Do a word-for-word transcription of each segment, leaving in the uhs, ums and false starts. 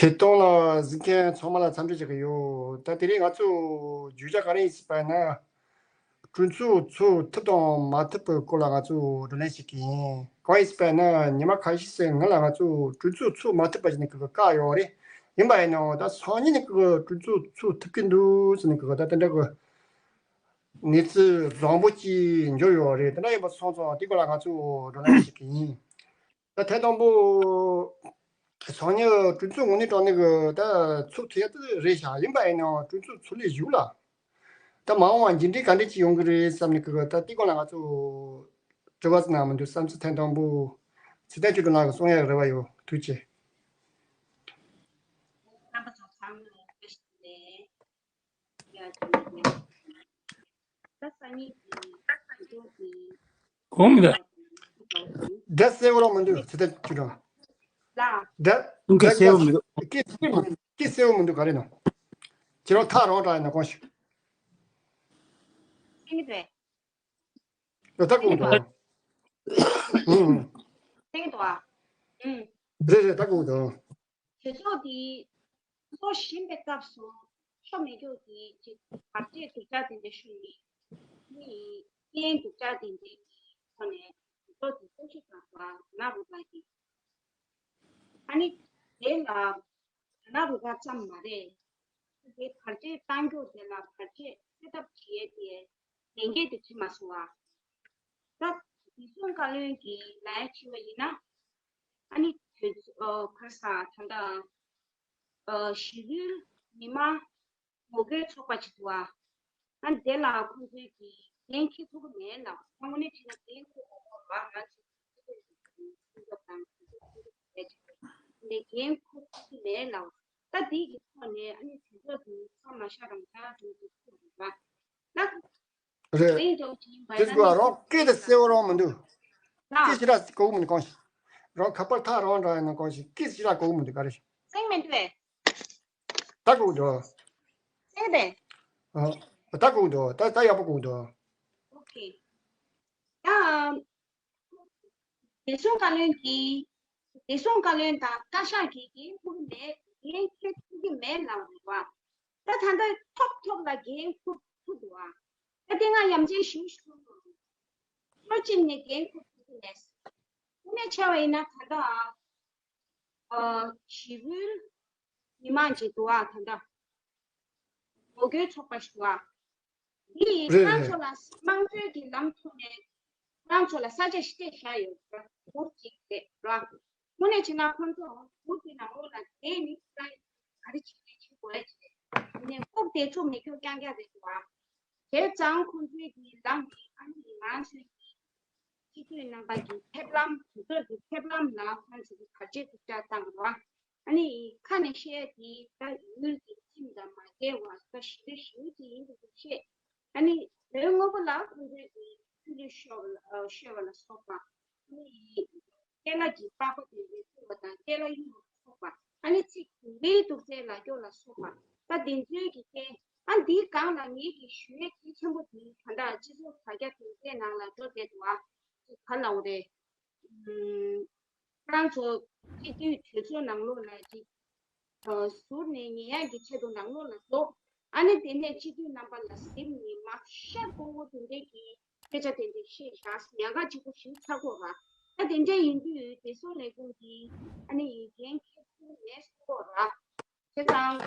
དེ་སྟོང་ལ་གཟིགས་མཁན་ཚང་མ་ལ་འཚམས་འདྲི་བྱེད་ཀྱི་ཡོད། ད་དེ་རིང་ང་ཚོ་བརྗོད་བྱ་ག་རེ་ཡིན་ཟེར་བ་ན། གྲོས་ཚོགས་ཚོགས་ཐུབ་དང་མ་ཐུབ་པའི་སྐོར་ལ་ང་ཚོ་བགྲོ་གླེང་བྱེད་ཀྱི་ཡིན། གང་ཡིན་ཟེར་བ་ན་ཉི་མ་ཁ་ཤས་ཤིག་སྔོན་ལ་ང་ཚོ་གྲོས་ཚོགས་ཚོགས་མ་ཐུབ་པ་ཞིག་ནས་ཀྱི་བཀག་ཡོད་རེད། ཡིན་པ་ཡིན་ནའང་ད་སང་ཉིན་ནས་ཀྱི་གྲོས་ཚོགས་ཚོགས་ཐུབ་ཀྱི་འདུག་ཟེར་ནས་ཀྱི་ད་དེ་འདྲ་གི་གནས་ཚུལ་བཟང་པོ་ཅིག་འབྱོར་ཡོད་རེད། དེ་འདྲ་ཡིན་པ་སོང་ཙང་དེ་སྐོར་ལ་ང་ཚོ་བགྲོ་གླེང་བྱེད་ཀྱི་ཡིན། ད་ཐེངས་དང་པོ། སང་ཉིན་གྲོས་ཚོགས་དངོས་གནས་དྲང་གནས་ཀྱི་ད་ཚོགས་ཐུབ་ཡ་དེ་རེད་ཤག་ཡིན་པ་ཡིན་ནའང་གྲོས་ཚོགས་ཚོགས་ལས་གཞུག་ལ། ད་མ་འོངས་པ་མཇུག་འབྲས་ག་འདྲ་ཅིག་ཡོང་གི་རེད་བསམ་ནས་ཀྱི་ད་དེ་སྐོར་ལ་ང་ཚོ་དྲི་བ་ཟེར་ན་མི་འདུག་བསམ་ཚུལ་ཐེངས་དང་པོ། ཚེ་བརྟན་ཆོས་སྒྲོན་ལགས་ཀྱིས་གསུང་ཡག་རེ་བ་ཡོད། ཐུགས་རྗེ་ཆེ། རྣམ་པ་ཚོ་ཚང་མ་ལ་བཀྲ་ཤིས་བདེ་ལེགས། ད་སང་ཉིན་གྱི་གྲོས་ཚོགས་ཀྱི་གོང་མི་ལ། སྒྲ་གསལ་པོ་རང་མི་འདུག་ཚེ་བརྟན་ཆོས་སྒྲོན། ལ། སྒྲ། ཁྱོད་སྐད་གསལ་པོ་མི་འདུག་སྐད་སྐད་སྐད་གསལ་པོ་མི་འདུག་ག་རེ་ནོ། ཁྱེད་རང་ཐག་རང་དྲག་ཡིན་ན་གོང་ཞིག་གསན་གྱི་འདུག་གས། ད་གོང་དུ། ཧུམ། གསན་གྱི་འདུག་ཨ། ཧུམ། རེད་རེད། ད་གོང་དུ། གྲོས་ཚོགས་འདི་ཚོགས་བཞིན་པའི་སྐབས་སུ་ཆོ་མེད་སྐྱོ་གི་ཅིག་བར་ཆད་སྡུག་ཅག་དེ་འདྲ་ཤོར་ནས་ནི་རྐྱེན་སྡུག་ཅག་དེ་འདྲའི་ཐོག་ནས་གྲོས་ཚོགས་འདི་གཙོ་ཆེ་དང་བ་ན་རུ་ལ་གི་ཨ་ནི་དེ་ལ་ན་རུ་ལ་ཙམ་མ་རེད། དེ་བར་ཆད་གཏང་རྒྱུ་དེ་ལ་བར་ཆད་སེལ་ཐབས་བྱེད་ཡས་དེ་ལས་འགན་དེ་བྱེད་མ་སོང་བ། ད་བདེ་སྲུང་བཀའ་བློན་གྱིས་ལན་བྱས་པ་ཡིན་ན། ཨ་ནི་དུས་ཚོད་ཁ་ས་ད་ལྟ་ཞི་ལུའི་མི་མང་ངོ་རྒོལ་ཚོགས་པ་ཅིག་འདུག་ཨ། ཨ་ནི་དེ་ལ་ཁོང་ཚོས་ཀྱིས་འགན་འཁྱེར་ཐུབ་ཀྱི་མེད་ལ། དངོས་གནས་བྱས་ན་འགན་འཁུར་དགོས་ཀྱི་རེད་བ། ང་ཚོས་ཀྱིས་སྲིད་སྐྱོང་དང་སྲིད་སྐྱོང་ལས་བྱེད་པ་ལས་འགན་འཁུར་ཐུབ་ཀྱི་མེད་ལ། ད་འདི་གི་ཐོག་ནས་ཨ་ནི་དུས་ཚོད་དེ་མཚམས་མ་བཞག་རང་ཐག་རང་གིས་ཐུག་རེད་བ། ད། རེད། དེ་འདྲ་ཅིག་ཡིན་པ་དེ་ཡིན་ན་ཟེར་བ་རང་སྐད་དེ་གསལ་པོ་རང་མི་འདུག་ལ། སྐད་ཞེ་དྲག་གོ་གི་མི་འདུག་གང་ཞིག་རང་ཁ་པར་ཐག་རང་འདྲ་ཡིན་ན་གང་ཞིག་སྐད་ཞེ་དྲག་གོ་གི་མི་འདུག་ག་རེ་ཞིག་གསན་མི་འདུག་གས། ད་གོ་གི་འདུག་གསན་པས། ཨ། ད་གོ་གི་འདུག་ད་ད་ཡག་པོ་གོ་གི་འདུག་ཨོ་ཁེ། ད། བདེ་སྲུང་བཀའ་བློན་གྱིས། བདེ་སྲུང་བཀའ་བློན་དང་བཀའ་ཤག་གིས་འགན་འཁུར་མེད། འགན་འཁྱེར་ཐུབ་ཀྱི་མེད་ལབ་རེད་བ། ད་ད་ལྟ་ཐོབ་ཐོབ་ལ་འགན་འཁུར་ཐུབ་འདུག་ཨ། ད་དེ་སྔ་ཡ་མཚན་ཞིག་ཞུ་དགོས་རེད། ལོ་གཅིག་ནས་འགན་འཁུར་ཐུབ་ཀྱི་མེད། དངོས་གནས་བྱས་པ་ཡིན་ན་ད་ལྟ་ཨ། ཞི་ལུའི་མི་མང་ཅིག་འདུག་ཨ། ད་ལྟ་ངོ་རྒོལ་ཚོགས་པ་ཞིག་འདུག་ཨ། འདི་ཡིས་རེད་ཁོ་རང་ཚོ་ལ་དམངས་གཙོའི་གི་ལམ་ཐོག་ནས་ཁོ་རང་ཚོ་ལ་ས་ཆ་ཞིག་སྤྲད་བཞག་ཡོད་རེད། འུར་ཅིག་རེད་ར། དངོས་གནས་བྱས་ན་ཁོ་ཚོ་འུར་གྱི་ནང་ལོགས་ལ་བསྡད་ནས་ཁོ་རང་ག་རེ་བྱེད་ཀྱི་བྱེད་དགོས་ཡ་ཅིག་རེད། ཡིན་ནའི་ལྐོག་བསྡད་ཆོག་མེད་ཆོག་རྐྱང་རྐྱང་རེད་འདུག་ཨ། བྱས་ཙང་ཁོ་ཚོའི་གི་ལམ་འདི་ཨ་ནི་ང་ཚོའི་གི་སྤྱི་འཐུས་རྣམ་པ་གི་ཕེབས་ལམ། གྲོས་ཚོགས་ཀྱི་ཕེབས་ལམ་ལ་ཁོ་ཚོ་གི་བར་ཆད་ཐུག་ཆ་བཏང་ར། ཨ་ནི་ཁ་ནས་བཤད་ཡ་དེ་ད་ཡུལ་གྱི་ཁྲིམས་དང་མ་འགལ་བ་ད་ཞི་བདེ་ཞུ་གི་ཡིན་འདུག་བཤད། ཨ་ནི་དོན་དངོས་པོ་ལ་ཁོང་ཚོས་ཀྱི་ཆུ་ཚོད་ཤོར་བ་ལ་ཤོར་བ་ལ་སོགས་པ། ཨ་ནི་སྐད་ལ་གྱི་པགས་པ་དེ་འདྲའི་བཙུགས་པ་དང་སྐད་ལ་གཡུག་པ་སོགས་པ། ཨ་ནི་ཚིག་འདིའི་གཏུག་རྩལ་ལ་སྐྱོ་ལ་སོགས་པ། ད་དེ་ཚོའི་གི་སྐད། ཨ་འདིའི་སྒང་ལ་ངེད་ཀྱི་ཞུ་ཡས་གལ་ཆེན་པོ་དེ་ད་ལྟ་སྤྱི་ཚོགས་དྲ་རྒྱ་དེ་ཚོའི་ནང་ལ་འགྲོ་བསྡད་འདུག་ཨ། ཅིག་ག་ལབ་དགོས་རེད། ཨུམ། ཁོ་རང་ཚོ་སྤྱི་འཐུས་གྲོས་ཚོགས་ནང་ལོགས་ལ་ཅིག་ཨ། ཟུར་ནས་ཉན་ཡག་གི་ཆེད་དུ་ནང་ལོགས་ལ་འཛུལ། ཨ་ནི་དེ་ནས་སྤྱི་འཐུས་རྣམ་པ་ལ་གཟིམ་ནས་མ་ཤར་ཀོང་བོ་དེ་འདྲའི་གི་སྐད་ཆ་དེ་འདྲ་བཤད་བཞག་ཉག་ག་གཅིག་པོ་ཞིག་ཆགས་ཀྱི་ཡོད་ར། ད་དེ་འདྲ་ཡིན་དུས་བདེ་སྲུང་ལས་ཁུངས་ཀྱིས་ཨ་ནི་འགན་འཁྱེར་ཐུབ་མེད་གསུང་གི་ཡོད་ར། བྱས་ཙང་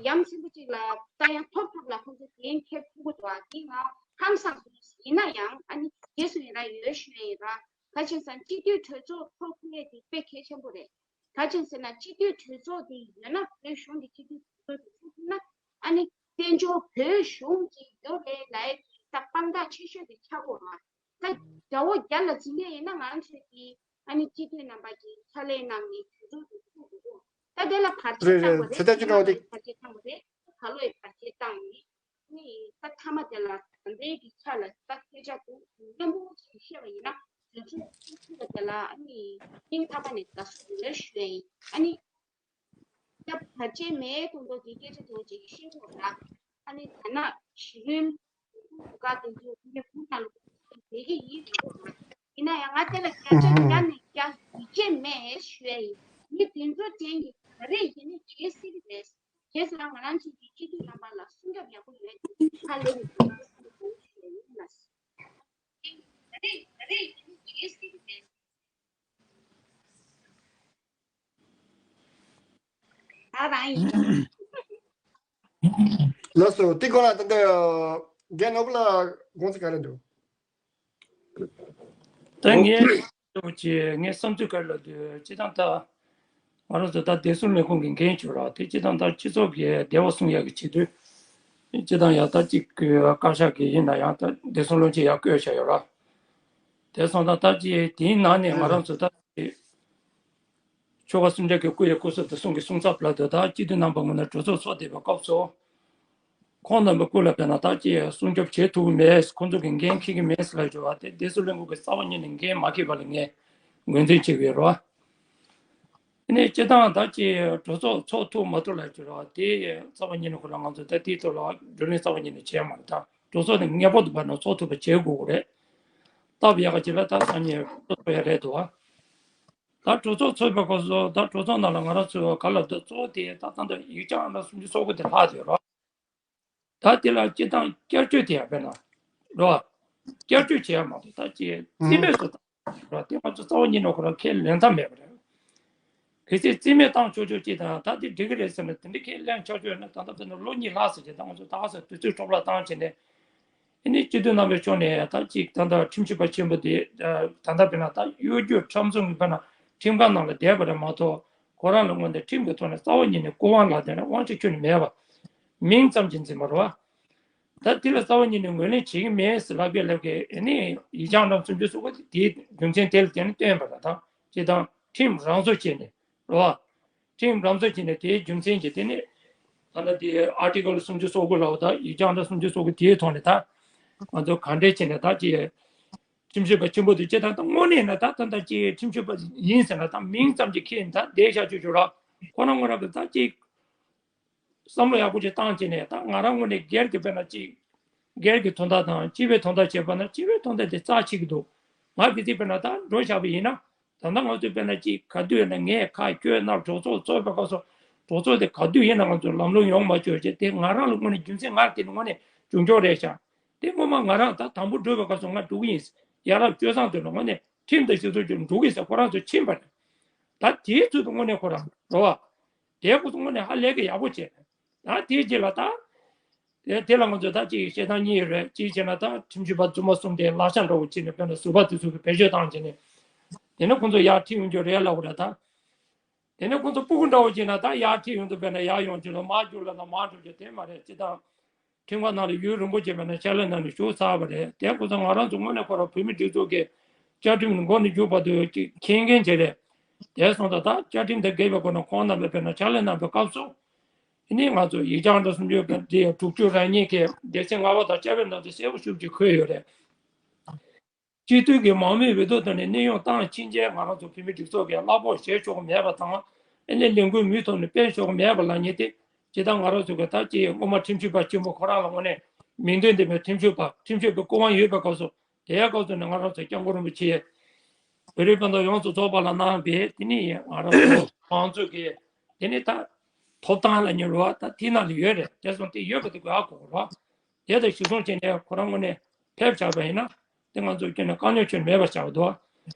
ཡ་མཚན་པོ་གཅིག་ལ་ད་ཡང་ཐོབ་ཐོབ་ལ་ཁོང་ཚོ་འགན་འཁྱེར་ཐུབ་ཀྱི་འདུག་ཨ། འདི་ང་ཧང་སངས་སོང་། ཡིན་ན་ཡང་ཨ་ནི་རྗེས་སུ་ཡི་རང་ཡོད་ཞུ་ཡ་ཡིན་ར། ག་ཅི་ཟེར་ན་སྤྱི་འཐུས་གྲོས་ཚོགས་འཚོགས་ཐུབ་ཡས་དེ་དཔེ་གལ་ཆེན་པོ་རེད། ག་ཅི་ཟེར་ན་སྤྱི་འཐུས་གྲོས་ཚོགས་དེ་ཡོད་ན། བོད་གཞུང་གི་སྤྱི་འཐུས་གྲོས་ཚོགས་དེ་ཚོགས་ཐུབ་ན། ཨ་ནི་བཙན་བྱོལ་བོད་གཞུང་གཅིག་ཡོད་རེད་ལབ་ཡས་དེ་ད་དཔང་རྟགས་ཆེ་ཤོས་དེ་ཆགས་ཀྱི་ཡོད་ར། ད་དགྲ་བོ་རྒྱ་ལ་འཛིང་གི་ཡིན་ན་ང་ཚོས་ཀྱིས་ཨ་ནི་སྤྱི་འཐུས་རྣམ་པ་གིས་ཕྱག་ལས་གནང་ནས་གྲོས་ཚོགས་དེ་ཚུགས་དགོས་འདུག་ད་དེ་ལ་བར་ཆད་རེད་བཏང་རེད། དགོས་རེད། ཚེ་ཐར་སྤྱི་ནོར་དེ། བར་ཆད་བཏང་དགོས་རེད། ག་ལོ་ཡི་བར་ཆད་བཏང་ནས་ནི་ད་མཐའ་མ་དེ་ལ་ད་ལྟའི་གི་ཆ་ལ་ད་སྐད་ཆ་དུ་སྙན་པོ་ཞིག་བཤད་པ་ཡིན་ན། དུས་ཚོད་ཚུགས་ཚུགས་པ་དེ་ལ་ཨ་ནི་སྙིང་ཐག་པ་ནས་དགའ་བསུ་ཡོད་ཞུ་ཡ་ཡིན། ཨ་ནི། ད་བར་ཆད་མེད་དུ་འགྲོ་གི་སྐད་ཆ་དེ་འོ་ཅིག་ཤེས་དགོས་ལ། ཨ་ནི་ད་ན་ཞི་ལུའི་ག་དེ་ཚོ་དེ་ཁུ་ན་ལོ་དེ་གི་ཡིན་དགོས་ལ། ཡིན་ན་ཡང་ང་དེ་ལ་བརྒྱ་ཆ་བརྒྱ་ནས་བརྒྱ་ཡིད་ཆེས་མེད་ཞུ་ཡ་ཡིན། མི་དེ་ཚོ་ཅན་གྱི་ ད་རེས་ཡིན་ནི་བྱེད་སྲིད་རེད། བྱས་ཙང་ང་རང་ཚོ་གི་སྤྱི་འཐུས་རྣམ་པ་ལ་སྲུང་སྐྱོབ་ཡག་པོ་ཡོད་དེ་ཧ་ལས་རེད་ཡིན་ལ། ད་རེས་ད་རེས་ཡིན་ནི་བྱེད་སྲིད་རེད། ད་རང་ཡིན། ལགས་སོ། དེ་གོང་ལ་ད་ལྟ་རྒན་ནོར་བུ་ལགས་དགོངས་ཚུལ་ག་རེ་འདུག་ད་ངས་ངའི་བསམ་ཚུལ་ག་རེ་ལབ་དུས་སྤྱི་བཏང་ད་ང་རང་ཚོ་ད་བདེ་སྲུང་ལས་ཁུངས་ཀྱི་འགན་བྱུང་ར། དེ་སྤྱི་བཏང་ད་སྤྱི་ཚོགས་ཀྱི་བདེ་བ་སྲུང་ཡག་གི་ཆེད་དུ་སྤྱི་བཏང་ཡག་ད་ཅིག་བཀའ་ཤག་གི་ཡིན་ན་ཡང་ད་བདེ་སྲུང་བློན་ཆེན་ཡག་བསྐོས་བཞག་ཡོད་ར། དེ་སོང་ཙང་ད་ཅི་དེའི་ནང་ནས་ང་རང་ཚོ་ད་ཆོལ་ཁ་གསུམ་ཆ་གི་སྐུ་ཡི་སྐུ་གཟུགས་དེ་གསུང་གི་གསུང་ཚབ་ལ་དོ་ད་སྤྱི་འཐུས་རྣམ་པ་ངོ་ན་གྲོས་ཚོགས་ཚོགས་བསྡད་པའི་སྐབས་སུ། ཁོང་རྣམ་པའི་སྐུ་ལ་དཔེར་ན་ད་ཅི་སྲུང་སྐྱོབ་བྱེད་ཐུབ་ཀྱི་མེད། ཁོང་ཚོ་གི་འགན་འཁྱེར་གྱི་མེད་ཟེར་ལབ་ཡོད་པ་དེ་བདེ་སྲུང་བློན་ཁོག་གི་རྩ་བ་ཉིད་ནས་འགན་མ་འཁྱེར་པ་ལ་ངས་ངོས་འཛིན་བྱེད་ཀྱི་ཡོད་རེད་བ། དེ་ནས་སྤྱི་བཏང་ད་ཅི་གྲོས་ཚོགས་ཚོགས་ཐུབ་མ་ཐུབ་ལ་ཅི་རེད་བ་དེ་རྩ་བ་ཉིད་ནས་ཁོ་རང་ང་ཚོ་ད་དེའི་ཐོག་ལ་བགྲོ་གླེང་རྩ་བ་ཉིད་ནས་བྱས་མ་རེད། ད་གྲོས་ཚོགས་དེ་ངེས་པར་དུ་བར་ན་ཚོགས་ཐུབ་པ་བྱེད་དགོས་ཀྱི་རེད། སྟབས་ཡག་ག་ཅིག་ལ་ད་སང་ཉིན་གྲོས་ཚོགས་ཚོགས་ཡ་རེད་འདུག་བ། ད་གྲོས་ཚོགས་ཚོགས་པའི་སྐབས་སུ་ད་གྲོས་ཚོགས་ནང་ལ་ང་རང་ཚོའི་ག་ལ་ད་གཙོ་བོ་དེ་ད་ད་ད་ཡིག་ཆ་ཨང་གྲངས་སུམ་ཅུ་སོ་དགུ་དེ་ལྷག་ཡོད་རེད་བ། ད་དེ་ལ་སྤྱི་བཏང་བསྐྱར་བཅོས་དེ་ཡང་དཔེར་ན་རོ། བསྐྱར་བཅོས་བྱེད་ཡ་མ་གཏོགས་ད་ཅི་རྩིས་མེད་སུ་བཏང་རོ། དེ་ང་ཚོ་རྩ་བ་ཉིད་ནས་ཁོ་རང་ཁས་ལེན་ཐབས་མེད་པ་རེད། གལ་སྲིད་རྩིས་མེད་བཏང་ཆོག་ཆོག་ཅིག་དང་ད་དེ་འགྲིག་གི་རེད་ཟེར་ན་དེ་འདྲ་ཁས་ལེན་ཆོག་ཆོག་ཡོད་ན་ད་ལྟ་དཔེར་ན་ལོ་གཉིས་ལྷག་ཙམ་ཅིག་ད་ང་ཚོ་ད་ག་ས་དུས་ཚོད་འཕྲོ་བརླག་བཏང་བྱས་ནས། ཨ་ནི་སྤྱི་འཐུས་རྣམ་པའི་ཕྱོགས་ནས་ད་ཅིག་ད་ལྟ་ཁྲིམས་ཞིབ་པ་ཆེན་པོ་དེ་ད་ལྟ་དཔེར་ན་ད་གཡོ་སྒྱུ་ཁྲམ་གསུམ་གྱི་དཔེར་ན་ཁྲིམས་ཁང་ནང་ལ་བསྡད་པ་རེད་མ་གཏོགས་ཁོ་རང་ལ་དངོས་གནས་ཁྲིམས་ཀྱི་ཐོག་ནས་རྩ་བ་ཉིད་ནས་སྐུ་དབང་ལ་དེ་ནས་དབང་ཆ་ཁྱོན་ནས་མེད་པ། མིང་ཙམ་གྱིས་འཛིན་པ་རེད་བ། ད་དེ་ལ་རྩ་བ་ཉིད་ནས་ངོས་ལེན་བྱེད་ཀྱི་མེད་ཟེར་ལབ་པའི་ལབ་ཀྱི་ཨ་ནི་ཡིག་ཆ་ཨང་གྲངས་སུམ་ཅུ་སོ་དགུ་དེ་དེའི་རྒྱུ་མཚན་དེ་ལ་བརྟེན་ནས་བཏོན་པ་རེད། ད་སྤྱི་བཏང་ཁྲིམས་རང་བཟོ་བྱས་ནས་རེད་བ། ཁྲིམས་རང་བཟོ་བྱས་ནས་དེའི་རྒྱུ་མཚན་གྱིས་དེ་ནི་ད་ལྟ་དེའི་ཨར་ཊི་ཀལ་སུམ་ཅུ་སོ་དགུ་ལབ་པ་དང་ཡིག་ཆ་ཨང་གྲངས་སུམ་ཅུ་སོ་དགུ་དེའི་ཐོག་ནས་ད་ང་ཚོ་ག་འདྲས་བྱས་ནས་ད་ཅི་ཁྲིམས་ཞིབ་པ་ཆེན་པོ་དེ་ཅི་ད་ད་དངོས་གནས་ན་ད་ད་ད་ཅི་ཁྲིམས་ཞིབ་པ་ཡིན་ཟེར་ན་ད་མིང་ཙམ་གྱིས་ཁྱེད་ད་བསྡད་བཞག་ཆོག་ཆོག་ར། ཁོ་རང་ངོ་རང་གི་ད་ཅི་བསམ་བློ་ཡག་པོ་ཅིག་བཏང་བྱས་ནས་ད་ང་རང་ངོས་ནས་སྒེར་གྱི་དཔེར་ན་ཅིག་སྒེར་གྱི་དོན་དག་དང་སྤྱི་པའི་དོན་དག་བྱས་པ་ན་སྤྱི་པའི་དོན་དག་དེ་རྩ་ཆེ་གི་འདུག་ང་གི་ཚིག་དཔེར་ན་ད་འགྲོ་བཞག་པ་ཡིན་ན། ད་ལྟ་ང་ཚོས་དཔེར་ན་ཅིག་ག་དུས་ཡིན་ན་ངས་ཁ་ཁྱོད་རྣམས་གྲོས་ཚོགས་ཚོགས་པའི་སྐབས་སུ་གྲོས་ཚོགས་དེ་ག་དུས་ཡིན་ན་ང་ཚོ་ལམ་ལྷོང་ཡོང་མ་བཅུག་ཅེས་དེ་ང་རང་ལ་དངོས་གནས་རྒྱུ་མཚན་ང་དེ་ནི་དངོས་གནས་བྱུང་ཆོག་རེད་ཤག་དེ་སྔོན་མ་ང་རང་ད་དང་པོ་འགྲོ་བའི་སྐབས་སུ་ང་འགྲོ་གི་ཡིན། ཡ་རབས་སྤྱོད་བཟང་དེ་ལ་དངོས་གནས་ཁྲིམས་དང་སྤྱི་ཚོགས་ཀྱི་འགྲོ་གི་ཡིན་ཟེར་ཁོ་རང་ཚོ་ཕྱིན་པ་རེད། ད་དེའི་ཚུལ་དུ་དངོས་གནས་ཁོ་རང་རོ་བ། དེའི་སྐོར་དུ་དངོས་གནས་ཧ་ལས་ཀྱི་ཡག་པོ་བྱས། ད་དེའི་རྗེས་ལ་ད། དེ་དེ་ལ་ང་ཚོས་ད་ཅིག་བཤད་སྟངས་གཉིས་ཡོད་རེད། གཅིག་བྱས་ན་ད་ཁྲིམས་ཞིབ་པ་རྫུན་མ་གསུམ་དེ་གླ་ཆ་འདྲ་བོ་བྱས་ནས་དཔེར་ན་ཟུར་པ་དེ་ཚོ་གི་བེད་སྤྱོད་བཏང་བྱས་ནས། དེ་ནས་ཁོང་ཚོ་ཡར་ཁྲིད་ཡོང་རྒྱུ་རེད་ལབ་པ་རེད་ད། དེ་ནས་ཁོང་ཚོ་སྤུ་གུ་འདྲ་བོ་བྱས་ན་ད་ཡར་ཁྲིད་ཡོང་དུས་དཔེར་ན་ཡར་ཡོང་རྒྱུ་ལ་མར་རྒྱུགས་ལབ་ན་མར་འགྲོ་རྒྱུ་དེ་མ་རེད། སྤྱིར་བཏང་ཁྲིམས་ཁང་ནང་ལ་ཡུན་རིང་པོ་བྱས་པ་ན་ཕྱག་ལས་གནང་ནས་བཞུགས་ཚར་བ་རེད། དེ་ཁོ་ཚོ་ང་རང་ཚོ་དངོས་གནས་ཁོ་རང་བོད་མི་སྒྲིག་འཛུགས་ཀྱི་བཅའ་ཁྲིམས་མགོ་ནས་མཇུག་བར་དུ་ཅིག་མཁྱེན་མཁན་ཅིག་རེད། དེ་སོང་ཙང་ད་བཅའ་ཁྲིམས་དང་འགལ་བའི་སྒོ་ནས་ཁོང་རྣམ་པས་དཔེར་ན་ཕྱག་ལས་གནང་བའི་སྐབས་སུ། དེ་ནས་ང་ཚོ་ཡིག་ཆ་ཨང་གྲངས་སུམ་ཅུ་དང་དྲུག་ཅུ་རེ་གཉིས་ཀྱི་སྡེ་ཚན་ལྔ་པ་དང་བཅའ་བའི་ནང་དུ་གསལ་པོ་ཞེ་པོ་ཅིག་འཁོད་ཡོད་རེད། སྤྱི་འཐུས་ཀྱི་མང་མོས་འོས་བསྡུ་དང་ནས་གནས་དབྱུང་བཏང་ཕྱིན་ཆད་ང་རང་ཚོ་བོད་མི་སྒྲིག་འཛུགས་ཀྱི་གླ་ཕོགས་བཞེས་ཆོག་གི་མེད་པ་དང་། ཨ་ནི་ལས་འགུལ་མུའི་ཐོག་ནས་སྤེལ་ཆོག་གི་མེད་པ་ལབ་མཁན་དེ་ཇི་ལྟར་ང་རང་ཚོ་གི་ད་ཅི་སྔོན་མ་ཁྲིམས་ཞིབ་པ་ཆེན་པོ་ཁོ་རང་ལ་དངོས་གནས་མིང་དོན་ལྡན་པའི་ཁྲིམས་ཞིབ་པ་ཁྲིམས་ཞིབ་པའི་སྐུ་དབང་ཡོད་པའི་སྐབས་སུ་དེའི་སྐབས་སུ་ནས་ང་རང་ཚོ་སྐྱབས་མགོན་རིན་པོ་ཆེ་བོད་རིགས་སྤུན་ཟླ་ཡོངས་སུ་རྫོགས་པ་ལ་གནང་བའི་དེ་ནི་ང་རང་ཚོ་མང་ཚོགས་ཀྱི་དེ་ནི་ད་ཐོབ་ཐང་ལ་ཉེ་རུ་བ་ད་དེ་ནང་ལ་ཡོད་རེད། དེ་སོང་དེ་ཡོད་པ་དེ་དགོས་ཨ་དགོས་རོགས། དེ་དང་གཞི་བཟུང་བྱས་ནས་ཁོ་རང་ངོས་ནས་ཕེབས་བཞག་པ་ཡིན་ན་དེ་ང་ཚོ་ཁྱོན་ནས་དཀའ་རྙོག་ཁྱོན་མེད་པ་ཆགས་འདུག་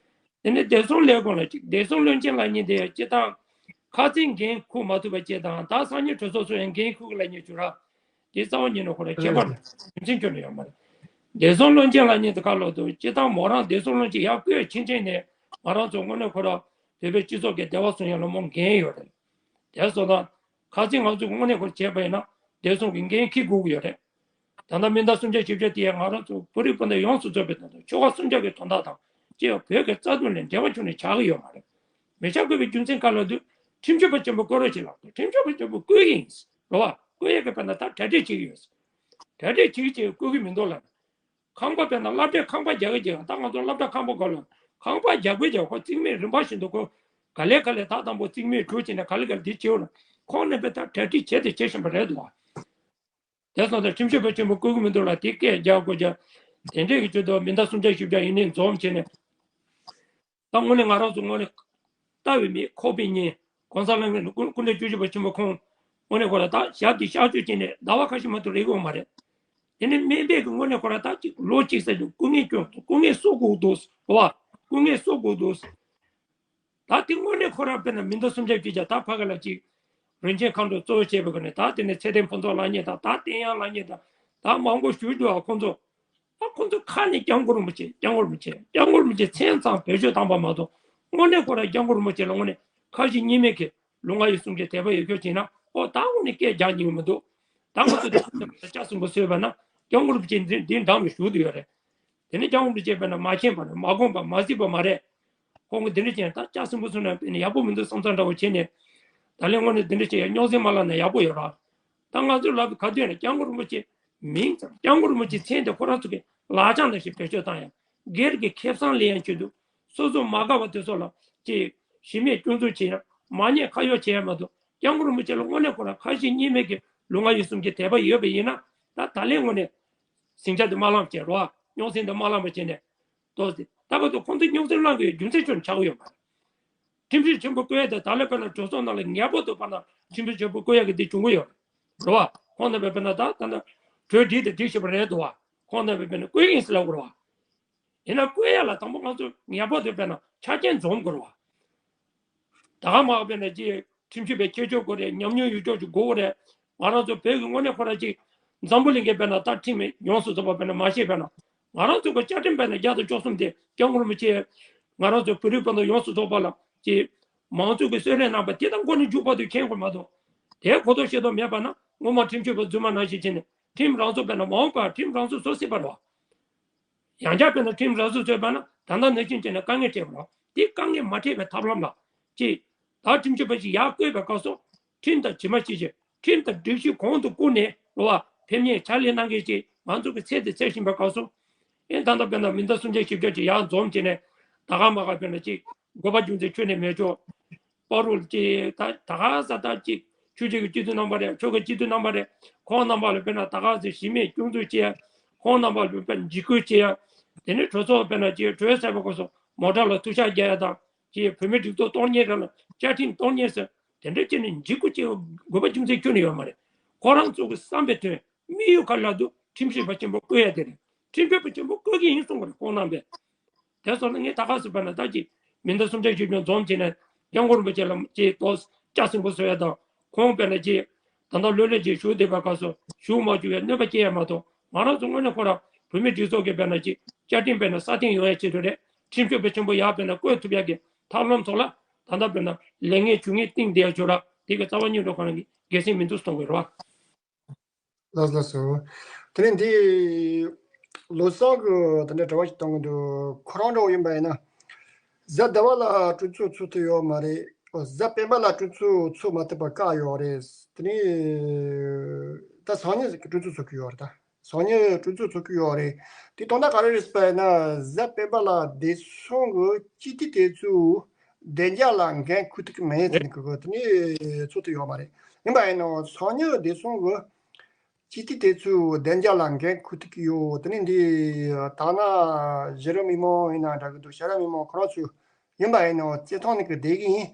དེ་ནས་བདེ་སྲུང་ལས་ཁུངས་ལ་གཅིག་བདེ་སྲུང་བློན་ཆེན་ལབ་མཁན་དེ་སྤྱིར་བཏང་ཁ་སང་འགན་འཁུར་མ་ཐུབ་པ་བཅས་དང་ད་སང་ཉིན་གྲོས་ཚོགས་ཚོགས་ཡང་འགན་འཁུར་གི་ལབ་མཁན་བྱུང་ར། དེ་རྩ་བ་ཉིད་ནས་ཁོ་རང་ཁྱད་པར་རྒྱུ་མཚན་ཁྱོན་ནས་ཡོད་མ་རེད། བདེ་སྲུང་བློན་ཆེན་ལབ་མཁན་དེ་ག་ལོག་འདུག་སྤྱིར་བཏང་མོ་རང་བདེ་སྲུང་བློན་ཆེན་ཡར་བསྐོས་ཕྱིན་ཆད་ནས་ང་རང་ཚོ་དངོས་གནས་ཁོ་རང་བོད་པའི་སྤྱི་ཚོགས་ཀྱི་བདེ་བ་སྲུང་ཡ་ལ་མོ་འགན་ཡོད་རེད། དེ་སོང་ཙང་ཁ་སང་ང་ཚོས་དངོས་གནས་ཁོ་བྱས་པ་ཡིན་ན་བདེ་སྲུང་གི་འགན་འཁྱེར་དགོས་ཀྱི་ཡོད་རེད། ད་ལྟ་མི་ཟླ་སུམ་བརྒྱ་བཞི་བརྒྱ་དེ་ཡང་ང་རང་ཚོ་བོད་རིགས་སྤུན་ཟླ་ཡོངས་སུ་རྫོགས་པའི་དོན་དག་ཆོལ་ཁ་སུམ་བརྒྱ་གི་དོན་དག་དང་སྤྱི་ཡོངས་བོད་ཀྱི་རྩ་དོན་ལ་འབྲེལ་བ་བྱུང་ནས་བྱ་གི་ཡོད་མ་རེད། མི་བྱ་དགོས་པའི་རྒྱུ་མཚན་ག་ལ་འདུག་ཁྲིམས་ཞིབ་པ་ཆེན་པོ་བསྐོ་རོགས་བྱེད་ལབ་འདུག་ཁྲིམས་ཞིབ་པ་ཆེན་པོ་བསྐོ་གི་ཡིན། རེད་བ། བསྐོ་ཡས་ཀྱི་དཔེར་ན་ད་གྲ་སྒྲིག་བྱེད་ཀྱི་ཡོད། གྲ་སྒྲིག་བྱེད་ཀྱི་བྱེད་བསྐོ་གི་མི་འདུག་ལབ། ཁང་པ་དཔེར་ན་སློབ་གྲྭའི་ཁང་པ་རྒྱག་གི་རྒྱག་ད་ང་ཚོ་སློབ་གྲྭ་ཁང་པ་ག་ལ་ཁང་པ་རྒྱག་དགོས་རྒྱག་ཁོ་རྩིག་མེད་རིམ་པ་བཞིན་དུ་ཁོ་ག་ལེ་ག་ལེ་ད་དང་པོ་རྩིག་མེད་གྲུ་བྱས་ནས་ག་ལེ་ག་ལེ་འདི་བྱེད་འོ་ན་ཁོང་རྣམ་པས་ད་གྲ་སྒྲིག་བྱས་ཏེ་བྱེད་བཞིན་པ་རེད་འདུག་བ། དེ་སོང་ཙང་ཁྲིམས་ཞིབ་པ་ཆེན་པོ་བསྐོ་གི་མི་འདུག་ལ་དེ་སྐད་རྒྱག་དགོས་རྒྱག་དེ་འདྲས་ཀྱི་ཆེད་དུ་མི་ཟླ་སུམ་བརྒྱ་བཞི་བརྒྱ་ཡིན་ནའི་འཛོམས་བྱས་ནས། ད་དངོས་གནས་ང་རང་ཚོ་དངོས་གནས་ལྟ་བའི་མིག་ཁོག་པའི་གཉེན། གོང་ས་ལྷ་ཁང་གི་སྐུ་སྐུ་ལས་བཅུ་བཞི་པ་ཆེན་པོ་ཁོང་དངོས་གནས་ཁོ་ར་ད་ཞབས་ཀྱི་གཤག་བཅོས་བྱས་ནས་ཟླ་བ་ཁ་ཤས་མ་གཏོགས་རེག་ཡོད་མ་རེད། དེ་ནས་སྨན་པས་ཀྱི་དངོས་གནས་ཁོ་ར་ད་ཅིག་ལོ་གཅིག་ཙམ་ཅིག་སྐུ་ངལ་སྐྱོན་སོང་། སྐུ་ངལ་གསོ་དགོས་འདུག་བ། སྐུ་ངལ་གསོ་དགོས་འདུག་ད་དེ་དངོས་གནས་ཁོ་ར་དཔེར་ན་མི་ཟླ་སུམ་བརྒྱ་བརྒྱད་བརྒྱ་ད་ཕ་གི་ལ་ཅིག་རིན་ཆེན་མཁའ་འགྲོ་གཙོ་བོ་བྱས་པའི་སྒོ་ནས་ད་དེ་ནས་ཚེ་བརྟན་ཕུན་ཚོགས་ལགས་གཉིས་དང་ད་བསྟན་དབྱངས་ལགས་གཉིས་དང་ད་མང་པོ་ཞུ་རྒྱུ་ཨ་ཁོང་ཚོ། ཨ་ཁོང་ཚོ་ཁ་ནས་སྐྱབས་མགོན་རིན་པོ་ཆེ་སྐྱབས་མགོན་རིན་པོ་ཆེ་སྐྱབས་མགོན་རིན་པོ་ཆེ་མཚན་ཙམ་བེད་སྤྱོད་བཏང་པ་མ་གཏོགས་དངོས་གནས་ཁོ་ར་སྐྱབས་མགོན་རིན་པོ་ཆེ་ལ་དངོས་གནས་ཁ་ཞེ་གཉིས་མེད་ཀྱི་ལུས་ངག་ཡིད་གསུམ་གྱི་དད་པ་ཡོད་ཁྱོད་བྱས་ན་ཨོ་ད་དངོས་གནས་སྐད་རྒྱག་སྙིང་མི་འདུག་ད་ང་ཚོ་དེ་ལྕགས་སྲིན་པོ་གསོས་པ་ན་སྐྱབས་མགོན་རིན་པོ་ཆེ་འདི་འདི་འགྲམ་ལ་བཞུགས་བསྡད་ཡོད་རེད། དེ་ནས་སྐྱབས་མགོན་རིན་པོ་ཆེ་དཔེར་ན་མ་མཁྱེན་པ་རེད། མ་དགོངས་པ་མ་གཟིགས་པ་མ་རེད། ཁོང་གིས་འདི་འདྲ་བྱས་ན་ད་ལྕགས་སྲིན་པོ་གསོས་ན་དཔེར་ན་ཡག་པོ་མི་འདུག་བསམ་བསམ་འདྲ་བོ་བྱས་ནས་ད་ལན་དངོས་གནས་འདི་འདྲ་བྱས་ཡ་རྙོག་ཟིང་མ་ལངས་ན་ཡག་པོ་ཡོད་ར། ད་ང་ཚོའི་ལབ་པའི་ག་དུས་ཡིན་ན་སྐྱབས་མགོན་རིན་པོ་ཆེ་མིང་ཙམ་སྐྱབས་མགོན་རིན་པོ་ཆེ་མཚན་དེ་ཁོ་རང་ཚོ་གི་ལག་ཆ་ནང་བཞིན་བེད་སྤྱོད་བཏང་ཡ། སྒེར་གྱི་ཁེ་བཟང་ལེན་ཡ་ཆེད་དུ་སོ་སོ་མ་དགའ་བ་དེ་ཚོ་ལ་ཅིག་གཞི་མེད་སྐྱོན་འཛུགས་བྱེད་ཡ། མ་ཉེས་ཁ་གཡོགས་བྱེད་ཡ་མ་གཏོགས་སྐྱབས་མགོན་རིན་པོ་ཆེ་ལ་དངོས་གནས་ཁོ་རང་ཁ་ཞེ་གཉིས་མེད་ཀྱི་ལུས་ངག་ཡིད་གསུམ་གྱི་དད་པ་ཡོད་པ་ཡིན་ན་ད་ད་ལན་དངོས་གནས་ཟིང་ཆ་དེ་མ་ལངས་བྱས་རོགས། རྙོག་ཟིང་དེ་མ་ལངས་པ་བྱས་ནས་ཏོག་ཙམ་ད་བར་དུ་ཁོང་ཚོས་རྙོག་ཟིང་བསླངས་པའི་རྒྱུ་མཚན་ཁྱོན་ཆགས་ཀྱི་ཡོད་མ་རེད། ཁྲིམས་ཞིབ་ཆེན་པོ་བསྐོ་ཡ་དེ་ད་ལས་དཔེར་ན་གྲོས་ཚོགས་ནང་ལ་ངེས་པར་དུ་དཔེར་ན་ཁྲིམས་ཞིབ་ཆེན་པོ་བསྐོ་ཡ་གི་དེ་བྱུང་གི་ཡོད་རེད་བ། ཁོང་རྣམ་པས་དཔེར་ན་ད་ད་ལྟ་གྲོས་སྒྲིག་དེ་སྒྲིག་བཞིན་པ་རེད་འདུག་བ། ཁོང་རྣམ་པས་དཔེར་ན་བསྐོ་གི་ཡིན་ཟེར་ལབ་དགོས་རེད་བ། ཡིན་ན་བསྐོ་ཡ་ལ་དང་པོ་ང་ཚོ་ངེས་པར་དུ་དཔེར་ན་ཆ་རྐྱེན་འཛོམས་དགོས་རེད་བ། ད་ག་མ་ག་དཔེར་ན་ཅིག་ཁྲིམས་ཞིབ་པའི་ཁྱད་ཆོས་དགོས་རེད། ཉམས་མྱོང་ཡོད་ཅོག་ཅིག་དགོས་རེད། ང་རང་ཚོ་བོད་ཀྱི་དངོས་གནས་ཁོ་རང་ཅིག་འཛམ་བུ་གླིང་གི་དཔེར་ན་ད་ཁྲིམས་ཡོངས་སུ་རྫོགས་པ་དཔེར་ན་མ་ཤེས་པས་ན་ང་རང་ཚོ་གི་བཅའ་ཁྲིམས་དཔེར་ན་བརྒྱ་དང་བཅུ་གསུམ་དེ་སྐྱབས་མགོན་རིན་པོ་ཆེ་ང་རང་ཚོ་བོད་རིགས་སྤུན་ཟླ་ཡོངས་སུ་རྫོགས་པ་ལ་ཅིག་མང་གཙོ་གི་གསོལ་རས་གནང་པ་དེ་དང་མགོ་ནས་མཇུག་བར་དུ་མཁྱེན་དགོས་མ་གཏོགས། དེ་གོ་རྟོགས་ཤེས་རྟོགས་མེད་པ་ན་སྔོན་མ་ཁྲིམས་ཞིབ་པ་རྫུན་མ་ནང་བཞིན་བྱས་ནས་ཁྲིམས་རང་སོ་དཔེར་ན་མ་འོངས་པར་ཁྲིམས་རང་སོ་བཟོ་སྲིད་པ་རེད་བ། ཡང་བསྐྱར་དཔེར་ན་ཁྲིམས་རང་སོ་བཟོས་པ་ན་ད་ལྟ་ནང་བཞིན་བྱས་ནས་དཀའ་ངལ་འཕྲད་པ་རེད་བ། དེ་དཀའ་ངལ་མ་འཕྲད་པའི་ཐབས་ལམ་ལ་ཅིག་ད་ཁྲིམས་ཞིབ་པ་ཞིག་ཡར་བསྐོས་པའི་སྐབས་སུ་ཁྲིམས་དང་ཇི་མ་ཇི་བཞིན་ཁྲིམས་དང་སྒྲིག་གཞི་གོང་དུ་བཀུར་ནས་རེད་བ། ཕེབས་མཁན་ཕྱག་ལས་གནང་མཁན་ཅིག་ང་ཚོ་གི་ཚད་དེ་ཚད་བཞིན་པའི་སྐབས་སུ་ཨེ་ད་ལྟ་དཔེར་ན་མི་ཟླ་སུམ་བརྒྱ་བཞི་བརྒྱ་ཅིག་ཡར་འཛོམས་བྱས་ནས་ད་ག་མ་ག་དཔེར་ན་ཅིག་དགོས་པ་རྒྱུ་མཚན་ཁྱོན་ནས་མེད་ཆོག་བར་དུ་ཅིག་ད་ད་ག་ས་ད་ཅིག་ཆོས་བརྒྱུད་ཀྱི་སྤྱི་འཐུས་རྣམ་པ་རེད། ཆོལ་ཁའི་སྤྱི་འཐུས་རྣམ་པ་རེད། ཁོང་རྣམ་པ་ལ་དཔེར་ན་ད་ག་ཟེ་གཞི་མེད་སྐྱོན་འཛུགས་བྱེད་ཡ། ཁོང་རྣམ་པ་ལ་དཔེར་ན་འཇིགས་སྐུལ་བྱེད་ཡ། དེ་ནས་གྲོས་ཚོགས་དཔེར་ན་ཅིག་གྲོས་ཟེར་བ་སྐབས་སུ་མོ་ཊ་ལ་ཐུག་ཤག་རྒྱག་ཡ་དང་ཅིག་བོད་མིའི་སྒྲིག་འཛུགས་གཏོར་ཉེན་རེད་ལ་བཅའ་ཁྲིམས་གཏོར་ཉེན་ཟེར་དེ་འདྲ་བྱས་ནས་འཇིགས་སྐུལ་བྱེད་དགོས་པ་རྒྱུ་མཚན་ཁྱོན་ནས་ཡོད་མ་རེད། ཁོ་རང་ཚོ་གི་བསམ་པའི་དོན། དམིགས་ཡུལ་ག་རེ་ལབ་དུས་ཁྲིམས་ཞིབ་པ་ཆེན་པོ་བསྐོ་ཡ་དེ་རེད། ཁྲིམས་ཞིབ་པ་ཆེན་པོ་བསྐོ་གི་ཡིན་གསུང་གི་རེད་ཁོང་རྣམ་པས། དེ་སོང་ན་ངས་ད་ག་སེ་དཔེར་ན་ད་ཅིག་མི་ཟླ་སུམ་བརྒྱ་བཞི་བཅུ་འཛོམས་བྱས་ནས་སྐྱབས་མགོན་རིན་པོ་ཆེ་ལ་ཅིག་ཏོག་ཙམ་སྐྱབས་སེམས་པོ་བཟོ་ཡ་དང་ཁོང་དཔེར་ན་ཅིག་ད་ལྟ་ལྷོད་ལྷོད་ཅིག་བཞུགས་བསྡད་པའི་སྐབས་སུ་བཞུགས་མ་བཅུག་པའི་གནོད་པ་སྐྱེལ་ཡ་མ་གཏོགས་ང་རང་ཚོ་དངོས་གནས་ཁོ་རང་བོད་མིའི་སྒྲིག་འཛུགས་ཀྱི་དཔེར་ན་ཅིག་བཅའ་ཁྲིམས་དཔེར་ན་སྲ་བརྟན་ཡོང་ཡ་ཆེད་དུ་རེད། ཁྲིམས་ཞིབ་པ་ཆེན་པོ་ཡར་དཔེར་ན་བསྐོས་ཐུབ་ཡ་གི་ཐབས་ལམ་ཚོ་ལ་ད་ལྟ་དཔེར་ན་ལས་འགན་ཇུས་ངན་བཏིང་བསྡད་ཡ་ཆོག་ར་དེ་གི་རྩ་བ་ཉིད་དུ་ཁོ་རང་གི་དགེ་མཚན་མི་འདུག་གསུང་གི་རེད་བ། ལགས་ལགས་སོ། དེ་ནས་འདི་ལོ་སང་གི་དེ་འདྲ་དྲི་བ་ཞིག་གཏོང་གི་འདུག་ཁོ་རང་འདྲ་བོ་ཡིན་པ་ཡིན་ན། གཟའ་ཟླ་བ་ལ་གྲོས་ཚོགས་ཚོགས་ཐུབ་ཡོད་མ་རེད། གཟའ་སྤེན་པ་ལ་གྲོས་ཚོགས་ཚོགས་མ་ཐུབ་པ་བཀག་ཡོད་རེད། དེ་ནས་ད་སང་ཉིན་གྲོས་ཚོགས་ཚོགས་ཀྱི་ཡོད་རེད་ད། སང་ཉིན་གྲོས་ཚོགས་ཚོགས་ཀྱི་ཡོད་རེད། དེ་དོན་དག་ག་རེ་རེད་ཟེར་བ་ཡིན་ན་གཟའ་སྤེན་པ་ལ་བདེ་སྲུང་གི་སྤྱི་འཐུས་དེ་ཚོས་བདེ་འཇགས་ལ་འགན་འཁུར་ཐུབ་ཀྱི་མེད་ཟེར་ནས་གི་དེ་ནས་ཚོགས་ཐུབ་ཡོད་མ་རེད། ཡིན་པ་ཡིན་ནའང་སང་ཉིན་བདེ་སྲུང་གི་སྤྱི་འཐུས་དེ་ཚོས་བདེ་འཇགས་ལ་འགན་འཁུར་ཐུབ་ཀྱི་ཡོད། དེ་ནས་འདི་ད་ན་གཞི་རིམ་མི་མང་ཡིན་ན་འདྲ་གི་འདུག་བྱ་ར་མི་མང་ཁོ་རང་ཚོས་ཡིན་པ་ཡིན་ནའང་བརྩི་མཐོང་ནས་གི་བསྡད་ཀྱི་ཡིན།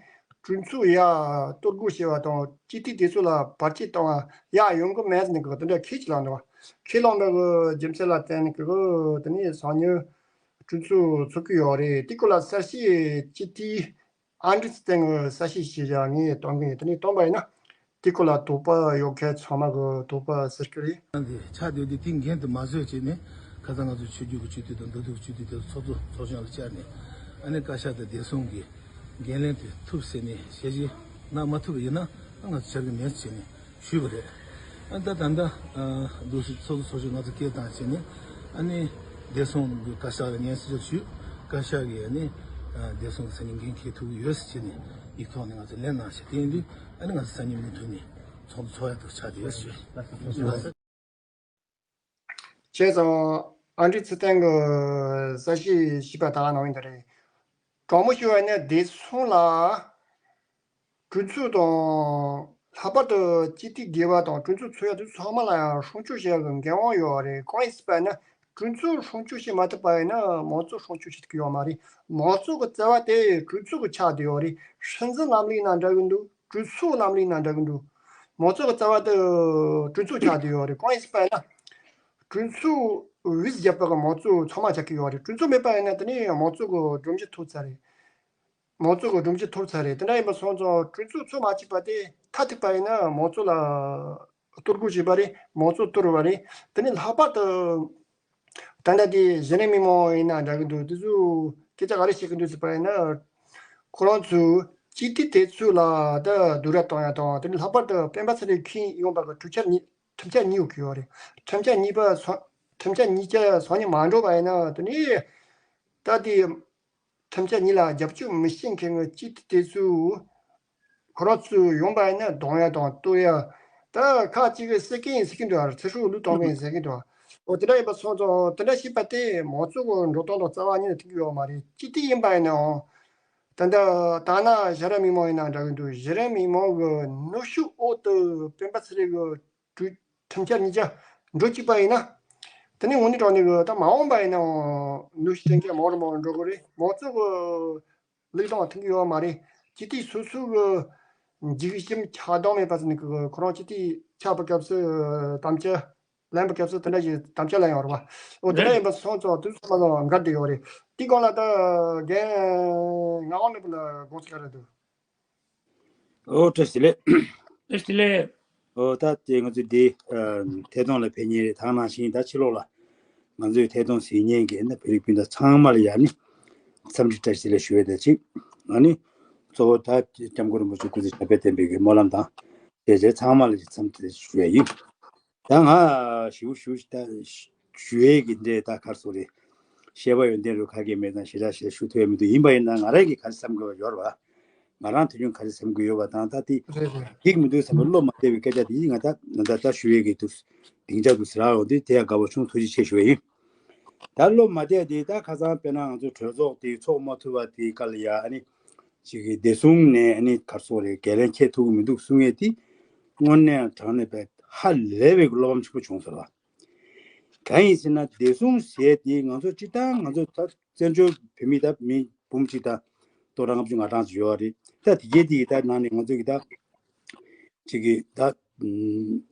གྲོས་ཚོགས་ཡར་གཏོར་རྒོལ་བྱས་པ་དང་སྤྱི་འཐུས་དེ་ཚོ་ལ་བར་ཆད་བཏང་བ་ཡར་ཡོང་གི་མེད་ཟེར་ནས་གི་དེ་འདྲ་ཁས་ཅིག་བླངས་འདུག་ཁས་བླངས་པའི་གི་རྒྱུ་མཚན་ལ་བརྟེན་ནས་གི་དེ་ནས་སང་ཉིན་གྲོས་ཚོགས་ཚོགས་ཀྱི་ཡོད་རེད། དེ་སྐོར་ལ་གསལ་བཤད་སྤྱི་འཐུས་ཨན་ཌྲི་ཚེ་བརྟན་གྱིས་གསལ་བཤད་ཞུས་བཞག་ངས་གཏོང་གི་ཡིན། དེ་ནས་གཏོང་པ་ཡིན་ན་དེ་སྐོར་ལ་དོགས་པ་ཡོད་མཁན་ཚང་མ་གི་དོགས་པ་ཟེར་གི་རེད། ནང་དེ་ཆགས་བསྡད་དེ་དེ་འགན་དུ་མ་བཟོས་བྱས་ནས་ཁ་སང་ང་ཚོ་ཆོས་བརྒྱུད་ཀྱི་སྤྱི་འཐུས་དང་མདོ་སྟོད་ཀྱི་སྤྱི་འཐུས་དེ་ཚོགས་གཙོ་ཚོགས་གཞོན་ལ་བཅར་ནས་ཨ་ནི་བཀའ་ཤག་དང་བདེ་སྲུང་གི་འགན་ལེན་དེ་ཐུབ་ཟེར་ནས་ཞལ་བཞེས་གནང་མ་ཐུབ་པ་ཡིན་ན་ང་ཚོ་བཅར་གི་མེད་ཟེར་ནས་ཞུས་པ་རེད། ཨ་ད་ད་ལྟ་ཨ་འདུག་སེ་ཚོགས་གཙོ་ཚོགས་གཞོན་ང་ཚོ་སྐད་བཏང་བྱས་ནས་ཨ་ནི་བདེ་སྲུང་གི་བཀའ་ཤག་ལ་སྙན་སེང་ཞུ། བཀའ་ཤག་གིས་ཨ་ནི་ཨ་བདེ་སྲུང་གི་སང་ཉིན་འགན་འཁྱེར་ཐུབ་ཀྱི་ཡོད་ཟེར་བྱས་ནས་ཡིག་ཐོག་ནས་ང་ཚོ་ལན་གནང་བྱས་དེ་ཡིན་དུས་ཨ་ནི་ང་ཚོ་སང་ཉིན་མུ་མཐུད་ནས་ཚོགས་འདུ་ཚོགས་ཡག་ཏུ་ཆགས་བསྡད་ཡོད་ཟེར། བྱས་ཙང་ཨན་ཌྲི་ཚེ་བརྟན་གྱིས་གསལ་བཤད་ཞུས་པ་ད་ག་ནང་བཞིན་དེ་རེད། དྲང་མོ་ཞུ་བ་ཡིན་ན་བདེ་སྲུང་ལ་གྲོས་ཚོགས་དང་ལྷག་པར་དུ་སྤྱི་འཐུས་སྒེར་བ་དང་གྲོས་ཚོགས་ཚོགས་ཡ་དེ་ཚང་མ་ལ་ཡང་སྲུང་སྐྱོབ་བྱེད་ཡག་གི་འགན་དབང་ཡོད་རེད། གང་ཡིན་ཟེར་བ་ཡིན་ན་ གྲོས་ཚོགས་སྲུང་སྐྱོབ་བྱེད་མ་ཐུབ་པ་ཡིན་ན་མང་གཙོ་སྲུང་སྐྱོབ་བྱེད་ཐུབ་ཀྱི་ཡོད་མ་རེད། མང་གཙོ་གི་རྩ་བ་དེ་གྲོས་ཚོགས་ཀྱི་ཆ་དེ་ཡོད་རེད། སྲིད་འཛིན་ལམ་ལུགས་ཡིན་ན་འདྲ་གི་འདུག་གྲོས་ཚོགས་ལམ་ལུགས་ཡིན་ན་འདྲ་གི་འདུག་མང་གཙོ་གི་རྩ་བ་དེ་གྲོས་ཚོགས་ཆ་དེ་ཡོད་རེད། གང་ཡིན་ཟེར་པ་ཡིན་ན། གྲོས་ཚོགས་བེད་རྒྱབ་པ་གི་མང་གཙོ་ཚང་མ་ཆགས་ཀྱི་ཡོད་རེད། གྲོས་ཚོགས་མེད་པ་ཡིན་ན་དེ་ནས་མང་གཙོ་གི་སྒྲོམ་གཞི་ཐོར་ཚར་རེད། མང་གཙོ་གི་སྒྲོམ་གཞི་ཐོར་ཚར་རེད། དེ་འདྲ་ཡིན་པ་སོང་ཙང་གྲོས་ཚོགས་ཚུགས་མ་བཅུག་པ་དེ་མཐའ་ཐུག་པ་ཡིན་ན་མང་གཙོ་ལ་གཏོར་རྒོལ་བྱས་པ་རེད། མང་གཙོ་གཏོར་བ་རེད། དེ་ནས་ལྷག་པར་དུ་ད་ལྟ་དེ་གཞི་རིམ་མི་མང་ཡིན་ན་འདྲ་གི་འདུག་དེ་ཚོས་སྐད་ཆ་ག་རེ་བཤད་ཀྱི་འདུག་ཟེར་པ་ཡིན་ན། ཁོ་རང་ཚོས་སྤྱི་འཐུས་དེ་ཚོ་ལ་ད་སྡུག་ར་གཏོང་ཡ་དང་། དེ་ནས་ལྷག་པར་དུ་སྤེན་པ་ཚེ་རིང་འཁྲིད་ཡོང་པ་གི་གྲོས་འཆར་གཉིས། ཁྲིམས་འཆར་གཉིས་ཡོད་ཀྱི་ཡོད་རེད། ཁྲིམས་འཆར་གཉིས་པ་སང་། ཁྲིམས་འཆར་གཉིས་ཀ་སང་ཉིན་མ་འགྲོ་བ་ཡིན་ན་དེ་ནས་ད་དེ། ཁྲིམས་འཆར་གཉིས་ལ་རྒྱབ་སྐྱོར་མི་བྱེད་མཁན་གྱི་སྤྱི་འཐུས་དེ་ཚོས་ཁོ་རང་ཚོས་ཡོང་པ་ཡིན་ན་གཏོང་ཡ་དང་གཏོར་ཡ། ད་ཁག་ཅིག་གིས་ཟེར་གྱི་ཡིན་ཟེར་གྱི་འདུག་ཚེ་སྲོག་བློས་གཏོང་གི་ཡིན་ཟེར་གྱི་འདུག་འོ་དེ་འདྲ་ཡིན་པ་སོང་ཙང་དེ་འདྲ་བྱས་པ་དེ་མང་གཙོ་གི་འགྲོ་སྟངས་དང་རྩ་བ་ཉིད་ནས་མཐུན་གྱི་ཡོད་མ་རེད། སྤྱི་འཐུས་ཡིན་པ་ཡིན་ནའང་། ད་ལྟ་ད་ན་གཞི་རིམ་མི་མང་ཡིན་ན་འདྲ་གི་འདུག་གཞི་རིམ་མི་མང་གི་ནུས་ཤུགས་འོག་ཏུ་སྤེན་པ་ཚེ་རིང་གི་གྲོས། ཁྲིམས་འཆར་གཉིས་ཆ་འགྲོ་གཅིག་པ་ཡིན་ན། དེ་ནི་དངོས་གནས་དྲང་གནས་ཀྱི་ད་མ་འོངས་པ་ཡིན་ནའང་ནུས་ཤུགས་གཏོང་མཁན་མང་རུ་མང་རུ་འགྲོ་གི་རེད། མང་གཙོ་གི་ལུགས་དང་མཐུན་གྱི་ཡོད་མ་རེད། སྤྱི་འཐུས་སོ་སོ་གི་འཇིགས་ཞུམ་ཆགས་སྡང་མེད་པ་ཟེར་ནས་ཀྱི་ཁོ་རང་སྤྱི་འཐུས་ཆགས་པའི་སྐབས་སུ་དམ་བཅའ་ལེན་པའི་སྐབས་སུ་དེ་འདྲ་ཞིག་དམ་བཅའ་ལེན་ཡོད་རེད་པ། འོ་དེ་འདྲ་ཡིན་པ་སོང་ཙང་དུས་ཚོད་མ་ལོ་འགལ་བསྡད་ཡོད་རེད། དེའི་སྒང་ལ་ད་རྒན་ངག་དབང་ནོར་བུ་ལ་དགོངས་ཚུལ་ག་རེ་འདུག་ཨོ་བཀྲ་ཤིས་བདེ་ལེགས། བཀྲ་ཤིས་བདེ་ལེགས། ཨོ་ད་དེ་ང་ཚོ་འདི་ཨ་ཐད་གཏོང་ལ་ཕེབས་མཁན་རེད། དེ་ནང་བཞིན་ད་ཕྱི་ལོགས་ལ་ང་ཚོའི་ཐད་གཏོང་གཟིགས་མཁན་གྱི་ན་བོད་རིགས་སྤུན་ཟླ་ཚང་མ་ལ་ཡང་ནི་འཚམས་འདྲི་བཀྲ་ཤིས་བདེ་ལེགས་ཞུ་ཡས་དེ་གཅིག་ཨ་ནི་གཙོ་བོ་ད་སྐྱབས་མགོན་རིན་པོ་ཆེ་སྐུ་ཚེ་ཞབས་པད་བརྟན་པའི་གི་སྨོན་ལམ་དང་དེ་བཅས་ཚང་མ་ལ་འཚམས་འདྲི་ཞུ་ཡས་ཡིན། ད་ང་ཞུ་ཞུ་ད་ཞུ་ཡས་ཀྱི་འདྲེ་ད་གར་སོ་རེད། བཤད་པ་ཡོན་ཏན་རུ་ཁ་གས་མེད་དང་ཞེ་དྲག་ཞེ་ཞུ་ཐུབ་ཡས་མི་འདུག་ཡིན་པ་ཡིན་ན་ང་རང་གིས་ག་རེ་བསམ་དགོས་པ་ཡོད་རེད་བ། ང་རང་དུས་རྒྱུན་ག་རེ་བསམ་གྱི་ཡོད་པ་དང་ད་དེ་རེད་རེད། འགྲིག་མི་འདུག་བསམ་པའི་བློ་མ་བདེ་བའི་སྐད་ཆ་དེ་ང་ད་ང་ད་ད་ཞུ་ཡས་ཀྱི་འདུག་སྡིངས་ཆ་འདུག་ཟེར་ཡོང་དུས་དེ་ཡང་དགའ་པོ་བྱུང་། ཐུགས་རྗེ་ཆེ་ཞུ་ཡས་ཡིན། ད་བློ་མ་བདེ་དེ་ད་ཁ་སང་དཔེར་ན་ང་ཚོ་གྲོས་ཚོགས་དེ་ཚོགས་མ་ཐུབ་པ་དེའི་སྐབས་ལ་ཡ་ཨ་ནི་ཅིག་གི་བདེ་སྲུང་ནས་ཨ་ནི་ག་རེ་ཟེར་དགོས་རེད། འགན་ལེན་འཁྱེར་ཐུབ་ཀྱི་མི་འདུག་གསུང་ཡས་དེ་དངོས་གནས་དྲང་གནས་པའི་ཧ་ལས་པའི་བློ་ཕམ་ཆེན་པོ་བྱུང་སོང་ལ། གང་ཡིན་ཟེར་ན་བདེ་སྲུང་ཟེར་དེ་ང་ཚོ་སྤྱིར་བཏང་ང་ཚོ་ད་བཙན་བྱོལ་བོད་མི་ད་མི་འབུམ་གཅིག་ད་སྟོང་ཕྲག་ལྔ་བཅུ་ང་གྲངས་ཅིག་ཡོད་རེད། ད་དེ་གའི་དེ་ཡི་ད་ནང་ནས་ང་ཚོ་གི་ད་ཅིག་གི་ད་ཨུམ་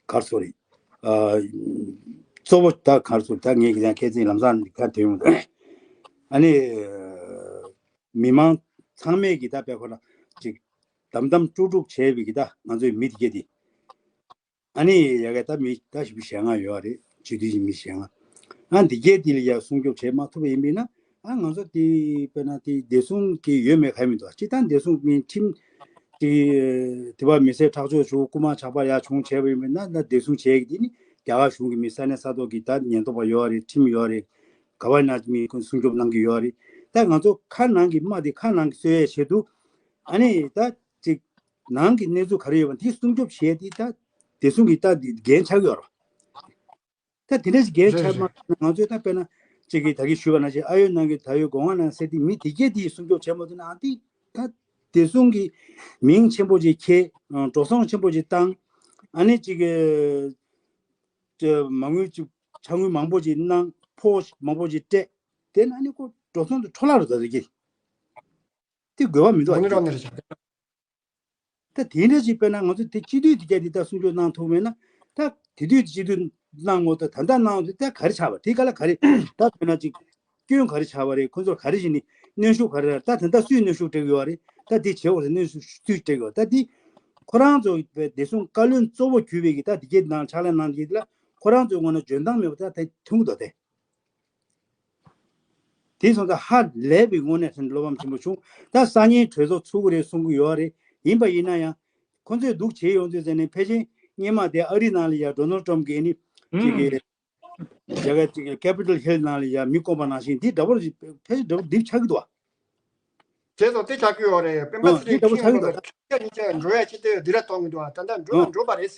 ག་རེ་ཟེར་དགོས་རེད། ཨ་གཙོ་བོ་ད་ག་རེ་ཟེར་དགོས་རེད། ད་ངས་ཀྱི་ཡང་ཁ་སང་ལམ་སང་ཁ་ཐོན་ཡོང་ད་ཨ་ནི་མི་མང་ཚང་མས་ཀྱི་ད་དཔེ་ཁོ་ན་ཅིག་དམ་དམ་དཀྲུག་དཀྲུག་བྱས་པའི་གི་ད་ང་ཚོའི་མི་དེ་གའི་དེ། ཨ་ནི་ཡ་གི་ད་མི་ད་ཞེ་པོ་ཞེ་ལྔ་ཡོད་རེད། སྤྱི་འཐུས་ཀྱི་མི་ཞེ་ལྔ། ཨ་འདི་གའི་འདི་ལ་ཡ་སྲུང་སྐྱོབ་བྱེད་མ་ཐུབ་པ་ཡིན་པས་ན་ཨ་ང་ཚོ་དེ་དཔེར་ན་དེ་བདེ་སྲུང་གི་ཡོད་མེད་ག་མི་འདུག་སྤྱིར་བཏང་བདེ་སྲུང་མི་ཁྲིམས་དེ་དེ་བ་མི་སེར་ཁྲག་སྦྱོར་བྱུང་། རྐུ་མ་ཇག་པ་ཡ་བྱུང་བྱས་པ་ཡིན་པས་ན་ད་བདེ་སྲུང་བྱེད་ཀྱི་དེ་ནི་རྒྱ་གར་གཞུང་གི་མི་ས་གནས་ས་ཐོག་གི་ད་ཉེན་རྟོག་པ་ཡོད་རེད། ཁྲིམས་ཡོད་རེད། ག་བ་ན་མི་ཁོང་སྲུང་སྐྱོབ་གནང་གི་ཡོད་རེད། ད་ང་ཚོ་ཁ་ནང་གི་དམག་དེ་ཁ་ནང་གི་གསོ་ཡས་ཆེད་དུ་ཨ་ནི་ད་ཅིག་ནང་གི་གནས་ཚུལ་ག་རེ་ཡོད་པ་དེ་སྲུང་སྐྱོབ་བྱས་ཏེ་ད་བདེ་སྲུང་གི་ད་འགན་ཆགས་ཡོད་རེད། ད་དེ་འདྲ་ཞིག་འགན་རེད་ཆགས་རེད། མ་ང་ཚོས་ད་དཔེར་ན་གཅིག་གིས་ད་གིན་ཞུས་པ་ནང་བཞིན་ཨ་ཡོད་ནང་གི་ད་ཡོད་སྒོ་ང་ནང་ཟེར་དེ་མི་དེ་གས་དེ་སྲུང་སྐྱོབ་བྱས་མ་ཐུབ་ན་ཨ་དེ་ད་བདེ་སྲུང་གི་མིང་ཆེན་པོ་ཅིག་ཁྱེར་འགྲོ་སོང་ཆེན་པོ་ཅིག་བཏང་ཨ་ནི་གཅིག་གི་མ་དངུལ་ཅིག་ཕྱག་དངུལ་མང་པོ་ཅིག་གནང་ཕོགས་མང་པོ་ཅིག་སྤྲད་དེ་ན་ཨ་ནི་ཁོ་འགྲོ་སོང་དེ་འཕྲོ་བརླག་རུ་ད་དེ་གི་དེ་དགོས་པ་མི་འདུག་ཨ་དེ། ད་དེ་འདྲ་ཞིག་དཔེར་ན་ང་ཚོ་དེ་སྤྱི་འཐུས་དེ་ག་དེ་ད་སྲུང་སྐྱོབ་གནང་ཐུབ་མེད་ན་ད་དེ་དུས་སྤྱི་འཐུས་གནང་ངོ་ད་ད་ལྟ་གནང་དུས་ད་ག་རེ་ཆགས་པ་དེ་ག་ལ་ག་རེ་ད་དཔེར་ན་ཅིག་སྐྱོན་ག་རེ་ཆགས་པ་རེད། ཁོ་ཚོར་ག་རེ་བྱས་ནས་གནོན་ཤུགས་ག་རེ་ར་ད་ད་ལྟ་སུས་གནོན་ཤུགས་སྤྲད་ཀྱི་ཡོད་རེད། ད་དེ་བྱེད་འོ་ཟེར་གནོན་ཤུགས་སུས་སྤྲད་ཀྱི་ཡོད་ད་དེ་ཁོ་རང་ཚོ་བའི་བདེ་སྲུང་བཀའ་བློན་གཙོ་བོ་གྱུར་པའི་གི་ད་དེ་གའི་ནང་ཕྱག་ལས་གནང་གི་ལ་ཁོ་རང་ཚོའི་ངོས་ནས་འཇོན་ཐང་མེད་པ་ད་དེ་མཐོང་གི་འདུག་སྟེ། དེ་སོང་ཙང་ཧ་ལས་པའི་དངོས་གནས་ཧྲན་བློ་ཕམ་ཆེན་པོ་བྱུང་། ད་སང་ཉིན་གྲོས་ཚོགས་ཚུགས་ཀྱི་རེད་གསུང་གི་ཡོད་རེད། ཡིན་པ་ཡིན་ན་ཡང་ཁོ་ཚོས་སྡུག་བྱེད་ཡོང་དུས་ཟེར་ནས་ཕལ་ཆེར་སྔོན་མ་དེ་ཨ་རི་ནང་ལ་ཡ་ཌོ་ནལ་ཊམ་གྱིས་ནི་ཅིག་གི་རྒྱ་གར་ཅིག་གི་ཀེ་པི་ཊལ་ཧིལ་ནང་ལ་ཡ་མི་བསྐོང་པ་ནང་བཞིན་འདི་འདྲ་པོ་ཕལ་ཆེར་འདྲ་པོ་འདི་ཆགས་ཀྱི་འདུག་བ། དེ་ཚོ་དེ་ཆགས་ཀྱི་ཡོད་རེད། སྤེན་པ་ཨ་ཚེ་འདི་རིང་འདྲ་པོ་ཆགས་ཁྲིམས་ཀྱི་ཀྱི་འདུག་ད་ཁྲིམས་ཆད་འགྲོ་ཡ་ཆེད་དུ་སྡིགས་ར་གཏོང་གི་འདུག་ད་ལྟ་འགྲོ་ན་ཨ་འགྲོ་པ་རེད།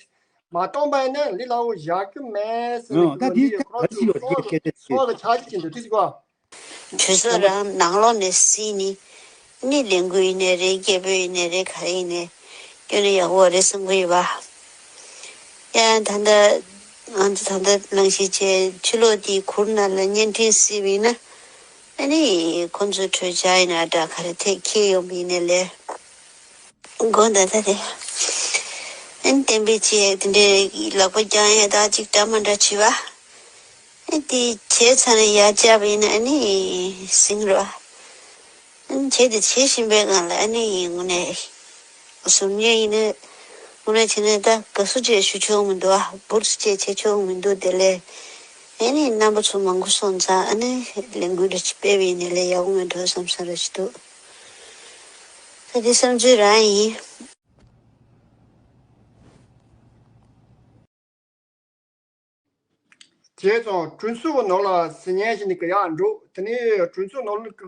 མ་གཏོང་པ་ཡིན་ན་ལི་ལ་འོ་བཞག་རྒྱུ་མེད་ཟེར་ནས་ཨ་ད་འདི་ཁོ་རང་ཚོ་ག་རེ་ཞིག་ཡོད་སྐད་ཆ་དེ་སོགས་ལ་ཆགས་ཀྱི་འདུག་དེ་ཟིག་གོ། གྲོས་ཚོགས་རང་ནང་ལོགས་ནས་སྲིད་ནི། ནི་ལས་འགུལ་ཡིན་ནའི་རེད། སྐད་འབོད་ཡིན་ནའི་རེད། ག་རེ་ཡིན་ནའི། སྐྱོན་ནི་ཡག་པོ་རེད་བསམ་གི་ཡོད་པ། ཡང་ད་ལྟ་ ང་ཚོ་ད་ལྟ་ནང་བཞིན་བྱས་ཕྱི་ལོགས་དེའི་གུར་ནང་ལ་བརྙན་འཕྲིན་བསྲིབས་ཡིན་ན། ཨ་ནི་ཁོང་ཚོའི་གྲོས་འཆར་ཡིན་ན་འདྲ་ག་རེ་ཐད་འཁྱེར་ཡོང་བ་ཡིན་ནའི་ལས། དགོངས་དག་ད་དེ། ཨ་ནི་བསྟན་པའི་ཆེད་དེ་འདྲའི་ལག་པ་བརྐྱང་ཡས་ད་ཅིག་འདྲ་མ་འདྲ་བྱེད་པ། ཨ་དེ་བྱས་ཚར་ནས་ཡར་བཅར་བ་ཡིན་ན་ཨ་ནི་ཟིང་རོ། ཨ་ནི་བྱས་དེ་བྱེད་བཞིན་པའི་སྒང་ལ་ཨ་ནི་དངོས་གནས་གཟུར་གཉིས་ཡིན་ན་དངོས་གནས་བྱས་ན་ད་དགའ་བསུ་བཅས་ཞུ་ཆོག་མི་འདུག་ཨ། འབུར་བཅས་བྱེད་ཆོག་མི་འདུག་དེ་ལས། ཨ་ནི་རྣམ་པ་ཚོ་མང་པོ་སོང་ཙང་ཨ་ནི་ལས་འགུལ་འདྲ་ཅིག་སྤེལ་བ་ཡིན་ནའི་ལས་ཡག་པོ་མེད་འགྲོ་བསམ་ས་ར་ཅིག་འདུག་ད་དེ་བསམ་ཚུལ་རང་ཡིན། བྱས་ཙང་གྲོས་ཚོགས་ཀྱི་ནང་ལ་ཟིན་ཉན་ཞིག་ནི་གི་ཡག་འགྲོ། དེ་ནས་གྲོས་ཚོགས་ནང་ལ་གི་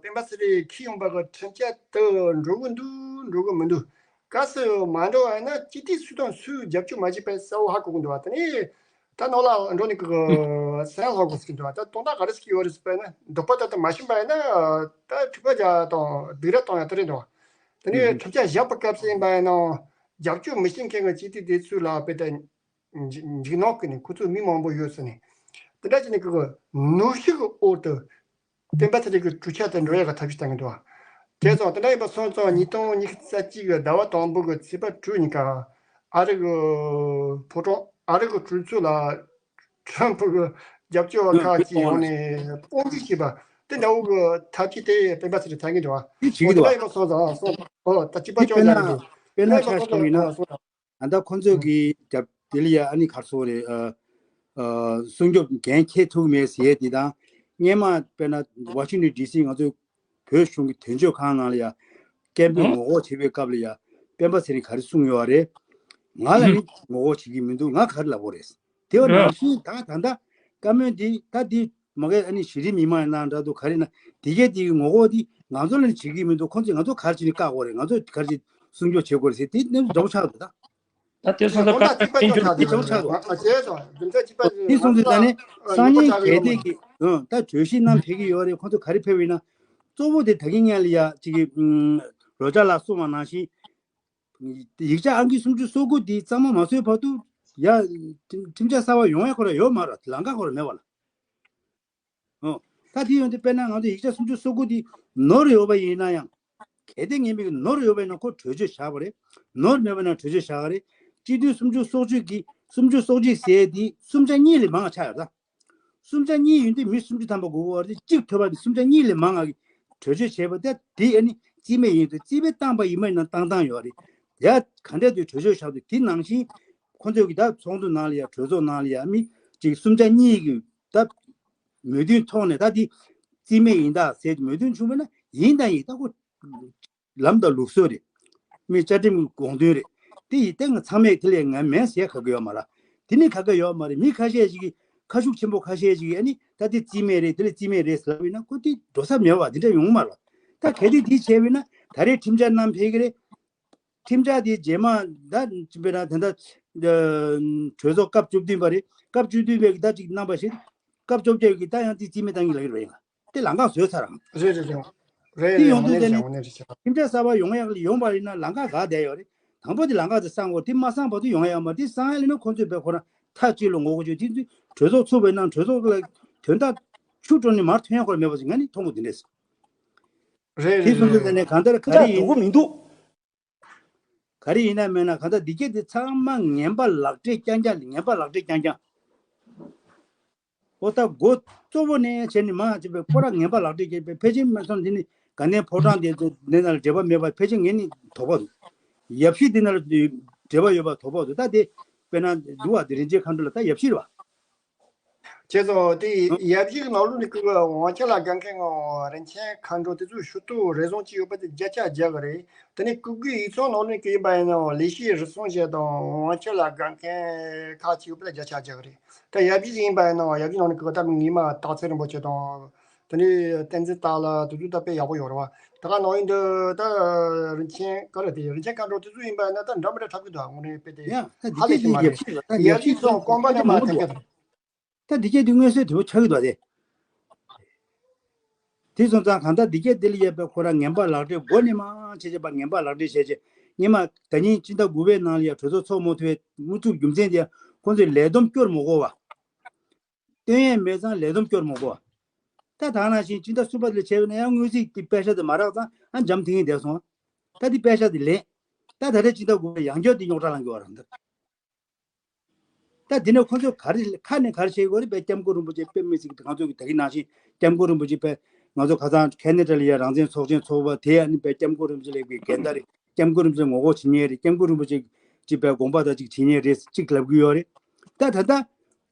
སྤེན་པ་ཚེ་རིང་འཁྱེར་ཡོང་པ་གི་ཁྲིམས་འཆར་དེ་འགྲོ་གི་འདུག་འགྲོ་གི་མི་འདུག་གལ་སྲིད་མ་འགྲོ་བ་ཡིན་ན་སྤྱི་འཐུས་སུ་དང་སུས་རྒྱབ་སྐྱོར་མ་བྱས་པའི་གསལ་བོ་ཧ་གོ་གི་འདུག་བ། དེ་ནས་ད་ནང་ལ་འགྲོ་ནི་གི་གསལ་ཧ་གོ་སྲིད་ཀྱི་འདུག་བ། ད་དོན་དག་ག་རེ་ཟེར་གྱི་ཡོད་རེད་ཟེར་བ་ཡིན་ན་འདོད་པ་ལྟར་དུ་མ་ཕྱིན་པ་ཡིན་ན་ད་འཁྲུག་པ་རྒྱག་དང་སྡིགས་ར་གཏོང་ཡ་དེ་རེད་འདུག་བ། དེ་ནས་ཁྲིམས་འཆར་བཞག་པའི་སྐབས་སུ་ཡིན་པ་ཡིན་ན་རྒྱབ་སྐྱོར་མི་བྱེད་མཁན་གྱི་སྤྱི་འཐུས་དེ་ཚོ་ལ་དཔེ་ད། འཇིགས་སྣང་གི་ནི་ཁོ་ཚོ་མི་མང་པོ་ཡོད་ཟེར་ནས། དེ་འདྲ་བྱས་ནས་ཁོ་གི་ནོར་ཤུགས་ཀྱི་འོག་ཏུ་སྤེན་པ་ཚེ་རིང་གི་གྲོས་འཆར་དེ་འགྲོ་ཡག་གི་ཐབས་ཤེས་བཏང་གི་འདུག་བ། བྱས་ཙང་དེ་འདྲ་ཡིན་པ་སོང་ཙང་ཉིས་སྟོང་ཉི་ཤུ་རྩ་གཅིག་གི་ཟླ་བ་དང་པོ་གི་ཚེས་པ་དྲུག་ཉིན་ཀ་ཨ་རི་གི་ཕོ་བྲང་ཨ་རི་གི་གྲོས་ཚོགས་ལ་ཁྲམ་ཕུ་གི་རྒྱབ་སྐྱོར་བ་ཁག་ཅིག་ཡོང་ནས་དཔུང་སྒྲིག་བྱས་པ་དེ་འདྲ་བོ་གི་ཐབས་ཤེས་དེ་སྤེན་པ་ཚེ་རིང་བཏང་གི་འདུག་བ། འདི་བྱེད་ཀྱི་འོ་དེ་འདྲ་འདུག་ཡིན་པ་སོང་ཙང་སོང་ཨོ་ད་གཅིག་པ་འདི་ཅོག་དཔེར་ན་ཡ་རེད། དཔེར་ན་ཆ་བཞག་པ་ཡིན་ན། ད་ལྟ་ཁོང་ཚོས་ཀྱི་རྒྱབ་དེ་ལ་ཡ་ཨ་ནི་གར་སོང་རེད། ཨ་ཨ་སྲུང་སྐྱོབ་འགན་འཁྱེར་ཐུབ་མེད་ཟེར་དེ་དང་། སྔན་མ་དཔེར་ན་ཝ་ཤིང་ཊོན་ཌི་སི་ང་ཚོའི་བོད་གཞུང་གི་དོན་གཅོད་ཁང་ནང་ལ་ཡ་སྐད་འབོད་ངོ་ལྐོག་བྱེད་པའི་སྐབས་ལ་ཡ་སྤེན་པ་ཚེ་རིང་ག་རེ་གསུངས་ཡོད་རེད། ང་ལ་ནི་ངོ་ལྐོག་བྱེད་ཀྱི་མི་འདུག་ང་ག་རེ་ལབ་དགོས་རེད། དེ་བ་ནང་བཞིན་ད་ད་ལྟ་བཀའ་མོལ་འདི་ད་འདི་མ་གི་ཨ་ནི་གཞི་རིམ་མི་མང་ཡིན་ན་འདྲ་འདུག་ག་རེ་ན་དེ་གས་དེ་གི་ངོ་ལྐོག་འདི་ང་ཚོ་ལ་ནི་བྱེད་ཀྱི་མི་འདུག་ཁོང་ཚོས་ང་ཚོ་ག་རེ་བྱེད་ནི་བཀག་དགོས་རེད། ང་ཚོ་ག་རེ་བྱེད་སྲུང་སྐྱོབ་བྱེད་དགོས་རེད་ཟེར་དེ་ནི་འདྲ་པོ་ཆགས་འདུག་ད། ད་དེ་སོང་ཙང་དོན་དག་གཅིག་པ་ཅོག་ཆགས་འདུག་དེ་འདྲ་པོ་ཆགས་འདུག་ཨ་བྱས་སོང་རྒྱུ་མཚན་གཅིག་པ་དེ་སོང་ཙང་ད་ནི་སང་ཉིན་གལ་ཏེ་གི་ཨ་ད་གྲོས་གཞི་ནང་ཕེབས་ཀྱི་ཡོད་རེད། ཁོང་ཚོ་ག་རེ་ཕེབས་ཡིན་ན་གཙོ་བོ་དེ་ད་གིན་སྔོན་ལ་ཡ་གཅིག་གི་རོ་ཅག་ལགས་གསུངས་པ་ནང་བཞིན། ཡིག་ཆ་ཨང་ཀི་སུམ་ཅུ་སོ་དགུ་འདི་གཙང་མ་མ་བཟོས་བར་དུ་ཡ་ཁྲིམས་ཁྲིམས་འཆར་གསར་པ་ཡོང་ཡ་ཁོ་ར་ཡོད་མ་རེད། ལམ་ཁ་ཁོ་ར་མེད་པ་ལ། ཨོ། ད་དེ་ཡོང་དུས་དཔེར་ན་ང་ཚོ་ཡིག་ཆ་སུམ་ཅུ་སོ་དགུ་འདི་ནོར་ཡོད་པ་ཡིན་ན་ཡང་། གལ་ཏེ་ངེས་མེད་ཀྱི་ནོར་ཡོད་པ་ཡིན་ན་ཁོ་གྲོས་ཆོད་བཞག་པ་རེད། ནོར་མེད་པ་ཡིན་ན་གྲོས་ཆོད་བཞག་ག་རེད། སྤྱི་འཐུས་སུམ་ཅུ་སོ་གཅིག་གི་སུམ་ཅུ་སོ་གཅིག་ཟེར་དེ་སུམ་ཆ་གཉིས་ལས་མང་ཆགས་ཡོད་ད། སུམ་ཆ་གཉིས་ཡོད་དུས་མི་སུམ་ཅུ་ཐམ་པ་དགོས་པ་རེད། གཅིག་ཐོབ་པ་དེ་སུམ་ཆ་གཉིས་ལས་མང་ང་གི་གྲོས་ཆོད་བྱས་པ་དེ་དེ་ཨ་ནི་རྩིས་མེད་ཡིན་དུས་རྩིས་མེད་བཏང་པ་ཡིན་མ་ཡིན་ན་བཏང་བཏང་ཡོད་རེད། ཡ་ག་འདྲ་དུས་གྲོས་ཆོད་བཞག་དུས་དེ་ནང་བཞིན་ཁོང་ཚོས་ཀྱི་ད་ཚོགས་འདུ་ནང་ལ་ཡ་གྲོས་ཚོགས་ནང་ལ་ཡ་མི་གཅིག་སུམ་ཆ་གཉིས་ཀྱི་ད་མོས་མཐུན་ཐོག་ནས་ད་དེ་རྩིས་མེད་ཡིན་ད་ཟེར་མོས་མཐུན་བྱུང་བ་ན་ཡིན་ད་ཡིན་ད་ཁོ། ལམ་དང་ལུགས་སྲོལ་རེད། མི་བཅའ་ཁྲིམས་ཀྱི་དགོངས་དོན་རེད། དེ་ཡི་སྟེང་ཚང་མས་དེ་ལས་ང་མེད་ཟེར་ག་གི་ཡོད་མ་རེད། དེ་ནི་ག་ག་ཡོད་མ་རེད། མི་ཁ་ཤས་ཤིག་གིས་ཁ་ཤུགས་ཆེན་པོ་ཁ་ཤས་ཤིག་གིས་ཨ་ནི་ད་དེ་རྩིས་མེད་རེད། དེ་ལས་རྩིས་མེད་རེད་ཟེར་ལབ་ཡིན་ན་ཁོ་དེ་འགྲོ་ས་མེད་པ་དེ་འདྲ་ཡོང་མ་རེད། ད་གལ་ཏེ་དེ་བྱས་པ་ཡིན་ན་ད་རེས་ཁྲིམས་འཆར་བསྣམས་ཕེབས་ཀྱི་རེད། ཁྲིམས་འཆར་དེ་རྗེས་མ་ད་དཔེར་ན་ད་ལྟ་གྲོས་ཚོགས་སྐབས་བཅུ་བདུན་པ་རེད། སྐབས་བཅུ་བདུན་པའི་གི་ད་ཅིག་གནང་པ་བཞིན་སྐབས་བཅོ་བརྒྱད་ཀྱི་ད་ཡང་དེ་རྩིས་མེད་བཏང་གི་ལབ་ཀྱི་རེད་ཡང་། དེ་ལམ་ཁ་བཟོས་ཚར་རང་། རེད་རེད་རེད། རེད་དེ་རེད། ཡོང་དངོས་དུས་དེ་ནས་ནི་དངོས་གནས་རེད་ཤག་ཁྲིམས་འཆར་གསར་པ་ཡོང་ཡག་ཡོང་པ་ཡིན་ན་ལམ་ཁ་ག་བསྡད་ཡོད་རེད། དང་པོ་དེ་ལམ་ཁ་དེ་སང་དགོས། དེ་མ་སང་བར་དུ་ཡོང་ཡག་ཡོད་མ་རེད། དེ་སང་ཡག་ལ་ནི་ཁོང་ཚོས་བས་ཁོ་རང་མཐའ་གཅིག་ལ་ངོ་རྒོལ་བྱོས། དེ་དུས་གྲོས་ཚོགས་ཚུགས་པའི་ནང་གྲོས་ཚོགས་ལ་དོན་དག་ཆུ་དཀྲོལ་ནས་མར་ཐོན་ཡག་ཁོ་རང་མེད་པ་ཞིག་ང་ནི་མཐོང་གི་འདི་འདྲས། རེད་དེ་རེད་སོང་ཙང་རེད། ནས་གང་ལྟར་ག་ཁྲིམས་འཆར་རེ་ཡིན། འགྲོ་གི་མི་འདུག་ག་རེ་ཡིན་ན་མེད་ན་གང་ལྟར་འདི་སྐད་དེ་ཚང་མ་ངན་པ་ལག་འབྲེལ་རྐྱང་རྐྱང་ངན་པ་ལག་འབྲེལ་རྐྱང་རྐྱང་། ཨོ་ད་འགོ་གཙོ་བོ་ནས་བྱས་ནས་མ་བྱས་པའི་ཁོ་རང་ངན་པ་ལག་འབྲེལ་བྱས་པའི་ཕལ་ཆེར་མ་སོང་འདི་ནི་དགའ་ལྡན་ཕོ་བྲང་དེ་ཚོ་འདི་ནང་ལ་འབྲེལ་བ་མེད་པ་ཕལ་ཆེར་ངས་ནི་དོགས་པ་འདུག་ཡབ་གཞིས་འདི་ནང་ལ་འབྲེལ་བ་ཡོད་པ་དོགས་པ་འདུག་ད་དེ་དཔེར་ན་འདུག་བ་དེ་རིན་ཆེན་མཁའ་འགྲོ་ལ་ད་ཡབ་གཞིས་རེད་བ། བྱས་ཙང་དེ་ཡབ་གཞིས་ཀྱི་ནང་ལོགས་ནས་ཀྱི་དབང་ཆ་ལ་དགའ་མཁན་ངོ་རིན་ཆེན་མཁའ་འགྲོ་དེ་ཚོའི་ཞུ་གཏུག་རེ་ཟུང་ཅིག་ཡོད་པ་དེ་བརྒྱ་ཆ་བརྒྱ་གི་རེད། དེ་ནས་སྐུ་སྒེར་ཡིག་ཚང་ནང་ལོགས་ནས་ཀྱི་ཡིན་པ་ཡིན་ནའང་ལས་བྱེད་རེ་ཟུང་ཞིག་དང་དབང་ཆ་ལ་དགའ་མཁན་ཁག་ཅིག་ཡོད་པ་དེ་བརྒྱ་ཆ་བརྒྱ་གི་རེད། ད་ཡབ་གཞིས་ཡིན་པ་ཡིན་ནའང་ཡབ་གཞིས་ནང་ནས་ཀྱི་ད་ངེས་མ་སྟག་ཚེ་རིང་པོ་ཆེ་དང་དེ་ནས་བསྟན་འཛིན་སྟག་ལགས་དེ་ཚོ་ད་དཔེ་ཡག་པོ་ཡོད་རེད་བ། ད་ག་ནང་ཡིན་དུས་ད་རིན་ཆེན་ག་རེ་དེ་རིན་ཆེན་མཁའ་འགྲོ་དེ་ཚོ་ཡིན་པ་ཡིན་ན་ད་འདྲ་མི་འདྲ་འཁྲབ་ཀྱི་འདུག་དངོས་གནས་དཔེ་དེ་ཡ་ད་འདི་ཧ་ལས་ཀྱི་ཤེས་མ་ཡབ་རེད། གཞིས་ལ་ད་ཡབ་ཡབ་གཞིས་གཞིས་ཚོ་ཚོ་དཀོན་པ་ནས་མ་ཐེབས་ཀྱི་རེད། ད་འདི་སྐད་དུ་མངོན་གསལ་དོད་པོ་ཆགས་ཀྱི་འདུག་སྟེ། དེ་སོང་ཙང་གང་ལྟར་འདི་སྐད་དེ་ལ་ཡོད་པའི་ཁོ་རང་ངན་པ་ལག་འབྲེལ་མགོ་ནས་མ་བྱས་བྱས་པ་ངན་པ་ལག་འབྲེལ་བྱས་བྱས་སྔོན་མ་ཟླ་ཉིན་སྤྱི་ཟླ་དགུ་པའི་ནང་ལ་ཡང་གྲོས་ཚོགས་ཚོགས་མ་ཐུབ་པའི་དངོས་གྲུབ་རྒྱུ་མཚན་དེ་ ཁོང་ཚོས་ལས་བསྡོམས་སྐྱོར་མི་དགོས་པ། སྟོན་ཡས་མེད་ཙང་ལས་བསྡོམས་སྐྱོར་མི་དགོས་པ། ད་ད་ནང་བཞིན་སྤྱི་ཟླ་གསུམ་པ་ལ་བྱས་པ་ན་ཡང་དངུལ་རྩིས་ཀྱི་པད་ཤག་དེ་མ་རག་ཙང་ཨ་འཇམ་ཐིང་ངེ་བསྡད་སོང་། ད་དེ་པད་ཤག་དེ་ལེན། ད་ད་ལྟ་སྤྱི་ཟླ་དགུ་པ་ཡང་བསྐྱར་དེ་རྙོག་དྲ་ལངས་ཀྱི་ཡོད་རེད་འདུག་ད་དེ་ནས་ཁོ་ཚོས་ག་རེ་ཁ་ནས་ག་རེ་བཤད་ཀྱི་ཡོད་རེད། དཔེ་སྐྱབས་མགོན་རིན་པོ་ཆེ་དཔེ་མི་སྲིད་ཀྱི་ང་ཚོ་གི་ད་གིན་ནང་བཞིན་སྐྱབས་མགོན་རིན་པོ་ཆེ་དཔེ་ང་ཚོ་ཁ་སང་ཁེ་ན་ཌ་ལ་ཡ་རང་བཙན་ཚོགས་ཆེན་ཚོགས་པ་དེ་ཡང་ནི་དཔེ་སྐྱབས་མགོན་རིན་པོ་ཆེ་ལ་གི་འགལ་ཟླ་རེད། སྐྱབས་མགོན་རིན་པོ་ཆེ་ངོ་རྒོལ་བྱེད་མཁན་རེད། སྐྱབས་མགོན་རིན་པོ་ཆེ་ཅིག་དཔེ་དགོངས་པ་དང་ཅིག་བྱེད་མཁན་རེད་ཅིག་ལབ་ཀྱི་ཡོད་རེད། ད་ད་ལྟ་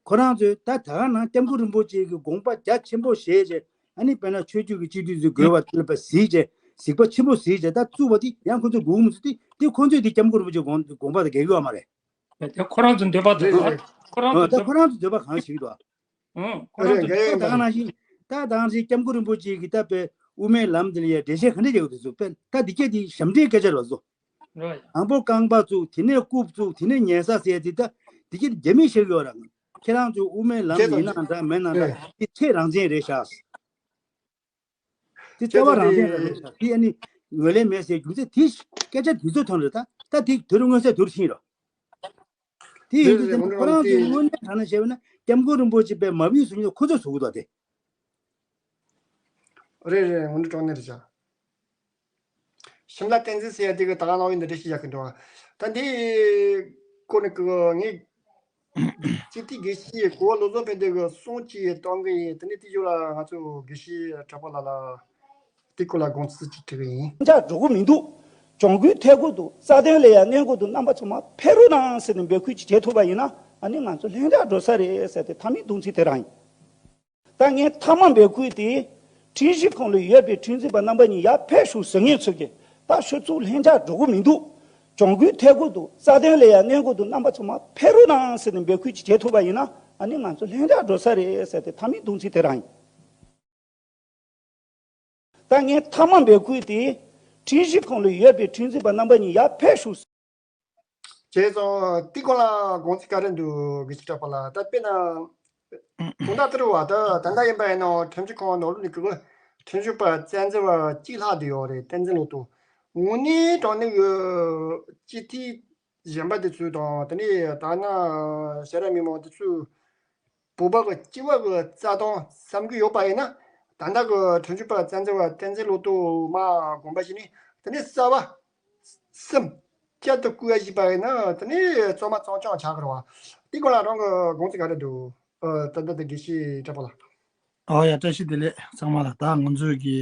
ཁོ་རང་ཚོས་ད་ད་ག་ནང་སྐྱབས་མགོན་རིན་པོ་ཆེ་གི་དགོངས་པ་རྒྱ་ཆེན་པོ་བཞེས་བྱས་ཨ་ནི་དཔེར་ན་ཆོས་བརྒྱུད་ཀྱི་སྤྱི་འཐུས་ཚོས་དགོས་པ་ལ་དཔེ་གཟིགས་བྱས་གཟིགས་པ་ཆེན་པོ་གཟིགས་བྱས་ད་བཙུགས་པ་དེ་ཡང་ཁོ་ཚོས་དགོས་ཀྱི་མི་འདུག་དེ་དེ་ཁོ་ཚོས་དེ་སྐྱབས་མགོན་རིན་པོ་ཆེ་དགོངས་དགོངས་པ་དང་འགལ་གྱི་ཡོད་མ་རེད། དེ་ཁོ་རང་ཚོའི་འདོད་པ་དེ་རེད། རེད། ཁོ་རང་ཨ། ཚོའི་ད་འདོད་ཁོ་རང་ཚོའི་འདོད་པ་གང་ཞིག་འདུག་ཨ། ཁོ་རང་རེད། ཚོའི་ད་ད་ག་ནང་བཞིན་ད་ད་ག་ནང་བཞིན་སྐྱབས་མགོན་རིན་པོ་ཆེ་གིས་ད་དཔེ་དབུ་མའི་ལམ་དེ་ལ་ཡ་འགྲེལ་བཤད་ག་འདྲ་རྒྱག་གི་འདུག་ཟེར་དཔེ་ད་འདི་སྐད་དེ་ཞབས་འདྲེན་སྐད་ཆ་རེད་བཟོ། རེད། དང་པོ་རྐང་པ་བཙུགས། དེ་ནས་རྐུབ་བཙུགས། དེ་ནས་ཉལ་ས་ཟེར་དེ་ད་འདི་སྐད་དེ་རྒྱ་མིས་བཤད་ཀྱི་ཡོད་རེད། ཁྱེད་རང་ཚོའི་དབུ་མའི་ལམ་ཡིན་ནའང་འདྲ་མིན་ནའང་འདྲ་དེ་ཚད་རང་བཙན་རེད་ཤག་དེ་ལྟ་བ་རང་བཙན་རེད་ཤག་དེ་ཨ་ནི་ངོས་ལེན་མེད་ཟེར་རྒྱུ་མཚན་དེ་སྐད་ཆ་དེ་ཚོའི་ཐོག་ནས་ད་ད་དེ་དུས་རབས་མངོན་གསལ་དུ་ཕྱིན་རོགས། དེ་ཡིན་དུས་ཙམ་ཁོ་རང་ཚོའི་དངོས་གནས་དྲང་གནས་བཤད་པ་ན་སྐྱབས་མགོན་རིན་པོ་ཆེ་དཔེ་མ་བུད་སོང་ཉིད་ཁོ་ཚོས་བཟོ་གི་འདུག་སྟེ། རེད་རེད། དངོས་གནས་དྲང་གནས་རེད་ཤག་ཤིམ་ལ་བསྟན་འཛིན་ཟེར་ཡ་དེ་གི་ད་ག་ནང་བཞིན་འདི་འདྲ་ཞིག་བཞག་གི་འདུག་ད་འདི་སྐོར་ནས་ཀྱི་ངས་སྤྱི་འཐུས་དགེ་བཤེས་གོ་བ་བློ་བཟང་ཕན་བདེ་གི་གསུང་ཅིག་གཏོང་གི་ཡིན། དེ་ནས་དེ་ཞོར་ལ་ང་ཚོ་དགེ་བཤེས་གྲགས་པ་ལགས་ལ་དེ་སྐོར་ལ་དགོངས་ཚུལ་ཅིག་དྲི་གི་ཡིན། ལྷིང་འཇགས་འགྲོ་གི་མི་འདུག་གྱོང་གུན་ཐེབས་ཀྱི་འདུག་རྩ་དོན་ལ་ཡང་གནོད་ཀྱི་འདུག་རྣམ་པ་ཚང་མ་ཕེབས་རོགས་གནང་ཟེར་ནས་འབོད་སྐུལ་ཅིག་བྱེད་ཐུབ་པ་ཡིན་ན་ཨ་ནི་ང་ཚོ་ལྷིང་འཇགས་འགྲོ་ས་རེད་ཟེར་ཏེ་མཐའ་མའི་གདུང་ཚིག་དེ་རང་ཡིན། ད་ངས་མཐའ་མ་འབོད་སྐུལ་དེ་ཁྲིམས་ཞིབ་ཁང་ལ་ཡོད་པའི་ཁྲིམས་འཛིན་པ་རྣམ་པ་གཉིས་ཡར་ཕེབས་ཤོག་ཟེར་མཁན་ཚོ་གིས་ད་ཤོག་ཚུགས་ལྷིང་འཇགས་འགྲོ་གི་མི་འདུག་གྱོང་གུན་ཐེབས་ཀྱི་འདུག་རྩ་དོན་ལ་ཡང་གནོད་ཀྱི་འདུག་རྣམ་པ་ཚང་མ་ཕེབས་རོགས་གནང་ཟེར་ནས་འབོད་སྐུལ་ཅིག་བྱེད་ཐུབ་པ་ཡིན་ན་ཨ་ནི་ང་ཚོ་ལྷིང་འཇགས་འགྲོ་ས་རེད་ཟེར་ཏེ་མཐའ་མའི་གདུང་ཚིག་དེ་རང་ཡིན། ད་ངས་མཐའ་མ་འབོད་སྐུལ་དེ་ཁྲིམས་ཞིབ་ཁང་ལ་ཡོད་པའི་ཁྲིམས་འཛིན་པ་རྣམ་པ་གཉིས་ཡར་ཕེབས་ཤོག་བྱས་ཙང་དེ་སྐོར་ལ་དགོངས་ཚུལ་ག་རེ་འདུག་དགེ་བཤེས་གྲགས་པ་ལགས། ད་དཔེར་ན་དོན་དག་དེ་རུ་བ་ད་ད་ལྟ་ཡིན་པ་ཡིན་ནའང་ཁྲིམས་ཞིབ་ཁང་ནང་ལོགས་ནས་གི་ཁྲིམས་ཞིབ་པ་རྩ་འཛིན་པ་གཅིག་ལྷག་བསྡད་ཡོད་རེད། བསྟན་འཛིན་བློ་གྲོས། དངོས་གནས་དྲང་གནས་ཀྱི་སྤྱི་འཐུས་གཞན་པ་དེ་ཚོ་དང་དེ་ནས་ད་ན་ཤ་ར་མི་མང་དེ་ཚོས་བོད་པ་གི་སྤྱི་བ་གི་རྩ་དོན་བསམ་གྱི་ཡོད་པ་ཡིན་ན་ད་ལྟ་གི་ཁྲིམས་ཞིབ་པ་རྩ་འཛིན་པ་བསྟན་འཛིན་བློ་གྲོས་མ་དགོངས་པ་བཞིན་ནས་དེ་ནས་གསར་པ་སེམས་བསྐྱར་དུ་བསྐུལ་བ་ཞིག་པ་ཡིན་ན་དེ་ནས་གཙང་མ་གཙང་རྐྱང་ཆགས་ཀྱི་རེད་བ། དེ་སྐོར་ལ་རང་གི་དགོངས་ཚུལ་ག་རེ་འདུག་ཨ། ད་ལྟ་དེ་དགེ་བཤེས་གྲགས་པ་ལགས། ཨོ་ཡ། བཀྲ་ཤིས་བདེ་ལེགས་ཚང་མ་ལ། ད་ང་ཚོའི་གི་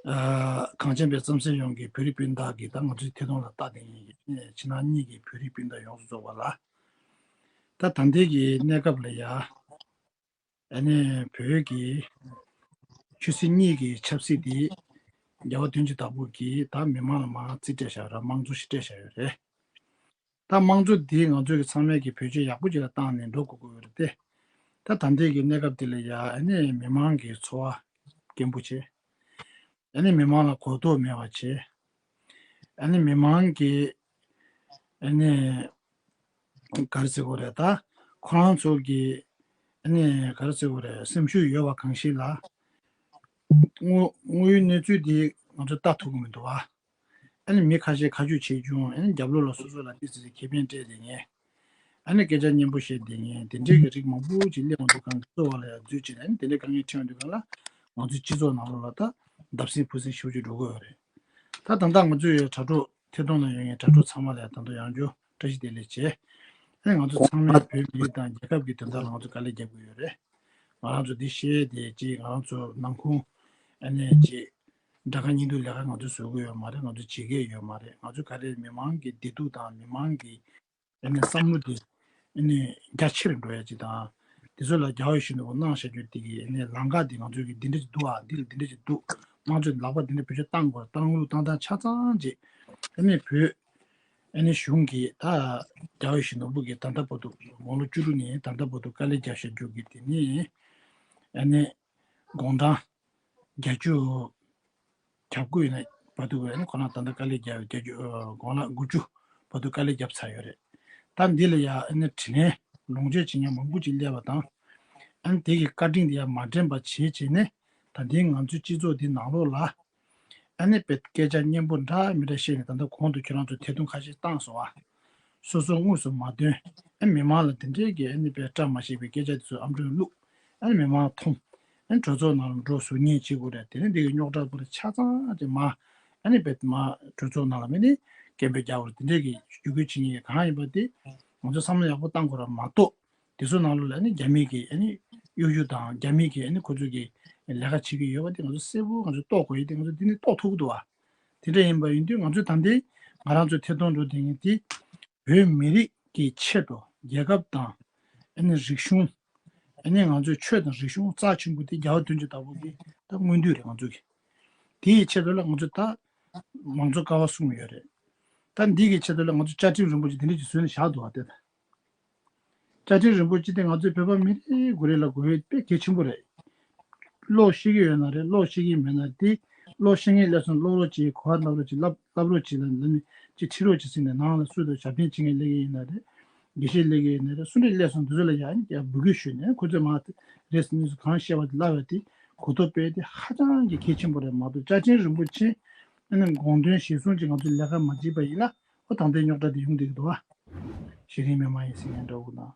ཨ་གངས་ཅན་པའི་རྩམ་ཟན་ཡོངས་ཀྱི་བོད་རིགས་སྤུན་ཟླ་གི་ད་ང་ཚོའི་ཐད་གཏོང་ལ་ལྟ་བསྡད་མཁན་གྱི་ཕྱི་ནང་གཉིས་ཀྱི་བོད་རིགས་སྤུན་ཟླ་ཡོངས་སུ་རྫོགས་པ་ལ། ད་ད་ལྟའི་གི་གནས་སྐབས་ལ་ཡ། ཨ་ནི་བོད་ཀྱི་ཆོས་སྲིད་གཉིས་ཀྱི་ཆབ་སྲིད་འདི་རྒྱལ་བ་དོན་གྱི་བདག་པོ་གིས་ད་མི་མང་ལ་མར་རྩིས་སྤྲད་བཞག་ཡོད་རེད། དམངས་གཙོ་ཞིག་སྤྲད་བཞག་ཡོད་རེད། ད་དམངས་གཙོ་འདི་ང་ཚོ་གི་ཚང་མས་ཀྱི་བེད་སྤྱོད་ཡག་པོ་ཅིག་ལ་བཏང་ནས་འགྲོ་དགོས་ཀྱི་ཡོད་རེད་དེ། ད་ད་ལྟའི་གི་གནས་སྐབས་འདི་ལ་ཡ་ཨ་ནི་མི་མང་གི་འཚོ་བ་སྐྱིན་པོ་བྱེད། ཨ་ནི་མི་མང་ལ་གོ་རྟོགས་མེད་པ་བྱེད། ཨ་ནི་མི་མང་གི་ཨ་ནི་ག་རེ་ཟེར་དགོས་རེད། ད་ཁོ་རང་ཚོ་གི་ཨ་ནི་ག་རེ་ཟེར་དགོས་རེད། སེམས་ཤུགས་ཡོད་པ་གང་ཞིག་ལ་དངོས་དངོས་ཡོད་གནས་ཚུལ་འདི་ང་ཚོ་ལྟ་ཐུབ་ཀྱི་མི་འདུག་བ། ཨ་ནི་མི་ཁ་ཤས་ཁ་རྒྱུག་བྱེད་རྒྱུ། ཨ་ནི་རྒྱབ་ལོགས་ལ་སོ་སོ་ལ་ཏོག་ཙམ་ཁེ་ཕན་སྤྲད་བསྡད་མཁན། ཨ་ནི་སྐད་ཆ་སྙན་པོ་བཤད་བསྡད་མཁན་དེ་འདྲའི་གི་རིགས་མང་པོ་ཅིག་སླེབས་འོང་དུས་གང་གི་གཙོ་བོ་ལ་ཡང་འཛུལ་བྱས་ནས་ཨ་ནི་དེ་འདྲའི་དཀའ་ངལ་འཕྲད་འོང་དུས་གང་ལ་ང་ཚོའི་སྤྱི་ཚོགས་ནང་ལོགས་ལ་ད་བརྡབ་གསིག་ཕུབ་གསིག་ཞེ་པོ་ཅིག་འགྲོ་གི་ཡོད་རེད། ད་ད་ལྟ་ང་ཚོའི་དྲ་གྲོགས་ཐད་གཏོང་ལ་ཡོད་མཁན་དྲ་གྲོགས་ཚང་མ་ལ་ཡང་ད་དུང་ཡང་བསྐྱར་བཀྲ་ཤིས་བདེ་ལེགས་བྱས། ཨ་ནི་ང་ཚོ་ཚང་མས་བོད་མི་རིགས་དང་རྒྱལ་ཁབ་ཀྱི་དོན་དག་ལ་ང་ཚོ་དཀའ་ལས་རྒྱབ་ཀྱི་ཡོད་རེད། ང་རང་ཚོ་འདི་བཤད་དེ་ཅིག་ང་རང་ཚོ་ནང་ཁུངས་ཨ་ནི་ཅིག་དགྲ་དགའ་གཉེན་སྡུག་ལས་ཀ་ང་ཚོས་བཟོ་གི་ཡོད་མ་རེད། ང་ཚོས་བྱེད་ཀྱི་ཡོད་མ་རེད། ང་ཚོས་ག་རེ་མི་མང་གི་བདེ་སྡུག་དང་མི་མང་གི་ཨ་ནི་བསམ་བློ་དེ་ཨ་ནི་རྒྱ་ཆེར་འགྲོ་ཡ་ཅིག་དང་། དེ་ཚོ་ལ་རྒྱལ་བ་ཡིད་བཞིན་ནོར་བུ་གནང་བཞག་རྒྱུ་དེ་གི་ཨ་ནི་ལམ་ཁ་དེ་ང་ཚོས་གི་འདི་འདྲ་ཅིག་འདུག་ཨ། འདི་ལ་འདི་འདྲ་ཅིག་འདུག་དམངས་གཙོའི་ལག་པ་འདི་འདྲ་བེད་སྤྱོད་བཏང་དགོས། བཏང་ལུགས་བཏང་སྟངས་ཆ་ཚང་ཅིག་ཨ་ནི་བོད་ཨ་ནི་གཞུང་གིས་ད་རྒྱལ་བ་ཡིད་བཞིན་ནོར་བུ་གིས་ད་ལྟ་བར་དུ་དགུང་ལོ་བཅུ་དྲུག་ནས་ད་ལྟ་བར་དུ་དཀའ་ལས་བརྒྱབ་བཞག་རྒྱུ་གི་དེ་ནི་ཨ་ནི་དགུང་གྲངས་བརྒྱད་ཅུ་གྱ་དགུ་ཡིན་ན་བར་དུ་ཨ་ནི་ཁོ་རང་ད་ལྟ་དཀའ་ལས་བརྒྱབ། བརྒྱད་ཅུ་ཨ་དགུང་ལོ་དགུ་བཅུ་བར་དུ་དཀའ་ལས་བརྒྱབ་ཚར་ཡོད་རེད། ད་འདི་ལ་ཡ་ཨ་ནི་དྲིན་ལན་ལོངས་སྤྱོད་བྱེད་མཁན་མང་པོ་ཅིག་སླེབས་པ་དང་། ཨ་ནི་དེ་གི་བཀའ་དྲིན་དེ་ཡ་མ་དྲན་པ་བྱེད་བྱས་ནས་ད་ལྟའི་ང་ཚོའི་སྤྱི་ཚོགས་འདི་ནང་ལོགས་ལ་ཨ་ནི་དཔེ་སྐད་ཆ་སྙན་པོ་འདྲ་མི་འདྲ་བཤད་ནས། ད་ལྟ་གོང་དུ་ཁྱོད་རང་ཚོ་ཐད་གཏོང་ཁ་ཤས་བཏང་སོང་ཨ། སོ་སོ་དངོས་སུ་མ་ཐོན། ཨ་མི་མང་ལ་དེ་འདྲའི་གི་ཨ་ནི་དཔེ་བཀྲ་མ་ཤིས་པའི་སྐད་ཆ་དེ་ཚོ་ཨམ་ཅོག་བླུགས། ཨ་ནི་མི་མང་མཐོང་། ཨ་ནི་གྲོས་ཚོགས་ནང་ལ་འགྲོ་ཟུར་ཉན་བྱེད་དགོས་རེད། དེ་ནི་འདི་གི་རྙོག་དྲ་པོ་རེད་ཆ་ཚང་དེ་མ་ཨ་ནི་དཔེ་མ་གྲོས་ཚོགས་ནང་ལ་མི་ནི་སྐད་འབོད་རྒྱག་དགོས་རེད། དེ་འདྲའི་གི་ཞུ་སྐུལ་བྱེད་མཁན་གང་ཡིན་པ་དེ་ང་ཚོ་བསམ་བློ་ཡག་པོ་བཏང་དགོས་རེད་མ་གཏོགས། དེ་ཚོ་ནང་ལོགས་ལ་ཨ་ནི་རྒྱ་མི་གི་ཨ་ནི་གཡོ་སྒྱུ་དང་རྒྱ་མི་གི་ཨ་ནི་ཁོ་ཚོ་གི་ལས་ཀ་བྱེད་ཀྱི་ཡོད་པ་དེ་ང་ཚོ་གསལ་པོ་ང་ཚོ་རྟོགས་དགོས་ཡོད་དེ་ང་ཚོ་འདི་ནས་རྟོགས་ཐུབ་ཀྱི་འདུག་བ། དེ་འདྲ་ཡིན་པ་ཡིན་དུས་ང་ཚོས་ད་ལྟའི་ང་རང་ཚོའི་ཐད་གཏོང་འགྲོ་བསྡད་མཁན་དེ་བོད་མི་རིགས་ཀྱི་ཆེད་དུ་རྒྱལ་ཁབ་དང་ཨ་ནི་རིག་གཞུང་ཨ་ནི་ང་ཚོའི་ཆོས་དང་རིག་གཞུང་རྩ་ཆེན་པོ་དེ་རྒྱལ་བ་དོན་གྱི་བདག་པོ་གི་ད་མངོན་འདོད་རེད་ང་ཚོ་གི། དེའི་ཆེད་དུ་ལ་ང་ཚོས་ད་མང་གཙོ་ཀ་བ་གསུམ་ཡོད་རེད། ད་འདི་གི་ཆེད་དུ་ལ་ང་ཚོ་བཅའ་ཁྲིམས་རིན་པོ་ཆེ་དེ་འདྲ་ཅིག་བཟོས་ནས་བཞག་འདུག་བ་དེ་ད། བཅའ་ཁྲིམས་རིན་པོ་ཆེ་དེ་ང་ཚོའི་བོད་པ་མི་རེ་ངོ་རེ་ལ་དགོས་ཡོད་དཔེ་གལ་ཆེན་པོ་རེད། ཀློག་ཤེས་ཀྱི་ཡོད་ན་རེད། ཀློག་ཤེས་ཀྱི་མེད་ན་དེ་ཀློག་ཤེས་མཁན་སླེབས་སོང་ཀློག་རོགས་གྱིས། གོ་བ་བརྡབ་རོགས་གྱིས། བསླབ་བསླབ་རོགས་གྱིས་ལ་ལ་ནི་ཅིག་ཁྲིད་རོགས་གྱིས་ཟེར་ནས་ནང་ལ་སུ་དང་ཞབས་བརྟན་བྱེད་མཁན་སླེབས་ཀྱི་ཡིན་ན་རེད། དགེ་བཤེས་སླེབས་ཀྱི་ཡིན་ན་རེད། སུ་འདྲ་སླེབས་སོང་དེ་ཚོ་ལ་ཡང་ཡང་འབོད་སྐུལ་ཞུས་ནས་ཁོ་ཚོས་མ་རེས་གཉིས་སུ་གང་བཤད་པ་དེ་བསླབ་པ་དེ་གོ་རྟོགས་སྤེལ་དེ་ཧ་ཅང་གི་གལ་ཆེན་པོ་རེད་མ་གཏོགས་བཅའ་ཁྲིམས་རིན་པོ་ཆེ་ཨ་ནི་དགོངས་དོན་གཞིར་བཟུང་གྱིས་ང་ཚོས་ལས་ཀ་མ་བྱས་པ་ཡིན་ན། ཨོ་ད་ལྟའི་རྙོག་དྲ་དེ་ཡོང་བསྡད་ཀྱི་འདུག་བ། ཤེས་རིག་མི་མང་ཡིན་ཟེར་མཁན་འདྲ་བོ་དང་།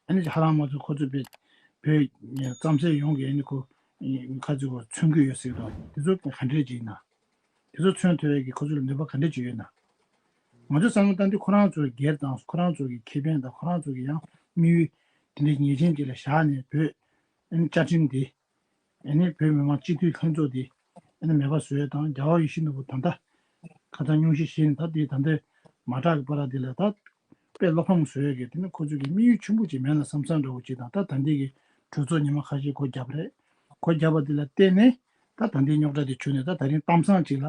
ཨ་ནི་ཧ་ལམ་ང་ཚོ་ཁོ་ཚོ་བོད་བོད་རྩམ་ཟན་ཡོངས་ཀྱི་ཨ་ནི་ཁོ་ཁ་ཚོད་ཁོ་མཚོན་གྱི་ཡོད་ཟེར་གྱི་འདུག་དེ་ཚོ་ག་འདྲས་ཅིག་ཡིན་ན། དེ་ཚོ་མཚོན་ཐུབ་ཡས་ཀྱི་ཁོ་ཚོ་ལ་ནུས་པ་ག་འདྲས་ཅིག་ཡོད་ན། ང་ཚོ་བསམ་བློ་བཏང་དུས་ཁོ་རང་ཚོའི་སྒེར་དང་ཁོ་རང་ཚོ་གི་ཁེ་ཕན་དང་ཁོ་རང་ཚོ་གི་ཡང་དམིགས་ཡུལ་དེ་འདྲའི་ངེས་ཅན་ཅིག་ལ་བཞག་ནས་བོད་ཨ་ནི་བཅའ་ཁྲིམས་དེ། ཨ་ནི་བོད་མི་མང་སྤྱི་འཐུས་ལྷན་ཚོགས་འདི་ཨ་ནི་མེད་པ་བཟོ་ཡས་དང་རྒྱལ་བ་ཡིད་བཞིན་ནོར་བུ་ད་ལྟ་ཁ་སང་སྙུང་གཞི་བཞེས་ནས་ད་འདི་ད་ལྟའི་མ་དྲག་གི་བར་འདི་ལ་ད་དཔེ་བློ་ཕམ་བཟོ་ཡས་ཀྱི་དེ་ནི་ཁོ་ཚོས་ཀྱི་དམིགས་ཡུལ་ཆེན་པོ་ཅིག་མེད་ན་བསམ་བསམ་འདྲ་བོ་ཅིག་དང་ད་ད་འདི་གི་གྲོས་ཚོགས་ཉི་མ་ཁ་ཤས་སྒོ་བརྒྱབ་རེད། སྒོ་བརྒྱབ་པ་འདི་ལ་བརྟེན་ནས་ད་ད་འདིའི་རྙོག་དྲ་འདི་བྱུང་ནས་ད་ད་རིང་གཏམ་བཟང་ཅིག་ལ་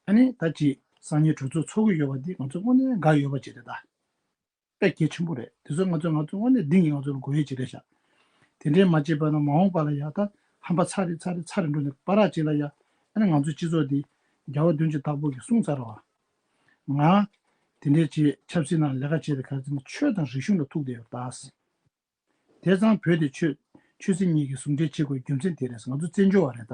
ཨ་ནི་ད་ཅིག་སང་ཉིན་གྲོས་ཚོགས་ཚོགས་ཀྱི་ཡོད་པ་འདི་ང་ཚོ་དངོས་གནས་དགའ་ཡོད་པ་ཅིག་རེད་ད། དཔེ་གལ་ཆེན་པོ་རེད། དེ་ཚོ་ང་ཚོ་ང་ཚོ་དངོས་གནས་གཏིང་གི་ང་ཚོ་ལ་དགོས་ཡས་ཅིག་རེད་ཤག་དེ་འདྲའི་མ་བྱས་པ་ན་མ་འོངས་པ་ལ་ཡ་ད་ཧམ་པ་ཚ་རེ་ཚ་རེ་ཚ་རེ་འགྲོ་ནས་བར་ཅིག་ལ་ཡ་ཨ་ནི་ང་ཚོའི་སྤྱི་ཚོགས་འདི་རྒྱལ་བ་དོན་གྱི་བདག་པོ་གིས་གསུངས་ཚར་བ། ང་དེ་འདྲའི་ཅིག་ཆབ་སྲིད་ནང་ལས་ཀ་བྱས་ཏེ་ག་ཚོད་ཆོས་དང་རིག་གཞུང་ལ་ཐུག་བསྡད་ཡོད་ད། དེ་ཙང་བོད་དེ་ཆོས་ཆོས་སྲིད་གཉིས་ཀྱི་ཟུང་འབྲེལ་བྱེད་དགོས་རྒྱུ་མཚན་དེ་རེད། ང་ཚོ་བཙན་བྱོལ་བ་རེད་ད།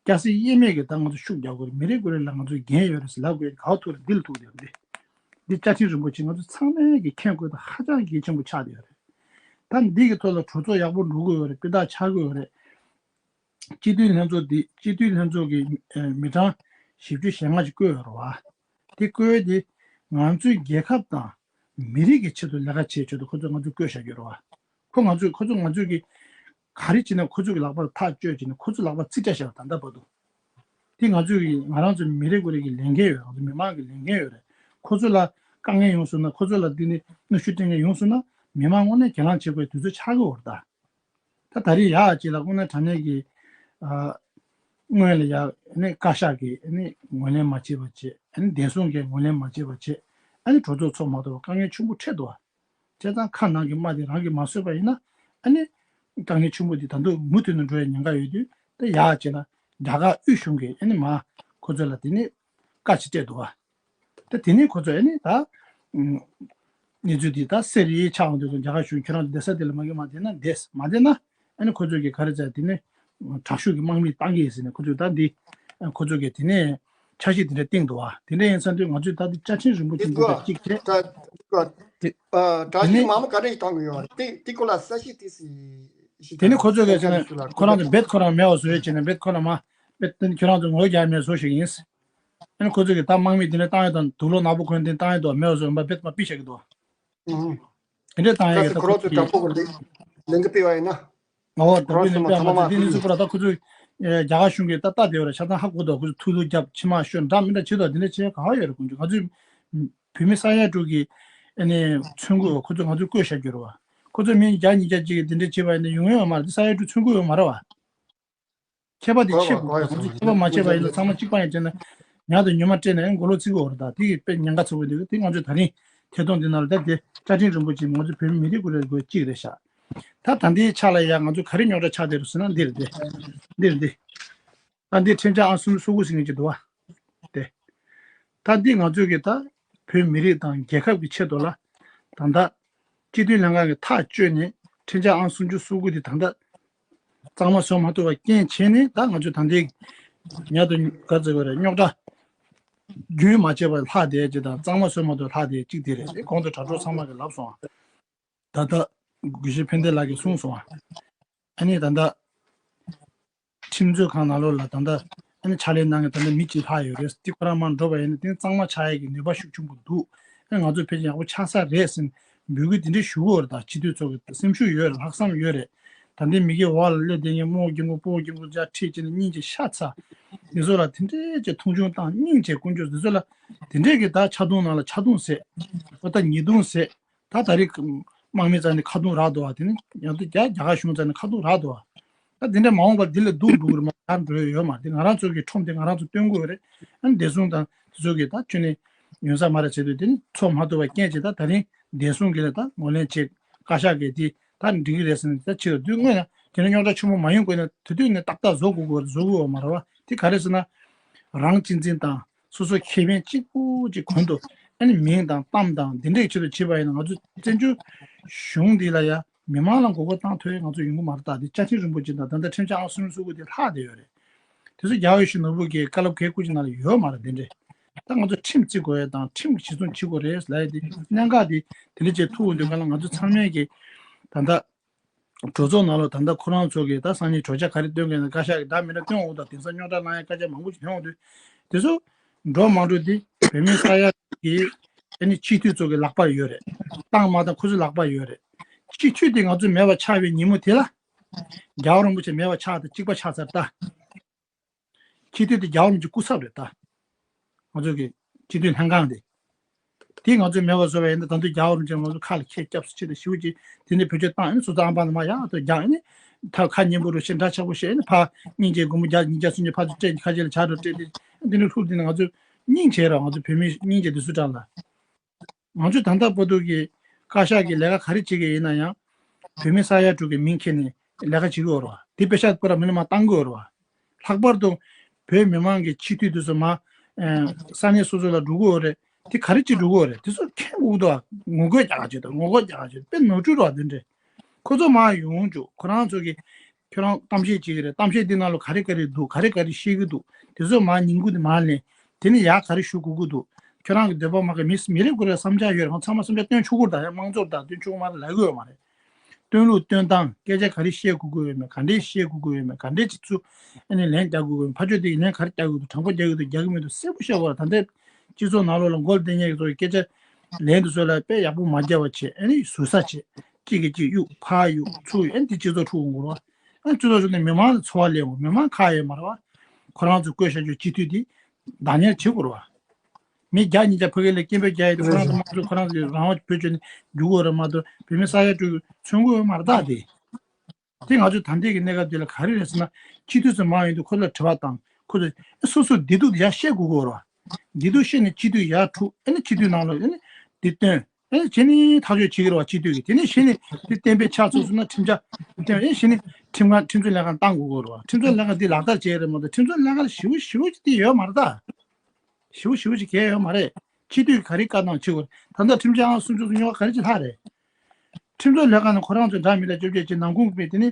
སྐྱ་སེར་དབྱེར་མེད་ཀྱིས་ད་ང་ཚོ་ཤུགས་རྒྱག་དགོས་རེད། མི་རེ་ངོ་རེ་ལ་ང་ཚོ་འགན་ཡོད་རེད་ཟེར་ལབ་དགོས་ག་བ་ཐུག་རེད། འདི་ལ་ཐུག་བསྡད་རེད། འདི་བཅའ་ཁྲིམས་རིན་པོ་ཆེ་ང་ཚོ་ཚང་མས་ཀྱི་མཁྱེན་དགོས་ད་ཧ་ཅང་གལ་ཆེན་པོ་ཆགས་བསྡད་ཡོད་རེད། ད་འདི་གི་ཐོག་ལ་གྲོས་ཚོགས་ཡག་པོ་འགྲོ་གི་ཡོད་རེད། སྤུས་དག་ཆགས་ཀྱི་ཡོད་རེད། སྤྱི་འཐུས་ལྷན་ཚོགས་འདི་སྤྱི་འཐུས་ལྷན་ཚོགས་ཀྱི་མི་གྲངས་བཞི་བཅུ་ཞེ་ལྔ་ཅིག་བསྐོས་ཡོད་རེད་བ། དེ་བསྐོས་དེ་ང་ཚོའི་རྒྱལ་ཁབ་དང་མི་རིགས་ཀྱི་ཆེད་དུ་ལས་ཀ་བྱེད་ཆེད་དུ་ཁོ་ཚོས་ང་ཚོ་བསྐོས་བཞག་ཡོད་རེད་བ། ཁོ་ང་ཚོས་ཁོ་ཚོ་ང་ཚོས་ཀྱི་ག་རེ་བྱས་ན་ཁོ་ཚོ་གི་ལག་པར་ཐག་གཅོད་བྱས་ནས་ཁོ་ཚོ་ལག་པར་རྩིས་སྤྲད་བཞག་ད་ལྟ་བར་དུ། དེ་ང་ཚོས་ཀྱི་ང་རང་ཚོའི་མི་རེ་ངོ་རེ་གི་ལས་འགན་ཡོད་རེད། ང་ཚོ་མི་མང་གི་ལས་འགན་ཡོད་རེད། ཁོ་ཚོ་ལ་དཀའ་ངལ་ཡོང་སོང་ན་ཁོ་ཚོ་ལ་འདི་ནས་གནོན་ཤུགས་སྤྲད་མཁན་ཡོང་སོང་ན་མི་མང་དངོས་གནས་གྱེན་ལངས་བྱེད་དགོས་དུས་ཚོད་ཆགས་ཀྱི་ཡོད་རེད་ད། ད་ད་རེས་ཡག་ཅིག་ལ་དངོས་གནས་དྲང་གནས་ཀྱི་ཨ་སྔོན་ལ་ཡག་ནས་བཀའ་ཤག་གིས་ནས་ངོས་ལེན་མ་བྱས་པ་བྱས། ཨ་ནི་བདེ་སྲུང་གིས་ངོས་ལེན་མ་བྱས་པ་བྱས། ཨ་ནི་གྲོས་ཚོགས་ཚོགས་མ་ཐུབ་པ་དཀའ་ངལ་ཆེན་པོ་འཕྲད་འདུག་བ། བྱས་ཙང་ཁ་ནང་གི་རྨ་དེ་རང་གིས་མ་བཟོས་པ་ཡིན་ན་ཨ་ནི་དཀའ་ངལ་ཆེན་པོ་འདི་ད་དུང་མུ་མཐུད་ནས་འགྲོ་བའི་ཉེན་ཁ་ཡོད་དུས་ད་ཡག་ཅིག་ལ་རྒྱ་གར་དབུས་གཞུང་གིས་ཨ་ནི་མ་ཁོ་ཚོ་ལ་དེ་ནས་བཀའ་ཅིག་སྤྲད་འདུག་བ། ད་དེ་ནས་ཁོ་ཚོ་ཨ་ནི་ད་གནས་ཚུལ་འདི་ད་གསལ་རེ་ཆགས་འོང་དུས་རྒྱ་གར་གཞུང་ཁྱོད་རང་ཚོ་བསྡད་ས་དེ་ལ་མ་གི་མ་བསྡད་ན་བསྡད། མ་བསྡད་ན་ཨ་ནི་ཁོ་ཚོ་གིས་ག་རེ་བྱས་དེ་ནས་དྲག་ཤུགས་ཀྱི་དམག་མི་བཏང་གི་ཡིན་ཟེར་ནས་ཁོ་ཚོས་ད་འདི་ཁོ་ཚོ་གིས་དེ་ནས་འཆར་གཞི་དེ་འདྲ་བཏིང་འདུག་བ། དེ་འདྲ་ཡིན་ཙང་དུས་ང་ཚོས་ད་འདི་བཅའ་ཁྲིམས་རིན་པོ་ཆེ་འདི་ལ་གཅིག་བྱས། དེ་དྲག་ཤུགས་དམག་མི་ག་རེ་བཏང་གི་ཡོད་རེད། དེ་དེ་སྐོར་ལ་གསལ་བཤད་ཏོག་ཙམ་ཞིག་དེ་ནས་ཁོ་ཚོ་གིས་བྱས་ན་ཁོ་རང་ཚོ་རྦད་ཁོ་རང་མེད་པ་བཟོ་ཡས་བྱས་ནས་རྦད་ཁོ་རང་མ་རྦད་ཁྱོད་རང་ཚོ་ངོ་རྒྱག་མེད་བཟོ་ཞིག་ཡིན། ཨ་ནི་ཁོ་ཚོ་གིས་ད་དམག་མི་དེ་འདྲ་བཏང་ཡོད་དང་དུག་ལོག་ནག་པོ་གོན་དེ་བཏང་ཡོད་དོ་མེད་བཟོ་འབའ་བེད་མ་ཕི་བྱ་གི་འདུག་དེ་འདྲ་བཏང་ཡོད་གི་ད་ཁོ་ཚོ་གི་ལན་གི་ཕི་བ་ཡིན་ན། ཨོ་ད་བོད་ནས་ཕི་བ་མ་ཚོ་དེ་ནི་ཚོ་ཁོ་ར་ད་ཁོ་ཚོ་རྒྱ་གར་གཞུང་གིས་ད་ལྟ་དེ་བ་ར་ཆ་ཚང་ཧ་གོ་དོ། ཁོ་ཚོ་ཐུགས་ལུ་རྒྱབ་ཕྱི་མ་ཤོར་འདྲ་མི་འདྲ་བྱེད་དོ། དེ་འདྲ་བྱེད་ག་བ་ཡོད་རེད། དཀོན་མཆོག་ང་ཚོའི་བོད་མི་ས་ཡ་དྲུག་གི་ཨ་ནི་མཚོན་གོ་ཁོ་ཚོ་ང་ཚོ་བསྐོས་བཞག་རྒྱུ་རེད་བ། ཁོ་ཚོ་མི་བརྒྱ་ཉིས་བརྒྱ་ཅིག་གིས་དེ་འདྲ་བྱེད་པ་ཡིན་ན་ཡོང་ཡོད་མ་རེད། དེ་ས་ཡ་དྲུག་མཚོན་གོ་ཡོད་མ་རེད་བ། ཁྱད་པར་དེ་ཆེ་དགོས་ང་ཚོ་ཁྱད་པར་མ་ཆེ་བ་ཡིན་ན་ཚང་མ་གཅིག་པ་ཡིན་ཟེར་ན་ཉག་དང་ཉི་མ་སྤྲད་ནས་མགོ་ལོག་བརྩི་གི་ཡོད་རེད། ད་དེ་གི་དཔེ་ཉེན་ཁ་ཚ་བོ་འདུག་དེ་ང་ཚོས་ད་རིང་ཐད་གཏོང་འདི་ནང་ལ་ད་དེ་བཅའ་ཁྲིམས་རིན་པོ་ཆེ་ང་ཚོ་བོད་མི་མི་རིགས་ཀུན་ལ་དགོས་གཅིག་རེད་ཤག་ད་ད་ལྟའི་ཆ་ལ་ཡ་ང་ཚོ་ག་རེ་རྙོག་དྲ་ཆགས་བསྡད་རེད་ཟེར་ན་འདི་རེད། དེ་འདི་རེད་འདི། ད་འདི་ཁྲིམས་འཆར་ཨང་སུམ་ཅུ་སོ་དགུ་ཟེར་མཁན་ཅིག་འདུག་བ། དེ། ད་འདི་ང་ཚོས་ཀྱི་ད་བོད་མི་རིགས་དང་རྒྱལ་ཁབ་ཀྱི་ཆེད་དུ་ལ་ད་ལྟ་སྤྱི་འཐུས་ལྷན་ཁང་གི་ཐག་གཅོད་ནས་ཁྲིམས་འཆར་ཨང་སུམ་ཅུ་སོ་དགུ་དེ་ད་ལྟ་གཙང་མ་བཟོ་མ་ཐུབ་པ་རྐྱེན་བྱས་ནས་ད་ང་ཚོས་ད་ལྟའི་ཉག་དང་ག་ཚོད་ག་རེ་རྙོག་དྲ་ རྒྱུན་མ་ཆད་པར་ལྷག་བསྡད་ཅིག་དང་གཙང་མ་བཟོས་མ་གཏོགས་ལྷག་བསྡད་ཅིག་དེ་རེད། དེ་གོང་དུ་དྲ་གྲོགས་ཚང་མ་གིས་ལབ་སོང་ཨ། ད་ལྟ་དགེ་བཤེས་ཕན་བདེ་ལགས་ཀྱིས་གསུངས་སོང་ཨ། ཨ་ནི་ད་ལྟ་ཁྲིམས་རྩོད་ཁང་ནང་ལོགས་ལ་ད་ལྟ་ཨ་ནི་ཕྱག་ལས་གནང་མཁན་ད་ལྟ་མི་གཅིག་ལྷག་ཡོད་རེད། དེ་ཁོ་རང་མར་འགྲོ་བ་ཡིན་ན་དེ་གཙང་མ་ཆགས་ཡས་ཀྱི་ནུས་པ་ཤུགས་ཆེན་པོ་འདུག་ཨ་ང་ཚོ་ཕལ་ཆེར་ཡག་པོ་ཆགས་ས་རེད་ཟེར་འབོད་སྐུལ་དེ་འདྲ་ཞུ་གི་ཡོད་རེད། ད་སྤྱི་འཐུས་ཚོ་གི་སེམས་ཤུགས་ཡོད་རེད། ལྷག་བསམ་ཡོད་རེད། ད་ལྟའི་མི་སྒེར་འོག་ལ་སླེབས་བསྡད་མཁན་རྨོ་རྒྱན་གོས་སྤོ་རྒྱན་གོས་སྦྱར་ཁྲིད་བྱས་ནས་སྙིང་རྗེ་ཤ་ཚ། དེ་ཚོ་ལ་དེ་འདྲའི་ཅིག་མཐོང་ཆུང་བཏང་། སྙིང་རྗེ་སྐུ་མཁྱེན། དེ་ཚོ་ལ་དེ་འདྲས་ཀྱི་ད་ཆག་རྡུང་ནང་ལ་ཆག་རྡུང་ཟེར། ཨོ་ད་ཉེས་རྡུང་ཟེར། ད་ད་རེས་དམག་མི་རྩ་ནས་ཁ་རྡུང་རག་འདུག་བ། དེ་ནི་ཡང་དུ་རྒྱ་རྒྱ་གར་གཞུང་རྩ་ནས་ཁ་རྡུང་རག་འདུག་བ། ད་དེ་འདྲ་མ་འོངས་པར་འདི་ལས་སྡུག་འགྲོ་གི་རེད་མ་ག་འགྲོ་ཡ་ཡོད་མ་རེད། དེ་ང་རང་ཚོ་གི་ཁྲོམ་དེ་ང་རང་ཚོ་སྟོན་དགོས་རེད། ཨ་ནི་བདེ་སྲུང་དང་དེ་ཚོ་གི་ད་ཁྱོན་ནས་ཡོང་ས་མ་རེད་བྱས་དུས་དེ་ནི་ཚོགས་མ་ཐུབ་པ་རྐྱེན་བྱས། ད་ད་རིང་བདེ་སྲུང་གི་ལ་ད་ངོས་ལེན་བྱེད། བཀའ་ཤག་གིས་དེ་ད་འགྲིག་གི་རེད་ཟེར་ནས་ད་ཕྱིར་དུས་སྔོན་ན་དེ་ནས་རྙོག་དྲ་ཆེན་པོ་མ་ཡོང་དགོས་ན་དེ་དུས་ནས་ཏག་ཏག་བཟོ་དགོས་དགོས་བཟོ་དགོས་བ་མ་རེད་བ། དེ་ག་རེ་ཟེར་ན་རང་གཅེས་འཛིན་དང་། སོ་སོ་ཁེ་ཕན་གཅིག་པུ་གཅིག་གོང་དུ་ཨ་ནི་མིང་དང་གཏམ་དང་འདི་འདྲས་ཆེད་དུ་བྱེད་པ་ཡིན་ན། ང་ཚོ་བཙན་བྱོལ་གཞུང་འདི་ལ་ཡ་མི་མང་ལ་མགོ་སྐོར་བཏང་ཐུབ་ཡ་ང་ཚོ་ཡོང་གི་མ་རེད། ད་འདི་བཅའ་ཁྲིམས་རིན་པོ་ཆེ་དང་ད་ལྟ་ཁྲིམས་འཆར་ཨང་གསུམ་གསུམ་དགུ་དེ་ལྷག་བསྡད་ཡོད་རེད། དེ་ཚོ་རྒྱལ་བ་ཡིད་བཞིན་ནོར་བུ་གི་བཀའ་སློབ་གལ་སྐུ་ཅིག་ནང་ལ་ཡོད་མ་རེད། འདི་འདྲས་ད་ང་ཚོ་ཁྲིམས་བརྩི་དགོས་ཡ་དང་ཁྲིམས་ཀྱི་གཞི་བཟུང་བྱེད་དགོས་རེད་ལབ་ཡ་དེ་གནད་འགག་དེ་དེ་འདྲས་བྱས་ཐུག་འོང་དུས་ག་ལ་ང་ཚོ་ཚང་མས་ཀྱི་ད་ལྟ་གྲོས་ཚོགས་ནང་ལ་ད་ལྟ་ཁོ་རང་ཚོ་གིས་ད་སང་ཉིན་གྲོས་འཆར་ག་རེ་བཏོན་མཁན་ན་བཀའ་ཤག་གིས་ད་མི་འདྲ་བཏོན་འོང་དང་། དེང་སང་རྙོག་དྲ་ལངས་ཡ་སྐད་ཆ་མང་པོ་ཞིག་ཐོན་འོང་དུས་དེ་ཚོ་འགྲོ་མ་འགྲོ་དེ་བོད་མི་ས་ཡ་གི་ཨ་ནི་སྤྱི་འཐུས་ཚོ་གི་ལག་པར་ཡོད་རེད། བཏང་མ་བཏང་ཁོ་ཚོའི་ལག་པར་ཡོད་རེད། སྤྱི་འཐུས་དེ་ང་ཚོ་མེད་པ་ཆགས་པའི་ཉིན་མོ་དེ་ལ་རྒྱལ་བ་རིན་པོ་ཆེ་མེད་པ་ཆགས་དང་གཅིག་པ་ཆགས་ཚར་ད། སྤྱི་འཐུས་དེ་རྒྱལ་བ་རིན་པོ་ཆེའི་སྐུ་ཚབ་རེད་ད། ང་ཚོ་གི་སྤྱི་འཐུས་ལྷན་ཁང་དེ། དེ་ང་ཚོས་མེད་པ་བཟོ་བ་ཡིན་ན་ད་དུང་རྒྱལ་བ་རིན་པོ་ཆེ་ང་ཚོ་ཁ་ལ་འཁྱེར་སྐྱབས་སུ་མཆི་དང་ཞེ་པོ་ཅིག་དེ་ནས་བེད་སྤྱོད་བཏང་ཡིན། སོ་སོ་ཨམ་པ་ནང་མར་ཡག་ཏུ་རྒྱག་ཡིན། ད་ཁ་སྙན་པོ་རུ་བཤད། འདྲ་ཆགས་པོ་བཤད་ཡིན། ཕར་སྙིང་རྗེ་སྒོར་མོ་བརྒྱ་ཉིས་བརྒྱ་སུམ་བརྒྱ་ཕར་ཚུར་སྤྲད། ཁ་ཤས་ལ་ཇ་རུ་སྤྲད་དེ་འདི་ནས་ལྷུག་དེ་ནས་ང་ཚོས་སྙིང་རྗེ་ར། ང་ཚོ་བོད་མི་སྙིང་རྗེ་དེ་ཚོ་དྲང་ལ། ང་ཚོས་ད་ལྟ་བར་དུ་གི་བཀའ་ཤག་གི་ལས་ཀ་ག་རེ་བྱེད་ཀྱི་ཡིན་ན་ཡང་། བོད་མི་ས་ཡ་དྲུག་གི་མིང་འཁྱེར་ནས་ལས་ཀ་བྱེད་ཀྱི་ཡོད་རེད་བ། དེ་པེ་ཤག་པུ་ར་མི་ལ་མ་བཏང་གི་ཡོད་རེད་བ། ལྷག་པར་དུ་བོད་མི་མང་གི་སྤྱི་འཐུས་དེ་ཚོ་མ་ས་གནས་སོ་སོ་ལ་འགྲོ་གི་ཡོད་རེད། དེ་ག་རེ་བྱེད་འགྲོ་གི་ཡོད་རེད། དེ་ཚོ་མཁྱེན་དགོས་འདུག་བ། ངོ་རྒོལ་རྒྱག་ག་བྱེད་དང་ངོ་རྒོལ་རྒྱག་ག་བྱེད། དཔེ་ནོར་འཁྲུལ་རེད་བ་དེ་འདྲས། ཁོ་ཚོ་མར་ཡོང་བཅུག་ཁོ་རང་ཚོ་གི་ཁྱོད་རང་གཏམ་བཤད་བྱེད་ཀྱི་རེད། གཏམ་བཤད་འདི་ནང་ལ་ག་རེ་ག་རེ་འདུག་ག་རེ་ག་རེ་བཤད་ཀྱི་འདུག་དེ་ཚོ་མར་ཉིང་ཁུ་དེ་མར་ལེན། དེ་ནས་ཡར་ག་རེ་ཞུ་དགོས་ཀྱི་འདུག་ཁྱོད་རང་གི་འདོད་པ་མ་ཁེལ། མི་མི་རེ་ཁོ་རེ་བསམ་འཆར་ཡོད་རེད། ང་ཚང་མ་བསམ་འཆར་བཏོན་ཆོག་གི་རེད། ད་ཡང་དམངས་གཙོ་རེད། ད་བཏོན་ཆོག་གི་མ་རེད་ལབ་ཀྱི་ཡོད་མ་རེད། བཏོན་ལུགས་བཏོན་སྟངས། སྐད་ཆ་ག་རེ་བཤད་དགོས་ཀྱི་ཡོད་མེད། ག་འདྲས་བཤད་དགོས་ཀྱི་ཡོད་མེད། ག་འདྲས་ཀྱི་ཚུལ་ཨ་ནི་ལན་རྒྱག་དགོས་ཀྱི་ཡོད་མེད། ཕར་ཕྱོགས་དེ་ལན་ག་རེ་རྒྱག་དགོས་འདུག་དྲང་པོ་རྒྱག་གི་འདུག་རྒྱག་གི་མི་འདུག་གསལ་པོ་བཤད་དགོས་རེད། ད་ལྟའི་སྤྱི་ཚོགས་ནང་ལོགས་ལ་མགོ་ལ་བསྡད་མཁན་གྱི་ཚོ་གི་སྐད་ཆ་ལན་དེ་ཚོ་ལ་དཔེ་ཡག་པོ་མ་རྒྱག་པ་བྱེད། ཨ་ནི་ཟུར་ཟ་བྱེད། གཅིག་གིས་གཅིག་གཡུག་ཕར་གཡུག་ཚུར་གཡུག་ཨ་ནི་དེ་སྤྱི་ཚོགས་འཁྲུག་འོང་གི་རེད་བ། ཨ་ནི་སྤྱི་ཚོགས་འཁྲུག་ནས་མི་མང་ལ་ཚོར་བ་སླེབས་འོང་། མི་མང་ཁག་ཡོད་མ་རེད་བ། ཁོ་རང་ཚོས་བསྐོས་བཞག་རྒྱུ་སྤྱི་འཐུས་དེ་བདག་གཉེར་བྱེད་དགོས་རེད་བ། མི་བརྒྱ་ཉིས་བརྒྱ་ཕ་གི་ལ་སྐད་འབོད་རྒྱག་ཡས་དེ་ཁོ་རང་ཚོ་དམངས་གཙོ་ཁོ་རང་ཚོའི་རང་དབང་བེད་སྤྱོད་ནས་རྒྱུག་དགོས་རེད་མ་གཏོགས་བོད་མི་ས་ཡ་དྲུག་མཚོན་གྱི་ཡོད་མ་རེད་ད་དེ། དེ་ང་ཚོས་ད་ལྟའི་གི་གནས་སྐབས་འདི་ལ་ག་རེ་རེད་ཟེར་ན། སྤྱི་འཐུས་ཚོ་མང་ཡོང་དུས་ཁོ་ཚོར་དྲི་བ་བཏང་། ཁོ་ཚོས་སོ་སོའི་བདེ་སྡུག་དེ་ཡར་བཤད་དགོས་ཀྱི་ཡོད་རེད་བ། བདེ་སྡུག་བཤད་ནས་སྤྱི་འཐུས་ཡར་འཁྲུག་ཨ་ནི་སྤྱི་འཐུས་ནང་ལ་ཨ་ནི་བདེ་སྟོན། ཨ་ནི་བྱས་ནས་ཐག་གཅོད་བྱེད་ཀྱི་རེད་བ་སྤྱི་འཐུས་ཀྱིས། དེ་ནས་གཞི་ནས་དེ་གཏན་འབེབས་ཆགས་ཚར་སོང་ན་ཁྲིམས་འཆར་བཏོན། ཨ་ནི་གཞི་ནས་ཁྲིམས་ཁང་ཁྲིམས་རྩོད་ལས་ཁང་བཏང་དགོས་ཀྱི་རེད་བ། ཁྲིམས་རྩོད་ལས་ཁང་འདི་ལག་བསྟར་བྱེད་ཀྱི་རེད་མ་གཏོགས་ཁྲིམས་རྩོད་ལས་ཁང་ལ་ཞེ་པོ་ཞེ་པོ་ཅིག་དེ་ཡོད་མ་རེད་ད། ཞེ་པོ་ཞེ་པོ་ཅིག་གལ་ཡོད་མ་རེད། སྤྱི་འཐུས་ག་རེ་བཀའ་གནང་བྱེད་དགོས་རེད། ད་ལྟ་ཁྲིམས་འཆར་ཨང་སུམ་ཅུ་སོ་གཉིས་པ་ག་རེ་ཅིག་ལྷག་རེད། ཁྲིམས་རྩོད་ལས་ཁང་ནས་ཁོ་རང་ཚོའི་འདྲ་མི་འདྲ་བཅོ་བརྒྱད་ཅིག་ནང་ཁུངས་མེད། དེ་ནི་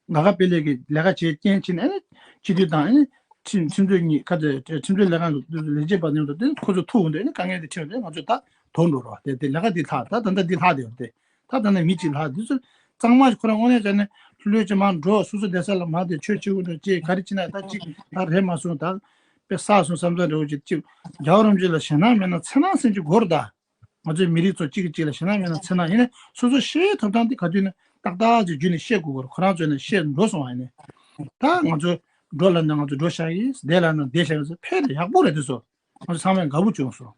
ལ་ཁ་དཔེ་ལས་ཀྱི་ལས་ཀ་བྱེད་རྐྱེན་བྱས་ནས་ཨ་ནི་སྤྱི་འཐུས་དང་ཨ་ནི་ཁྲིམས་ཁྲིམས་རྩོད་གཉིས་ཁ་དེ་ཁྲིམས་རྩོད་ལས་ཁང་གི་ལས་བྱེད་པ་མཉམ་དུ་དེ་ནི་ཁོ་ཚོ་ཐུག་འོང་དུས་ཨ་ནི་དཀའ་ངལ་དེ་འཕྲད་འོང་དུས་ང་ཚོ་ད་དོར་འགྲོ་རོགས། དེ་དེ་ལས་ཀ་འདི་ལྷག་ད་ད་ལྟ་འདི་ལྷག་དེ་ཡོད་དེ། ད་ད་ནི་མི་གཅིག་ལྷག་འདི་ཚོ་གཙང་མ་ཁོ་རང་དངོས་གནས་བྱས་ནས་ལྷོད་ལྷོད་ཅིག་མར་འགྲོ། སོ་སོ་བསྡད་ས་ལ་མར་བསྡད། ཆོས་བྱེད་དགོས་འདུག་ཅེས་ག་རེ་བྱེད་ན་ད་ཅིག་ད་རེད་མ་སོང་། ད་དཔེ་བསགས་སོང་བསམ་ཙང་རེད། འོ་ཅིག་ཅིག་རྒྱལ་བ་རིན་པོ་ཆེ་ལ་ཞེད་སྣང་མེད་ན་འཚེར་སྣང་སེམས་ཅིག་དགོས་རེད་ད། ང་ཚོའི་མི་རིགས་ཚོ་གཅིག་གིས་གཅིག་ལ་ཞེད་སྣང་མེད་ན་འཚེར་སྣང་ཡིན་ན་སོ་སོ་བཤད་ཐུབ་སྟངས་འདི་ག་དུས་ནས་ཏག་ཏག་ཅིག་བརྒྱུད་ནས་བཤད་དགོས་ཀྱི་རེད། ཁོ་རང་ཚོས་ནས་བཤད་འགྲོ་སོང་བ་ཡིན་ནས། ད་ང་ཚོ་འགྲོ་ལབ་ན་ང་ཚོ་འགྲོ་བཞག་གི། བསྡད་ལབ་ན་བསྡད་བཞག་གི། ཕེབས་ཡག་པོ་རེད་དེ་ཚོ། ང་ཚོ་ཚང་མས་དགའ་པོ་བྱུང་སོང་།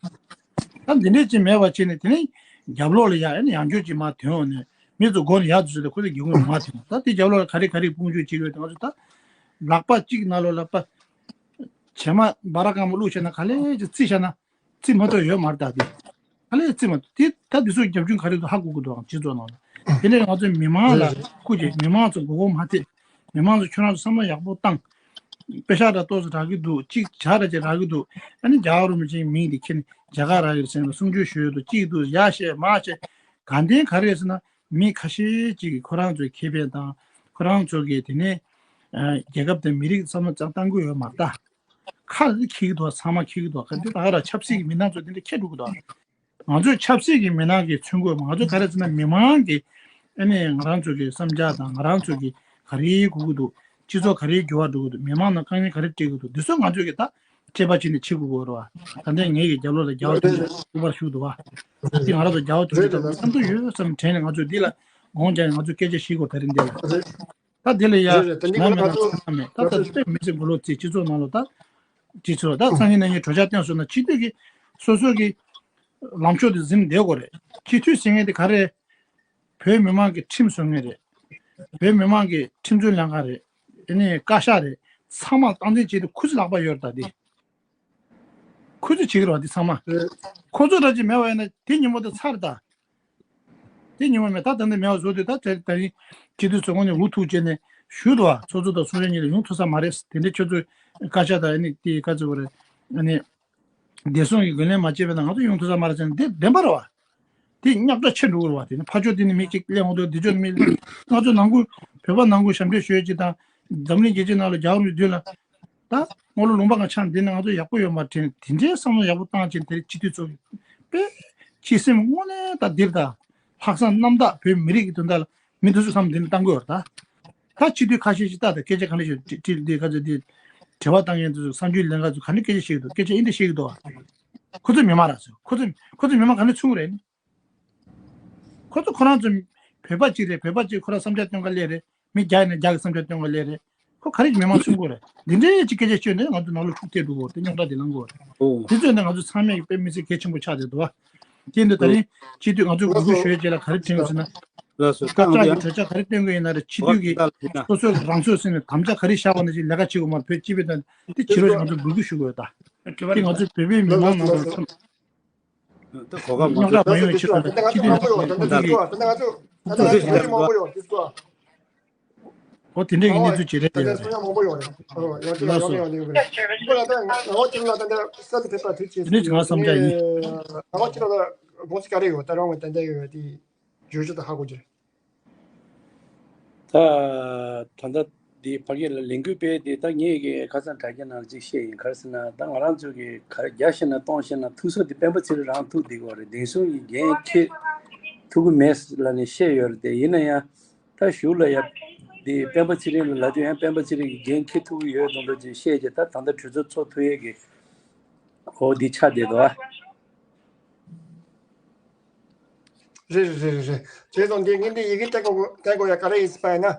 ད་འདི་འདྲས་ཅིག་མེད་པ་བྱས་ནས་དེ་ནས་རྒྱབ་ལོགས་ལ་ཡ་ཨ་ནི་ཡང་བསྐྱར་ཅིག་མར་ཐོན་འོང་ནས་མི་ཚོ་མགོ་ནས་ཡར་འཛུལ་ཏེ་ཁོ་ཚོ་སྒེའུ་ཁུང་ནས་མར་ཐོན། ད་དེ་རྒྱབ་ལོགས་ལ་ག་རེ་ག་རེ་དཔུང་འཇུག་བྱེད་ཀྱི་ཡོད་དེ་ང་ཚོ་ད་ལག་པ་གཅིག་ནང་ལོགས་ལ་པ་བྱེ་མ་སྦ་ར་སྐམ་པོ་བླུགས་བྱས་ན་ག་ལེ་ཅིག་བརྩིས་བྱས་ན་བརྩི་མ་ཐུབ་ཡོད་མ་རེད་ད་དེ། ག་ལེ་བརྩི་མ་ཐུབ་དེ། ད་དེ་ཚོ་རྒྱབ་ལྗོངས་ག་རེ་འདུག་ཧ་གོ་གི་འདུག་ཨང་སྤྱི་ཚོགས་ནང་ལ། དེ་ནས་ང་ཚོས་མི་མང་ལ་སྐུ་མཁྱེན་མི་མང་ཚོ་མགོ་སྐོར་མ་ཐེབས། མི་མང་ཚོ་ཁྱོད་རང་ཚོ་བསམ་བློ་ཡག་པོ་བཏང་། པེ་ཤག་འདྲ་ཏོག་ཙམ་རག་གི་འདུག་གཅིག་ཇ་འདྲ་ཅིག་རག་གི་འདུག་ཨ་ནི་རྒྱལ་བ་རིན་པོ་ཆེའི་མིང་དེ་ཁྱེར་ནས་མཇལ་ཁ་རག་གི་རེད་ཟེར་ནས་གསུང་ཆོས་ཞུ་ཡོད་འདུག་གཅིག་འདུག་ཡར་བཤད་མར་བཤད་ག་འདྲ་ག་རེ་རེད་ཟེར་ན། མི་ཁ་ཤས་ཅིག་གིས་ཁོ་རང་ཚོའི་ཁེ་ཕན་དང་ཁོ་རང་ཚོ་གི་དེ་ནས་ཨ་རྒྱལ་ཁབ་དང་མི་རིགས་བསམ་བློ་རྩ་བཏང་གི་ཡོད་མ་རེད་ད། ཁ་རེ་འཁྱེར་གྱི་འདུག་ཚང་མ་འཁྱེར་གྱི་འདུག་ག་འདི་ད་ག་ར་ཆབ་སྲིད་ཀྱི་མི་སྣ་ཚོ་འདི་འདྲ་འཁྱེར་འགྲོ་གི་འདུག་ང་ཚོས་ཆབ་སྲིད་ཀྱི་མི་སྣ་གི་མཚོན་དགོས་མ། ང་ཚོ་ག་རེ་ཟེར་ན་མི་མང་གི་ཨ་ནི་ང་རང་ཚོ་གི་བསམ་འཆར་དང་ང་རང་ཚོ་གི་ག་རེ་དགོས་ཀྱི་འདུག་སྤྱི་ཚོགས་ག་རེ་འགྱུར་བ་འགྲོ་གི་འདུག་མི་མང་ནང་དཀའ་ངལ་ག་རེ་འཕྲད་ཀྱི་འདུག་འདི་ཚོ་ང་ཚོས་གི་ད་དཔྱད་པ་བྱས་ནས་བྱེད་དགོས་ཀྱི་རེད་བ། ད་ལྟའི་ངེད་ཀྱི་རྒྱབ་ལོགས་ལ་རྒྱལ་བ་དོན་གྲུབ་སྐུ་པར་བཞུགས་འདུག་བ། དེ་ང་རང་ཚོ་རྒྱལ་བ་དོན་གྲུབ་ད་བསམ་ཚུལ་ཡོད་བསམ་དྲན་ནས་ང་ཚོས་འདི་ལ་དགོངས་བཞག་ནས་ང་ཚོས་སྐད་ཆ་བཤད་དགོས་ད་རིང་འདི་ལ། ད་དེ་ལ་ཡ་རེད་རེད། ད་འདི་ན་མེད་ན་ཚང་ན་མེད། ད་ད་དཔེ་མི་སྲིད་མགོ་ལོག་རྩིས་སྤྱི་ཚོགས་ནང་ལ་ད་སྤྱི་ཚོགས་ད་སང་ཉིན་གནངས་ཉིན་གྲོས་འཆར་བཏོན་སོང་ན་སྤྱི་འཐུས་ཀྱི་སོ་སོ་གི་ལམ་ཕྱོགས་དེ་འཛིན་བསྡད་དགོས་རེད། སྤྱི་འཐུས་ཟེར་མཁན་དེ་ག་རེ། བོད་མི་མང་གི་ཁྲིམས་བཟོ་མཁན་རེད། བོད་མི་མང་གི་ཁྲིམས་རྩོད་ལྷན་ཁང་རེད། དེ་ནས་བཀའ་ཤག་རེད། ཚང་མ་སྟངས་འཛིན་བྱེད་དུས་ཁོ་ཚོའི་ལག་པ་ཡོད་རེད་ད་དེ། ཁོ་ཚོས་བྱེད་ཀྱི་རེད་བ་འདི་ཚང་མ། ཁོ་ཚོ་འདྲ་ཅིག་མེད་པ་ཡིན་ན་དེ་ཉིན་མོ་དེ་ཚར་ད། དེ་ཉིན་མོ་མེད་ད་ད་འདི་མེད་པ་བཟོ་དུས་ད་དེ་ད་རིང་སྤྱི་འཐུས་ཚོ་ཁོང་ནས་འུ་ཐུག་བྱས་ནས་ཞུས་འདུག་བ། ཚོགས་གཙོ་དང་ཚོགས་གཞོན་གཉིས་ལ་ཡོང་ཐུབ་ས་མ་རེད། དེ་འདྲའི་ཁྱོད་ཚོས་བཀའ་ཤག་དང་ཨ་ནི་དེ་ག་ཚོད་རེད། ཨ་ནི་བདེ་སྲུང་གི་འགན་ལེན་མ་བྱས་པ་ན་ང་ཚོ་ཡོང་ཐུབ་ས་མ་རེད་ཟེར་ནས་དེ་བདེན་པ་རེད་བ། དེ་རྙོག་དྲ་ཆེ་འགྲོ་གི་རེད་བ། དེ་ནི་ཕར་ཕྱོགས་དེ་ནས་མི་གཅིག་གླེང་འོང་དུས་འདི་ཕྱོགས་ནས་མི་གླེང་། ང་ཚོ་ནང་ཁུལ་བོད་པ་ནང་ཁུལ་ཞབས་འདྲེན་ཞུ་ཡས་ཅིག་དང་། འཛམ་གླིང་རྒྱལ་སྤྱིའི་ནང་ལ་རྒྱལ་བ་རིན་པོ་ཆེ་མདུན་ལ། ད་སྔོན་ལོ་ལུང་པ་གང་ཆགས་འདི་ནི་ང་ཚོ་ཡག་པོ་ཡོད་མ་དྲན། དེ་འདྲའི་བསམ་བློ་ཡག་པོ་བཏང་བྱས་དེ་སྤྱི་འཐུས་ཚོ་གི་དཔེ་སྤྱི་སེམས་དངོས་གནས་ད་འདིར་ད་ལྷག་བསམ་རྣམ་དག་བོད་མི་རིགས་ཀྱི་དོན་དག་ལ་མི་འདི་ཚོ་བསམ་འདི་ནི་བཏང་དགོས་ཡོད་ད། ད་སྤྱི་འཐུས་ཁ་ཤས་ཤིག་ད་ད་སྐད་ཆ་ག་འདྲ་ཞིག་དྲི་དྲི་འདི་ག་ཚོད་འདི་དྲི་བ་བཏང་མཁན་དེ་ཚོ་གསར་འགྱུར་ལས་འགུལ་ཚོ་ག་འདྲ་སྐད་ཆ་བཤད་ཀྱི་འདུག་སྐད་ཆ་འདི་འདྲ་བཤད་ཀྱི་འདུག་ཁོ་ཚོ་མི་མང་ར་ཚོ་ཁོ་ཚོ་ཁོ་ཚོ་མི་མང་ག་འདྲ་མཚུངས་རེད། ཁོ་ཚོ་ཁོ་རང་ཚོ་བོད་པ་གཅིག་རེད། བོད་པ་གཅིག་ཁོ་རང་བསམ་འཆར་སྟོན་ག་སླེབས་རེད། མི་བརྒྱ་ཡིན་ན་བརྒྱ་གི་བསམ་འཆར་སྟོན་ག་སླེབས་རེད། ཁོ་ག་རེ་མི་མང་མཚུངས་དགོས་རེད། འདི་འདྲའི་ཅིག་སྐད་ཆ་བཤད་ནས་ང་ཚོ་ནང་ལོགས་འཁྲུག་ཐེབས་འགྲོ་གི་རེད། དེ་རྙོག་དྲ་དེ་ལངས་གི་རེད། ཨོ། དེ་ཚོ་ནི་ང་ཚོ་ཚང་མས་དཔེ་མི་སྲིད་གལ་ཆེན་པོ་ཆགས་བསྡད་འདུག་བ། དེ་འདི་ད་རིང་སྤྱི་འཐུས་ང་ཚོས་འབོད་སྐུལ་ཞུ་ཡས་བཅས་ལ་ག་རེ་དྲན་དགོས་ཟེར་ན། ལགས་སོ། བཀའ་ཤག་གི་གྲོས་འཆར་ག་རེ་བཏོན་དགོས་ཡིན་ན་རེད། སྤྱི་འཐུས་ཀྱིས་སོ་སོའི་རང་ཚོད་ཟིན་ནས་དམ་བཅའ་ག་རེ་བཞག་པ་ནང་བཞིན་ལས་ཀ་བྱེད་དགོས་མ་རེད། བོད་སྤྱི་པའི་དོན་དེ་བྱེད་རོགས་ཞེས་ང་ཚོས་འབོད་སྐུལ་ཞུ་དགོས་ད། དེ་ང་ཚོས་བོད་པའི་མི་མང་ནང་ལ་ད་གོ་སྐབས་མང་རྙོག་དྲ་མ་ཡོང་བའི་ཆེད་དུ་སྤྱི་འཐུས་ནང་ལ་ང་ཚོས་ང་ཚོ་ང་ཚོ་ང་ཚོ་མང་པོ་ཡོད་དེ་ཚོ། ཨོ་དེ་འདྲའི་གི་གནས་ཚུལ་ཅིག་རེད། ད་ལྟ་སོང་ཡང་མང་པོ་ཡོད་རེད། ཡོད་ཅིག་ལ་ཡོད་ཡོད་ཡོད་རེད། ཁོ་ལ་ད་ངག་དབང་ཚེ་རིང་ལགས་ད་ལྟ་གསར་དུ་ཕེབས་པ་དུས་ཆེ་དེ་ནས་ཅིག་ང་བསམ་འཆར་ཡིན། ངག་དབང་ཚེ་རིང་ལགས་དགོངས་ཚུལ་ག་རེ་ཡོད། ད་རང་གི་ད་ལྟ་ཡོད་དེ་བརྗོད་གཞི་དང་ཧ་གོ་རྒྱུ་རེད། ད་ད་ལྟ་འདི་ཕ་གི་ལ་ལས་འགུལ་སྤེལ་དེ་ད་ངས་གི་ཁ་སང་དྲ་རྒྱ་ནང་ཅིག་བཤད་ཡིན། ག་རེ་ཟེར་ན་ད་ང་རང་ཚོ་གི་ག་རེ་བརྒྱ་བཤད་ན་སྟོང་བཤད་ན་ཐུག་ས་དེ་སྤེན་པ་ཚེ་རིང་རང་ཐུག་བསྡད་ཀྱི་ཡོད་རེད། བདེ་སྲུང་གི་འགན་འཁྱེར་ཐུབ་ཀྱི་མེད་ལབ་ནས་བཤད་ཡོད་རེད། དེ་ཡིན་ན་ཡང་། ད་གཞུག་ལ་ཡ་དེ་སྤེན་པ་ཚེ་རིང་ལ་ལབ་དུས་ཡང་སྤེན་པ་ཚེ་རིང་གི་འགན་འཁྱེར་ཐུབ་ཀྱི་ཡོད་མདོག་མདོག་ཅིག་བཤད་རྗེས་ད་ད་ལྟ་གྲོས་ཚོགས་ཚོགས་ཐུབ་ཡས་ཀྱི་འོ་འདི་ཆགས་བསྡད་འདུག་ཨ། རེད་རེད་རེད་རེད། བྱས་ཙང་འདི་ངས་འདི་ཡི་གེ་བསྟན་དགོས་བསྟན་དགོས་ཡ་ག་རེ་ཡིན་ཟེར་བ་ཡིན་ན།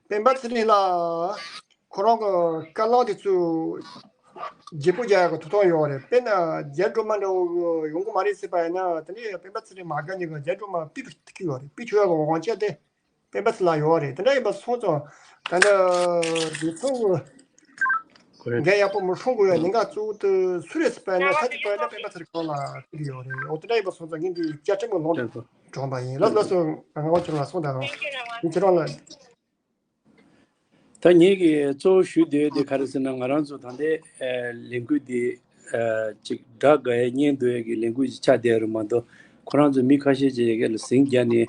སྤེན་པ་ཚེ་རིང་ལགས་ཁོ་རང་གི་བཀའ་བློན་དེ་ཚོ་བརྗེ་པོ་རྒྱག་ཡ་གི་ཐོབ་ཐང་ཡོད་རེད། དཔེར་ན་རྒྱ་སྒྲོལ་མ་འདྲ་བོ་ཡོང་གི་མ་རེད་ཟེར་བ་ཡིན་ན་དེ་ནས་སྤེན་པ་ཚེ་རིང་མ་དགའ་ཉེ་གི་རྒྱ་སྒྲོལ་མ་ཕུད་ཀྱི་ཐུག་གི་ཡོད་རེད། ཕུད་ཆོག་ཡ་གི་དབང་ཆ་དེ། སྤེན་པ་ཚེ་ལ་ཡོད་རེད། དེ་འདྲ་ཡིན་པ་སོང་ཙང་ད་ལྟ་དེ་ཚོ་འགན་ཡག་པོ་མི་སྲུང་དགོས་ཡ་གནད་འགག་གཙོ་བོ་དེ་སུ་རེད་ཟེར་བ་ཡིན་ན་ད་ཅིག་བར་ལ་སྤེན་པ་ཚེ་རིང་ཁོ་ལ་ཐུག་གི་ཡོད་རེད། འོ་དེ་འདྲ་ཡིན་པ་སོང་ཙང་ངས་འདི་བཅའ་ཁྲིམས་ཀྱི་ལུང་དྲངས་པ་ཡིན། ལགས་ལགས་སོ། ང་ཁྱེད་རང་ལ་སོང་དང་ཁྱེད་རང་ལ། ད་ངེད་ཀྱིས་གཙོ་བོ་ཞུ་འདོད་དེ་ག་རེ་ཟེར་ན་ང་རང་ཚོ་ད་ལྟའི་ལས་འགུལ་འདི་ཅིག་དགྲ་དགའ་ཡ་གཉེན་སྡུག་ཡ་གི་ལས་འགུལ་ཅིག་ཆགས་བསྡད་རེད་མ་གཏོགས་ཁོ་རང་ཚོ་མི་ཁ་ཤས་ཅིག་ཡ་གི་ལ་ཟིང་རྒྱག་ནས།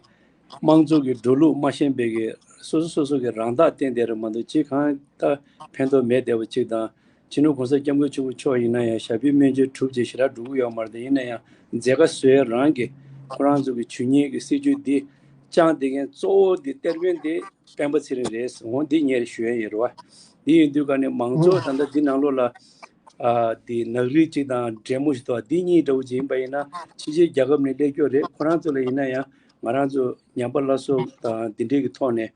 དམངས་གཙོ་གི་འགྲོ་ལུགས་མ་ཤེས་པའི་གི་སོ་སོ་སོ་སོ་གི་རང་རྟགས་བསྟན་བསྡད་རེད་མ་གཏོགས་ཅིག་གང་ལྟར་ཕན་ཐོགས་མེད་བསྡད་པ་ཅིག་དང་། སྤྱི་ནོར་གོང་ས་སྐྱབས་མགོན་ཆེན་པོ་མཆོག་ཡིན་ན་ཡང་ཞབས་པད་སྨན་བཅོས་གྲུབ་ཅིག་ཞེ་དྲག་འགྲོ་གི་ཡོད་མ་རེད། དེ་ཡིན་ན་ཡང་མཛད་དཀའ་བཟོ་ཡ་རང་གི་ཁོ་རང་ཚོ་གི་ཇུས་ངན་གི་སྲིད་ཇུས་འདི་བཅངས་བསྡད་མཁན་གཙོ་བོ་འདི་གཏེར་སྟོན་འདི་སྤེན་པ་ཚེ་རིང་རེད། འོ་འདི་ངས་ཞུ་ཡ་ཡིན་རེད་བ། འདི་ཡིན་དུས་ག་ནས་མང་གཙོ་ད་ལྟ་འདི་ནང་ལོགས་ལ་ཨ་འདི་ནག་རིལ་གཅིག་དང་འདྲེ་མོ་ཞིག་འདུག་འདི་གཉིས་འདྲ་བོ་ཅིག་ཡིན་པ་ཡིན་ན་ཕྱི་རྒྱལ་རྒྱལ་ཁབ་ནས་སླེབས་ཀྱོག་རེད། ཁོ་རང་ཚོ་ལ་ཡིན་ན་ཡང་། ང་རང་ཚོ་ཉམས་པ་སླར་གསོ་དང་འདི་འདྲའི་གི་ཐོག་ནས་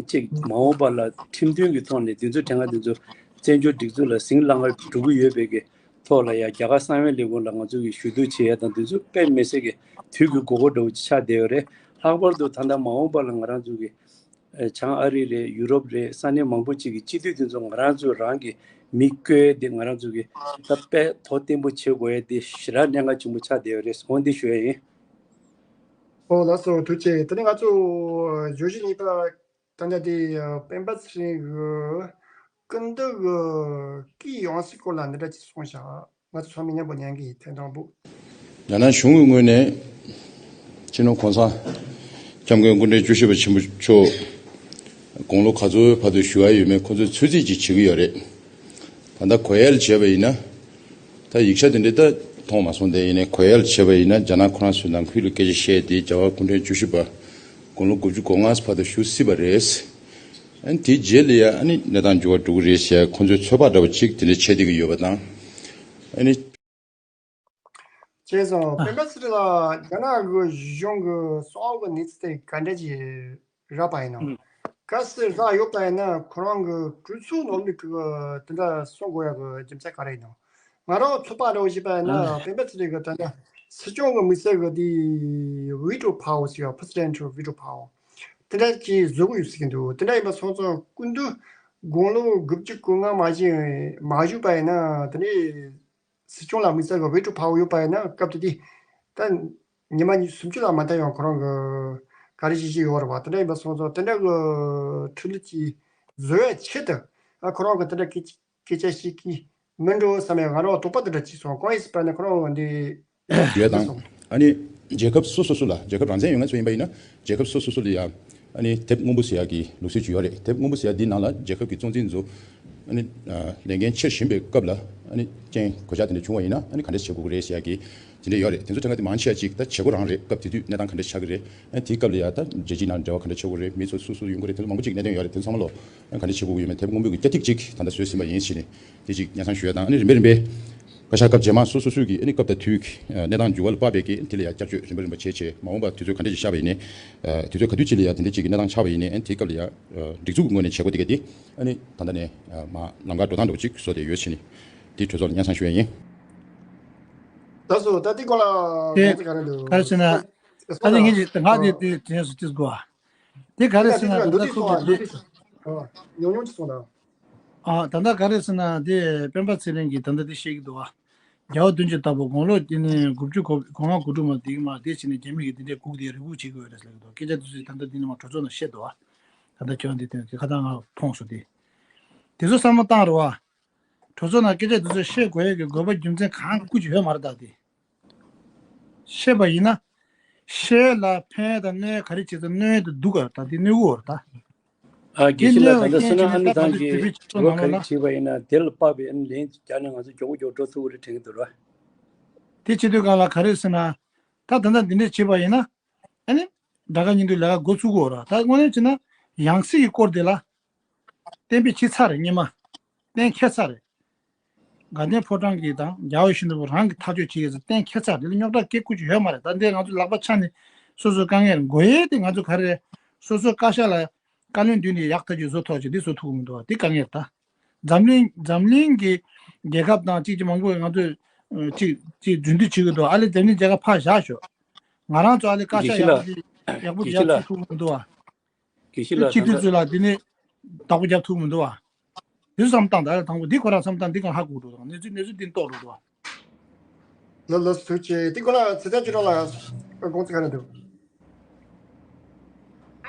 ཅིག་མ་འོངས་པ་ལ་ཁྲིམས་མཐུན་གྱི་ཐོག་ནས་འདི་ཚོ་དྲན་ང་འདི་ཚོ་བཙན་བྱོལ་སྒྲིག་འཛུགས་ལ་ཟིང་ལངས་ང་འགྲོ་གི་ཡོད་པའི་གི་ཐོག་ལ་ཡང་རྒྱ་གར་གསང་བའི་ལས་ཁུངས་ལ་ང་ཚོ་གི་ཞུ་གཏུག་བྱེད་ཡ་དང་འདི་ཚོ་དཔེ་མི་སྲིད་གི་དུས་ཀྱི་དགོས་མཁོ་འདྲ་བོ་ཅིག་ཆགས་བསྡད་ཡོད་རེད། ལྷག་པར་དུ་ད་ལྟ་མ་འོངས་པ་ལ་ང་རང་ཚོ་གི་བྱང་ཨ་རི་རེད། ཡུ་རོབ་རེད། ས་གནས་མང་པོ་ཅིག་གི་སྤྱི་འཐུས་དེ་ཚོ་ང་རང་ཚོ་རང་གི་མི་བསྐོས་དེ་ང་རང་ཚོ་གི་ད་དཔེ་དོ་བརྟན་པོ་བྱེད་དགོས་ཡ་དེ་ཞེ་དྲག་གནད་འགག་ཆེན་པོ་ཆགས་བསྡད་ཡོད་རེད། འོ་འདི་ཞུ་ཡ་ཡིན། ཨོ་ལགས་སོ། ཐུགས་རྗེ་ཆེ། དེ་ནས་ང་ཚོ་བརྗོད་གཞི་གཉིས་པ་ད་ལྟ་དེ་སྤེན་པ་ཚེ་རིང་གི་སྐུ་མདུན་གྱི་སྐུའི་ཡང་སྲིད་སྐོར་ལ་འདི་འདྲ་ཅིག་གསུངས་བཞག་ང་ཚོ་ཚང་མས་མཉམ་པོ་ཉན་གྱི་ཐེངས་དང་པོ། ཡང་ན་གཞུང་གི་ངོས་ནས་སྤྱི་ནོར་གོང་ས་སྐྱབས་མགོན་སྐུ་ཕྲེང་བཅུ་བཞི་པ་ཆེན་པོ་མཆོག་དགུང་ལོ་ག་ཚོད་བར་དུ་བཞུགས་ཡ་ཡོད་མེད་ཁོ་ཚོས་ཚོད་རྩིས་ཅིག་བྱེད་ཀྱི་ཡོད་རེད། ད་ལྟ་གོ་ཡལ་བྱས་པ་ཡིན་ན། ད་ཡིག་ཆ་དེ་འདྲ་ད་མཐོང་མ་སོང་། དེ་ཡིན་ནའི་གོ་ཡལ་བྱས་པ་ཡིན་ན། རྒྱ་ནག་ཁོ་རང་ཚོའི་ནང་ཁུལ་ལ་སྐད་ཆ་བཤད་དེ། རྒྱལ་བ་སྐུ་ཕྲེང་བཅུ་བཞི་པ་དགུང་ལོ་དགུ་བཅུ་གོ་ལྔ་བར་དུ་བཞུགས་སྲིད་པ་རེད། ཨ་ནི་དེའི་རྗེས་ལ་ཡ་ཨ་ནི་གནས་སྟངས་འགྱུར་བ་འགྲོ་གི་རེད་ཟེར་ཁོང་ཚོའི་ཚོད་དཔག་འདྲ་བ་ཅིག་དེ་འདྲ་བྱེད་བསྡད་ཀྱི་ཡོད་པ་དང་། ཨ་ནི། བྱས་ཙང་སྤེན་པ་ཚེ་རིང་ལགས་རྒྱ་ནག་གི་གཞུང་གི་གསང་བའི་གནས་ཚུལ་དེ་ག་འདྲ་ཅིག་རག་པ་ཡིན་ནམ། ཨང་། གལ་སྲིད་རག་ཡོད་པ་ཡིན་ན་ཁོ་རང་གི་གྲོས་ཚོགས་ནང་ལ་གི་དེ་འདྲ་གསུང་དགོས་ཡག་གི་རྒྱུ་མཚན་ག་རེ་ཡིན་ནམ། ང་རང་ཚོད་དཔག་འདྲ་བོ་བྱས་པ་ཡིན་ན་ཨང་སྤེན་པ་ཚེ་རིང་གི་ད་ལྟ་སྲིད་སྐྱོང་གི་དམིགས་བསལ་གི་དེ་veto power ཟེར་བ། presidential veto power དེ་འདྲ་ཅིག་བཟོ་གི་ཡོད་ཟེར་གྱི་འདུག་དེ་འདྲ་ཡིན་པ་སོང་ཙང་སྐུ་མདུན་དགུང་ལོ་དགུ་བཅུ་གོ་ལྔ་མ་ཟིན་མ་བཞུགས་པ་ཡིན་ན་དེ་ནས། སྲིད་སྐྱོང་ལ་དམིགས་བསལ་གྱི་veto power ཡོད་པ་ཡིན་ན་སྐབས་དེ་དུས་ད་ཉི་མ་ཉི་སུམ་ཅུ་ལ་མ་མཐའ་ཡང་ཁོ་རང་གི་ག་རེ་བྱེད་ཀྱི་ཡོད་རེད་བ། དེ་འདྲ་ཡིན་པ་སོང་ཙང་དེ་འདྲ་གི་འཕྲོ་ལུགས་ཅིག་བཟོ་ཡ་ཆེད་དུ་ཨ་ཁོ་རང་གི་དེ་འདྲ་སྐད་སྐད་ཆ་བཤད་ཀྱི་མིན་འགྲོ་བསམ་ཡ་ང་རང་དོགས་པ་དེ་འདྲ་ཅིག་སོང་། གང་ཡིན་ཟེར་བ་ན་ཁོ་རང་འདི་ཡོད་དང་། ཨ་ནི་རྒྱལ་ཁབ་སོ་སོ་སོ་ལ་རྒྱལ་ཁབ་རང་བཙན་ཡོད་མཁན་ཚོ་ཡིན་པ་ཡིན་ན་རྒྱལ་ཁབ་སོ་སོ་སོ་ལ་ཡ་ཨ་ནི་དེབ་སྔོན་པོ་ཟེར་ཡག་གི་ལུགས་སྲོལ་ཅིག་ཡོད་རེད། དེབ་སྔོན་པོ་ཟེར་ཡག་འདིའི་ནང་ལ་རྒྱལ་ཁབ་ཀྱི་གཙོ་འཛིན་ཚོ་ཨ་ནི་ལས་འགན་ཆེར་བཞིན་པའི་སྐབས་ལ་ཨ་ནི་རྐྱེན་གོད་ཆག་དེ་འདྲ་བྱུང་བ་ཡིན་ན་ཨ་ནི་ག་འདྲ་བྱེད་དགོས་ཀྱི་རེད་ཟེར་ཡག་གི་དེ་འདྲ་ཡོད་རེད། དེ་ཚོ་ཚང་མ་དེ་མང་ཆེ་བ་ཅིག་ད་བྱེད་སྒོ་རང་རེད། སྐབས་དེ་དུས་གནས་སྟངས་ག་འདྲ་ཆགས་ཀྱི་རེད། ཨ་ནི་དེའི་སྐབས་ལ་ཡ་ད་རྒྱལ་སྤྱིའི་ནང་འབྲེལ་བ་ག་འདྲ་བྱེད་དགོས་རེད། མི་ཚོ་སོ་སོ་ཡོང་གི་རེད། དེ་ཚོ་མང་པོ་ཅིག་གནད་དོན་ཡོད་རེད། དེ་ཚོ་ཚང་མ་ལོ་ག་འདྲ་བྱེད་དགོས་ཀྱི་ཡོད་མེད་དེབ་སྔོན་པོའི་གི་སྐྱ་ཐིག་ཅིག་ད་ལྟ་བཟོས་ཟིན་པ་ཡིན་ཟེར་ནས་དེ་ཅིག་སྙན་སེང་ཞུ་ཡ་དང་། ཨ་ནི་རིམ་པས་རིམ་པས་བཀའ་ཤག་སྐབས་རྗེས་མ་སོ་སོ་སོའི་གི་ཨ་ནི་སྐབས་དང་དུས་ཀྱི་གནས་སྟངས་འགྱུར་བ་ལ་དཔག་པའི་གི་དེ་ལ་ཡ་བསྐྱར་བཅོས་རིམ་པ་རིམ་པ་བྱས་བྱས་མ་འོངས་པ་དུས་ཚོད་ག་འདྲ་ཅིག་ཤར་བ་ཡིན་ནའི་དུས་ཚོད་ག་དུས་ཅིག་ལ་ཡ་དེ་འདྲ་ཅིག་གི་གནས་སྟངས་ཆགས་པ་ཡིན་ནའི་ཨ་ནི་དེའི་སྐབས་ལ་ཡ་སྒྲིག་འཛུགས་ཀྱི་ངོས་ནས་བྱེད་སྒོ་དེ་ག་དེ་ཨ་ནི་ད་ལྟ་ནས་མ་ལམ་ཁ་འགྲོ་སྟངས་འདྲ་བོ་ཅིག་བཟོ་བསྡད་ཡོད་ཟེར་ནས་དེ་གྲོས་ཚོགས་ལ་སྙན་སེང་ཞུ་ཡ་ཡིན། ད་སོ་ད་དེ་སྐོར་ལ་དེ་དགོངས་ཚུལ་ག་རེ་འདུག་ག་རེ་ཟེར་ན། ཨ་ནི་ངས་ཀྱི་ང་དེ་དེ་དྲན་སོང་དེ་དགོས། དེ་ག་རེ་ཟེར་ན་ད་ལྟ་ཁོ་གི་དེ། ཉུང་ཉུང་ཅིག་གསུངས་དང་། ཨ་ད་ལྟ་ག་རེ་ཟེར་ན་དེ་སྤེན་པ་ཚེ་རིང་གིས་ད་ལྟ་དེ་བཤད་ཀྱི་འདུག་ཨ། རྒྱལ་བ་དོན་གྱི་བདག་པོ་དགུང་ལོ་དེ་ནས་དགུ་བཅུ་གོ་གོ་ལྔ་གོ་དྲུག་མ་དེ་མ་དེ་བྱས་ནས་རྒྱ་མི་གིས་དེ་འདྲའི་སྒུག་དེ་རེ་སྒུག་བྱེད་དགོས་རེད་ཟེར་གྱི་འདུག་སྐད་ཆ་དེ་ཚོ་ད་ལྟ་དེ་ནས་མ་གྲོས་ཚོགས་ནང་བཤད་འདུག་ཨ། ད་ལྟ་ཁྱོད་དེ་དོན་གྱི་ཁ་ཐག་ང་མཐོང་སོང་དེ། དེ་ཚོ་བསམ་བློ་བཏང་རོགས་ཨ། གྲོས་ཚོགས་ནང་སྐད་ཆ་དེ་ཚོ་བཤད་དགོས་ཡས་ཀྱི་དགོས་པ་རྒྱུ་མཚན་གང་ཀུ་ཅིག་ཡོད་མ་རེད་ད་དེ། བཤད་པ་ཡིན་ན། བཤད་ལ་ཕན་དང་གནོད་ག་རེ་བྱེད་ཚུལ་གནོད་དུ་འདུག་ག་ད་དེ་གནོད་གོ་ར་ད། ཨ་དགེ་བཤེས་ལགས་ད་ལྟ་སོང་ན་ཨ་ནི་ད་གིན་ད་ང་ཚོ་བོད་པའི་སྤྱི་ཚོགས་ནང་ལོགས་ལ་ག་རེ་བྲིས་པ་ཡིན་ན་དེ་ལ་དཔག་པའི་ཨ་ནི་ལན་རྒྱག་ནས་ང་ཚོ་མགྱོགས་པོ་མགྱོགས་འགྲོ་ཐུབ་ཀྱི་རེད་དྲན་གྱི་འདུག་ར། དེ་བྱེད་དུས་སྒང་ལ་ག་རེ་ཟེར་ན། ད་ད་ལྟ་འདི་འདྲས་བྱས་པ་ཡིན་ན། ཨ་ནི། ད་ག་ཉིན་དུ་ལས་ཀ་འགོ་ཚུགས་དགོས་ར་ད་དངོས་གནས་བྱས་ན་ཡང་སྲིད་ཀྱི་སྐོར་དེ་ལ། གཏན་འབེབས་བྱས་ཚར་རེད་སྔོན་མ། གཏན་འཁེལ་ཚར་རེད། དགའ་ལྡན་ཕོ་བྲང་གིས་དང་རྒྱལ་བ་ཡིད་བཞིན་ནོར་བུ་རང་གིས་ཐག་གཅོད་བྱེད་ཡས་ཟེར་གཏན་འཁེལ་ཚར་རེད། རྙོག་དྲ་སྐད་ཀུ་ཅིག་ཡོད་མ་རེད། ད་འདི་ང་ཚོ་ལག་པ་འཆང་ནས་སོ་སོའི་དཀའ་ངལ་དགོས་ཡས་དེ་ང་ཚོ་ག་རེ་རེད། སོ་སོའི་བཀའ་ཤག་ལ་བཀའ་བློན་བསྡུས་ནས་ཡག་ཐག་ཆོད་བཟོ་ཐུབ་ཅིག་འདི་བཟོ་ཐུབ་ཀྱི་མི་འདུག་བ་འདི་དཀའ་ངལ་རེད་ད། འཛམ་གླིང་འཛམ་གླིང་གི་རྒྱལ་ཁབ་དང་གཅིག་གཅིག་མང་པོས་ང་ཚོས་གཅིག་གཅིག་རྫུན་སྡུད་བྱེད་ཀྱི་འདུག་ཨ་ལེ་འཛམ་གླིང་རྒྱལ་ཁབ་ཕར་བཞག་ཤོག་ང་རང་ཚོ་ཨ་ལེ་བཀའ་ཤག་ཡག་པོ་ཅིག་ཡག་པོ་ཅིག་ཡག་ཐུབ་ཀྱི་མི་འདུག་བ། དགེ་བཤེས་ལགས་སྤྱི་འཐུས་ཚོས་ལ་འདི་ནི་བདག་པོ་རྒྱབ་ཐུབ་མི་འདུག་བ། འདི་བསམ་སྟངས་ད་དང་པོ་འདི་ཁོ་རང་བསམ་སྟངས་འདི་གང་ཧ་གོ་འགྲོ་དང་གནས་ཚུལ་གནས་ཚུལ་འདི་རྟོགས་འགྲོ་འདུག་བ། ལ་ལ་སུ་ཆེ་འདི་ཁོ་ལ་ཚེ་བརྟན་ཆོས་གྲགས་ལ་དགོངས་ཚུལ་ག་རེ་འདུག་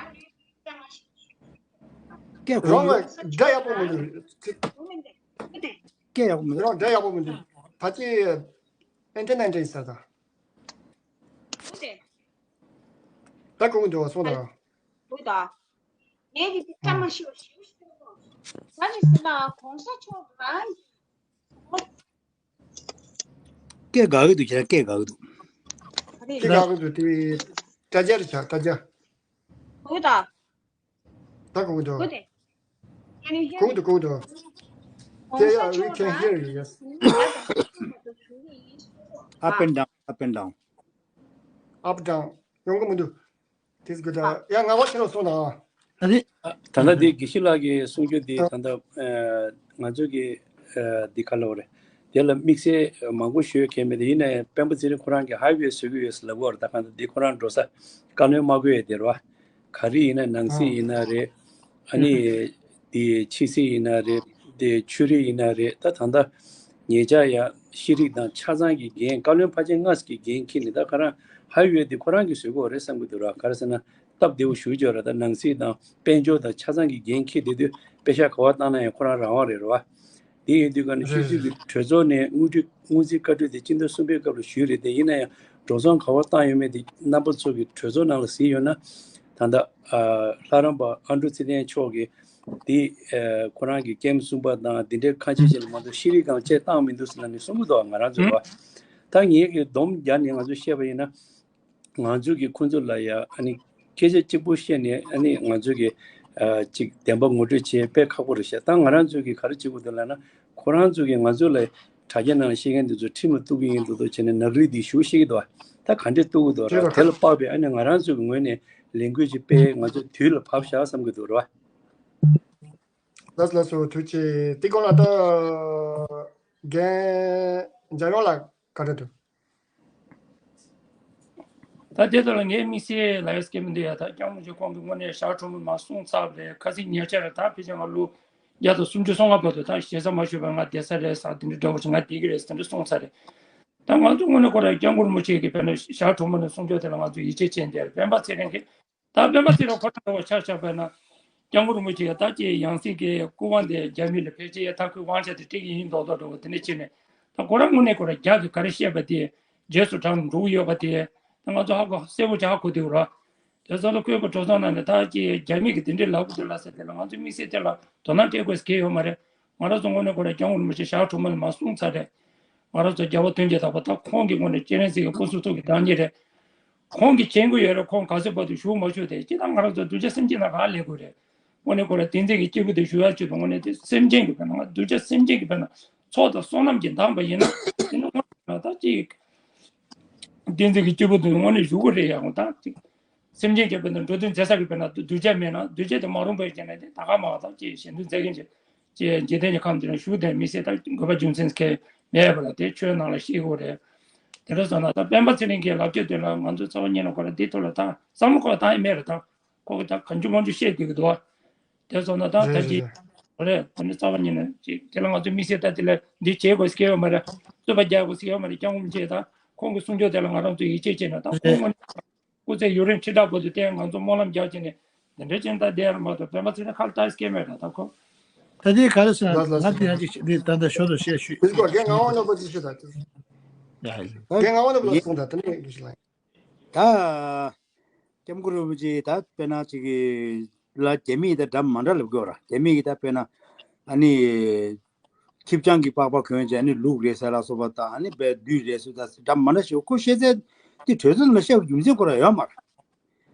སྐད་གོ་རོང་ལ་འདྲ་ཡག་པོ་མི་འདུག་སྐད་ཡག་པོ་མི་འདུག་རོང་འདྲ་ཡག་པོ་མི་འདུག་ཕ་ཅི་ཨེན་ཏེ་ན་འདྲ་ཡིན་ས་ད། ད་གོ་གི་འདུག་བ་སོང་ད། འོ་ད། ངས་ཀྱི་འདི་བཀྲ་མ་ཤིས་པ་ཞིག་ཤོད་དགོས། ད་ནི་ཟེར་ན་གོང་ས་མཆོག་རང་གིས། སྐད་འགག་གི་འདུག་ཁྱེད་རང་སྐད་འགག་གི་འདུག་ག་རེ་སྐད་འགག་གི་འདུག་དེ་དྲ་རྒྱ་རེད་བྱ་དྲ་རྒྱ། འོ་ད། ད་གོ་གི་འདུག་གོ་དེ། Can you hear གོ་གི་འདུག་གོ་གི་འདུག Yeah, yeah, we can hear you, yes. Up and down, up and down. Up down. ཡོང་གི་མི་འདུག་དེ་གི་ད་ཡ་ང་བ་ཁྱེད་རང་སོང་ན། ཨ་རེད། ད་ལྟ་དེ་དགེ་བཤེས་ལགས་ཀྱིས་གསུང་རྒྱུ་དེ་ད་ལྟ་ང་ཚོ་གི་འདི་ག་ལབ་རེད། དེ་ལ་དམིགས་བསལ་མང་པོ་ཞུ་མཁན་མེད་དེ་ཡིན་ན་ཡང་སྤེན་པ་ཚེ་རིང་ཁོ་རང་གིས་ཧའི་ཝེ་བཟོ་གི་ཡོད་ཟེར་ལབ་པ་རེད། ད་གང་ལྟར་འདི་ཁོ་རང་འགྲོ་ས་བཀའ་བློན་དམག་བསྐོས་ཡས་དེ་རེད་བ། ག་རེ་ཡིན་ན་ནང་སྲིད་ཡིན་ན་རེད། ཨ་ནི། དེ་ཕྱི་སྲིད་ཡིན་ན་རེད། དེ་ཆོས་རིག་ཡིན་ན་རེད། ད་ད་ལྟ་ཉེ་ཆར་ཡ་ཤེས་རིག་དང་ཆ་ཚང་གི་འགན་བཀའ་བློན་ཕལ་ཆེར་ལྔ་གི་འགན་འཁྱེར་ནས་ད་ཁ་རང་ཧའི་ཝེ་དེ་ཁོ་རང་གིས་བཟོས་དགོས་རེད་བསམ་གི་འདུག་ར། ག་རེ་ཟེར་ན་སྟབས་བདེ་བོ་ཞུ་རྒྱུ་ར། ད་ནང་སྲིད་དང་དཔལ་འབྱོར་དང་ཆ་ཚང་གི་འགན་འཁྱེར་བསྡད་དུས་པེ་ཤག་ག་བ་བཏང་ན་ཡང་ཁོ་རང་རང་དབང་རེད་ར་བ། དེ་ཡིན་དུས་ག་ནས་ཆོས་སྲིད་ཀྱི་གྲོས་ཚོགས་ནས་དངུལ་ཁྲི་སྔོན་རྩིས་བཀའ་འཁྲོལ་དེ་སྤྱི་ཟླ་གསུམ་པའི་སྐབས་ལ་ཞུས་རེད་དེ་ཡིན་ན་ཡང་འགྲོ་སོང་ག་བ་བཏང་ཡོད་མེད་དེ་རྣམ་པ་ཚོ་གི་གྲོས་ཚོགས་ནང་ལ་གཟིགས་ཡོད་ན་ད་ལྟ་ལྷ་རམས་པ་ཨ་འབྲུག་ཚེ་བརྟན་མཆོག་གིས། དེ་ཁོ་རང་གི་ཀེམ་གསུམ་པ་དང་དེ་འདྲའི་ཁ་ཆེ་ཞིག་ལ་མ་གཏོགས་ཤེས་རིག་སྒང་བཅད་བཏང་མི་འདུག་ཟེར་ལབ་ནས་གསུང་གི་འདུག་ང་རང་ཚོ་ལ། ད་ངས་ཀྱི་སྡོམ་རྒྱག་ནས་ང་ཚོ་བཤད་པ་ཡིན་ན། ང་ཚོས་ཀྱི་ཁོ་ཚོ་ལ་ཡ་ཨ་ནི་སྐད་ཆ་གཅིག་པོ་བཤད་ནས་ཨ་ནི་ང་ཚོས་ཀྱི་ཨ་ཅིག་བདེན་པ་ངོ་སྤྲོད་བྱེད་དཔེ་ཁག་པོ་རེད་ཤག་ད་ང་རང་ཚོས་ཀྱི་ག་རེ་བྱེད་དགོས་འདུག་ལབ་ན། ཁོ་རང་ཚོས་ཀྱི་ང་ཚོ་ལ་དྲ་རྒྱ་ནང་བཤད་མཁན་འདི་ཚོ་ཁྲིམས་ལ་གཏུག་གི་ཡིན་འདུག་འདུག་བྱས་ནས་ནག་རིལ་འདི་ཞུ་ཤེས་ཀྱི་འདུག་ད་ག་འདྲས་གཏུག་གི་འདུག་ར། དེ་ལ་དཔག་པའི་ཨ་ནི་ང་རང་ཚོའི་ངོས་ནས་ལས་འགུལ་ཅིག་སྤེལ་ང་ཚོ་དུས་ལ་བབ་ཤག་བསམ་གྱི་འདུག་ར། ལགས་ལགས་སོ། ཐུགས་རྗེ་ཆེ། དེ་སྐོར་ལ་ད་རྒན་འཇམ་དབྱངས་ལགས་ག་འདྲ་འདུག་ད་དེ་ཚོ་ལ་ངའི་དམིགས་བསལ་ལབ་ཡ་སྐད་མི་འདུག་ཡ། ད་སྐྱབས་མགོན་ཆེན་ཁོང་གིས་དངོས་གནས་ཞག་དྲུག་མ་མ་གསུངས་ཚར་རེད། ཁ་སང་ཉེ་ཆར་ད་ཕལ་ཆེར་ང་ལོ་བརྒྱ་དང་སུམ་ཅུ་སོ་ལྔ་བར་དུ་ད་ཞེ་ས་མ་ཞུས་པར་ང་བསྡད་ས་རེད་ཟེར་དེ་འདྲའི་འདྲ་བོ་ཞིག་ང་བསྡད་ཀྱི་རེད་ཟེར་དེ་འདྲ་གསུངས་ཚར་རེད། ད་ང་ཚོ་དངོས་གནས་ཁོ་རང་སྐྱབས་མགོན་རིན་པོ་ཆེ་གིས་དཔེར་ན་ཞག་དྲུག་མ་ནས་གསུང་ཆོས་དེ་ལ་ང་ཚོ་ཡིད་ཆེས་བྱས་བསྡད་རེད། སྤེན་པ་ཚེ་རིང་གིས་ད་སྤེན་པ་ཚེ་རིང་ཁོ་རང་འདྲ་བོ་ཆ་བཞག་པ་ཡིན་ན། སྐྱབས་མགོན་རིན་པོ་ཆེ་ད་ཀྱི་ཡང་སྲིད་ཀྱི་སྐུ་དབང་དེ་རྒྱ་མི་ལ་ཕལ་ཆེར་ཡ་ཐག་ཁུར་དབང་ཆ་དེ་སྤྲད་ཀྱི་ཡིན་མདོག་མདོག་འདྲ་བོ་དེ་འདྲ་བྱས་ནས། ད་ཁོ་རང་དངོས་གནས་ཁོ་རང་རྒྱ་གིས་ག་རེ་བཤད་པ་དེ་རྗེས་སུ་འབྲང་འགྲོ་གི་ཡོད་པ་དེ་ད་ང་ཚོ་ཧ་གོ་གསལ་པོ་ཅིག་ཧ་གོ་བསྡད་ཡོད་ར། དེ་ཚོ་ལ་ཁོས་ཁོ་གྲོས་ཚོགས་ནང་ནས་ད་ཀྱི་རྒྱ་མི་གིས་དེ་འདྲའི་ལབ་དགོས་འདུག་ལབ་ཟེར་དེ་ལ་ང་ཚོའི་དམིགས་བསལ་དེ་ལ་དོ་སྣང་སྤྲད་དགོས་ཟེར་གྱི་ཡོད་མ་རེད། ང་རང་ཚོ་དངོས་གནས་ཁོ་རང་སྐྱབས་མགོན་རིན་པོ་ཆེ་ཞག་དྲུག་མ་ལ་མ་གསུངས་ཚར་རེད། ང་རང་ཚོ་རྒྱལ་བ་དོན་གྱི་བདག་པོ་ད་ཁོང་གི་ངོས་ནས་སྤྱན་རས་གཟིགས་ཀྱི་སྐུ་གཟུགས་ཐུགས་ཀྱི་བདག་ཉིད་རེད། ཁོང་གིས་མཁྱེན་གྱི་ཡོད་རེད། ཁོང་ག་ཚོད་བར་དུ་བཞུགས་མ་བཞུགས་དེ་སྤྱིར་བཏང་ང་རང་ཚོ་གདུལ་བྱ་སེམས་ཅན་ལ་ག་ལས་དགོས་རེད། དངོས་གནས་ཁོ་རང་བསྟན་འཛིན་གྱི་སྐྱེས་བུ་དེ་བཞུགས་ཡག་ཆེད་དུ་དངོས་གནས་དེ་སེམས་ཅན་གྱི་དཔེར་ན་ང་གདུལ་བྱ་སེམས་ཅན་གྱི་དཔེར་ན་ཚོགས་དང་བསོད་ནམས་ཀྱིས་འདང་པ་ཡིན་ན་དེ་ནི་དངོས་གནས་ང་ད་ཅིག་བསྟན་འཛིན་གྱི་སྐྱེས་བུ་དེ་དངོས་གནས་བཞུགས་ཀྱི་རེད་ཡ། ད་ཅིག་སེམས་ཅན་གྱི་དཔེར་ན་འགྲོ་དོན་མཛད་ས་གི་དཔེར་ན་གདུལ་བྱ་མེད་ན་གདུལ་བྱ་དེ་མ་རུངས་པ་ཡིན་ན་དེ་ད་ག་མ་བ་ད་ཅིག་གཞན་དོན་མཛད་མཁན་ཅིག་ཅེས་འཇིག་རྟེན་གྱི་ཁམས་འདི་ན་བཞུགས་བསྡད་མི་སྲིད། ད་དགོས་པ་རྒྱུ་མཚན་གང་མེད་པ་ལ་དེ་ཆོས་ནང་ལ་ཤེས་དགོས་རེད། དེ་འདྲ་སོང་ན་ད་སྤེན་པ་ཚེ་རིང་གི་ལབ་རྒྱུ་དེ་ལ་ང་ཚོ་རྩ་བ་ཉིད་ནས་ཁོ་ལ་འདི་ཐོག་ལ་ད་བསམ་བློ་ཁོ་བཏང་ཡི་མེད་རེད། ད་ཁོ་གི་ད་གང་བྱུང་མང་བྱུང་བཤད་བསྡད་ཀྱི་འདུག་བ། དེ་སོང་ན་ད་ད་ཅི་རེད། དེ་ནི་རྩ་བ་ཉིད་ནས་ཅིག་དེ་ལ་ང་ཚོ་དམིགས་བསལ་ད་དེ་ལ་འདི་བྱེད་དགོས་སྐལ་བ་མ་རེད། རྩོད་པ་རྒྱག་དགོས་སྐལ་བ་མ་རེད། སྐྱབས་མགོན་རིན་པོ་ཆེ་ད་ཁོང་གི་གསུང་ཆོས་དེ་ལ་ང་རང་ཚོ་ཡིད་ཆེས་བྱས་ནས་ད་ཁོང་ངོ་ནས། སྐུ་ཚེ་ཡུན་རིང་ཁྲི་ཕྲག་བར་དུ་བརྟན། ང་ཚོ་སྨོན་ལམ་རྒྱག་བྱས་ནས་འདི་འདྲའི་ཅན་ད་བསྡད་ཡར་མ་གཏོགས་སྤེན་པ་ཚེ་རིང་ཁ་ལ་ལྟ་སྐྱེ་མེད་ར་ད་ཁོ། ད་དེ་ག་རེ་ཟེར་ན་ལགས་ལགས་ང་དེ་ཡང་ཅིག་དེ་ད་ལྟ་ཞོར་དུ་བཤད་ཞུས། དེ་སྐོར་རྒན་ངག་དབང་རྣམ་པ་ཅིག་ཞུ་ད་དེ། ཡ་ཡ། རྒན་ངག་དབང་རྣམ་པ་ལ་གསུངས་ད་དེ་ནས་ཞུ་ལ། ད་སྐྱབས་མགོན་རིན་པོ་ཆེ་ད་དཔེར་ན་ཅིག་ལ་རྒྱ་མི་ད་འདྲ་མ་འདྲ་ལབ་དགོས་ར། རྒྱ་མི་གི་ད་དཔེར་ན་ཨ་ནི། ཁྱི་སྤྱང་གི་པགས་པ་གོན་བྱས་ནི་ལུག་རེད་ཟེར་ལ་སོགས་པ་དང་ནི་བས་བདུད་རེད་ཟེར་ད་འདྲ་མ་འདྲ་ཞིག་ཁོ་བཤད་ཚད་དེ་གྲོས་ཚོགས་ནང་བཤད་པའི་རྒྱུ་མཚན་ཁོ་རང་ཡོད་མ་རེད།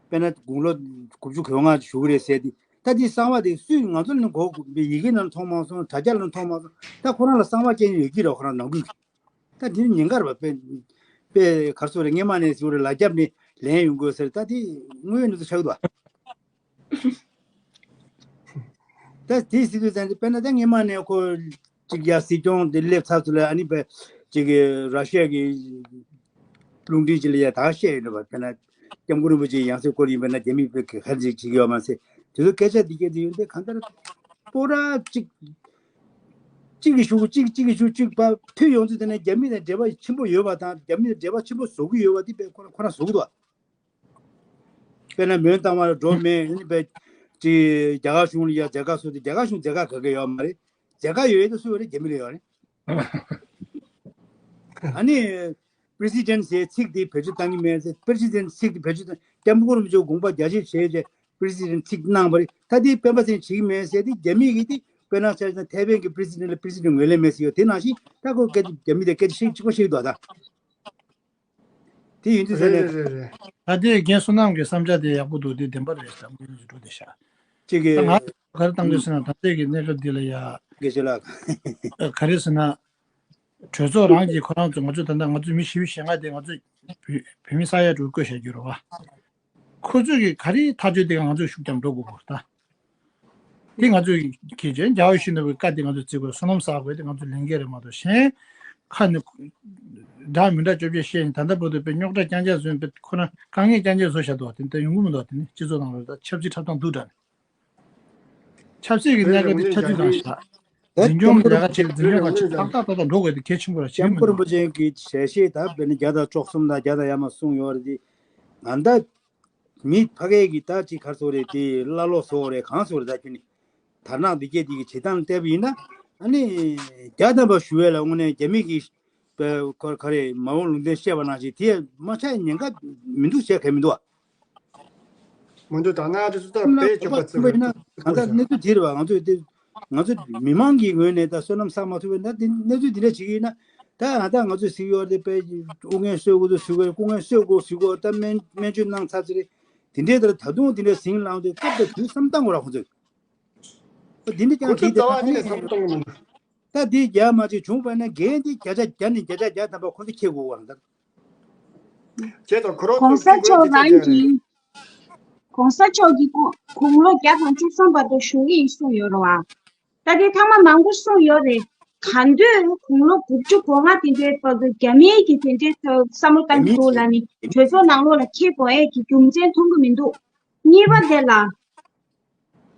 དཔེར་ན་དགུང་ལོ་དགུ་བཅུ་གོ་ལྔ་བཞུགས་རེད་ཟེར་དེ་ད་དེ་གསང་བ་དེ་སུས་ང་ཚོ་ནི་གོ་ཡི་གེ་ནང་མཐོང་མ་སོང་། དྲ་རྒྱ་ལ་མཐོང་མ་སོང་། ད་ཁོ་རང་ལ་གསང་བ་སྐྱེལ་ཡོད་ཀྱི་རེད། ཁོ་རང་ནང་ཁུལ་གྱི་ད་དེ་ནི་ཉེན་ཁ་རེད་པ། དཔེ་དཔེ་གར་སོ་རེད། སྔས་མ་ནས་ཟེར་རེད་ལ་རྒྱབ་ནས་ལན་ཡོང་དགོས་ཟེར། ད་དེ་དངོས་ཡོད་ནས་ཚོ་ཆགས་འདུག་ད་དེ་སྲིད་དུས་ཙང་དེ་དཔེར་ན་ད་སྔས་མ་ནས་ཁོ་ཅིག་ཡ་སྲིད་སྐྱོང་དེ་སླེབས་ཚར་ཚུལ་ལ་ཨ་ནི་བས་ཅིག་གི་ར་ཤི་ཡ་གི་རླུང་འཕྲིན་ཅིག་ལ་ཡ་ད་བཤད་ཡོད་རེད་པ། དཔེར་ན་སྐྱབས་མགོན་རིན་པོ་ཆེའི་ཡང་སྲིད་སྐོར་ཡིན་པ་ན་རྒྱ་མི་བས་ག་ཅིག་བྱེད་ཀྱི་ཡོད་མ་ཟད། དེ་ཚོ་སྐད་ཆ་འདི་སྐད་དེ་ཡོད་འདི་གང་ལྟར་སྤོ་ར་ཅིག་གཅིག་གི་ཤུགས་གཅིག་གཅིག་གི་ཤུགས་གཅིག་པ་ཐུག་ཡོང་ཚུལ་དེ་ནས་རྒྱ་མི་དང་འབྲེལ་བ་ཆེན་པོ་ཡོད་པ་དང་རྒྱ་མི་དང་འབྲེལ་བ་ཆེན་པོ་བཟོ་གི་ཡོད་པ་འདི་བས་ཁོ་རང་ཁོ་རང་བཟོ་གི་འདུག་དཔེར་ན་མོན་རྟ་དམར་འགྲོ་མེད་ཨ་ནི་བས་ཅིག་རྒྱ་གར་གཞུང་ལ་ཡ་མཛད་དཀའ་བཟོ་དེ་རྒྱ་གར་གཞུང་མཛད་དཀའ་ག་གེ་ཡོད་མ་རེད། མཛད་དཀའ་ཡོད་ཡོད་དུ་སུ་ཡོད་རེད། རྒྱ་མི་ལ་ཡོད་རེད། ཨ་ནི་པི་རེ་སི་ཌེན་ཊི་ཟེར་ཚིག་དེ་བེད་སྤྱོད་བཏང་གི་མེད་ཟེར། པི་རེ་སི་ཌེན་ཊི་ཚིག་དེ་བེད་སྤྱོད་བཏང་སྐྱབས་མགོན་རིན་པོ་ཆེ་དགོངས་པ་རྒྱ་ཆེ་བྱས་རྗེས་པི་རེ་སི་ཌེན་ཊི་ཚིག་གནང་བ་རེད། ད་དེ་སྤེན་པ་ཚེ་རིང་བྱེད་ཀྱི་མེད་ཟེར་དེ་རྒྱ་མི་གིས་དེ་དཔེར་ན་ཆ་བཞག་ན་ཐའེ་ཝན་གྱི་པི་རེ་སི་ཌེན་ཊི་ལ་པི་རེ་སི་ཌེན་ཊི་ངོས་ལེན་མེད་ཟེར་ཡོད། དེ་ནང་བཞིན་ད་ཁོ་སྐད་ཆ་རྒྱ་མི་དེ་སྐད་ཆ་བཤད་གཅིག་པ་བཤད་འདུག་ད། དེ་ཡིན་དུས་ས་རེད་ནས་རེད་རེད། ད་ལྟའི་རྒན་བསོད་ནམས་ཀྱི་བསམ་འཆར་དེ་ཡག་པོ་འདུག་དེ་བདེན་པ་རེད་བསམ་གྱི་འགྲོ་བསྡད་ཤག་ཅིག་གི་ད་ང་ག་རེ་བཏང་འདོད་ཟེར་ན་ད་ལྟའི་གི་གནས་སྐབས་འདི་ལ་ཡ་དགེ་བཤེས་ལགས། ག་རེ་ཟེར་ན་གྲོས་ཚོགས་རང་གིས་ཁོ་རང་ཚོ་ང་ཚོ་ད་ལྟ་ང་ཚོ་མི་བཞི་བཅུ་ཞེ་ལྔ་དེ་ང་ཚོ་བོད་བོད་མི་ས་ཡ་དྲུག་བསྐོས་བཞག་རྒྱུ་རེད་བ། ཁོ་ཚོས་ཀྱི་ག་རེ་ཐག་གཅོད་དེ་ག་ང་ཚོས་ཤུགས་རྒྱབ་འགྲོ་དགོས་པ་རེད་ད། དེ་ང་ཚོས་ཀྱི་རྒྱལ་བ་ཡིད་བཞིན་ནོར་བུའི་བཀའ་དེ་ང་ཚོས་བརྩི་དགོས། བསོད་ནམས་བསགས་དགོས་དེ་ང་ཚོའི་ལས་འགན་རེད་མ་གཏོགས་གཞན་ཁ་ནས་འདྲ་མི་འདྲ་བཅོ་བརྒྱད་བཤད་ནས་ད་ལྟ་བར་དུ་དཔེ་རྙོག་དྲ་རྐྱང་རྐྱང་བཟོས་པའི་ཁོ་ན་དཀའ་ངལ་རྐྱང་རྐྱང་བཟོ་བཞག་འདུག་དེ་འདྲ་ཡོང་གི་མི་འདུག་དེ་ནི་སྤྱི་ཚོགས་ནང་ལ་ད་ཆབ་སྲིད་འཁྲབ་སྟངས་སྡུག་དྲགས་ནས། ཆབ་སྲིད་ཀྱི་གནད་འགག་དེ་ཆབ་སྲིད་ནང་བཞག་འཛིན་སྐྱོང་ལས་ཀ་བྱེད་འཛིན་སྐྱོང་ཁག་ཅིག་ཏག་ཏག་ཏག་ཏག་འགྲོ་དགོས་དེ་གལ་ཆེན་པོ་ར་བྱེད་སྐྱབས་མི་མགོན་རིན་འདུག་པོ་ཆེ་གི་ཞལ་བཞེས་ད་དཔེར་ན་བརྒྱ་དང་བཅུ་གསུམ་དང་བརྒྱ་དང་ཡར་མར་གསུངས་ཡོད་རེད་དེ། ང་ད་མི་ཕ་གས་ཀྱི་ད་ཅིག་གར་སོ་རེད་དེ་བླ་ལོག་སོ་རེད་གང་སོ་རེད་ད་ཁྱོད་ནི་དར་ནག་འདི་སྐད་དེ་གི་བྱེད་སྟངས་བལྟས་པ་ཡིན་ན་ཨ་ནི་བརྒྱ་ཐམ་པ་ཞུ་བས་ལ་དངོས་གནས་རྒྱ་མི་གི་པའི་ཁོ་ག་རེ་མ་འོངས་ལུང་བསྟན་བཤད་པ་ནང་བཞིན་དེ་མ་ཆགས་ཉེན་ཁ་མི་འདུག་བཤད་མཁན་མི་འདུག་ཨ། མི་འདུག་ད་ང་ཚོ་ད་དཔེ་ཆོག་པ་བརྩི་བ་ཡིན་ན། གང་ལྟར་གནས་ཚུལ་དེ་རེད་བ། ང་ཚོས་དེ་ང་ཚོ་མི་མང་གི་ངོས་ནས་ད་བསོད་ནམས་བསགས་མ་ཐུབ་པ་ཡིན་ན། དེ་གནས་ཚུལ་དེ་འདྲ་བྱེད་ཀྱི་ཡིན་ན། ད་ང་ད་ང་ཚོས་གཟིགས་ཡོད་རེད། དཔེ་ཨུ་རྒྱན་གསོད་དགོས་ཚུལ་ཟེར་གྱི་ཡོད་རེད། སྐུ་ངལ་གསོད་དགོས་ཟེར་གྱི་ཡོད་རེད། ད་སྨན་སྨན་བཅོས་གནང་ཚར་ཚར་རེད། དེ་འདྲའི་ལྟར་ད་དུང་དེ་འདྲ་ཟིང་ལངས་ཏེ་སྐབས་དང་དུས་བསམ་བཏང་དགོས་ར། ཁོང་ཚོས་ཨོ་དེ་འདྲ་ཀྱང་ཁོ་ཚོ་གཅིག་དེ་རྩ་བ་ཉིད་ནས་བསམ་བཏང་གི་མི་འདུག་ད་དེ་རྒྱ་མ་ཅིག་བྱུང་བ་ན་རྒན་དེ་བརྒྱ་ཆ་བརྒྱ་ནས་བརྒྱ་ཆ་བརྒྱ་ཐམ་པ་ཁོ་ཚོ་ཁྱེར་དགོས་པ་རེད། ད་བྱས་ཙང་ཁོ་རང་གོང་ཚོགས་ཚོ་མཆོག་གཅིག་རང་བྱས་རེད། གིས་གོང་ས་མཆོག་གིས་དགུང་ལོ་བརྒྱ་དང་བཅུ་གསུམ་བར་དུ་བཞུགས་ཀྱི་ཡིན་གསུངས་ཡོད་རེད་བ། ད་དེ་ཐེངས་མ་མང་པོ་གསུངས་ཡོད་རེད། ག་དུས་དགུང་ལོ་དགུ་བཅུ་གོ་ལྔ་དེ་འདྲའི་བར་དུ་རྒྱ་མིའི་གི་དེ་འདྲའི་ཐོག་བསམ་བློ་གཏང་གི་འདུག་ལབ་ནི་གྲོས་ཚོགས་ནང་ལོགས་ལ་འཁྱེར་དགོས་ཡས་ཀྱི་རྒྱུ་མཚན་མཐོང་གི་མི་འདུག་གཉིས་པ་དེ་ལ་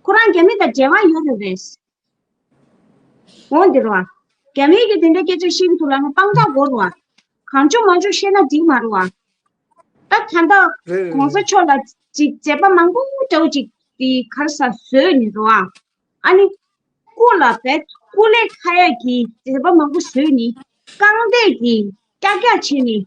ཁོ་རང་རྒྱ་མི་དང་འབྲེལ་བ་ཡོད་རེད་པས། འོ་འདི་རེད་བ། རྒྱ་མིའི་གི་དེ་འདྲའི་སྐད་ཆ་བཤད་ཀྱི་འདུག་ལབ་ན་དཔང་རྟགས་དགོས་རེད་བ། གང་བྱུང་མང་བྱུང་བཤད་ན་འགྲིག་མ་རེད་བ། ད་ད་ལྟ་རེད་རེད་གོང་ས་རེད། མཆོག་ལ་ཅིག་མཛད་པ་མང་པོ་འདྲ་བོ་ཅིག་དེ་ག་རེ་ཟ་བཟོས་ནི་རེད་བ། ཨ་ནི་སྐུ་ལ་བས་སྐུ་ལས་ཁ་ཡ་གི་མཛད་པ་མང་པོ་བཟོས་ནི་རྐང་འདས་ཀྱི་ཀྱག་ཀྱག་བྱས་ནི་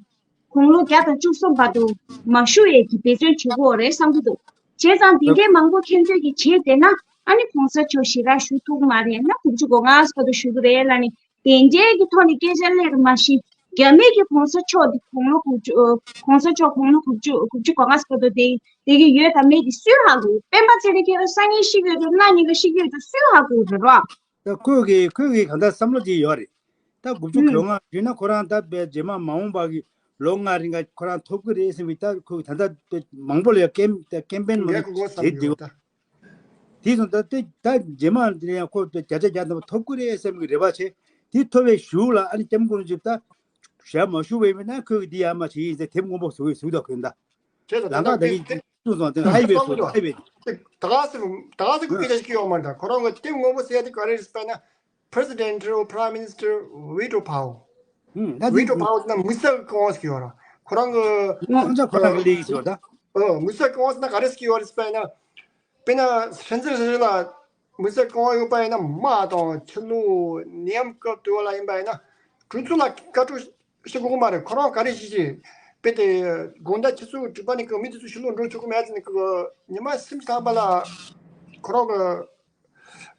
དགུང་ལོ་བརྒྱ་དང་བཅུ་གསུམ་བར་དུ་མ་བཞུགས་ཡས་ཀྱི་འབད་བརྩོན་བྱེད་དགོས་རེད་བསམ་གྱི་འདུག་བྱས་ཙང་དེ་འདྲའི་མང་པོ་ཁྱེད་ཚོས་ཀྱི་བྱས་བསྡད་ན་ཨ་ནི་གོང་ས་མཆོག་ཞེ་དྲག་བཞུགས་ཐུབ་ཀྱི་མ་རེད། ན་དགུ་བཅུ་གོ་ལྔ་བར་དུ་བཞུགས་ཀྱི་རེད་ལབ་ནི་དེ་འདྲའི་གི་ཐོག་ནས་སྐད་ཆ་སླེབས་རེད། མ་གཞི་རྒྱ་མི་གི་གོང་ས་མཆོག་དེ་དགུང་ལོ་དགུ་བཅུ་ཨ་གོང་ས་མཆོག་དགུང་ལོ་དགུ་བཅུ་དགུ་བཅུ་གོ་ལྔ་བར་དུ་བསྡད་བསྡད་ཀྱི་ཡོད་དམ་མེད་དེ་སུས་ཧ་གོ། སྤེན་པ་ཚེ་རིང་མཁྱེན་རང་སང་ཉིན་ཤི་གི་ཡོད་དུས་གནངས་ཉིན་ཀ་ཤི་གི་ཡོད་དུས་སུས་ཧ་གོ་རེད་རོ། ད་ཁོས་གི་ཁོས་གི་གང་ལྟར་བསམ་བློ་ཅིག་ཡོད་རེད། ད་དགུ་བཅུ་གོ་ལྔ་ཡིན་ན་ཁོ་རང་ད་རྗེས་མ་མ་འོངས་པ་གི་ལོ་ལྔ་རིང་ག་ཁོ་རང་ཐོབ་ཀྱི་རེད་ཟེར་བའི། ད་ཁོས་ད་ལྟ་མང་པོ་ལ་ཡང་ཀེམ་ཀེམ་པེན་མང་པོ་བྱེད་བསྡད་ཡོད། དེ་སོང་ད་དེ་ད་རྗེས་མ་དེ་ཡང་ཁོ་བརྒྱ་ཆ་བརྒྱ་ཐམ་པ་ཐོབ་ཀྱི་རེད་བསམ་གྱི་རེ་བ་བྱེད། དེ་ཐོབ་པའི་གཞུག་ལ་ཨ་ནི་སྐྱབས་མགོན་རིན་པོ་ཆེ་ད་ཞལ་མ་བཞུགས་པ་ཡིན་ན་ཁོས་གི་འདི་ཡར་མར་བྱེད་ཀྱི་ཡིན་ཟེར་དེབ་སྔོན་པོ་བཟོ་གི་བཟོ་གི་འདུག་ཁོས་ད་ད་ལྟ་ད་གི་གསུངས་སོང་། དེ་ཧའི་ཝེ་བཟོ་ཧའི་ཝེ། ད་ག་ཟེར་ད་ག་ཟེར་ཁོས་སྐད་ཆ་ཞིག་ཡོད་མ་རེད། ད་ཁོ་རང་གི་དེབ་སྔོན་པོ་ཟེར་ཡ་དེ་ག་རེ་རེད་ཟེར་ན། President or Prime Minister veto power། ཧུམ། ད་དེ་veto power ཟེར་ན་མི་སེར་གྱི་དབང་ཟེར་གྱི་ཡོད་ར། ཁོ་རང་གི་ཨང་ཅག་ཁོ་རང་གི་ལས་ཡིན་ཟེར་བ་ད། ཨོ་མི་སེར་གྱི་དབང་ཟེར་ན་ག་རེ་ཟེར་གྱི་ཡོད་རེད་ཟེར་བ་ཡིན་ན། དཔེར་ན་ཧྲེན་ཙེན་ཧྲེན་ཙེན་ལ་མི་སེར་གྱི་དབང་ཡོད་པ་ཡིན་ན་དམག་དང་ཕྱི་ལོགས་ནད་ཡམས་སྐབས་དུས་ལ་ཡིན་པ་ཡིན་ན་གྲོས་ཚོགས་ལ་བཀའ་འཁྲོལ་བྱེད་དགོས་ཀྱི་མ་རེད། ཁོ་རང་ག་རེ་བྱེད་ཀྱི་རེད། དཔེ་དེ་དགོང་དག་ཆུ་ཚོད་དྲུག་པ་ནས་ཀྱི་མི་དེ་ཚོ་ཕྱི་ལོགས་འགྲོ་ཆོག་གི་མེད་ཟེར་ནས་ཀྱི་ཉི་མ་སུམ་ཅུ་ཐམ་པ་ལ་ཁོ་རང་གི་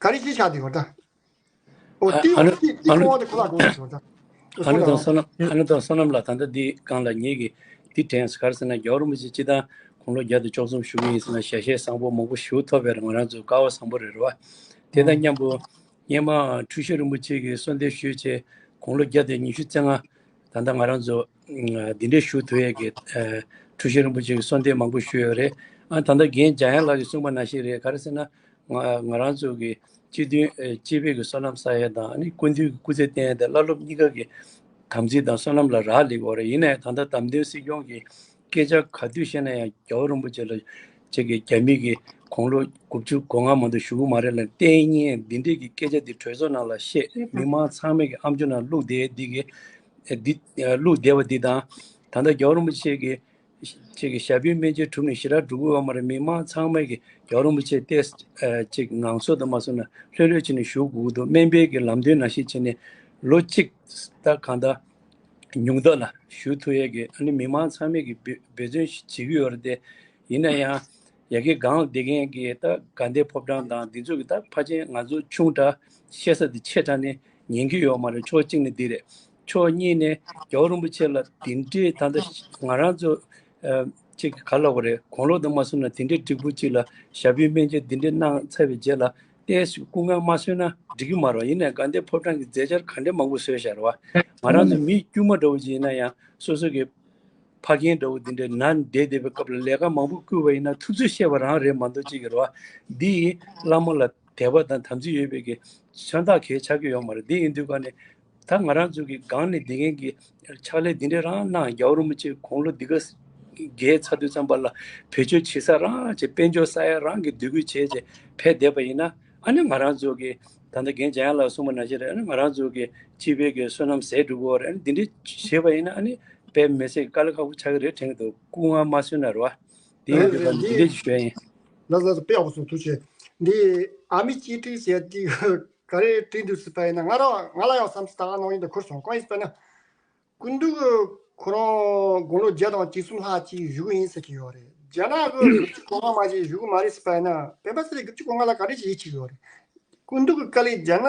ག་རེ་བྱས་བཞག་འདུག་ད། ཨོ་ཨ་ཏི་ཨ་ནི་ཏི་ཏི་ཨ་ནི་ཁོང་དེ་ཁོ་ལ་དགོངས་ཟེར་ད། ཨ་ནི་དང་བསོད་ནམས་ཨ་ནི་དང་བསོད་ནམས་ལགས། ད་ལྟ་འདི་སྒང་ལ་ངེད་ཀྱིས་འདི་དྲན་སོང་། ག་རེ་ཟེར་ན་རྒྱལ་བ་རིན་པོ་ཆེ་སྤྱི་བཏང་དགུང་ལོ་བརྒྱ་དང་བཅུ་གསུམ་བཞུགས་ཀྱི་ཡིན་ཟེར་ན་ཞལ་བཞེས་བཟང་པོ་མང་པོ་ཞུ་ཐུབ་པའི་ང་རང་ཚོ་སྐལ་བ་བཟང་པོ་རེད་རེད་བ། དེ་དང་མཉམ་པོ་སྔོན་མ་འཁྲུལ་ཞིག་རིན་པོ་ཆེ་གི་གསོལ་འདེབས་ཞུས་བྱས་དགུང་ལོ་བརྒྱ་དང་ཉི་ཤུ་རྩ་ལྔ། ད་ལྟ་ང་རང་ཚོ་འདི་འདྲའི་ཞུ་ཐུབ་ཡས་ཀྱི་འཁྲུལ་ཞིག་རིན་པོ་ཆེ་གི་གསོལ་འདེབས་མང་པོ་ཞུས་ཡོད་རེད། ཨ་ད་ལྟ་རྒན་འཇམ་དབྱངས་ལགས་ཀྱིས་གསུངས་པ་ནང་བཞིན་རེད། ག་རེ་ཟེར་ན་ང་ང་རང་ཚོ་གི་སྤྱི་མཐུན་སྤྱི་པའི་གི་བསོད་ནམས་བསགས་ཡས་དང་ཨ་ནི་སྐུ་མདུན་གྱི་སྐུ་ཚེ་བརྟན་ཡས་དང་བླ་སློབ་གཉིས་ཀ་གི་དམ་ཚིག་དང་བསོད་ནམས་ལ་རག་ལས་ཀྱི་ཡོད་རེད། ཡིན་ན་ཡང་ད་ལྟ་བདམས་ཐོན་སྲིད་སྐྱོང་གི་སྐད་ཆ་ག་དུས་བཤད་ན་ཡང་རྒྱལ་བ་རིན་པོ་ཆེ་ལ་ཅིག་གི་རྒྱ་མི་གི་དགུང་ལོ་དགུ་བཅུ་གོ་ལྔ་མ་གཏོགས་བཞུགས་ཀྱི་མ་རེད་ལབ་བསྟན་ཉེས་འདི་འདྲས་ཀྱི་སྐད་ཆ་འདི་གྲོས་ཚོགས་ནང་ལ་བཤད། མི་མང་ཚང་མས་ཀྱི་ཨམ་ཅོག་ནང་བླུགས་བསྡད་འདི་གི་འདི་བླུགས་བསྡད་པ་འདི་དང་ད་ལྟ་རྒྱལ་བ་རིན་པོ་ཆེ་གི་ཅིག་གི་ཞབས་པུས་སྨན་བཅོས་གྲུབ་ནས་ཞེ་དྲག་འགྲོ་གི་ཡོད་མ་རེད། མི་མང་ཚང་མས་ཀྱི་རྒྱལ་བ་རིན་པོ་ཆེ་ཏོག་ཙམ་ཅིག་ངང་སོ་དུ་མ་སོང་ན་ལྷོད་ལྷོད་བྱས་ནས་བཞུགས་དགོས་ཀྱི་འདུག་སྨན་པའི་གི་ལམ་སྟོན་ནང་བཞིན་བྱས་ནས་ལོ་གཅིག་ད་གང་ལྟར་ཉུང་མཐའ་ལ་བཞུགས་ཐུབ་ཡས་ཀྱི་ཨ་ནི་མི་མང་ཚང་མས་ཀྱི་འབད་འབད་བརྩོན་ཞིག་བྱེད་ཀྱི་ཡོད་རེད་དེ། ཡིན་ན་ཡང་ཡ་གི་སྒང་བསྡད་མཁན་གྱི་ད་དགའ་ལྡན་ཕོ་བྲང་དང་འདི་ཚོ་གི་ད་ཕལ་ཆེར་ང་ཚོ་ཆུང་དྲགས་བཤད་ས་དེ་ཆེ་དྲགས་ནས་ཉན་གྱི་ཡོད་མ་རེད། ཕྱོགས་གཅིག་ནས་འདི་རེད། ཕྱོགས་གཉིས་ནས་རྒྱལ་བ་རིན་པོ་ཆེ་ལ་དེ་འདྲའི་ད་ལྟ་ང་རང་ཚོ་ཅིག་ག་ལབ་དགོས་རེད། དགུང་ལོ་དུ་མ་སོང་ན་དེ་འདྲའི་སྒྲིག་པོ་ཅིག་ལ་ཞབས་པུས་སྨན་བཅོས་འདི་འདྲའི་གནང་ཚར་བའི་རྗེས་ལ་ཏོག་ཙམ་སྐུ་ངལ་མ་གསོས་ན་འགྲིག་གི་མ་རེད། ཡིན་ནའི་དགའ་ལྡན་ཕོ་བྲང་གི་མཛད་འཆར་ག་འདྲ་མང་པོ་བཟོས་བཞག་རེད་བ། ང་རང་ཚོ་མི་དཀྱུས་མ་འདྲ་བོ་ཅིག་ཡིན་ན་ཡང་སོ་སོ་གི་ཕ་རྒན་འདྲ་བོ་འདི་འདྲའི་ནང་བསྡད་བསྡད་པའི་སྐབས་ལ་ལས་ཀ་མང་པོ་བསྐུལ་བ་ཡིན་ན་ཐུབ་ཚོད་བཤད་པ་རང་རེད་མ་གཏོགས་ཅིག་གི་རེད་བ། འདི་ཡིས་བླ་མ་ལ་དད་པ་དང་དམ་ཚིག་ཡོད་པའི་གི་མཚོན་རྟགས་གལ་ཆགས་ཀྱི་ཡོད་མ་རེད། འདི་ཡིན་དུས་ག་ནས་ད་ང་རང་ཚོ་གི་སྒང་ནས་འདི་མཁན་གྱི་ཕྱག་ལས་འདི་འདྲ་རང་གནང་། རྒྱལ་བ་རིན་པོ་ཆེ་དགུང་ལོ་འདི་ག་རྒས་ཚར་དུས་ཙམ་པ་ལ་བེད་སྤྱོད་བྱེད་ས་རང་བྱེད། དཔལ་འབྱོར་ས་ཡ་རང་གི་འདོད་རྒུ་བྱས་བྱས་ཕེབས་བསྡད་པ་ཡིན་ན་ཨ་ནི་ང་རང་ཚོ་གི་ད་ལྟ་རྒན་འཇམ་དབྱངས་ལགས་གསུངས་པ་ནང་བཞིན་རེད། ཨ་ནི་ང་རང་ཚོ་གི་སྤྱི་པའི་གི་བསོད་ནམས་ཟད་འགྲོ་གི་ཡོད་རེད། ཨ་ནི་འདི་འདྲ་བྱས་པ་ཡིན་ན་ཨ་ནི་དཔེ་མི་སྲིད་དཀའ་ལས་ཁག་པོ་ཆགས་ཀྱི་རེད་དྲན་གྱི་འདུག་སྐུ་ངལ་མ་གསོས་ན་རེད་བ། དེ་ཡིན་དུས་ད་འདི་འདྲ་ཞིག་ཞུ་ཡ་ཡིན། ལགས་ལགས་དཔེ་ཡག་པོ་གསུངས། ཐུགས་རྗེ་ཆེ། འདི་ཨ་མི་གཅེས་སྤྲས་ཟེར་ཡ་འདི་ག་རེ་བྲིས་འདུག་ཟེར་བ་ཡིན་ན་ང་རང་ང་ལ་ཡང་བསམ་ཚུལ་ད་ག་ནང་བཞིན་དུ་འཁོར་སོང་། གང་ཡིན་ཟེར་བ་ན་སྐུ་མདུན་གྱི་ཁོ་རང་དགུང་ལོ་བརྒྱ་དང་བཅུ་གསུམ་ལྷག་ཅིག་བཞུགས་ཡིན་ཟེར་གྱི་ཡོད་རེད། རྒྱ་ནག་གི་དགུ་བཅུ་གོ་ལྔ་མ་ཞིག་བཞུགས་གི་མ་རེད་ཟེར་པ་ཡིན་ན། སྤེན་པ་ཚེ་རིང་དགུ་བཅུ་གོ་ལྔ་ལ་ག་རེ་ཞིག་ཡིད་ཆེས་ཀྱི་ཡོད་རེད། སྐུ་མདུན་གྱི་དཀའ་ལས་རྒྱ་ནག་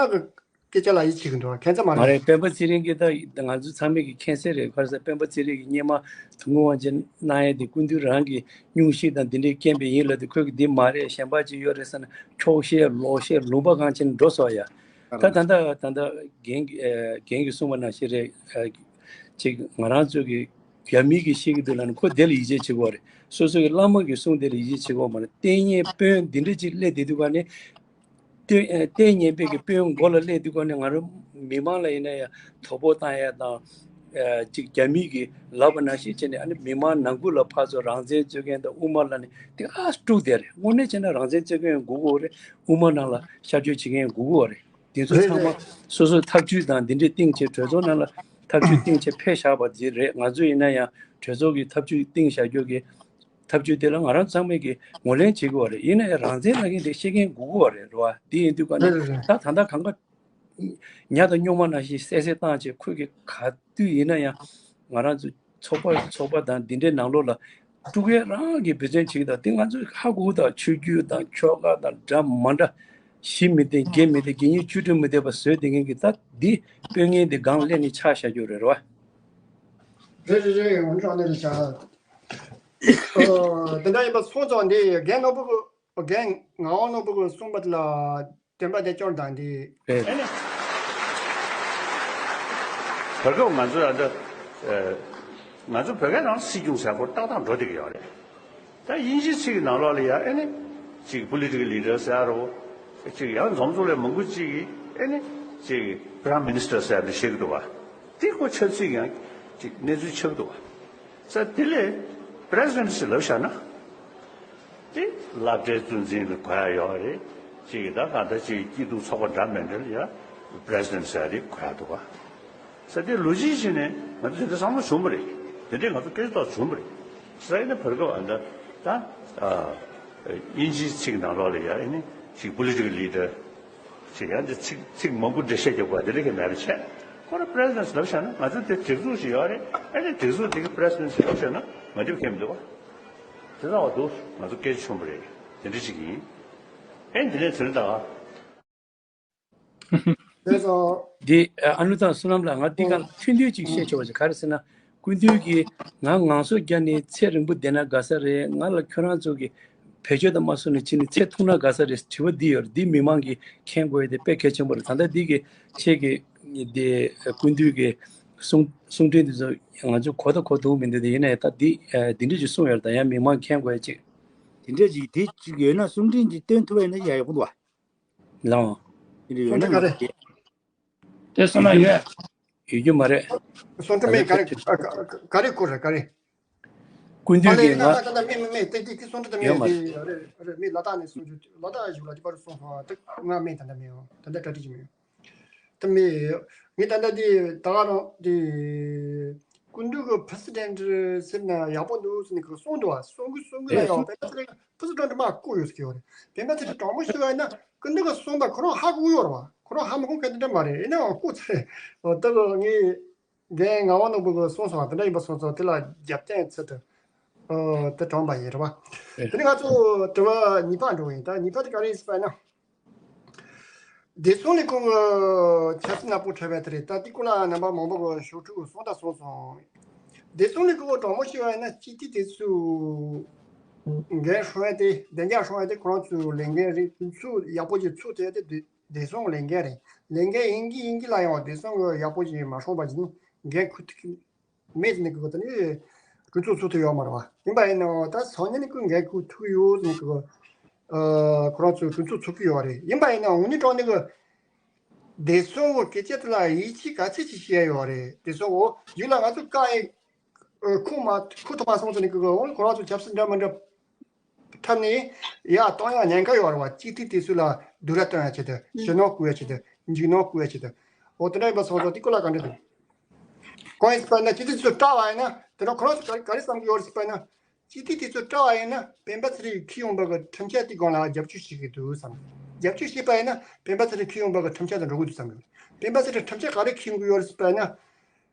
གི་སྐད་ཆ་ལ་ཡིད་ཆེས་ཀྱི་འདུག་ཁྱད་མཚར་མ་མ་རེད། རེད། སྤེན་པ་ཚེ་རིང་གིས་ད་ང་ཚོ་ཚང་མས་ཀྱི་མཁྱེན་གསལ་རེད། ག་རེ་ཟེར། སྤེན་པ་ཚེ་རིང་གིས་སྔོན་མ་དོན་དགོང་དབང་ཆེན་གནང་ཡས་དེ་སྐུ་མདུན་རང་གི་སྙུང་གཞི་དང་འདི་འདྲའི་རྐྱེན་པས་ཡིན་ལབ་དུས། ཁོས་ཀྱི་འདི་མ་རེད། གཞན་པ་ཅིག་ཡོད་རེད་ཟེར་ནས་འཁྱོག་བཤད་ལོག་བཤད་ལུང་པ་གང་ཕྱིན་འགྲོ་སོང་ཡ། ད་ད་ལྟ་ད་ལྟ་རྒན་གྱི་ཨ་རྒན་གྱིས་གསུངས་པ་ནང་བཞིན་རེད། ཨ་ཅིག་ང་རང་ཚོ་གི་རྒྱ་མི་གིས་བཤད་ཀྱི་འདུག་ལབ་ནས་ཁོ་དེ་ལ་ཡིད་ཆེས་བྱེད་དགོས་རེད། སོ་སོ་གི་བླ་མ་གིས་གསུངས་དེ་ལ་ཡིད་ཆེས་བྱེད་དགོས་མ་རེད། ལྟས་ངན་དཔོན་འདི་འདྲ་ཅིག་སླེབས་བསྡད་དུས་ག་ནས། ལྟས་ལྟས་ངན་པའི་གི་དཔོན་མགོ་ལ་སླེབས་དུས་ག་ནས་ང་རང་མི་མང་ལ་ཡིན་ན་ཡང་དོ་ཕོག་བཏང་ཡ་དང་། ཨ་ཅིག་རྒྱ་མི་གིས་ལབ་པ་ནང་བཞིན་བྱས་ནས། ཨ་ནི་མི་མང་ནང་ཁུལ་ལ་ཕར་ཚུར་རང་བཙན་རྩོད་མཁན་དང་དབུ་མ་ལ་ནི་དེ་ཨ་དཀྲུགས་བསྡད་རེད། དངོས་གནས་བྱས་ན་རང་བཙན་རྩོད་མཁན་དགོས་ཀྱི་ཡོད་རེད། དབུ་མ་ནང་ལ་ཤར་བསྐྱོད་བྱེད་མཁན་དགོས་ཀྱི་ཡོད་རེད། དེ་ཚོ་རེད་ཚང་མ་རེད། སོ་སོའི་ཐབས་ཇུས་དང་འདི་འདྲའི་སྟེང་ཆེ་གྲོས་ཚོགས་ནང་ལ་ཐབས་ཇུས་སྟེང་ཆེ་ཕེབས་བཞག་པ་དེ་རེད། ང་ཚོ་ཡིན་ན་ཡང་གྲོས་ཚོགས་ཀྱི་ཐབས་ཇུས་སྟེང་བཞག་རྒྱུ་གི་ཐབས་ཇུས་དེ་ལ་ང་རང་ཚང་མས་ཀྱི་ངོས་ལེན་བྱེད་དགོས་པ་རེད། ཡིན་ན་ཡང་རང་བཙན་ལབ་མཁན་དེ་བཤད་མཁན་དགོས་ཀྱི་ཡོད་རེད། རེད་བ། དེ་ཡིན་དུས་ག་ནས་རེད་རེད་རེད། ད་ད་ལྟ་གང་ག་ཉ་དང་སྨྱོན་མ་ནང་བཞིན་བསད་བསད་བཏང་བྱས། ཁོས་ཀྱི་ག་དུས་ཡིན་ན་ཡང་ང་རང་ཚོ་ཚོགས་པ་ཚོགས་པ་དང་འདི་འདྲའི་ནང་ལོགས་ལ་དཀྲུག་མཁན་རང་གིས་འབད་བརྩོན་བྱེད་ཀྱི་འདུག་དེ་ང་ཚོས་ཧ་གོ་གི་འདུག་ཆོས་བརྒྱུད་དང་ཆོལ་ཁ་དང་འདྲ་མ་འདྲ། ཞི་མི་བདེ་དགེ་མི་བདེ་དགེ་བསྙེན་བཅུ་དྲུག་མི་བདེ་བ་བཟོས་བསྡད་མཁན་གྱི་ད་འདི་དཔོན་ངན་འདི་སྒང་སླེབས་ནས་ཆགས་བཞག་རྒྱུ་རེད། རེད་བ། རེད་རེད་རེད། འོན་ཀྲང་ནས་རེད་ཤག་ཨོ། དེ་འདྲ་ཡིན་པ་སོང་ཙང་འདི་རྒན་ནོར་བུ་གི་རྒན་ངག་དབང་ནོར་བུ་གི་གསུངས་པ་དེ་ལ་བདེན་པ་བདེན་སྐྱོར་དང་འདི། རེད། ཨ་ནི། བར་སྐབས་ང་ཚོ་ཨ་འདྲ་ཨ་ང་ཚོ་བོད་སྐད་ནང་སྲིད་སྐྱོང་ཟེར་སྐོར་ཏག་ཏག་འགྲོ་བསྡད་ཀྱི་ཡོད་རེད། ད་དབྱིན་ཇིའི་ཚིག་གི་ནང་ལོགས་ལ་ཡ་ཨ་ནི་ཅིག་political leader ཟེར་རོ། ཅིག་ཡང་འཛོམས་འཛོམས་ལས་མང་པོ་ཅིག་གིས་ཨ་ནི་ཅིག་Prime Minister ཟེར་ནས་བཤད་ཀྱི་འདུག་བ། དེ་ཁོ་ཆབ་སྲིད་ཀྱི་ཡང་ཅིག་གནས་ཚུལ་ཆགས་ཀྱི་འདུག་བ། ས་དེ་ལས་President ཟེར་ལབ་བཞག་ན། དེ་སློབ་གྲྭའི་གཙོ་འཛིན་ལ་གོ་ཡ་ཡོད་རེད། ཅིག་ད་ག་ད་ཅིག་སྐྱིད་སྡུག་ཚོགས་པ་འདྲ་མི་འདྲ་ལ་ཡ་President ཟེར་ཡ་དེ་གོ་ཡ་འདུག་བ། ས་དེ་ལོ་རྒྱུས་བྱས་ནས་ང་ཚོ་དེ་འདྲ་བསམ་བློ་བྱུང་བ་རེད། དེ་འདྲས་ང་ཚོ་སྐད་ཆ་ཏོག་བྱུང་བ་རེད། ས་ཡིན་ན་བར་སྐབས་ཨ་ད་ད་ཨ་དབྱིན་ཇིའི་ཚིག་ནང་ལོགས་ལ་ཡ་ཨ་ནི་ཅིག་political leader ཅིག་ཡང་དེ་ཚིག་ཚིག་མང་པོ་འགྲེལ་བཤད་རྒྱག་དགོས་དེ་འདྲ་གི་མེད་པ་བྱས། ཁོ་རང་President ལབ་བཞག་ན་ང་ཚོ་དེ་སྒྲིག་འཛུགས་ཤིག་ཡོད་རེད། ཨ་ནི་སྒྲིག་འཛུགས་དེ་གི་President ལབ་བཞག་ན་ང་འགྲིག་གི་མི་འདུག་བ། དེ་ཚང་བ་འདུག་ང་ཚོ་སྐད་ཆ་བྱུང་བ་རེད། དེ་འདྲ་ཅིག་ཡིན། ཨེ་འདི་ནས་དེ་འདྲ་ད། རེད་སོང་། འདི་ཨ་ཨ་ནུ་ཐང་བསོད་ནམས་ལགས། ང་འདི་ག་ཨོ། ཐུང་ཐུང་ཅིག་བཤད་ཆོག་པ་ཞིག་ག་རེ་ཟེར་ན། སྐུ་མདུན་གྱིས་ང་ངང་སོ་བརྒྱབ་ནས་ཚེ་རིང་པོ་བསྡད་ན་དགའ་ས་རེད། ང་ལ་ཁྱོད་རང་ཚོ་གིས་བེད་སྤྱོད་དང་མ་སོང་ནས་ཕྱིན་ནས་ཚེ་ཐུང་ན་དགའ་ས་རེད། དྲི་བ་འདི་ཡོད་རེད། འདི་མི་མང་གིས་མཁྱེན་དགོས་ཡ་དེ་དཔེ་གལ་ཆེན་པོ་རེད། ད་ལྟ་འདི་གི་ཁྱེད་ཀྱི་འདི་སྐུ་མདུན་གྱི་གསུང་གསུང་འཕྲིན་འདི་ཚོ་ང་ཚོ་གོ་དང་གོ་ཐུབ་མི་འདུག་དེ་ཡིན་ན་ཡང་ད་འདི་འདི་འདྲ་ཅིག་གསུངས་ཡོད་རེད། ད་ཡང་མི་མང་མཁྱེན་དགོས་ཡ་ཅིག་དེ་འདྲ་ཅིག་དེ་ཅིག་ཡོད་ན་གསུང་འཕྲིན་ཅིག་སྟོན་ཐུབ་པ་ཡིན་ན་ཡག་ཡོང་གི་འདུག་བ། ལའོ། དེ་འདྲ་ཡོད་ན་གསུང་འཕྲིན་ག་རེ། ང་ཚོ་དེ་སོང་ན་ཡོད། ཡོད་རྒྱུ་མ་རེད། གསུང་འཕྲིན་མེད། ག་རེ་ག་རེ་ག་རེ་བསྐུར་རེད། ག་རེ། སྐུ་མདུན་ཨ་ལས་གྱིས་ང་ང་ད་ལྟ་མེད་མེད་མེད། དེ་དེ་དེ་གསུང་འཕྲིན་ད་ཡོད་མ་མེད། དེ་རེད་རེད། མི་ལ་དྭགས་ནས་གསུང་རྒྱུ། ལ་དྭགས་ཞིག་ལ་དེ་པར་གསུང་སོང་བ་དེ་ང་མེད། ད་ལྟ་མེད། འོ་ད་ལྟ་གྲ་སྒྲིག་ཅིག་མེད། ད་མི། ངས་ད་ལྟ་དེ་ད་ག་རང་དེ་སྐུ་མདུན་གྱི་President ཟེར་ན་ཡག་པོ་འདུག་ཟེར་ནས་གསུངས་འདུག་བ། གསུང་གི་གསུང་གི་ལ་ཡག་པོ། སྤེན་པ་ཚེ་རིང་President མ་བསྐོ་ཡོད་ཟེར་གྱི་ཡོད་རེད། སྤེན་པ་ཚེ་རིང་དྲང་པོ་ཞུ་བ་ཡིན་ན་སྐུ་མདུན་གྱིས་གསུངས་པ་ཁོ་རང་ཧ་གོ་ཡོད་རེད་བ། ཁོ་རང་ཧ་མ་གོ་མཁན་དེ་འདྲ་མ་རེད། ཡིན་ནའང་བསྐོ་ཚར་རེད། འོ་ད་ལོ་ངས་རྒན་ངག་དབང་ནོར་བུ་གིས་གསུངས་སོང་བ། དེ་འདྲ་ཡིན་པ་སོང་ཙང་དེ་ལ་རྒྱབ་རྟེན་ཚུལ་དུ་ཨོ་དེ་དྲངས་པ་ཡིན་རེད་བ། དེ་ནས་ང་ཚོ་དྲི་བ་གཉིས་པ་འགྲོ་གི་ཡིན། ད་གཉིས་པ་དེ་ག་རེ་ཡིན་ཟེར་བ་ཡིན་ན། བདེ་སྲུང་ལས་ཁུངས་ཀྱི་ཆབ་སྲིད་ནག་པོ་འཁྲབ་པ་དེ་རེད། ད་དེ་སྐོར་ལ་རྣམ་པ་མང་པོ་གིས་ཞོགས་དྲུག་གསུངས་དང་གསུངས་སོང་། བདེ་སྲུང་ལས་ཁུངས་དྲང་མོ་བཤད་པ་ཡིན་ན་སྤྱི་འཐུས་དེ་ཚོས་འགན་སྲུང་ཡ་དེ། བདེ་འཇགས་སྲུང་ཡ་དེ་ཁོ་རང་ཚོའི་ལས་འགན་རེད། དུས་ཚོད་ཡག་པོ་ཅིག་ཚུགས་ཐུབ་ཡ་དེ་བདེ་སྲུང་གི་ལས་འགན་རེད། ལས་འགན་ཡིན་གྱི་ཡིན་གྱི་ལ་ཡང་བདེ་སྲུང་གིས་ཡག་པོ་ཅིག་མ་སྲུང་བ་ཅིག་ནི་འགན་འཁུར་ཐུབ་ཀྱི་མེད་ནི་གི་དེ་ནི་གྲོས་ཚོགས་ཚུགས་ཐུབ་ཡོད་མ་རེད་བ། ཡིན་པ་ཡིན་ནའང་ད་སང་ཉིན་ནི་ཁོས་འགན་འཁུར་ཐུབ་ཡོད་ནི་གི་ཨ་ཁོ་རང་ཚོས་གྲོས་ཚོགས་ཚུགས་ཀྱི་ཡོད་རེད། ཡིན་པ་ཡིན་ནའང་དངོས་གནས་དྲང་གནས་གི་བདེ་སྲུང་གི་སྐད་ཆ་དེ་ལ་ཡིད་ཆེས་ག་ཚད་ཅིག་བྱས་ཡོད་རེད། བདེ་སྲུང་གི་ཡུལ་ལ་ང་ཚོ་བཀག་ཡིག་ཁུར་མ་ཁུར་ཐུབ་མ་སོང་ཙང་ནི་གི་འོ་ཁོ་རང་ཚོ་ཆབ་སྲིད་འདྲ་མི་འདྲ་འཁྲབ་ནས་ཡར་གཏོང་ཡ་ཉེན་ཁ་ཡོད་རེད་བ། སྤྱི་འཐུས་དེ་ཚོ་ལ་སྡུག་རུས་གཏོང་ཡ་ཆེད་དུ། ཞེད་སྣང་བསྐུལ་ཡ་ཆེད་དུ། འཇིགས་སྣང་བསྐུལ་ཡ་ཆེད་དུ། འོ་དེ་འདྲ་ཡིན་པ་སོང་ཙང་དེ་སྐོར་ལ་ག་འདྲ་འདུག་གང་ཡིན་ཟེར་བ་ཡིན་ན་སྤྱི་འཐུས་ཚོ་བཀྲལ་བ་ཡིན་ན་དེ་འདྲ་ཁོ་རང་ཚོ་ག་རེ་ག་རེ་བསམ་གྱི་ཡོད་རེད་ཟེར་བ་ཡིན་ན། སྤྱི་འཐུས་དེ་ཚོ་བཀྲལ་བ་ཡིན་ན་སྤེན་པ་ཚེ་རིང་འཁྱེར་ཡོང་བ་གི་ཁྲིམས་ཆད་དེ་སྒང་ལ་རྒྱབ་སྐྱོར་བྱེད་ཀྱི་འདུག་བསམ། རྒྱབ་སྐྱོར་བྱེད་པ་ཡིན་ན་སྤེན་པ་ཚེ་རིང་འཁྱེར་ཡོང་བ་གི་ཁྲིམས་ཆད་དེ་འགྲོ་གི་འདུག་བསམ་གི། སྤེན་པ་ཚེ་རིང་ཁྲིམས་ཆད་ག་རེ་འཁྱེར་ཡོང་གི་ཡོད་རེད་ཟེར་བ་ཡིན་ན།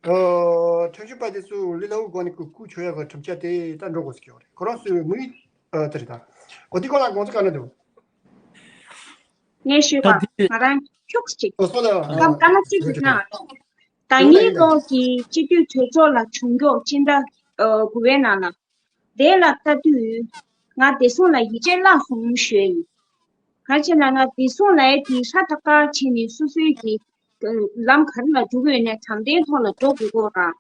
ཨ། ཁྲིམས་ཞིབ་པ་དེ་ཚོ་ལས་སླ་བོའི་སྒོ་ནས་སྐུ་སྐུ་ཆོད་ཡག་གི་ཁྲིམས་འཆར་དེ་ད་འགྲོ་དགོས་ཟེར་གྱི་ཡོད་རེད། ཁོ་རང་ཚོའི་དམིགས་ཡུལ་ཨ་དེ་རེད་ད། འོ་དེ་སྐོར་ལ་དགོངས་ཚུལ་ག་འདྲ་འདུག། ངས་ཞུས་པ། ད་དེ་ང་རང་ཁྱུག་ཅིག་ཨོ་སོ་ལ་སྐར་མ་གཅིག་གི་ནང་། ཟླ་ཉིན་ལོག་གི་སྤྱི་འཐུས་གྲོས་ཚོགས་ལ་བྱུང་ཁྱོག་སྤྱི་ཟླ་ཨ་དགུ་པའི་ནང་ལ། དེ་ལ་ལྟ་དུས། ང་བདེ་སྲུང་ལ་ཡིད་ཆེས་བརླག་སོང་ཞུ་ཡ་ཡིན། ག་རེ་བྱས་ན་ང་བདེ་སྲུང་ལ་ཡ་དེ་ཧྲ་ཐག་ཐག་བྱས་ནས་སོ་སོའི་གི་ལམ་ག་རེ་ལ་འགྲོ་གི་ཡོད་ནའི་དྲང་བདེན་ཐོག་ལ་འགྲོ་དགོས་ཀྱི་ཡོད་ར།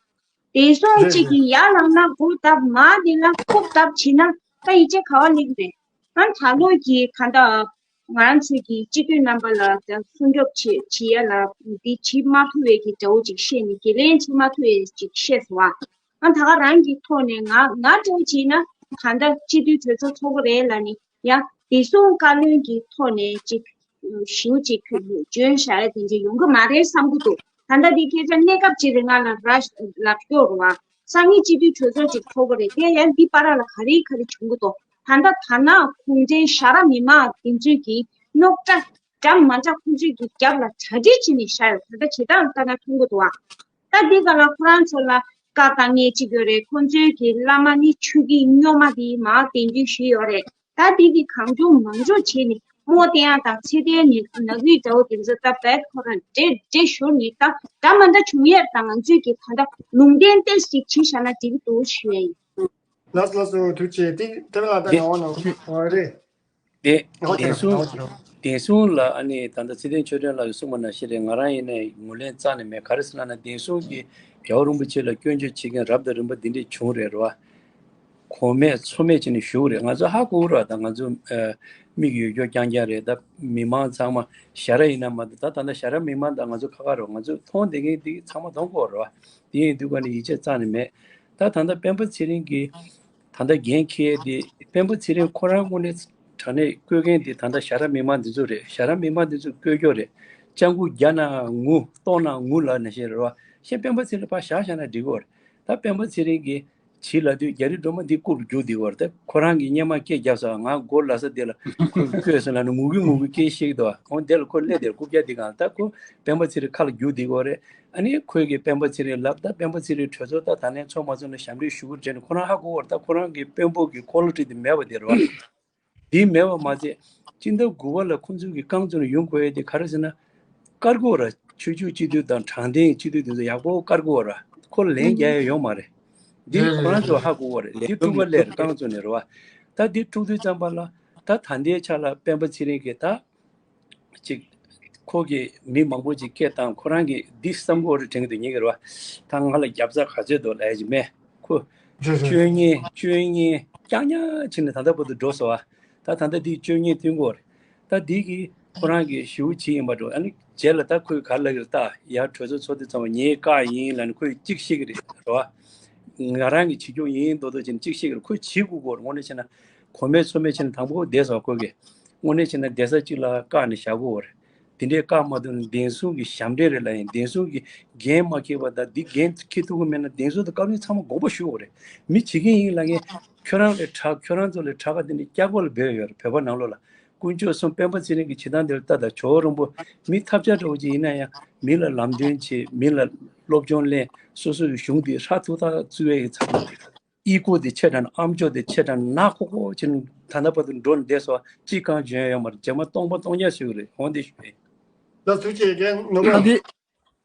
བདེ་སྲུང་གཅིག་གིས་ཡར་ལངས་ན་མགོ་བརྡབ། མར་དེ་ལ་ཁུག་བརྡབ་བྱས་ན་ད་ཡིད་ཆེས་ག་པར་སླེབས་རེད། ཨ་ད་ལོ་གི་ག་འདྲ། ང་རང་ཚོའི་གི་སྤྱི་འཐུས་རྣམ་པ་ལ་ད་སྲུང་སྐྱོབ་བྱེད་བྱེད་ཡ་ལ་འདི་བྱེད་མ་ཐུབ་པའི་གི་འདྲ་བོ་ཅིག་བཤད་ནས་འགན་ལེན་བྱེད་མ་ཐུབ་པའི་ཅིག་བཤད་སོང་བ། ང་ད་ག་རང་གི་ཐོག་ནས་ང་ང་འདྲ་བོ་བྱས་ན་ད་ལྟ་སྤྱི་འཐུས་གྲོས་ཚོགས་ཚོགས་ཀྱི་རེད་ལབ་ནས་ཡ་བདེ་སྲུང་བཀའ་བློན་གྱི་ཐོག་ནས་ཅིག་ཞུ་ཅིག་བྱོན་བཞག་ཡ་དེ་འདྲ་ཡོང་གི་མ་རེད་བསམ་གྱི་འདུག། ད་ལྟ་འདི་སྐད་ཆ་གནས་སྐབས་ཅིག་རེད། ང་ལ་ར་ལབ་སྐྱོ་རུ་བ། སང་ཉིན་སྤྱི་འཐུས་གྲོས་ཚོགས་ཅིག་ཚོགས་ཀྱི་རེད། དེ་ཡང་འདི་བར་ལ་ག་རེ་ག་རེ་བྱུང་གི་འདུག། ད་ལྟ་ད་ནང་གུང་ཁྲན་ཞྭ་ར་མི་མང་དེ་ཚོས་ཀྱི་རྙོག་དྲ་འདྲ་མ་འདྲ་ཁོང་ཚོས་ཀྱི་རྒྱབ་ལ་གྲ་སྒྲིག་བྱས་ནས་བཞག་ཡོད། ད་ལྟ་བྱེད་སྟངས་ལྟ་ན་མཐོང་གི་འདུག་ཨ། ད་འདི་ག་ལ་ཁོ་རང་ཚོ་ལ་བཀའ་བཏང་མཁན་གཅིག་ཡོད་རེད། ཁོང་ཚོའི་གི་བླ་མ་ནི་ཆོས་ཀྱི་སྨྱོ་མ་དེ་མར་བསྟན་རྒྱུ་ཞིག་ཡོད་རེད། ད་འདི་གི་གང་བྱུང་མང་བྱུང་བྱས་ནས་རྨོ་བསྟན་ཡག་དང་ཚེ་བརྟན་ནི་ནག་རིགས་འདྲ་བོ་དེ་ཚོ་ད་བད་ཁོ་རང་འདྲེ་འདྲེ་ཞོར་ནི་ད་འདྲ་མ་འདྲ་བྱུང་ཡས་དང་ང་ཚོས་ཀྱི་ད་ལྟ་ལུང་བསྟན་ཏོག་ཙམ་ཅིག་བྱས་བཞག་ན་འགྲིག་གི་འདུག་ཞུ་ཡ་ཡིན། ལགས་སོ་ལགས་སོ། ཐུགས་རྗེ་ཆེ། དེ་ཐེ་བ་ལ་ད་དེ་ཡང་བ་ནང་བ་རེད། དེ་ཨོ་དེ་བདེན་སྲུང་ཨོ་དེ་བདེན་སྲུང་ལ་ཨ་ནི་ད་ལྟ་ཚེ་བརྟན་ཆོས་སྒྲོན་ལགས་ཀྱིས་གསུངས་པ་ནང་བཞིན་རེད། ང་རང་ཡིན་ནའི་ངོས་ལེན་རྩ་ནས་མེད། ག་རེ་ཟེར་ན་ན་བདེན་སྲུང་གིས་རྒྱལ་བ་རིན་པོ་ཆེ་ལ་སྐྱོན་བརྗོད་བྱེད་མཁན་རབ་དང་རིམ་པ་འདི་འདྲས་བྱུང་རེད་རེད་བ། གོ་མེད་ཚོར་མེད་བྱས་ནས་བཞུགས་རེད། ང་ཚོ་ཧ་གོ་ར། ད་ང་ཚོ་ཨ་མིག་ཡོད་རྒྱུ་རྐྱང་རྐྱང་རེད། ད་མི་མང་ཚང་མ་ཞྭ་ར་ཡིན་ན་མ་གཏོགས། ད་ད་ལྟ་ཞྭ་ར་མི་མང་ད་ང་ཚོ་ཁ་ཁ་རེད། ང་ཚོ་མཐོང་བསྡད་མཁན་འདི་ཚང་མ་མཐོང་གོ་རེད་བ། དེ་ཡིན་དུས་ག་ནས་ཡིད་ཆེས་རྩ་ནས་མེད། ད་ད་ལྟ་སྤེན་པ་ཚེ་རིང་གིས་ད་ལྟ་འགན་འཁྱེར་ཏེ། སྤེན་པ་ཚེ་རིང་ཁོ་རང་དངོས་གནས་དྲང་གནས་བསྐོས་མཁན་དེ་ད་ལྟ་ཞྭ་ར་མི་མང་འདི་ཚོ་རེད། ཞྭ་ར་མི་མང་འདི་ཚོ་བསྐོས་རྒྱུ་རེད། སྤྱང་ཀི་རྒྱག་ན་ངུ། ལྟོགས་ན་ངུ་ལབ་ནང་བཞིན་རེད་བ། གཞན་སྤེན་པ་ཚེ་རིང་ཕར་བཞག་བཞག་ན་འགྲིག་གི་རེད། ད་སྤེན་པ་ཚེ་རིང་གིས་བྱིས་ལབ་དུས་རྒྱ་རིགས་སྒྲོལ་མ་འདི་རྐུབ་རྒྱུག་བསྡད་ཀྱི་ཡོད་རེད། ད་ཁོ་རང་གིས་སྔོན་མ་སྐད་བརྒྱབ་ས། ང་སྒོ་ལ་ས་དེ་ལ་ཁོས་བསྐོས་སོང་ལབ་ནས་ངུ་གི་ངུ་གི་སྐད་བཤད་ཀྱི་འདུག། འོ་དེ་ལ་ཁོ་སླེབས་དེར་རྐུབ་བཀྱག་འདི་གང་། ད་ཁོ་སྤེན་པ་ཚེ་རིང་ཁ་ལ་རྒྱུག་བསྡད་ཀྱི་ཡོད་རེད། ཨ་ནི་ཁོས་ཀྱིས་སྤེན་པ་ཚེ་རིང་ལབ། ད་སྤེན་པ་ཚེ་རིང་གྲོས་ཚོགས་ད་ད་ལན་ཚོགས་མ་ཚོགས་ནས་ཞབས་འདྲེན་ཞུ་གི་རེད་ནས་ཁོ་རང་ཧ་གོ་བར། ད་ཁོ་རང་གི་དཔོན་པོ་གི་ཁོ་ལོ་ཊི་དེ་མེད་པ་དེ་རེད་བ། འདི་མེད་པ་མ་ཚད་སྤྱི་ཟླ་དགུ་པ་ལ་ཁོ་ཚོ་གི་རྐང་བཙུགས་ནས་ཡོང་དགོས་ཡས་དེ་ག་རེ་ཟེར་ན། བཀར་དགོས་ར། ཆོས་བརྒྱུད་སྤྱི་འཐུས་དང་དྲང་བདེན་སྤྱི་འཐུས་དེ་ཚོ་ཡག་པོ་བཀར་དགོས་ར། ཁོ་ལན་རྒྱག་ཡས་ཡོད་མ་རེད། འདི་ཁོ་རང་ཚོ་ཧ་གོ་བ་རེད། འདི་ཐུག་པ་ལས་རེད། རྐང་བཙུགས་ནས་རེད་བ། ད་འདི་དཀྲུག་དུས་ཙམ་པ་ལ་ད་ད་ལྟའི་ཆ་ལ་སྤེན་པ་ཚེ་རིང་གིས་ད་ཅིག་ཁོ་གིས་མི་མང་པོ་ཅིག་སྐད་བཏང་། ཁོ་རང་གིས་འདི་བསམ་གི་ཡོད་རེད་དྲན་གྱི་འདུག། ཉན་གྱི་རེད་བ། ད་ང་ལ་རྒྱབ་རྩ་ག་ཚོད་འདུག་ལབ་ཡ་ཅིག་མེད། ཁོ་སྤྱོད་ངན་སྤྱོད་ངན་རྐྱང་རྐྱང་བྱས་ནས་ད་ལྟ་བར་དུ་འགྲོ་སོང་བ། ད་ད་ལྟ་འདི་སྤྱོད་ངན་སྟོན་གྱི་ཡོད་རེད། ད་འདི་གིས་ཁོ་རང་གིས་ཞེ་པོ་བྱས་ཡིན་པ་འགྲོ། ཨ་ནི་རྗེས་ལ་ད་ཁོས་ག་རེ་ལབ་ཀྱི་རེད། ད་ཡར་གྲོས་ཚོགས་ཚོགས་དུས་ཙམ་པ་ངའི་བཀའ་ཡིན་ལབ་ནས་ཁོས་གཅིག་བཤད་ཀྱི་རེད་རེད་བ། ང་རང་གིས་བྱེད་རྒྱུ་ཡིན་མདོག་མདོག་བྱས་ནས་གཅིག་བཤད་ཀྱི་རེད། ཁོས་བྱེད་དགོས་ཀྱི་ཡོད་རེད། དངོས་གནས་བྱས་ན་གོ་མེད་ཚོར་མེད་བྱས་ནས་དང་པོ་བསྡད་སོང་ཁོ་གིས། དངོས་གནས་བྱས་ན་བསྡད་ས་གཅིག་ལ་བཀག་ནས་བཞག་དགོས་རེད། དེ་འདྲའི་བཀག་མ་ཐུབ་ན་བདེན་སྲུང་གི་ཞབས་འདྲེན་རེད་ལབ་ཡིན། བདེན་སྲུང་གི་འགན་མ་འཁྱེར་བ་དང་། འདི་འགན་འཁྱེར་ཐུབ་ཀྱི་མེད་ན་བདེན་སྲུང་དང་བཀའ་བློན་ཚང་མ་དགོངས་པ་ཞུ་དགོས་རེད། མི་བྱེད་ཀྱི་ཡིན་ལབ་མཁན་ཁྱོད་རང་ལས་དྲག། ཁྱོད་རང་ཚོ་ལས་དྲག་ག་དེ་འདྲའི་སྐྱག་པ་ལ་འབོད་ཡོད་རེད། བོད་པ་ནང་ལོགས་ལ་དཀོན་མཆོག་གསུམ་སྤེན་པ་ཚེ་རིང་གི་བྱེད་སྟངས་དེ་ལ་ལྟ་དང་། ཇོ་བོ་རིན་པོ་མི་ཐབས་ཆག་འདྲ་བོ་ཅིག་ཡིན་ན་ཡང་མི་ལ་ལམ་སྟོན་བྱེད། མི་ལ་སློབ་སྦྱོང་ལེན། སོ་སོ་ཡི་གཞུང་དེ་ཧྲ་ཐུག་ཐག་བཙུགས་པའི་ཚབ་ཏུ། ཨི་ཀོ་དེ་ཆེ་དྲགས་ན། ཨམ་ཅོག་དེ་ཆེ་དྲགས་ན། ཁོ་ཁོ་ཕྱིན་ད་ལྟ་བར་དུ་འགྲོ་ནས་བསྡད་སོང་། ཅི་གང་བྱོན་ཡོད་མ་རེད། རྗེས་མ་སྟོང་པ་སྟོང་རྐྱང་ཞུ་གི་རེད། འོང་དེ་ཞུ་ཡིན། ད་ཐུགས་རྗེ་ཆེ། ནོར་བུ་ཨ་འདི།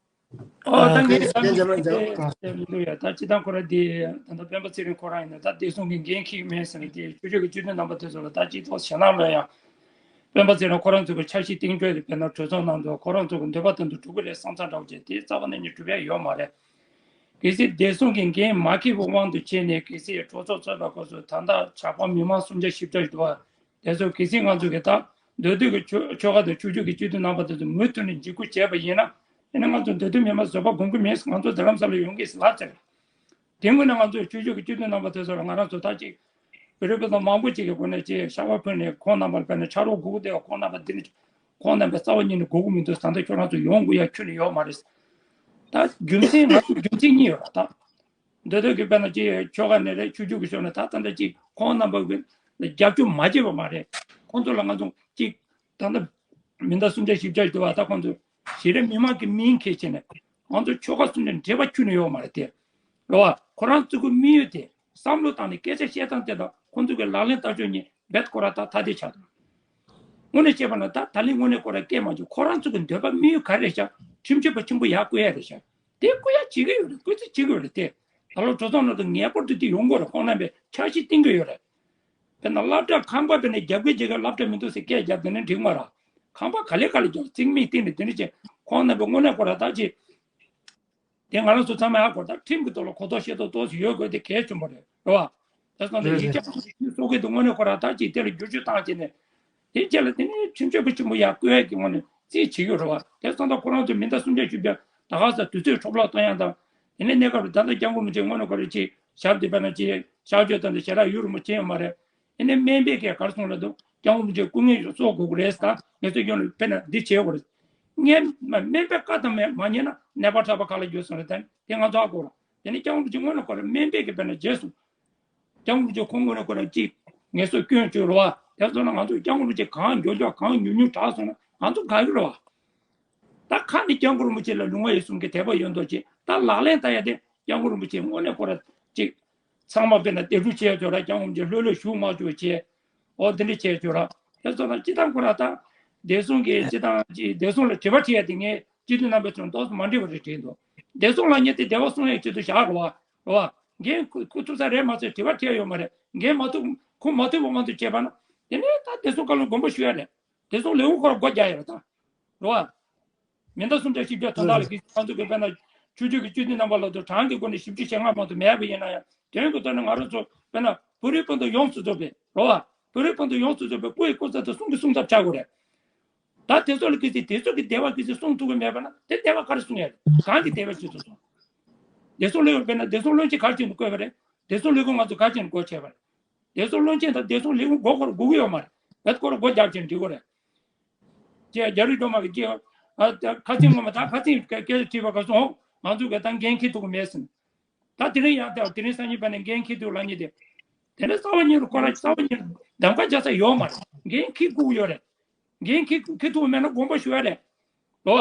ཨོ་ད་ཨ་ངས་ད་ངས་རྗེས་མ་ངས་ཨ་མི་འདུག་ཡ། ད་སྤྱི་བཏང་ཁོ་ར་དེ་ད་ལྟ་སྤེན་པ་ཚེ་རིང་ཁོ་རང་ཡིན་ན་ད་བདེ་སྲུང་གི་འགན་འཁྱེར་གི་མེད་ཟེར་ནས། དེ་ཆོས་ཕྱོགས་ཀྱི་སྤྱི་འཐུས་རྣམ་པ་དེ་ཚོ་ལ་ད་སྤྱི་ཚོགས་ཞེད་སྣང་མེད་ཡ། སྤེན་པ་ཚེ་རིང་ཁོ་རང་ཚོ་གི་འཆར་གཞི་གཏན་འཁེལ་དེ་དཔེར་ན་གྲོས་ཚོགས་ནང་དུ་ཁོ་རང་ཚོ་གི་འདོད་པ་དོན་དུ་འགྲོ་གི་རེད་བསམ་ཚར་འདྲ་བོ་བྱས། དེ་རྩ་བ་ནས་ནི་གྲུབ་ཡ་ཡོད་མ་རེད། གལ་སྲིད་བདེ་སྲུང་གི་འགན་མ་འཁྱེར་བའི་དབང་དུ་བྱས་ནས། གལ་སྲིད་གྲོས་ཚོགས་ཚོགས་པའི་སྐབས་སུ་ད་ལྟ་ཇག་པ་མི་མང་སུམ་བརྒྱ་བཞི་བརྒྱ་ཞིག་འདུག་བ། དེ་ཚོ་གལ་སྲིད་ང་ཚོ་གི་ད་མདོ་སྟོད་ཀྱི་ཆོལ་ཆོལ་ཁ་དང་ཆོས་བརྒྱུད་ཀྱི་སྤྱི་འཐུས་རྣམ་པ་དེ་ཚོ་མུ་མཐུད་ནས་འཇིགས་སྐུལ་བྱས་པ་ཡིན་ན། ཨེ་ནི་ང་ཚོ་མདོ་སྟོད་མི་མང་བཟོད་པ་སྒོམ་གྱི་མེད། ང་ཚོ་རྡ་རམ་ས་ལ་ཡོང་གི་ཟེར་ལབ་ཚར། དེ་སྔོན་ནས་ང་ཚོས་ཆོས་ཕྱོགས་ཀྱི་སྤྱི་འཐུས་རྣམ་པ་དེ་ཚོ་ལ་ང་རང་ཚོ་ད་ཅིག་བོད་རིགས་སྤུན་ཟླ་མང་པོ་ཅིག་གི་སྒོ་ནས་ཅིག་ཤ་བ་ཕུལ་ནས། ཁོང་རྣམ་པ་ལ་དཔེར་ན་ཕྱག་རོགས་དགོས་ཀྱི་འདུག། ཁོང་རྣམ་པ་འདི་ནི་ཁོང་རྣམ་པ་རྩ་བ་ཉིད་ནས་དགོས་ཀྱི་མི་འདུག། ད་ལྟ་ཁྱོད་རང་ཚོ་ཡོང་དགོས་ཡ་ཁྱོན་ནས་ཡོད་མ་རེད། ད་རྒྱུ་མཚན་ང་ཚོ་རྒྱུ་མཚན་གཉིས་ཡོད་རེད་ད། མདོ་སྟོད་ཀྱི་དཔེར་ན་ཅིག་ཆོལ་ཁ་ནས་རེད། ཆོས་བརྒྱུད་ཀྱི་ཕྱོགས་ནས། ད་ད་ལྟ་ཅིག་ཁོང་རྣམ་པ་གི་རྒྱབ་སྐྱོར་མ་བྱས་པ་མ་རེད། ཁོང་ཚོ་ལ་ང་ཚོ་ཅིག་ད་ལྟ་མི་འདྲ་སུམ་བརྒྱ་བཞི་བརྒྱ་ཞིག་འདུག་བ། ད་ཁོང་ཚོ་ཞིག་རེད། མི་མང་གི་མིང་འཁྱེར་བྱས་ནས། ང་ཚོ་ཆོལ་ཁ་གསུམ་ནས་འབྲེལ་བ་ཁྱོན་ནས་ཡོད་མ་རེད་དེ། རེད་བ། ཁོ་རང་ཚོ་གི་དམིགས་ཡུལ་དེ་བསམ་བློ་བཏང་ནས་སྐད་ཆ་བཤད་སྟངས་དེ་དང་ཁོང་ཚོ་གི་ལག་ལེན་བསྟར་ཕྱོགས་གཉིས་རྦད་ཁོ་རང་ད་ཐ་དད་ཆགས་འདུག་དངོས་གནས་བཤད་པ་ན་ད་ད་ལན་དངོས་གནས་ཁོ་རང་སྐད་མ་བྱུང་། ཁོ་རང་ཚོ་གི་འདོད་པ་དམིགས་ཡུལ་ག་རེ་རེད་ཤག་ཁྲིམས་གཅོད་པ་ཆེན་པོ་ཡར་བསྐོ་ཡ་རེད་ཤག་དེ་བསྐོ་ཡ་བྱེད་ཀྱི་ཡོད་རེད། བསྐོ་རྩིས་བྱེད་ཀྱི་ཡོད་རེད་དེ། ད་ལོ་གྲོས་ཚོགས་ནང་དུ་ངེས་པར་དུ་དེ་ཡོང་དགོས་རེད། ཁོང་རྣམ་པས་འཆར་གཞི་བཏིང་གི་ཡོད་རེད། དཔེར་ན་སློབ་གྲྭ་ཁང་པ་དཔེར་ན་རྒྱབ་ཀྱི་རྒྱབ་ཀྱི་སློབ་གྲྭ་མི་འདུག་ཟེར་སྐད་རྒྱབ་དེ་ནས་འགྲིག་མ་རེད། ཁང་པ་ག་ལེ་ག་ལེ་རྒྱབ་རྩིག་མིག་བཏིང་ནས་དེ་འདྲ་བྱས། ཁོང་རྣམ་པས་དངོས་གནས་ཁོ་རང་ད་ཅིག་དེ་ང་རང་ཚོ་ཚང་མ་ཧ་གོ། ད་ཁྲིམས་ཀྱི་ཐོག་ལ་གོ་རྟོགས་ཤེས་རྟོགས་ཏོག་ཙམ་ཡོད་དགོས་དེ་གལ་ཆེན་པོ་རེད། རེད་བ། དེ་སོང་ཙང་ཡིག་ཆ་གསོག་མཁན་དེ་དངོས་གནས་ཁོ་རང་ད་ཅིག་དེ་ལ་བསྒྱུར་བཅོས་བཏང་བྱས་ནས། དེ་རྗེས་ལ་དེ་ནས་ཁྲིམས་གཅོད་པ་ཆེན་པོ་ཡར་བསྐོ་ཡག་གི་ངོས་ནས་རྩིས་བྱེད་ཀྱི་ཡོད་རེད་བ། དེ་སོང་ཙང་ཁོ་རང་ཚོས་མེ་མདའ་སུམ་བརྒྱ་བཞི་བརྒྱ་ད་ག་ས་དུས་ཚོད་འཕྲོ་བརླག་གཏོང་ཡག་དང་། དེ་ནས་གནས་སྐབས་ལ་ད་ལྟ་སྐྱབས་མགོན་རིན་པོ་ཆེ་དངོས་གནས་ཁོ་རང་ཅིག་ཞབས་དེ་དཔེར་ན་ཅིག་གཤགས་བཅོས་དང་དེ་ཞལ་ལག་ཡོད་རུང་མ་བྱས་ཡོད་མ་རེད། ཨ་ནི་སྨན་པས་གས་གར་སོང་ལ་དུ་སྐྱབས་མགོན་རིན་པོ་ཆེ་སྐུ་ངལ་གསོ་དགོས་ཀྱི་རེད་ཟེར། ངེད་ཚོ་ཡོང་ལ་དཔེར་ན་འདི་བྱེད་དགོས་རེད། ངས་སྨན་པའི་བཀའ་དང་མ་མ་ཉན་ན་ནད་པ་དྲག་པ་ག་ལ་འགྱུར་སོང་རེད། ད་དེ་ང་ཚོ་ཧ་གོ་རོགས། དེ་ནི་སྐྱབས་མགོན་རིན་པོ་ཆེ་དངོས་གནས་ཁོ་རང་སྨན་པས་གས་དཔེར་ན་བརྗེད་སོང་། སྐྱབས་མགོན་རིན་པོ་ཆེ་ཁོང་དངོས་གནས་ཁོ་རང་ཅིག་ངལ་གསོ་སྐྱོན་བཅུག་རོགས། དེ་ཚོ་ན་ང་ཚོ་སྐྱབས་མགོན་རིན་པོ་ཆེ་གང་མགྱོགས་མགྱོགས་གང་ཉུང་ཉུང་དྲག་སོང་ན་ང་ཚོ་དགའ་གི་རེད་བ། ད་ཁ་ནས་སྐྱབས་མགོན་རིན་པོ་ཆེ་ལ་ལུང་བ་ཡི་གསུང་གི་དད་པ་ཡོད་མདོག་བྱེད། ད་ལག་ལེན་བསྟར་ཡ་དེ་སྐྱབས་མགོན་རིན་པོ་ཆེ་དངོས་གནས་ཁོ་རང་ཅིག་ཚང་མ་དཔེར་ན་དེབ་སྒྲུག་བྱས་ཆོག་ར། སྐྱབས་མགོན་རིན་པོ་ཆེ་ལྷོད་ལྷོད་བཞུགས་མ་བཅུག་བྱས། འོ་དེ་འདྲ་བྱས་ཆོག་ར། དེ་ཚོ་ལ་སྤྱི་བཏང་ཁོ་རང་ད་བདེ་སྲུང་གི་སྤྱི་བཏང་ཅིག་བདེ་སྲུང་ལ་དྲི་བ་དྲི་ཡ་དེ་ངས་སྤྱི་འཐུས་རྣམ་པ་ཚོར་ཏོག་ཙམ་མ་འགྲིག་པ་རེ་དྲིས་འདུག་བདེ་སྲུང་ལ་ཉེ་དེ་བདེ་བ་སྲུང་ཡའི་ཆེད་དུ་བཞག་རོགས། རོགས། འགན་ཁུར་ཁུར་ཐུབ་ས་རེད་མ་ཚད་དྲི་བ་དྲི་ཡ་ཡོད་མ་རེད། འགན་མ་ཐུབ་ཁུར་མ་ཐུབ་པ་ང་ཚོས་བྱས་པ་ན་དེ་ནས་ད་བདེ་སྲུང་བཀའ་བློན་མགོན་པོ་ཞུ་ཡ་རེད། བདེ་སྲུང་ལས་ཁུངས་ཁོ་ར་སྒོ་རྒྱག་ཡ་རེད་ད། རེད་བ། མེ་མདའ་སུམ་བརྒྱ་བཞི་བརྒྱ་དོན་དག་ལ་གི་ང་ཚོ་གི་དཔེར་ན་ཆུ་ཆུ་གི་སྤྱི་འཐུས་རྣམ་པ་ལ་དུ་གྲངས་ཀྱི་སྒོ་ནས་བཞི་བཅུ་ཞེ་ལྔ་མ་གཏོགས་མེད་པ་ཡིན་ན་ཡང་། དོན་གྱི་ཐོག་ནས་ང་རང་ཚོ་དཔེར་ན་བོད་རིགས་སྤུན་ཟླ་ཡོངས་སུ་རྫོགས་པའི་རེད་བ། བོད་རིགས་སྤུན་ཟླ་ཡོངས་སུ་རྫོགས་པའི་སྐུ་ཡི་སྐུ་ཚབ་དང་གསུང་གི་གསུང་ཚབ་ཆགས་དགོས་རེད། ད་དེ་ཚོ་ལ་གི་ཚེ་དེ་ཚོ་གི་བདེ་བ་གི་ཚེ་སྲུང་ཐུབ་ཀྱི་མེད་པ་ན་དེ་བདེ་བ་ག་རེ་སྲུང་ཡ་རེད། གང་གི་བདེ་བ་ཅིག་ཏུ་སོང་། བདེ་སྲུང་ལས་ཁུངས་དཔེར་ན་བདེ་སྲུང་བློན་ཆེན་ག་རེ་བྱས་ནས་བསྐོས་པ་རེད། བདེ་སྲུང་ལས་ཁུངས་ང་ཚོ་ག་རེ་བྱས་ནས་སྒོ་ཕྱེ་བ་རེད། བདེ་སྲུང་བློན་ཆེན་དང་བདེ་སྲུང་ལས་ཁུངས་སྒོ་ཁོ་ར་སྒུག་གི་ཡོད་མ་རེད། བེད་ཁོ་ར་སྒོ་རྒྱག་ཅིང་འགྲིག་གི་རེད། ཅེས་རྒྱ་རི་སྒྲོལ་མ་གིས་ཅེས། ཨ་ད་ཁ་སང་སྔོན་མ་ད་ཁ་སང་སྐད་ཆ་དྲིས་པ་ག་སོང་། ང་ཚོས་ག་ད་འགན་འཁྱེར་ཐུབ་ཀྱི་མེད་ཟེར། ད་དེ་རིང་ཡང་ད་དེ་རིང་སང་ཉིན་པ་ནས་འགན་འཁྱེར་ཐུབ་ལབ་མཁན་དེ། དེ་ནས་རྩ་བ་ཉིད་ལ་ཁོ་རང་རྩ་བ་ཉིད་ལ་གདམ་ཁ་རྒྱག་ས་ཡོད་མ་རེད། འགན་འཁྱེར་དགོས་ཀྱི་ཡོད་རེད། འགན་འཁྱེར་འཁྱེར་ཐུབ་མེད་ན་དགོངས་པ་ཞུ་ཡ་རེད། རེད་བ།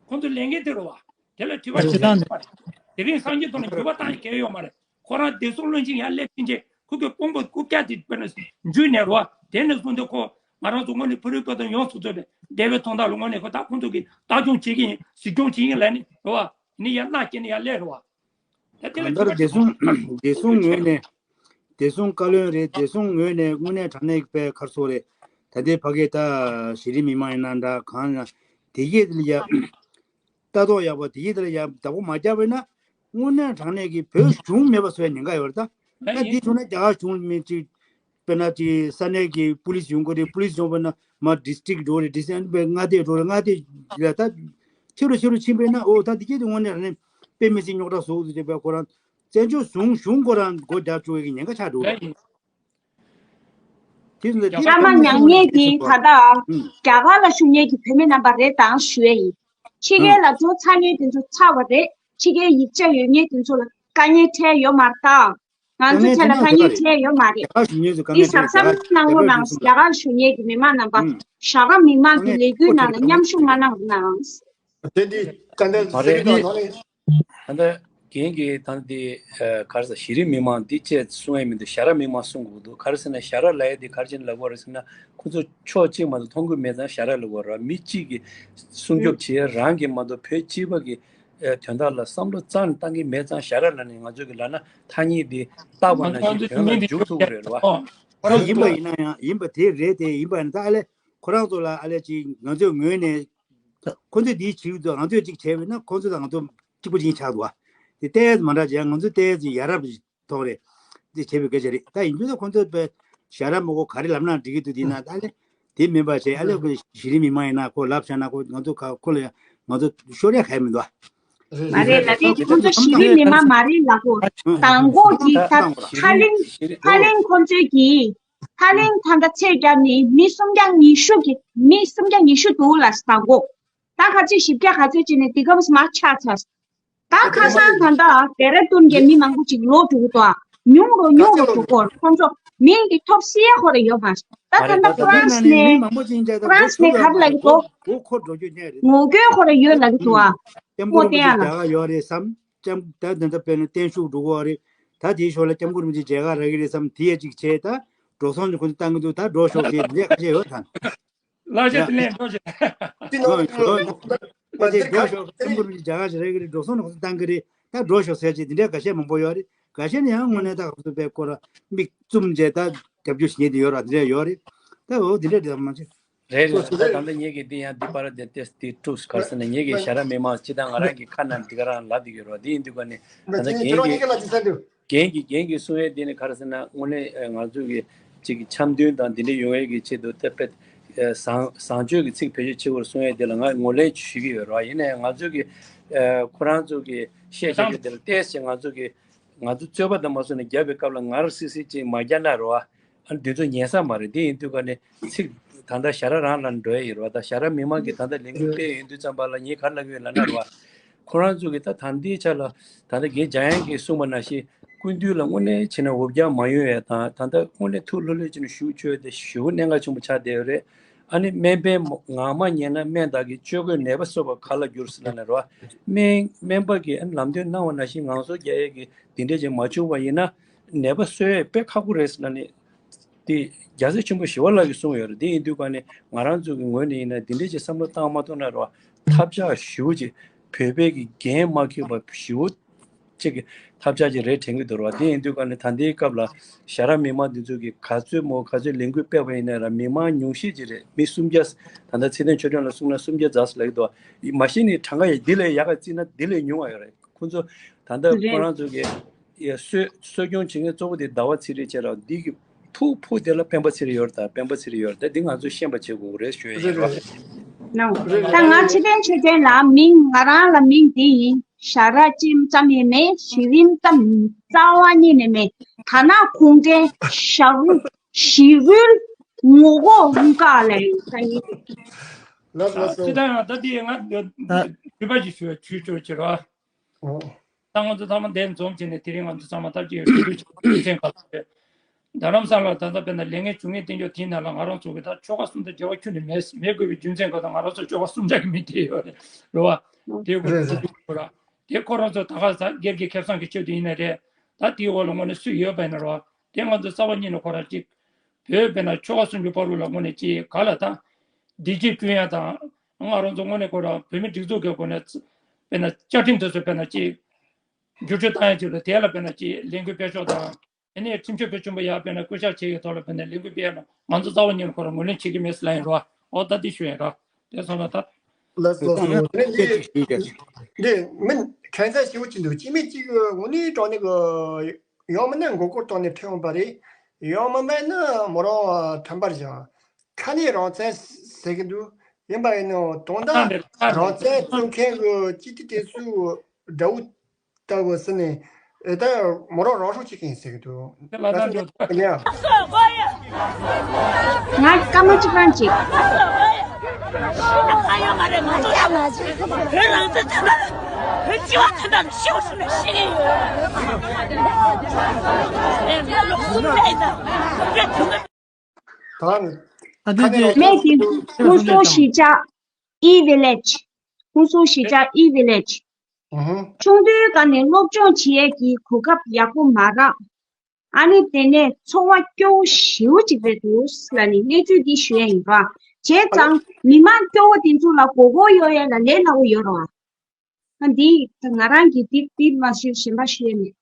ཁོང་ཚོའི་ལས་འགན་དེ་རེད་བ། དེ་ལ་དྲི་བ་དྲི་ཡ་ཡོད་མ་རེད། དེ་རིང་སང་ཉིན་ཐོག་ནས་འགྱུར་བ་བཏང་ཡ་གལ་ཡོད་མ་རེད། ཁོ་རང་བདེ་སྲུང་བློན་ཆེན་ཡར་སླེབས་ཕྱིན་ཆད་ཁོ་གི་དཔུང་པ་རྐུབ་བཀྱག་དེ་དཔེར་ན་འཇུས་ནས་རེད་བ། དེ་ནས་བཟུང་སྟེ་ཁོ་ང་རང་ཚོ་དངོས་གནས་བོད་རིགས་སྤུན་ཟླ་ཡོངས་སུ་རྫོགས་པའི་བདེ་བའི་དོན་དག་ལ་དངོས་གནས་ཁོ་ད་ཁོང་ཚོ་གིས་ལྟ་སྐྱོང་བྱེད་ཀྱི་ཡིན། གཟིགས་སྐྱོང་བྱེད་ཀྱི་ཡིན་ལབ་ནས་རེད་བ། ནི་ཡར་མནའ་སྐྱེལ་ནས་ཡར་སླེབས་རེད་བ། ད་དེ་ལ་གང་ལྟར་བདེ་སྲུང་བདེ་སྲུང་ངོས་ནས་བདེ་སྲུང་བཀའ་བློན་རེད། བདེ་སྲུང་ངོས་ནས་དངོས་གནས་དྲང་གནས་ཀྱི་དཔེ་ཁར་སོ་རེད། ད་ལྟའི་ཕ་གི་ད་གཞི་རིམ་མི་མང་ཡིན་ན་འདྲ་གང་ཡིན་ན་དེ་གས་དེ་ལ་ཡ་ལྟ་རྟོག་ཡག་པོ་དེ་གས་དེ་ལ་ཡ་བདག་པོ་མ་རྒྱག་པ་ཡིན་ན་དངོས་གནས་དྲང་གནས་ཀྱི་བོད་གཞུང་མེད་པ་བཟོ་ཡ་ཉེན་ཁ་ཡོད་རེད་ད། ད་འདི་བྱུང་ན་རྒྱ་གར་གཞུང་མི་གཅིག་དཔེར་ན་ཅིག་ས་གནས་ཀྱི་པུ་ལིས་ཡོང་གི་རེད། པུ་ལིས་ཡོང་བ་ན་མ་ཌིས་ཊིག་འགྲོ་རེད། ཌིས་ཊིག་པའི་མངའ་སྡེ་འགྲོ་རེད། མངའ་སྡེ་ལ་ད་ཆེ་རུ་ཆེ་རུ་ཕྱིན་པས་ན་ཨོ་ད་དེ་གས་དེ་དངོས་གནས་རང་ནས་དཔེ་མི་སྲིད་རྙོག་དྲ་བཟོ་གི་འདུག་ཅེས་པའི་ཁོ་རང་བཙན་བྱོལ་གཞུང་གཞུང་ཁོ་རང་སྒོ་རྒྱག་བཅུག་ཡས་ཀྱི་ཉེན་ཁ་ཆགས་འགྲོ་གི་རེད། དེ་ཚོ་ལ་ཤ་མ་ཉར་མཁན་གྱི་ད་ལྟ་རྒྱ་གར་ལ་བཞུགས་མཁན་གྱི་བོད་མི་རྣམ་པ་རེད་དང་ཞུ་ཡས་ཡིན། ཕྱི་རྒྱལ་ལ་འགྲོ་ཚར་མཁན་དེ་ཚོ་ཚར་བ་རེད། ཕྱི་རྒྱལ་ཡིག་ཆ་ཡོད་མཁན་དེ་ཚོ་ལ་དཀའ་ངལ་འཕྲད་ཡོད་མ་རེད་ད། ང་ཚོ་ཚེ་ལ་དཀའ་ངལ་འཕྲད་ཡོད་མ་རེད། འདི་གཟབ་གཟབ་གནང་རོགས་གནང་། རྒྱ་གར་བཞུགས་མཁན་གྱི་བོད་མི་རྣམ་པ་ཤ་ཁྲག་མི་མང་གི་ལས་འགུལ་ནང་ལ་མཉམ་ཞུགས་མ་གནང་རོགས་གནང་། དེ་འདི་ད་ལྟ་མ་རེད། ད་ལྟ་རྒན་གྱིས་ད་འདི་ག་རེ་ཟ་གཞི་རིམ་མི་མང་འདི་བཅས་གསུང་ཡ་མི་འདུག་ཞྭ་ར་མི་མང་གསུང་དགོས་འདུག་ག་རེ་ཟེར་ན་ཞྭ་ར་ལབ་ཡ་འདི་ག་རེ་བྱས་ནས་ལབ་དགོས་རེད་ཟེར་ན་ཁོ་ཚོ་ཕྱོགས་གཅིག་མ་གཏོགས་མཐོང་གི་མེད་ཙང་ཞྭ་ར་ལབ་དགོས་རེད། མི་གཅིག་གིས་སྲུང་སྐྱོབ་བྱེད་ཡ་རང་གིས་མ་གཏོགས་བོད་སྤྱི་པ་གི་དོན་དག་ལ་བསམ་བློ་རྩ་ནས་བཏང་གི་མེད་ཙང་ཞྭ་ར་ལབ་ནས་ང་ཚོ་གི་ལབ་ན་ཐ་སྙད་འདི་རྟག་པ་ནང་བཞིན་དོན་ལ་འཇུག་ཐུབ་ཀྱི་རེད་བ། ཨ་ཡིན་པ་ཡིན་ན་ཡང་ཡིན་པ་དེ་རེད་དེ་ཡིན་པ་ཡིན་ན་ད་ཨ་ལེ་ཁོ་རང་ཚོ་ལ་ཨ་ལེ་ཅིག་ང་ཚོའི་ངོས་ནས་ཁོ་ཚོས་འདི་བྱེད་ཀྱི་འདུག་ང་ཚོས་ཅིག་བྱས་པ་ཡིན་ན་ཁོ་ཚོ་དང་ང་ཚོ་གཅིག་པ་གཅིག་ཆགས་འདུག་བ། དེ་ཏོག་ཙམ་མ་འདྲ་བྱས་ང་ཚོས་ཏོག་ཙམ་ཡ་རབས་ཐོག་རེད། འདི་བྱས་པའི་སྐད་ཆ་རེད། ད་ཡིན་དུས་ད་ཁོང་ཚོ་པའི་ཞྭ་ར་མོ་ཁོ་ག་རེ་ལབ་ན་འགྲིག་གི་འདུག་དེ་ན་ད་ཨ་ལེ་དེ་མིན་པ་བྱས་ཨ་ལེ་ཁོ་གཞི་རིམ་མི་མང་ཡིན་ན་ཁོ་ལབ་བྱས་ན་ཁོ་ང་ཚོ་ཁ་ཁོ་ལ་ང་ཚོ་ཤོར་ཡ་ག་ཡ་མི་འདུག་བ། མ་རེད་ལ་དེ་ཁོང་ཚོ་གཞི་རིམ་མི་མང་མ་རེད་ལ་ཁོ་དང་པོ་གི་ད་ཧ་ལིང་ཧ་ལིང་ཁོང་ཚོའི་གི་ཧ་ལིང་ད་ལྟ་ཚད་བརྒྱབ་ནི་མི་སུམ་བརྒྱ་ཉི་ཤུ་གི་མི་སུམ་བརྒྱ་ཉི་ཤུ་འདུག་ལ་དང་པོ། ད་ག་ཚོད་བཞི་བརྒྱ་ག་ཚོད་ཅིག་ནས་དེ་ག་བས་མར་ཆག་ཚར། ད་ཁ་སང་ད་ལྟ་ཌེ་ར་ཌུན་གྱི་མི་མང་པོ་ཅིག་ལོག་འགྲོ་གི་འདུག་ཉུང་རུ་ཉུང་རུ་འགྲོ་གི་ཡོད་རེད། ཁོང་ཚོ་མིང་འདི་ཐོབ་སྲིད་ཡ་ཁོ་རང་ཡོད་མ་རེད། ད་ད་ལྟ་ཧྥ་རན་སི་ནས་ཧྥ་རན་སི་ནས་ག་རེ་ལབ་ཀྱི་འདུག་ངོ་རྒོལ་ཁོ་རང་ཡོད་ལབ་ཀྱི་འདུག་ཨ། སྐྱབས་མགོན་རིན་པོ་ཆེ་མཇལ་ཁ་ཡོད་རེད་བསམ། སྐྱབས་ད་ད་ལྟ་དཔེར་ན་བརྟན་བཞུགས་འགྲོ་གི་ཡོད་རེད། ད་དེའི་ཞོར་ལ་སྐྱབས་མགོན་རིན་པོ་ཆེ་མཇལ་ཁ་རག་གི་རེད་བསམ། དེ་ཡ་གཅིག་བྱས། ད་འགྲོ་སོང་ནས་ཁོ་ཚོ་བཏང་གི་འདུག་ད་འགྲོ་ཤོག་ཟེར་དེ་འདྲས་ཁ་ཤས་ཡོད་ད། ལགས་ཤ་དེ་ལན་འགྲོ་ཤག་ཨ་དེ་འགྲོ་ཤོག་སྐྱབས་མགོན་རིན་པོ་ཆེ་མཇལ་ཁ་ཞིག་རག་གི་རེད། འགྲོ་སོང་ནས་ཁོ་ཚོ་བཏང་གི་རེད། ད་འགྲོ་ཤོག་ཟེར་ཅིག་དེ་འདྲས་ཁ་ཤས་མང་པོ་ཡོད་རེད། ཁ་ཤས་ནས་ཡང་དངོས་གནས་ད་ཁོ་ཚོ་དཔེ་སྐོར་མིག་བཙུམ་བྱས་ད་རྒྱབ་སྐྱོར་བྱེད་མཁན་དེ་ཡོད་ར། དེ་འདྲས་ཡོད་རེད། ད་འོ་དེ་འདྲས་རེད་མ་གཏོགས། རེད་རེད། ད་ད་ལྟ་ངེད་ཀྱིས་འདི་ཡང་འདི་པར་དེ་ཏེས་འདི་ཀྲུག་གར་སོང་ནས་ངེད་ཀྱིས་ཞྭ་ར་མི་མང་སྤྱི་དང་ང་རང་གི་ཁ་ནང་འདི་ག་རང་ལབ་འདི་ཡོད་རོགས། འདི་ཡིན་དུས་ཀ་ནས་ད་ལྟ་རྒན་གྱི་རྒན་གྱི་རྒན་གྱི་གསུང་ཡས་འདི་ནི་ག་རེ་ཟེར་ན། དངོས་གནས་ང་ཚོ་གི་ཅིག་འཆམ་མཐུན་དང་འདི་འདྲ་ཡོང་ཡས་ཀྱི་ཆེད་དུ་ད་དཔེ་བཟང་བཟང་སྤྱོད་ཀྱི་ཚིག་བེད་སྤྱོད་བྱེད་དགོས་གསུང་ཡས་འདི་ལ་ང་ངོས་ལེན་ཞུ་གི་ཡོད་རོགས། ཡིན་ནའི་ང་ཚོ་གི་ཁོ་རང་ཚོ་གི་བཤད་བཤད་རྒྱུ་འདི་ལ་ཏེས་ཅིག་ང་ཚོ་གི་ང་ཚོ་རྩོད་པ་དང་མ་སོང་ནས་རྒྱབ་པའི་སྐབས་ལ་ངར་སིག་སིག་ཅིག་མ་རྒྱག་ན་རོ། ཨ་ནི་དེ་ཚོ་ཉན་ས་མ་རེད། དེ་ཡིན་དུས་ཀ་ནས་ཚིག་ད་ལྟ་ཞྭ་ར་རང་ལ་འགྲོ་ཡ་ཡིན་རོ། ད་ཞྭ་ར་མི་མང་གིས་ད་ལྟ་ལས་འགུལ་སྤེལ་ཡོང་དུས་ཙམ་པ་ལ་ངས་ག་རེ་ལབ་ཀྱི་ཡོད་ལབ་ན་རོ། ཁོ་རང་ཚོ་གིས་ད་ད་ལྟའི་ཆ་ལ་ད་ལྟ་རྒན་འཇམ་དབྱངས་ཀྱིས་གསུངས་པ་ནང་བཞིན་སྐུ་མདུན་ལ་དངོས་གནས་བྱས་ན་འོ་བརྒྱལ་མ་ཡོང་ཡ་དང་། ད་ལྟ་དངོས་གནས་ཐུགས་ལྷོད་ལྷོད་བྱས་ནས་བཞུགས་བཅུག་དེ་ཞེ་པོ་གནད་འགག་ཆེན་པོ་ཆགས་བསྡད་ཡོད་རེད། ཨ་ནི་སྨན་པས་ངག་དམར་ཉལ་ན་སྨན་བདག་གིས། གཅོད་རྒོད་ནད་པ་གསོ་བ་ག་ལ་འགྱུར་ཟེར་ལབ་ནས་རོ། སྨན་སྨན་པ་གིས་ཨ་ནི་ལམ་སྟོན་གནང་བ་ནང་བཞིན་ངང་ཚོ་རྒྱག་ཡས་ཀྱི་འདི་འདྲས་ཅིག་མ་བྱུང་བ་ཡིན་ན་ནད་པ་གསོ་ཡས་དཔེ་ཁག་པོ་རེད་ཟེར་ལབ་ནས། དེ་རྒྱལ་སྲས་ཆེན་པོ་ཞི་བ་ལྷ་གིས་གསུངས་ཡོད་རེད། དེ་ཡིན་དུས་ཀ་ནས་ང་རང་ཚོ་གི་ངོས་ནས་ཡིན་ན་འདི་འདྲས་ཅིག་བསམ་བློ་བཏང་མ་ཐུབ་ན་རོ། ཐབས་ཆག་ཞེ་པོ་ཅིག་བོད་པའི་གི་འགན་མ་འཁྱེར་བ་ཞེ་པོ་གཅིག་གི་ཐབས་ཆག་ཅིག་རེད་དྲན་གྱི་འདུག་ར། དེ་ཡིན་དུས་ཀ་ནས་ད་ལྟའི་སྐབས་ལ་ཞྭ་ར་མི་མང་འདི་ཚོ་གིས་ག་ཚོད་མོ་ག་ཚོད་ལས་འགུལ་སྤེལ་བ་ཡིན་ན་ར། མི་མང་ཉུང་ཤས་ཅིག་རེད། མི་སུམ་བརྒྱ། ད་ལྟ་ཚེ་བརྟན་ཆོས་སྒྲོན་ལ་གསུངས་ན་སུམ་བརྒྱ་ཙམ་ལབ་ཀྱི་འདུག་མ་གཞི་ནས་གྲངས་ཀ་ཡ་འདི་ལས་ཡག་ག་བརྩིས་ན་འདི་ལས་ཉུང་བ་ཡོད་རེད། ཁོང་ཚོ་ད་ལྟ་ཁོ་རང་ཚོ་གིས་ཡ་གསོ་གསོ་སྐྱོང་བྱེད་མཁན་གཙོ་བོ་དེ་ཟླ་བ་ཚེ་རིང་བྱས་ར། འདི་གི་ཕུགས་ཕུགས་དེ་ལ་སྤེན་པ་ཚེ་རིང་ཡོད་རེད། ད་སྤེན་པ་ཚེ་རིང་ཡོད་རེད། ད་འདི་ང་ཚོས་ཤེས་པ་བྱེད་དགོས་རེད་ཞུ་ཡ་ཡིན་རོགས། ནའོ། ད་ང་ཚེ་བརྟན་ཆོས་སྒྲོན་ལ་མིང་ང་རང་ལ་མིང་འདི་ཡིན། ཞྭ་ར་ཅན་ཙམ་ཡང་མེད། གཞི་རིམ་ཙམ་རྩ་བ་ཉིད་ནས་མེད། ཐ་ན་ཁུངས་འདྲེན་ཞྭ་རུ་ཞི་རུལ་ངོ་གོ་ཧུང་ཀ་ལ་ཡོད་ས་ཡིན། ལགས་ལགས་སོ། ཅི་ལྟར་ཡང་ད་འདི་ང་དྲི་བ་ཞིག་ཞུ་ཞུ་ཆོག་ཅེས་རོགས། ད་ང་ཚོ་ཚང་མ་འདིར་འཛོམས་བྱས་ནས་དེ་རིང་ང་ཚོ་ཚང་མ་ཐབས་ཅིག་གྲོས་བསྡུར་བྱེད་དགོས་རྒྱུ་མཚན་ག་ལ་རེད། རྡ་རམ་ས་ལར་ད་ལྟ་དཔེར་ན་ལས་ངན་བྱུང་མཁན་དེ་ཚོ་དེའི་ནང་ལ་ང་རང་ཚོ་གི་ད་ཆོལ་ཁ་གསུམ་དང་འབྲེལ་བ་ཁྱོན་ནས་མེད་མེད་དགོས་པའི་རྒྱུ་མཚན་ག་ད་ང་རང་ཚོ་ཆོལ་ཁ་གསུམ་ཆ་གི་མི་དེ་ཡོད་རེད་རེད་བ། དེ་དགོས་རེད་རེད་རེད། དེ་ཁོ་རང་ཚོ་ད་ག་ས་སྒེར་གྱི་ཁེ་བཟང་གི་ཆེད་དུ་ཡིན་ན་རེད། ད་དེའི་འོག་ལ་དངོས་གནས་སུ་ཡོད་པ་ཡིན་ན་རེད་བ། དེ་ང་ཚོ་རྩ་བ་ཉིད་ནས་ཁོ་རང་གཅིག་བོད་དཔེར་ན་ཆོལ་ཁ་གསུམ་གྱི་བར་དུ་ལ་དངོས་གནས་གཅིག་ག་ལ་ད་བདེ་སྐྱིད་བསྐྲུན་ཡ་དང་། ང་རང་ཚོ་དངོས་གནས་ཁོ་རང་བོད་མི་སྒྲིག་འཛུགས་ཀྱི་སྒོ་ནས་དཔེར་ན་བཅའ་ཁྲིམས་དེ་ཚོ་དཔེར་ན་གཅིག་བསྒྱུར་བཅོས་བཏང་ཡ་ཅིག་ལ་དེ་ལ་དཔེར་ན་ཅིག་ལས་འགུལ་སྤེལ་ཕྱོགས་དང་། དེ་ནས་ཁྲིམས་གཅོད་བེད་སྤྱོད་པ་ཡག་དཔེར་ན་བསྐོ་བཞག་བྱེད་ཡའི་ཐོག་ལ་དཔེར་ན་ལས་འགུལ་སྤེལ་ཡ་ན་ང་ཚོ་རྩ་བ་ཉིད་ནས་ཁོ་རང་ངོས་ལེན་བྱེད་ཀྱི་མེད་ཟེར་ལབ་ཡིན་རོགས། འོ་ད་འདི་ཞུ་ཡིན་རོགས། དེ་སོང་ན་ད། ལགས་སོ་ལགས་སོ། དེ་ནས་འདི་འདི་མིན་ཁྱད་མཚར་ཞེ་པོ་ཅིག་འདུག་སྤྱི་མི་གཅིག་དངོས་གནས་དྲང་གནས་ཀྱི་ཡང་མིན་ན་མགོ་སྐོར་བཏང་ནས་ཁྲིད་འོང་པ་རེད། ཡང་མིན་པ་ན་མོ་རང་ཁྲམ་པར་བཞག་ཁ་ནས་རང་བཙན་ཟེར་གྱི་འདུག་ཡིན་པ་ཡིན་ནའང་དོན་དག་རང་བཙན་རྩོད་མཁན་གྱི་སྤྱི་འཐུས་དེ་ཚོའི་དགྲ་བོ་ལྟ་བུ་ཟེར་ནས་ཨེ་ད་མོ་རང་རང་སྲོག་གཅོད་མཁན་ཟེར་གྱི་འདུག་དེ་ལ་ད་འགྲོ་ཐུབ་ཡ། ང་སྐར་མ་གཅིག་རང་གཅིག་ད་ནི་ཁ་ནས་རང་ཚོ་ཀུན་གསལ་གཞིས་ཆགས་ཨི་ཝི་ལེཇ། ཀུན་གསལ་གཞིས་ཆགས་ཨི་ཝི་ལེཇ། ཆུང་དུས་སྒང་ནས་སློབ་སྦྱོང་བྱེད་ཡས་ཀྱི་གོ་སྐབས་ཡག་པོ་མ་རག་ཨ་ནི་དེ་ནས་འཚོ་བ་སྐྱོ་བོ་ཞེ་པོ་ཅིག་རེད་འདུག་ལབ་ནས་གནས་ཚུལ་འདི་ཞུ་ཡས་ཡིན་པ། བྱས་ཙང་མི་མང་སྐྱོ་བོ་དེ་ཚོ་ལ་མགོ་སྐོར་གཡོག་ཡས་ལ་ལས་སླ་པོ་ཡོད་རེད་བ། ཨ་འདི་ང་རང་གིས་འདི་འདི་མ་ཤེས་གཞན་པ་ཤེས་མེད།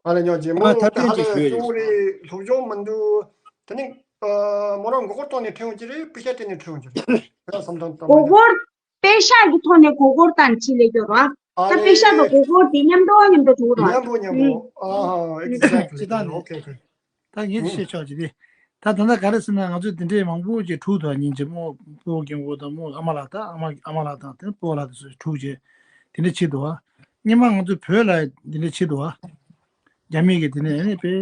ཨ་ལས་ཉོག་ཅིག་མོ་ཨ་ད་ཧ་ལས་ཐབས་ཤེས་ཞུ་ཡས་ཡོད། སྐྱོ་བོ་རེད། སློབ་སྦྱོང་མི་འདུག་དེ་ནས་མོ་རང་མགོ་སྐོར་བཏང་ནས་ཁྲིད་འོང་གི་རེད། པེ་ཤ་སྤྲད་ནས་ཁྲིད་འོང་གི་རེད། ཁྱེད་རང་བསམ་བཏང་བཏང་མ་མགོ་སྐོར། པེ་ཤ་གི་ཐོག་ནས་མགོ་སྐོར་བཏང་ཕྱིན་ལས་སྐྱོ་ར། ཨ་ད་པེ་ཤ་དང་ལས། མགོ་སྐོར་དེ་མཉམ་དུ་མཉམ་དུ་འགྲོ་ར། མཉམ་པོ་མཉམ་པོ། ཨ་ཧ་exactly ཇི་ལྟར་རེད། ཨོ་ཁེ་ཨོ་ཁེ། ད་ངས་ཅི་བཤད་ཆོག་ཅི་རེད། ད་ད་ལྟ་ག་རེ་ཟེར་ན་ང་ཚོས་དེ་འདྲའི་མང་པོ་ཅིག་འཁྲུག་ཐུབ་ཉིན་གཅིག་མོ་སྤོ་རྒན་གོ་དང་མོ་ཨ་མ་ལགས་དང་ཨ་མ་ཨ་མ་ལགས་དང་དེ་སྤོ་ལགས་དེ་ཚོ་འཁྲུག་བྱས་དེ་འདྲ་བྱེད་འདུག་བ། སྔོན་མ་ང་ཚོ་བོད་ལ་དེ་འདྲ་བྱེད་འདུག་བ། རྒྱ་མི་གིས་དེ་ནས་ཨ་ནི་དཔེ་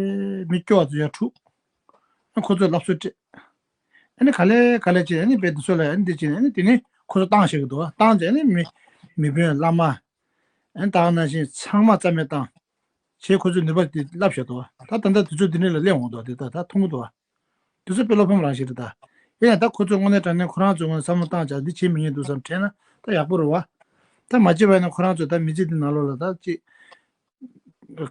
མི་སྐྱོ་བ་ཚོ་ཡར་འཁྲུག་ཨ་ཁོ་ཚོས་སློབ་གསོ་སྤྲད། ཨ་ནི་ག་ལེ་ག་ལེ་བྱས་ཨ་ནི་དཔེ་དེ་ཚོ་ལ་ཨ་ནི་དེ་བྱས་ཨ་ནི་དེ་ནས་ཁོ་ཚོ་བཏང་བཞག་གི་འདུག་བ། བཏང་རྗེས་ཨ་ནི་མི་མི་དཔོན་བླ་མ་ཨ་ནི་ད་ག་ནང་བཞིན་ཚང་མ་རྩ་མེད་བཏང་། བྱས་ཁོ་ཚོས་ནུས་པ་དེ་བསླབ་བཞག་འདུག་བ། ད་ད་ལྟ་དུས་ཚོད་འདི་ནས་ལ་སླེབས་འོང་འདུག་བ། དེ་ད་ད་མཐོང་གི་འདུག་བ། དུས་ཚོད་དཔེ་བློ་ཕམ་རང་ཞིག་རེད་ད། ཡིན་ཡང་ད་ཁོ་ཚོས་དངོས་གནས་དྲང་གནས་ཁོ་རང་ཚོའི་ངོས་ནས་བསམ་བློ་བཏང་བྱས་འདི་བྱེད་མི་ཉན་འདུག་བསམ་དྲན་ན་ད་ཡག་པོ་རེད་བ། ད་མ་བྱས་པ་ཡིན་ན་ཁོ་རང་ཚོས་ད་མི་ཚེ་འདི་ནང་ལོགས་ལ་ད་ཅིག་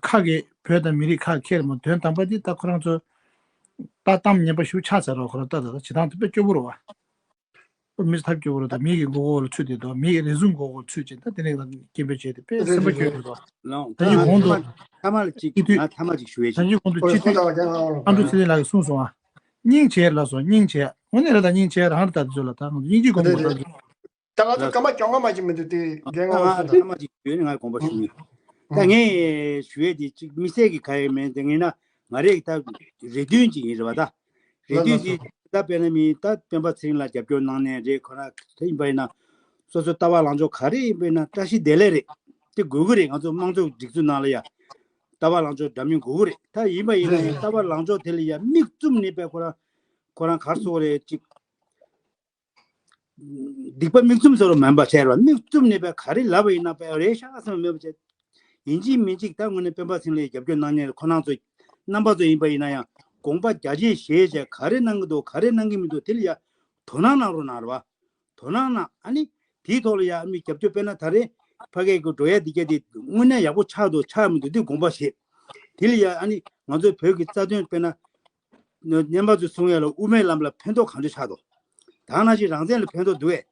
ཁ་གི་བོད་དང་མི་རིགས་ཁ་ཁྱེར་མོ་དོན་དམ་པ་འདི་ད་ཁོ་རང་ཚོ་ད་གཏམ་ངན་པ་ཞིག་ཆགས་ཚར་བ། ཁོ་རང་ད་ད་ད་བྱེད་སྟངས་དེ་དཔེ་སྐྱོ་པོ་རེད་བ། མི་ཐབས་སྐྱོ་བོ་རེད་ད། མི་གི་མགོ་སྐོར་ལ་ཚུད་དེ་དོ། མི་གི་རེ་ཟུང་མགོ་སྐོར་ཚུད་ཅིང་ད་དེ་ནས་སྐད་འབོད་བྱས་ཏེ་དཔེ་སེམས་པ་སྐྱོ་པོ་རེད་དོ། ལོང་ད་ཅི་གོང་དུ་ཐ་མ་ལ་ཅིག་སྤྱི་འཐུས་ང་ཐ་མ་ཅིག་ཞུ་ཡས་ད་ཅིག་ཅི་གོང་དུ་སྤྱི་འཐུས་ཨ་འགྲོ་ཚེ་རིང་ལགས་ཀྱིས་གསུངས་སོང་ཨ། སྙིང་རྗེ་ལ་སོ་སྙིང་རྗེ། དངོས་གནས་རེད་ད། སྙིང་རྗེ་རང་རེད་ད། དེ་ཚོ་ལ་ད་ང་ཚོ་སྙིང་རྗེ་སྒོམ་དགོས་ད། ད་ང་ཚོ་སྐར་མ་བཅོ་ལྔ་མ་ཅིག་མི་འདུག་དེ་རྒན་ང་ལ་གསུངས་ད། ཐ་མ་ཅིག་ཞུས་ནས་ང་དགོངས་པ་ཞུ་ཡིན། ད་ངས་ཞུ་ཡས་དེ་ཅིག་དམིགས་བསལ་གྱི་ག་ཡེ་མེད་དེ་ངས་ན་ང་རེ་ད་རེ་འདུན་ཅིག་ཡིན་རེད་བ་ད། རེ་འདུན་དེ་ད་དཔེར་ན་མི་ད་སྤེན་པ་ཚེ་རིང་ལ་རྒྱབ་སྐྱོར་གནང་མཁན་རེད། ཁོ་རང་དེ་ཡིན་པ་ཡིན་ན་སོ་སོའི་ལྟ་བ་ལངས་ཕྱོགས་ག་རེ་ཡིན་པ་ཡིན་ན་བཀྲ་ཤིས་བདེ་ལེགས་རེད། དེ་དགོས་ཀྱི་རེད། ང་ཚོ་དམངས་གཙོ་སྒྲིག་འཛུགས་ནང་ལ་ཡ་ལྟ་བ་ལངས་ཕྱོགས་འདྲ་མིན་དགོས་ཀྱི་རེད། ད་ཡིན་པ་ཡིན་ན་ཡང་ལྟ་བ་ལངས་ཕྱོགས་དེ་ལ་ཡ་མིག་བཙུམ་ནས་པའི་ཁོ་རང་ཁོ་རང་ག་རེ་ཟེར་དགོས་རེད་ཅིག་སྡིག་པ་མིག་བཙུམ་ཟེར་བ་མིན་པ་བྱས་ར། མིག་བཙུམ་ནས་པའི་ག་རེ་ལབ་པ་ཡིན་ན་པའི་རེད་ཤག་བསམ་མེད་པ་བྱས། ཡིན་གཅིག་མིན་གཅིག་ད་དངོས་གནས་སྤེན་པ་ཚེ་རིང་ལ་རྒྱབ་སྐྱོར་གནང་མཁན་ཁོ་རང་ཚོ་རྣམ་པ་ཚོ་ཡིན་པ་ཡིན་ན་ཡང་དགོངས་པ་རྒྱ་ཆེ་བཞེས་བྱས་ག་རེ་གནང་གི་འདུག་ག་རེ་གནང་གི་མི་འདུག་དེ་ལ་ཡ་དོ་སྣང་གནང་རོགས་གནང་ར་བ། དོ་སྣང་གནང་། ཨ་ནི་དེའི་ཐོག་ལ་ཡ་ཨ་མི་རྒྱབ་སྐྱོར་དཔེར་ན་ད་རེས་ཕ་གིའི་གི་འགྲོ་ཡ་འདི་ག་དེ་དངོས་གནས་ཡག་པོ་ཆགས་འདུག་ཆགས་མི་འདུག་འདི་དགོངས་པ་བཞེས། དེ་ལ་ཡ་ཨ་ནི་ང་ཚོའི་བོད་ཀྱི་རྩ་དོན་དཔེར་ན་རྣམ་པ་ཚོས་གསུང་ཡ་ལ་དབུ་མའི་ལམ་ལ་ཕན་ཐོགས་གང་འདྲ་ཆགས་འདུག་ད་ནང་བཞིན་རང་བཙན་ལ་ཕན་ཐོགས་འདུག་གས།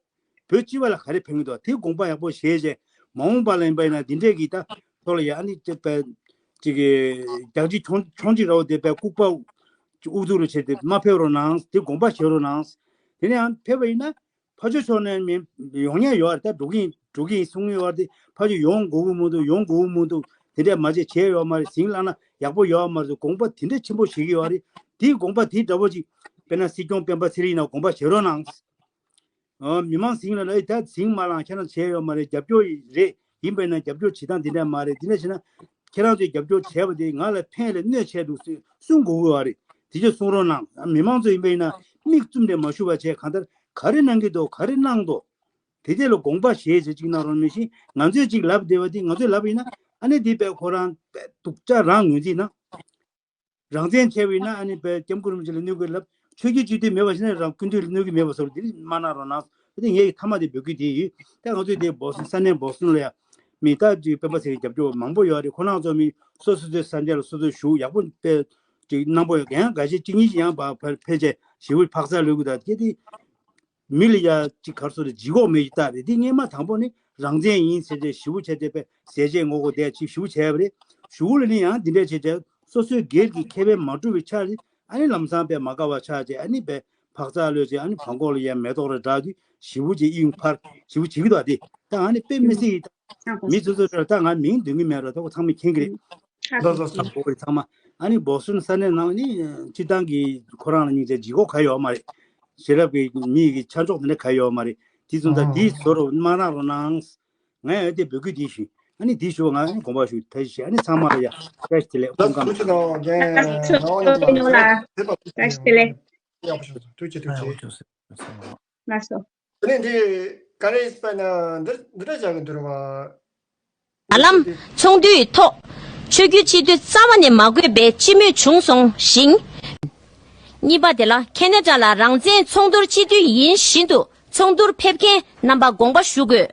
བོད་སྤྱི་པ་ལ་ག་རེ་ཕན་གྱི་འདུག་དེ་དགོངས་པ་ཡག་པོ་བཞེས་བྱས་མ་འོངས་པ་ལ་ཡིན་པ་ཡིན་ན་འདི་འདྲས་ཀྱི་ད་ཐོག་ལ་ཡ་ཨ་ནི་ཅིག་པའི་ཅིག་གི་རྒྱག་ཅིག་ཆུང་ཆུང་ཅིག་ར་བ་དེ་པའི་ལྐུགས་པ་ཨུ་ཚུགས་རུ་བྱས་ཏེ་མ་ཕེབས་རོགས་གནང་། དེ་དགོངས་པ་བཞེས་རོགས་གནང་། དེ་ནས་ཡང་ཕེབས་པ་ཡིན་ན་ཕར་ཕྱོགས་ཕྱོགས་ནས་མི་ཡོང་ཉན་ཡོད་རེད། ད་འགྲོ་གི་ཡིན་འགྲོ་གི་ཡིན་གསུང་གི་ཡོད་རེད། དེ་ཕར་ཕྱོགས་ཡོང་དགོས་ཀྱི་མི་འདུག་ཡོང་དགོས་ཀྱི་མི་འདུག་དེ་འདྲས་མ་བྱས་བྱས་ཡོད་མ་རེད། ཟིང་ལངས་ན་ཡག་པོ་ཡོད་མ་རེད། དགོངས་པ་དེ་འདྲས་ཆེན་པོ་བཞེས་ཀྱི་ཡོད་རེད། དེའི་དགོངས་པ་དེ་འདྲ་བོ་ཅིག་དཔེར་ན་སྲིད་སྐྱོང་སྤེན་པ་ཚེ་རིང་ཡིན་ན་དགོངས་པ་བཞེས་རོགས་གནང་། ཨ། མི་མང་ཟིང་ལ་ལ་ད་ཟིང་མ་ལངས། ཁྱེད་རང་བྱས་ཡོད་མ་རེད། རྒྱབ་སྐྱོར་རེད། ཡིན་པས་ན་རྒྱབ་སྐྱོར་བྱེད་སྟངས་འདི་འདྲ་མ་རེད། འདི་འདྲ་བྱས་ན་ཁྱེད་རང་ཚོས་རྒྱབ་སྐྱོར་བྱས་པ་དེ་ང་ལ་ཕན་ལས་གནོད་ཆེ་འདུག་ཟེར་གསུང་དགོས་ཀྱི་ཡོད་རེད། དེ་ཚོ་གསུང་རོགས་གནང་། མི་མང་ཚོ་ཡིན་པས་ན་མིག་བཙུམ་ནས་མ་བཞུགས་པ་བྱས། གང་ལྟར་ག་རེ་གནང་གི་འདུག་ག་རེ་གནང་འདུག་དེ་དེ་ལ་དགོངས་པ་བཞེས་བྱས་ཅིག་གནང་རོགས། མི་ཤེས་ང་ཚོས་ཅིག་ལབ་བསྡད་པ་དེ་ང་ཚོས་ལབ་ཡིན་ན་ཨ་ནི་དེ་པས་ཁོ་རང་པས་སྡུག་ཅག་རང་ངོས་འཛིན་གནང་། རང་བཙན་བྱས་པ་ཡིན་ན་ཨ་ནི་པའི་སྐྱབས་མགོན་རིན་པོ་ཆེ་ལ་གནོད་ཀྱི་ལབ། ཆོས་བརྒྱུད་སྤྱི་འཐུས་མེད་པ་ཞིག་ན་རང་སྐུ་མདུན་ལ་གནོད་ཀྱི་མེད་པ་བཟོ་འདི་མ་གནང་རོགས་གནང་། དེ་ངས་ཀྱི་ཐ་མ་དེ་འབོད་སྐུལ་དེ་ཡིན། ད་ང་ཚོས་དེ་སྦོ་སོན་ས་གནས་སྦོ་སོན་ལ་ཡ་མི་ད་ཅིག་སྤེན་པ་ཚེ་རིང་རྒྱབ་སྐྱོར་མང་པོ་ཡོད་རེད། ཁོ་རང་ཚོ་མི་སོ་སོ་སོའི་ས་ཆ་ལ་སོ་སོས་བཞུགས་ཡག་པོ་དཔེ་ཅིག་གནང་པོ་ཡོད། རྒན་འགའ་ཤས་གཅིག་གཉིས་ཤིག་ཡང་ཕར་ཕེབས་བྱས་ཞི་བའི་འཕག་འཚག་ལོས་ཀྱི་ད་སྐད་དེ། མི་ལ་ཡ་གཅིག་གར་སོ་རེ་ལྗིད་ཁོག་མེད་ཀྱི་རྟགས་རེད། འདི་སྔས་མ་དང་པོ་ནི་རང་བཙན་ཡིན་ཟེར་ཏེ་ཞི་བོ་བྱས་ཏེ་པའི་ཟས་བཅད་ངོ་རྒོལ་དེ་ཅིག་ཞི་བོ་བྱས་པ་རེད། གཞུག་ལ་ནི་ཡང་འདི་འདྲས་བྱས་ཏེ་སོ་སོའི་སྒེར་གྱི་ཁེ་ཕན་མ་གྲུབ་པའི་ཆ་རེད། ཨ་ནི་ལམ་སང་པའི་མ་དགའ་བ་ཆགས་ཏེ་ཨ་ནི་པའི་འཕག་འཚག་ལོས་ཅེ་ཨ་ནི་བྲང་ཁོག་ལ་ཡ་མེ་ཏོག་རེ་བསྒྲགས་དུས་ཞི་བོ་ཅེ་ཨི་ཡུང་ཕར་ཞི་བོ་བྱེད་ཀྱི་འདུག་ཨ། དེ་ད་ཨ་ནི་དཔེ་མི་སྲིད་ཡིན། མི་ཚོ་ཚོ་ད་ང་མིང་འདོན་གྱི་མེད་ར། ད་ཁོ་ཚང་མས་མཁྱེན་གྱི་རེད། ལགས་སོ། ཚང་མ་ཨ་ནི་སྦོ་སོན་ས་གནས་ནང་ནི་སྤྱི་བཏང་གི་ཁོ་རང་ལ་སྙིང་རྗེ་ལྗིད་ཁོག་ག་ཡོད་མ་རེད། ཤེས་རབ་ཀྱི་མི་ཡི་གི་ཆ་འཇོག་དེ་འདྲ་ག་ཡོད་མ་རེད། དེ་ཚོ་ད་དེའི་བཟོ་རུ་མ་གནང་རོགས་གནང་། ང་ཡང་དེ་འབོད་སྐུལ་དེ་ཞུས། ཨ་ནི་དེ་ཞུ་ང་ཨ་ནི་དགོངས་པ་ཞུ་ཕེབས་ཤིག་ཨ་ནི་ཚང་མ་ལ་ཡ་བཀྲ་ཤིས་བདེ་ལེགས། སྐུ་ཁམས་བཟང་། ལགས་སོ། ཐུགས་རྗེ་ཆེ། ཡག་པོ་ཞུ་སོང་། ཐུགས་རྗེ་ཆེ། ལགས་སོ། དེ་ནས་འདི་ག་རེ་ཡིན་ཟེར་ན་འདི་འདི་འདྲ་བྱ་གི་འདུག་རེད་བ། ད་ལམ་ཚོགས་འདུའི་ཐོག་ཆོས་བརྒྱུད་སྤྱི་འཐུས་རྩ་བ་ནས་མ་དགོས་པའི་སྤྱི་མོས་བྱུང་སོང་ཞིང་། གཉིས་པ་དེ་ལ་ཁེ་ན་ཌ་ལ་རང་བཙན་ཚོགས་འདུར་སྤྱི་འཐུས་ཡིན་བཞིན་དུ་ཚོགས་འདུར་ཕེབས་མཁན་རྣམ་པ་དགོངས་པ་ཞུ་དགོས།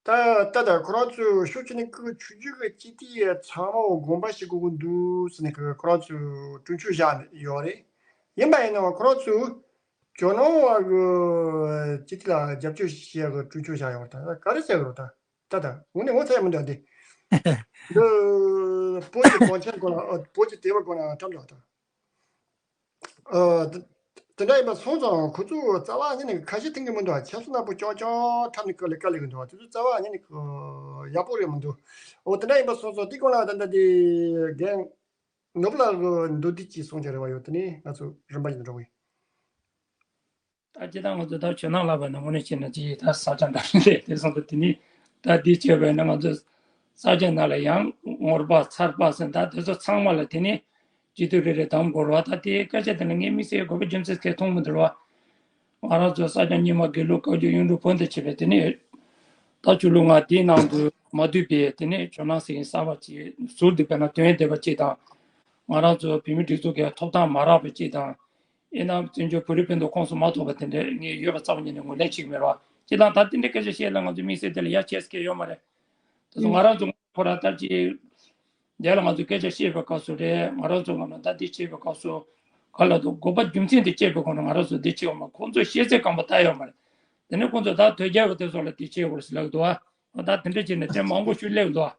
ད་ད་ད་ཁོ་རང་ཚོས་ཤུགས་ཆེ་ནས་ཁོ་ཆོས་བརྒྱུད་ཀྱི་སྤྱི་འཐུས་ཚང་མ་དགོངས་པ་ཞུ་དགོས་ཀྱི་འདུག་ཟེར་ནས་ཁོ་རང་ཚོས་གྲོས་ཆོད་བཞག་ཡོད་རེད། ཡིན་པ་ཡིན་ནའང་ཁོ་རང་ཚོས་ཇོ་ནང་བ་གི་སྤྱི་འཐུས་ལ་རྒྱབ་སྐྱོར་བྱེད་ཡག་གི་གྲོས་ཆོད་བཞག་ཡོད་རེད། ད་ག་རེ་བྱེད་དགོས་རེད། ད་ད་ད་འོ་ནས་འོ་ཚ་ཡ་མི་འདུག་འདི་འདི་བོད་ཀྱི་གོང་ཆེན་སྐོར་ལ་བོད་ཀྱི་དེ་བ་སྐོར་ལ་འཁྲབ་འདུག་ད། ཨ། དེ་དེ་འདྲ་ཡིན་པ་སོང་ཙང་ཁོ་ཚོ་རྩ་བ་ཉིད་ནས་ཁ་ཞེ་ཐིང་གི་མི་འདུག་ཆབ་སྲིད་ནག་པོ་ཅོག་ཅོག་འཁྲབ་ནས་དཀའ་ལས་དཀའ་ལས་གི་འདུག་དེ་ཚོ་རྩ་བ་ཉིད་ནས་ཡག་པོ་རེད་མི་འདུག་འོ་དེ་འདྲ་ཡིན་པ་སོང་ཙང་དེ་སྐོར་ལ་ད་ལྟ་དེ་རྒན་ནོར་བུ་ལགས་ཀྱི་མདོར་བསྡུས་ཅིག་གསུང་བྱ་རེ་བ་ཡོད། དེ་ནས་ང་ཚོ་རིམ་པ་བཞིན་འགྲོ་གི་ཡིན། ད་སྤྱིར་བཏང་ང་ཚོ་ད་ཇོ་ནང་ལབ་པ་ན་དངོས་གནས་བྱས་ན་ཅི་ད་ས་ཆ་འདྲ་རེད། དེ་སོང་ཙང་དེ་ནས་ད་འདི་བྱས་པས་ན་ང་ཚོ་ས་ཆ་ནང་ལ་ཡང་ངོར་པ་ཚར་པ་ཟེར་ད་དེ་ཚོ་ཚང་མ་ལ་དེ་ནས་སྤྱི་འཐུས་རེ་རེ་བདམས་དགོས་རེད་བ། ད་དེའི་སྐད་ཆ་དེ་ལ་ངས་དམིགས་བསལ་དགོས་པའི་རྒྱུ་མཚན་གང་མཐོང་མི་འདུག་རེད་བ། ང་རང་ཚོ་ས་སྐྱ་རྙིང་མ་དགེ་ལུགས་བཀའ་བརྒྱུད་གཡུང་དྲུང་བོན་དུ་བྱས་པའི་དེ་ནས་ད་ཆུ་ལུག་ང་དེའི་ནང་དུ་ མ་འདུས་པའི་དེ་ནས་ཇོ་ནང་ཟེར་མཁན་གསར་པ་ཅིག་ཟུར་དུ་དཔེར་ན་དོན་ལྡན་པ་ཅིག་དང་། ང་རང་ཚོ་བོད་མི་སྒྲིག་འཛུགས་ཀྱི་ཐོབ་ཐང་མ་རག་པ་ཅིག་དང་། ཡིན་ནའང་བཙན་བྱོལ་བོད་རིགས་སྤུན་ཟླ་ཁོངས་སུ་མ་གཏོགས་པ་དེ་འདྲ་ངས་ཡོད་པ་རྩ་བ་ཉིད་ནས་ངོས་ལེན་བྱེད་ཀྱི་མེད་ར། སྤྱིར་བཏང་ད་དེ་འདྲའི་སྐད་ཆ་བཤད་ལ་ང་ཚོ་དམིགས་བསལ་དེ་ལ་ཡ་བྱེད་ས་གང་ཡོད་མ་རེད། དེ་ཚོ་ང་རང་ཚོ་ཁོ་ར་ལྟར་གྱི་དེ་ལ་ང་ཚོ་སྐད་ཆ་བཤད་པའི་སྐབས་སུ་རེད། ང་རང་ཚོ་ངོས་ནས་ད་འདི་བྱེད་པའི་སྐབས་སུ་ག་ལ་འདུག་དགོས་པ་རྒྱུ་མཚན་དེ་བཤད་པའི་སྒོ་ནས་ང་རང་ཚོ་འདི་བྱེད་ཡོད་མ་རེད། ཁོང་ཚོས་ཤེས་ཚད་སྐམ་པོ་ད་ཡོད་མ་རེད། དེ་ནས་ཁོང་ཚོས་ད་དོལ་རྒྱལ་བ་དེ་ཚོ་ལ་འདི་བྱེད་དགོས་ཟེར་ལབ་འདུག་ཨ། ད་དེ་འདྲ་བྱས་ནས་དེ་མང་པོ་ཞིག་སླེབས་འདུག་ཨ།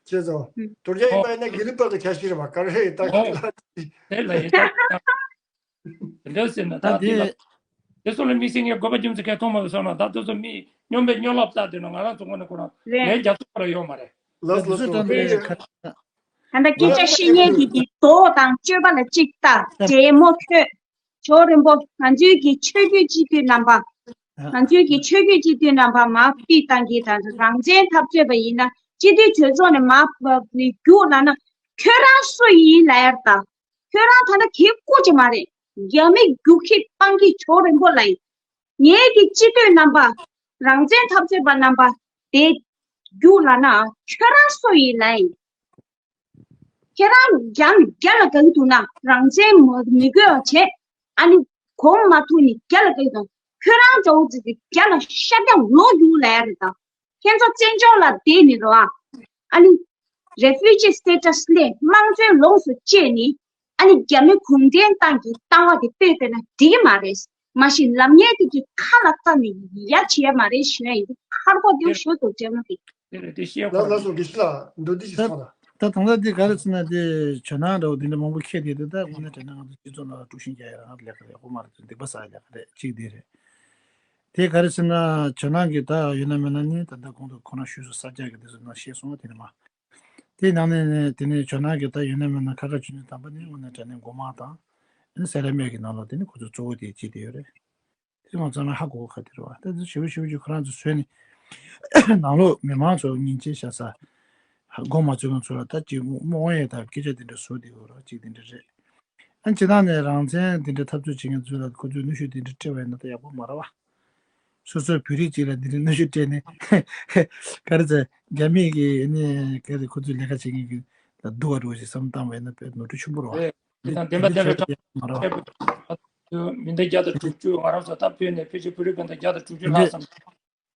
ཁྱེད་ཚོ། ཨུ། དོལ་རྒྱལ་ཡིན་པ་ཡིན་ན་དགེ་ལུགས་པ་གི་ཆ་ཤས་རེད་བ། ག་རེ་ད་ཨོ། ཁྱེད་ལ། དེ་ལ་ཡིན་ད། དེ་འདྲ་ཟེར་ན་ད་ད་དེ་ལ། དེ་དེ་ཚོ་ལ་དམིགས་བསལ་ངས་དགོས་པ་རྒྱུ་མཚན་གང་མཐོང་མ་སོང་ན། ད་དེ་ཚོ་མི་སྨྱོན་པའི་སྨྱོན་ལབ་ལྟ་དུས་ན་ང་རང་ཚོ་ངོས་ནས་ཁོ་རང་རེད། ལན་རྒྱག་ཐུབ་པ་ཡོད་མ་རེད། ལགས་སོ། ལགས་སོ། དེ་ཁ། ད་ལྟ་སྐད་ཆ་བཤད་མཁན་དེ་དེ་མདོ་དང་སྤྱོད་པ་ལ་གཅིག་ལྟ། འབྲས་མོ་ཁྱོད། ཇོ་རིན་པོ། ང་ཚོའི་གི་ཆོས་བརྒྱུད་སྤྱི་འཐུས་རྣམ་པ། ང་ཚོའི་གི་ཆོས་བརྒྱུད་སྤྱི་འཐུས་རྣམ་པ་མ་ཕུད་བཏང་གི་ད་རང་བཙན་འཐབ་རྩོད་པ་ཡིན་ན་སྤྱི་འཐུས་གྲོས་ཚོགས་ནས་མ་ཕབ་ནས་རྒྱུགས་ལབ་ན། ཁྱོད་རང་སུ་ཡིན་ལབ་ཡར་ད། ཁྱོད་རང་ད་ལྟ་གི་སྐུ་ཅི་མ་རེད། རྒྱ་མི་རྒྱུག་ཁྱི་སྤང་ཁྱི་ཇོ་རིན་པོ་ལ་ཡིན། ངེད་ཀྱི་སྤྱི་འཐུས་རྣམ་པ། རང་བཙན་འཐབ་རྩོད་པ་རྣམ་པ་དེ་རྒྱུགས་ལབ་ན་ཁྱོད་རང་སུ་ཡིན་ལབ་ཡིན། ཁྱེད་རང་རྒྱ་རྒྱ་ལ་དགའ་གི་འདུག་ན་རང་བཙན་མ་མི་དགོས་པ་བྱེད། ཨ་ནི་གོང་མ་ཐུག་ནི་རྒྱ་ལ་དགའ་གི་འདུག་ཁྱོད་རང་འདྲ་བོ་ཅིག་གིས་རྒྱ་ལ་ཤ་རྒྱག་ལོག་རྒྱུགས་ལབ་ཡ་རེད་ད། ཁྱེད་ཚོ་བཙན་བྱོལ་ལ་བསྡད་ནི་རེད་བ། ཨ་ནི་refugee status སླེབས། དམངས་གཙོའི་ལོངས་སུ་སྤྱད་ནི། ཨ་ནི་རྒྱ་མི་གུང་ཁྲན་ཏང་གི་ལྟ་བ་དེ་སྤེལ་བས་ན་འགྲིག་གི་མ་རེད། མ་གཞི་ལབ་མཁན་དེ་གི་ཁ་ལ་བལྟས་ནས་ཡ་བྱེད་ཡ་མ་རེད་ཞུ་ཡ་ཡིན། ཁ་རོག་དེ་ཞུ་འདུག་ཅེས་མ་དེ། དེ་རེད། དེ་བཤད་ལ་དགོས་ལ་རེད། སོགས་དགེ་བཤེས་ལགས་མདོར་བསྡུས་ཤིག་ད་གསུངས་ལ། ད་དང་ད་འདི་ག་རེ་ཟེར་ན་དེ་ཇོ་ནང་འདྲ་བོ་དེ་འདྲ་མང་པོ་འཁྱེར་དེ་དེ་ད་དངོས་གནས་དྲང་གནས་ང་ཚོ་སྤྱི་ཚོགས་ནང་ལ་དཀྲུག་ཤིང་རྒྱག་ཡ་རང་ལས་ཀ་རེད། ཡག་པོ་མ་རེད། སྡིག་པ་བསགས་ཡ་ལས་ཀ་རེད། གཅིག་དེ་རེད། དེ་ག་རེ་ཟེར་ན་ཇོ་ནང་གི་ད་ཡོད་ན་མེད་ན་ནི་ད་ལྟ་གོང་དུ་ཁོ་རང་ཞུས་སོང་། ས་སྐྱ་གི་དེ་ཚོ་ནང་བཤད་སོང་བ་དེ་ནི་མ། དེའི་ནང་ནས་ནས་དེ་ནས་ཇོ་ནང་གི་ད་ཡོད་ན་མེད་ན་ཁ་ཁ་ཆུ་ནི་དམ་པ་ནི་དངོས་གནས་དྲང་གནས་མགོ་དམངས་དང་། ཨ་ནི་སེ་ར་སྨད་ཀྱི་ནང་ལོགས་དེ་ནི་ཁོ་ཚོ་གཙོ་བོ་དེ་བྱེད་དེ་ཡོད་རེད། དེ་ང་ཚང་མ་ཧ་གོ་གོ་ཁ་དེ་རེད་བ། ད་དེ་ཞེ་པོ་ཞེ་པོ་ཅིག་ཁོ་རང་ཚོ་བཟོས་ནས་ནང་ལོགས་མི་མང་ཚོ་སྙིང་རྗེ་བྱ་ས། ཧ་མགོ་མ་ཚོས་ང་ཚོ་ལ་ད་ཅིག་རྨོངས་ཡས་དང་སྐད་ཆ་དེ་འདྲ་བཟོ་དེ་ཡོད་རེད། ཅིག་དེ་འདྲ་རེད། ཨ་ནི་སྤྱིར་བཏང་ནས་རང་བཙན་དེ་འདྲ་འཐབ་རྩོད་བྱེད་མཁན་ཚོ་ལ་ཁོ་ཚོས་གནོན་ཤུགས་དེ་འདྲ་སྤྲད་པ་ཡིན་ན་ད་ཡག་པོ་མ་རེད་བ། སོ་སོའི་བོད་རིགས་གཅིག་ལ་འདི་འདྲའི་གནོན་ཤུགས་སྤྲད་ནས་ག་རེ་ཟེར། རྒྱ་མི་གི་ནི་ག་རེ་ཁོ་ཚོའི་ལས་ཀ་བྱེད་མཁན་གྱི་ལ་སྡུག་པ་འགྲོ་ཞིག་བསམ་བཏང་བ་ཡིན་ན་དཔེ་ནོར་འཁྲུལ་ཆེན་པོ་རེད་བ། རེད། དེ་དང་བདེན་པ་བདེན་པའི་གྲངས་མ་རེད་བ། མི་འདི་བརྒྱ་དང་དྲུག་ཅུ། ང་རང་ཚོ་ད་བོད་ནས་ཕལ་ཆེར་བོད་རིགས་སྤུན་ཟླ་བརྒྱ་དང་དྲུག་ཅུ་ལྷག་ཙམ་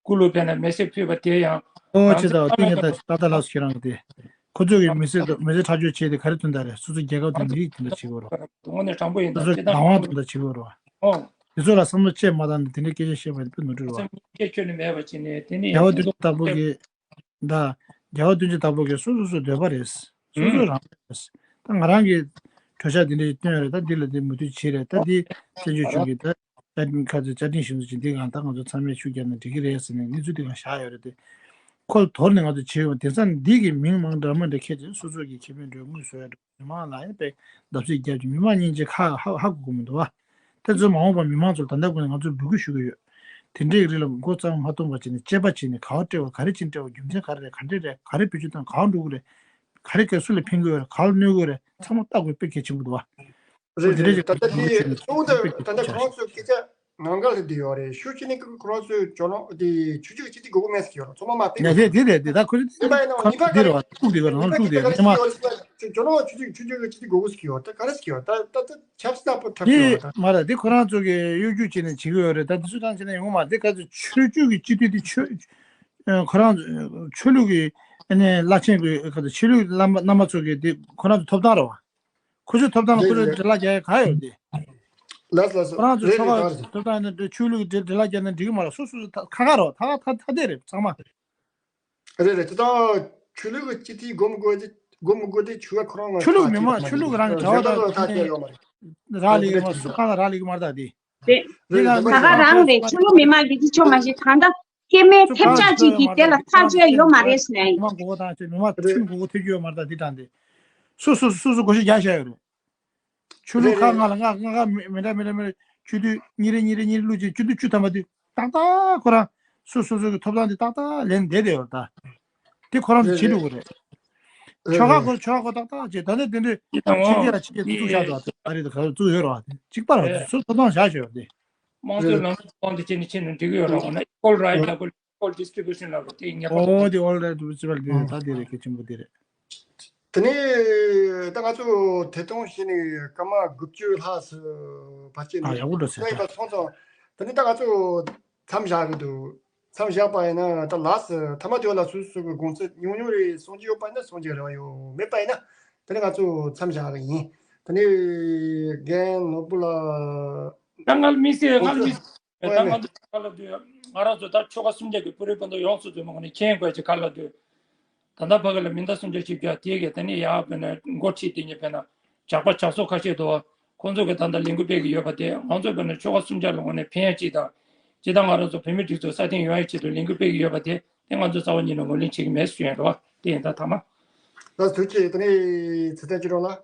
སྐུ་ལུས་སྦས་ནས་མེ་སྲེག་ཕུལ་བ་དེ་ཡང་ཨོ་རང་ཚོ་ཚོ་ཚང་མས་ད་ད་ལྟ་ལགས་སོ་ཁྱེད་རང་གི་དེ། ཁོ་ཚོས་ཀྱི་མི་སེར་དང་མི་སེར་ཁྲག་སྦྱོར་བྱས་ཏེ་ག་རེ་ཐོན་ད་རེད། སོ་སོ་རྒྱལ་ཁབ་དང་མི་རིགས་དེ་འདྲ་བྱེད་དགོས་རེད་བ། དངོས་གནས་དྲང་པོ་ཡིན། སོ་ད་སོ་སྤྱིར་བཏང་བདག་དབང་དེ་འདྲ་བྱེད་དགོས་རེད་བ། ཨོ། དེ་ཚོ་ལ་བསམ་བློ་བཅས་མ་བཏང་ནས་དེ་འདྲའི་སྐད་ཆ་བཤད་པ་དེ་དཔེ་ནོར་འཁྲུལ་རེད་བ། སེམས་ཁྱོན་ནས་མེད་པ་བྱས་ནས་དེ་ནི་རྒྱལ་བ་ཡིན་དོན་ཅོག་དམ་པོ་གིས། ད་རྒྱལ་བ་ཡིན་དོན་ཅོག་དམ་པོ་གིས་སོ་སོ་སོའི་འདོད་པ་རེད། སོ་སོ་རང་རེད། ད་ང་རང་གིས་གྲོས་འཆར་དེ་འདྲ་ཞིག་བཏོན་ཡོད་རེད། ད་འདི་ལ་དེ་མུ་མཐུད་བྱེད་རེད། ད་འདི་བཙན་བྱོལ་གཞུང་གིས་ད། བཅའ་ཁྲིམས་ཁ་ཚོས་བཅའ་ཁྲིམས་ཞིབ་འཚོལ་བྱེད་འདི་གང་ལྟར་ང་ཚོ་ཚང་མས་ཤུགས་རྒྱབ་ན་འགྲིག་གི་རེད་ཟེར་ནས་གནས་ཚུལ་འདི་གང་བཞག་ཡོད་རེད་དེ། ཁོ་དོར་ནས་ང་ཚོ་བྱེད་ཡོང་དེང་སང་འདི་གི་མིང་མང་འདྲ་མི་འདྲ་ཁྱེར་ཏེ་སོ་སོ་གི་ཁེ་ཕན་འདྲ་དངུལ་བཟོ་ཡ་འདྲ་མི་མང་ལ་ཡང་དཔེ་བརྡབ་གསིག་རྒྱབ་ཀྱི་མི་མང་སྙིང་རྗེ་ཁ་ཧ་ཧ་གོ་གི་མི་འདུག་བ། དེ་ཚོ་མ་འོངས་པ་མི་མང་ཚོར་ད་ལྟ་ཀུན་ནས་ང་ཚོས་འབོད་སྐུལ་ཞུ་གི་ཡོད། དེ་འདྲའི་རིགས་ལ་མགོ་གཙང་མ་སྟོང་པ་བྱས་ནས་དཔྱད་པ་བྱས་ནས་ག་བ་སྤྲད་པ་ག་རེ་བྱས་ནས་སྤྲད་པ་རྒྱུ་མཚན་ག་རེ་རེད། ག་འདྲས་རེད། ག་རེ་བེད་སྤྱོད་བཏང་ག་བ་འགྲོ་གི་རེད། ག་རེ་ག་སུ་ལ་ཕན་གི་ཡོད་རེད། ག་བ་གནོད་གི་ཡོད་རེད། ཚང་མ་ལྟ་དགོས་དཔེ་གལ་ཆེན་པོ་འདུག་བ། རེད་རེད། ད་ལྟ་དེ་གཙོ་བོ་དེ་ད་ལྟ་ཁོ་རང་ཚོའི་སྐད་ཆ་ནང་འགལ་ལ་འདི་ཡོད་རེད། ཤུགས་ཆེ་ནས་ཁོ་རང་ཚོའི་ཇོ་ནང་དེ་ཆོས་བརྒྱུད་ཀྱི་སྤྱི་འཐུས་དགོས་མཁོ་མེད་ཟེར་གྱི་ཡོད་རེད། ཚང་མ་མ་ཕེབས་ཡོད་རེད། དེ་རེད། དེ་ད་ཁོ་ཚོ་ཡིན་པ་ཡིན་ན་ཁ་ཉི་མ་ཁ་དེ་རེད་བ། ཁུག་དེ་ག་རང་ཁུག་དེ་རེད། ཉི་མ། ཇོ་ནང་ཆོས་བརྒྱུད་ཆོས་བརྒྱུད་ཀྱི་སྤྱི་འཐུས་དགོས་མཁོ་ཟེར་གྱི་ཡོད་རེད། ད་ག་རེ་ཟེར་གྱི་ཡོད་རེད། ད་ད་ད་ཆབ་སྲིད་ལྟ་བུ་འཁྲབ་ཀྱི་ཡོད་རེད། ད་མ་རེད། དེ་ཁོ་རང་ཚོ་གི་གཡོ་སྒྱུ་བྱས་ནས་བྱེད་ཀྱི་ཡོད་རེད། ད་དེ་ཚོ་ད་བྱས་ན་ཡོང་མ་རེད། དེ་ག་ཚོད་ཆོས་བརྒྱུད་ཀྱི་སྤྱི་འཐུས་དེ་ཆོས་ཁོ་རང་ཆོས་ལུགས་ཀྱི་ཨ་ནི་བླ་ཆེན་གྱི་ག་ཚོད་ཆོས་ལུགས་བླ་མ་རྣམ་པ་ཚོ་གི་དེ་ཁོ་རང་ཚོ་ཐོབ་ཐང་རེད་བ། ཁོ་ཚོའི་ཐོབ་ཐང་ལ་ཁོ་ཚོའི་འབྲེལ་ལག་རྒྱག་ཡ་ག་ཡོད་དེ། ལགས་ལགས་སོ། ཁོ་རང་ཚོའི་རེད་ཆོལ་ཁ་རེད། ཐོབ་ཐང་ཡིན་ན་འདྲ། ཆོས་ལུགས་ཀྱི་འབྲེལ་ལག་རྒྱག་ན་འགྲིག་གི་མ་རེད། སོ་སོ་སོ་ཁ་ཁ་རོ་ཐ་ཐ་ཐ་དེ་རེད་ཚང་མ། རེད་རེད། དེ་དང་ཆོས་ལུགས་ཀྱི་སྤྱི་འཐུས་དགོས་མི་དགོས་དེ་དགོས་མི་དགོས་དེ་ཆོལ་ཁ་ཁོ་རང་ལ་ཆོས་ལུགས་མི་མང་། ཆོས་ལུགས་རང་གི་བྱ་བ་དང་ཐག་ཆོད་ཡོད་མ་རེད། རག་ལས་ཀྱི་མ་སུ་གང་ལ་རག་ལས་ཀྱི་མ་རེད་ད་དེ། དེ་དེ་ག་ད་ག་རང་རེད། ཆོས་ལུགས་མི་མང་གི་དེ་ཆོ་མ་ཤེས་གང་ལྟར། སྐྱེ་དམན་ཐེབས་ཆག་ཅིག་གིས་དེ་ལ་ཐག་གཅོད་ཡོད་མ་རེད་ཟེར་ནས། མི་མང་མགོ་སྐོར་དང་ཆོས་མི་མང་ཁྲིམས་མགོ་སྐོར་ཐེབས་རྒྱུ་ཡོད་མ་རེད་ད་འདི་དྲང་དེ། སོ་སོ་སོ་སོ་བགོ་བཤའ་རྒྱག་བཞག་ཡོད་རེད། ཆོས་ལུགས་ཁག་ལྔ་ལ་ལྔ་ལྔ་ལྔ་མི་འདྲ་མི་འདྲ་མི་འདྲ་སྤྱི་འཐུས་གཉིས་རེ་གཉིས་རེ་གཉིས་རེ་བླུགས་རྗེས་སྤྱི་འཐུས་དཀྱུས་མ་དེ་ཏག་ཏག་ཁོ་རང་སོ་སོ་སོ་གི་ཐོབ་ཐང་དེ་ཏག་ཏག་ལེན་བསྡད་བསྡད་ཡོད་རེད་ད། དེ་ཁོ་རང་ཚོ་བྱེད་འགྲོ་གི་རེད། ཆོལ་ཁ་སྐོར་ཆོལ་ཁ་སྐོར་ཏག་ཏག་བྱེད། ད་ནི་དེ་འདྲའི་ཕྱི་རྒྱལ་ལ་ཕྱི་རྒྱལ་དུ་བཙུགས་བཞག་འདུག་ཨ་རི་དུ་ག་རེ་བཙུགས་ཡོད་རེད་བ། དེ་གཅིག་པ་རེད་བ། དེ་ཚོ་ཐོབ་ཐང་བཞག་ཆོག་ཡོད་དེ། དམངས་གཙོའི་ལམ་ལུགས་དབང་དུ་བྱས་ནས་ཕྱིན་ན་འགྲིག་གི་ཡོད་རེད། འོ་ན་equal right ལབ་དགོས། all distribution ལ་རོ་དེ་ངེས་པར། ཨོ་དེ་all right principle དེ་ད་དེ་རེད། གལ་ཆེན་པོ་དེ་རེད། དེ་ནས་ད་ང་ཚོ་དེ་དུས་གཞི་ནས་སྐར་མ་དགུ་བཅུ་ལྷག་སུ་བར་ཆད་ཨ་ནས་ཡག་པོ་འགྲོ་ཟེར་ཡིན་པ་ད། སོང་ཙང་དེ་ནས་ད་ང་ཚོ་མཚམས་བཞག་གི་འདུག་མཚམས་བཞག་པ་ཡིན་ན་ད་ལགས་སུ་ཐ་མ་དེ་བ་ལ་སུ་སུ་གི་དགོངས་ཚུལ་ཉུང་ཉུང་རེ་གསུང་རྒྱུ་ཡོད་པ་ཡིན་ན་གསུང་རྒྱུ་རེ་བ་ཡོད་མེད་པ་ཡིན་ན་དེ་ནས་ང་ཚོ་མཚམས་བཞག་གི་ཡིན། དེ་ནས་རྒན་ནོར་བུ་ལགས། ད་ང་ལ་དམིགས་བསལ་ང་ལ་དམིགས་བསལ་ད་ང་ཚོ་ག་ལ་དུས་ང་རང་ཚོ་ད་ཆོལ་ཁ་གསུམ་ཆ་གི་བོད་རིགས་སྤུན་ཟླ་ཡོངས་སུ་རྫོགས་པའི་ངོས་ནས་མཁྱེན་དགོས་ཀྱི་ག་ལ་དུས། ད་ལྟ་ཕ་གི་ལ་མི་འདང་སུམ་ཆ་ཞིག་རྒྱག་དེ་གས་ད་ནི་ཡག་པས་ན་འགོ་ཁྲིད་དེ་ཉིད་པས་ན་ཇག་པ་ཇག་ཚོགས་ཁ་ཤས་འདུག་ཁོང་ཚོ་གི་ད་ལྟ་ལས་འགུལ་སྤེལ་གྱི་ཡོད་པ་དེ་ང་ཚོ་བས་ན་ཆོལ་ཁ་གསུམ་ཆ་ལ་ངོས་ནས་ཕན་ཡ་ཅིག་དང་། སྤྱི་དང་ང་རང་ཚོ་བོད་མི་སྒྲིག་འཛུགས་སྲ་བརྟན་ཡོང་ཡ་ཆེད་དུ་ལས་འགུལ་སྤེལ་གྱི་ཡོད་པ་དེ་དེ་ང་ཚོ་རྩ་བ་ཉིད་ནས་ངོས་ལེན་བྱེད་ཀྱི་མེད་ཞུ་ཡ་རེད་བ། དེ་ཡིན་ད་ཐ་མ། ལགས་ཐུགས་རྗེ་ཆེ། དེ་ནས་ཚེ་བརྟན་སྐྱིད་གྲོང་ལགས།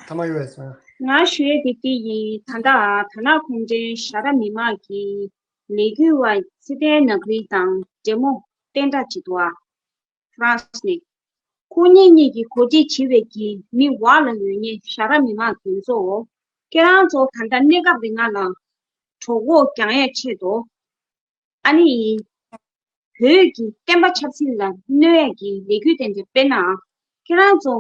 ཐ་མ་ཡོད་ཡ་སོང་ཡ། ང་ཞུ་ཡ་དེ་དེ་ཡིན། ད་ལྟ་དར་ནག་གུང་ཁྲན་ཤ་ར་མི་མང་གི་ལས་འགུལ་བ་ཚེ་བརྟན་ནག་རིལ་དང་འབྲེལ་མོ་བསྟན་དགྲ་བྱེད་དོ་ཨ། ཧྥ་རན་སི་ནས། ཁོ་གཉིས་གཉིས་ཀྱིས་གོ་སྒྲིག་བྱེད་པའི་གི་མི་འོག་ལ་ཡོད་མཁན་ཤ་ར་མི་མང་དེ་ཚོ། ཁྱེད་རང་ཚོ་ད་ལྟ་གནས་སྐབས་རིང་ལ་གྲོད་ཁོག་རྒྱང་ཡས་ཆེད་དུ། ཨ་ནི། བོད་ཀྱི་བསྟན་པ་ཆབ་སྲིད་ལ་གནོད་ཡས་ཀྱི་ལས་འགུལ་དེ་འདྲ་སྤེལ་ན། ཁྱེད་རང་ཚོ།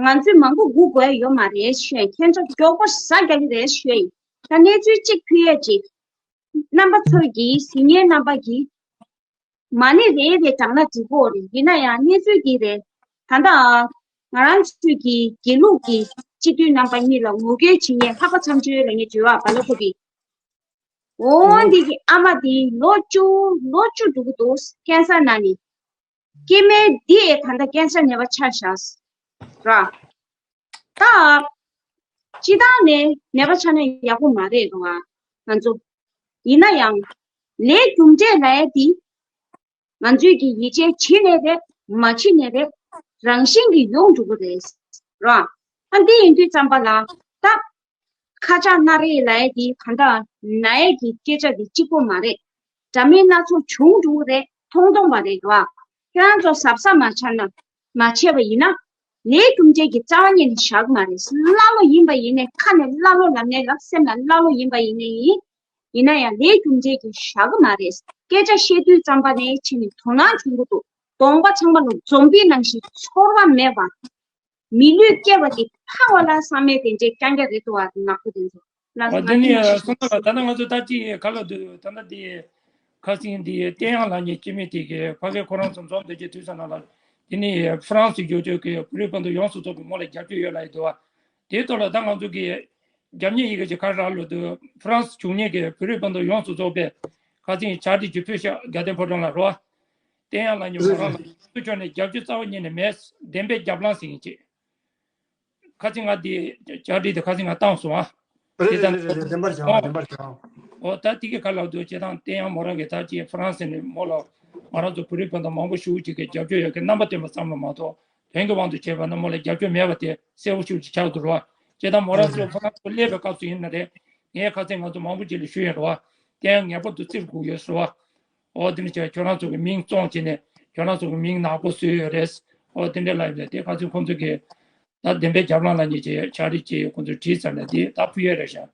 ང་ཚོས་མང་པོ་སྒུག་དགོས་ཡ་ཡོད་མ་རེད་ཞུ་ཡ། ཁྱེད་ཚོ་མགྱོགས་པོ་ཟ་རྒྱག་གི་རེད་ཞུ་ཡ་ཡིན། ད་གནས་ཚུལ་གཅིག་ཕུལ་ཡ་གཅིག་རྣམ་པ་ཚོ་གིས་གཟིགས་མཁན་རྣམ་པ་གིས། མ་ཎི་རེ་རེ་བགྲངས་ན་འགྲིག་གོ་རེད། ཡིན་ན་ཡང་གནས་ཚུལ་འདི་རེད། ད་ལྟ་ང་རང་ཚོའི་གི་དགེ་ལུགས་ཀྱི་སྤྱི་འཐུས་རྣམ་པ་གཉིས་ལ་ངོ་རྒོལ་བྱེད་མཁན་ལྷག་པ་མཚམས་ཆོས་ལ་ངས་བརྗོད་པ་ལ་ཁོ་གི། འོ་འདི་གི་ཨ་མ་དེ་ལོ་བཅུ་ལོ་བཅུ་འགྲོ་གི་འདུག་ཀན་སར་ན་ནི། སྐྱེ་དམན་འདི་ཨེ་ད་ལྟ་ཀན་སར་ནད་པ་ཆགས་ཤག་ར། ད། སྤྱི་བཏང་ནས་ནད་པ་ཆགས་ན་ཡག་པོ་མ་རེད་རུང་ཨ། ང་ཚོ། ཡིན་ན་ཡང་། ལས་རྒྱུ་འབྲས་ལ་ཡ་དེ། ང་ཚོས་ཀྱི་ཡིད་ཆེས་བྱེད་ནས་རེད། མ་བྱེད་ནས་རེད། རང་བཞིན་གྱིས་ཡོང་འགྲོ་གི་རེད། ར། ཨ་འདི་ཡིན་དུས་ཙམ་པ་ལ། ད། ཁ་ཆག་སྣ་རལ་ལབ་ཡས་འདི་གང་ལྟར་ན་ཡས་ཀྱི་སྐད་ཆ་འདི་གཅིག་པོ་མ་རེད། འདྲ་མིན་སྣ་ཚོགས་བྱུང་འགྲོ་གི་རེད། མཐོང་མཐོང་བ་རེད་བ། ཁྱེད་རང་ཚོ་གཟབ་གཟབ་མ་བྱས་ན། མ་བྱས་པ་ཡིན་ན། ལས་རྒྱུ་འབྲས་ཀྱི་རྩ་བ་ཉིད་ནས་བཞག་གི་མ་རེད། ཀླ་ཀློ་ཡིན་པ་ཡིན་ནའི་ཁ་ནས་ཀླ་ཀློ་ལབ་ནའི་ལབ། སེམས་ལ་ཀླ་ཀློ་ཡིན་པ་ཡིན་ནའི་ཡིན། ཡིན་ན་ཡང་ལས་རྒྱུ་འབྲས་ཀྱི་བཞག་གི་མ་རེད། སྐད་ཆ་བཤད་དུས་ཙམ་པ་ནས་ཕྱིན་ནས་དོ་སྣང་བྱུང་གི་འདུག་གདོང་པ་ཚང་མ་ལ་འཛོམས་པའི་ནང་བཞིན་ཚོར་བ་མེད་པ། མི་ལུས་སྐྱེ་བ་དེ་ཕངས་པ་ལ་བསམ་མེད་དེ་འདྲའི་རྐྱང་རྐྱང་རེད་འདུག་བ། ནག་པོ་དེ་ཚོ་ལ་ཨ་དེ་ནི་སོང་ཙང་ད་ལྟ་ང་ཚོ་ད་ཅི་ག་ལ་འདུག་ད་ལྟ་དེ་ཁ་སང་དེ་བསྟན་ཡག་ལགས་གཉིས་སྐྱེ་དམན་དེ་གི་ཕ་གི་ཁོ་རང་ཚོ་འཛོམས་བསྡད་ཀྱི་དུས་ཙམ་ནང་ལ་དེ་ནི་ཧྥ་རན་སི་བརྒྱུད་སྤྱོད་ཀྱི་བོད་རིགས་སྤུན་ཟླ་ཡོངས་སུ་རྫོགས་པའི་ངོས་ལ་རྒྱབ་སྐྱོར་ཡོད་ལབ་ཡི་འདུག་བ། དེའི་ཐོག་ལ་ད་ང་ཚོ་གི་རྒྱབ་གཉེར་ཡི་གེ་ཅིག་ག་རེ་རག་ལབ་དུས་ཧྥ་རན་སི་བྱུང་མཁན་གྱི་བོད་རིགས་སྤུན་ཟླ་ཡོངས་སུ་རྫོགས་པའི་ཁ་སང་བཅར་འདྲི་ཅིག་ཕུལ་ཤག་དགའ་ལྡན་ཕོ་བྲང་ལ་རོ། བསྟན་ཡག་ལགས་གཉིས་མོ་རང་ལ་ང་ཚོ་ཕྱོགས་ནས་རྒྱབ་སྐྱོར་རྩ་བ་ཉིད་ནས་མེད། བདེན་པའི་རྒྱབ་ལངས་ཟེར་མཁན་ཅིག་ཁ་སང་ང་འདི་བཅར་འདྲི་དེ་ཁ་སང་ང་བཏང་སོང་ཨ། རེད་རེད་རེད་རེད། བདེན་པར་བྱ་བ་བདེན་པར་བྱ་བ། འོ་ད་དེ་གི་ག་ལབ་འདུག་བྱས་ཙང་བསྟན་ཡག་མོ་རང་གི་ད་ཅིག་ཧྥ་རན་སི་ནས་མོ་ལ་ང་རང་ཚོ་བོད་རིགས་སྤུན་ཟླ་མང་པོ་ཞེ་པོ་ཅིག་གིས་རྒྱབ་སྐྱོར་ཡོད་མཁན་རྣམ་པ་སྟོན་པ་ཙམ་ལ་མ་གཏོགས་དོན་གྱི་དབང་དུ་བྱས་པ་ན་མོ་ལ་རྒྱབ་སྐྱོར་མེད་པ་དེ་གསལ་པོ་ཞེ་པོ་ཅིག་ཆགས་འདུག་རེད་བ། བྱས་ཙང་མོ་རང་ཚོ་ཧྥ་རན་སི་སླེབས་པའི་སྐབས་སུ་ཡིན་ན་རེད། ངས་ཁ་སང་ང་ཚོ་མང་པོ་ཅིག་ལ་ཞུས་ཡོད་རེད་བ། བསྟན་ཡག་ངེས་པར་དུ་རྩིར་སྒུག་ཡོད་ཟེར་བ། ཨོ་དེ་འདྲ་བྱས་ཁྱོད་རང་ཚོ་གི་མིང་བཙོང་བྱས་ནས་ཁྱོད་རང་ཚོ་གི་མིང་ནག་པོ་བཟོས་ཡོད་རེད། ཨོ་དེ་འདྲ་ལབ་ཡོད་རེད། དེ་ཁ་སང་ཁོང་ཚོ་གིས་ད་བདེན་པའི་རྒྱབ་ལངས་ལབ་མཁན་ཅིག་ཕྱག་བྲིས་ཅིག་ཁོང་ཚོས་བྲིས་ཚར་ནས་དེ་ད་ཕུལ་ཡས་རེད་ཤག་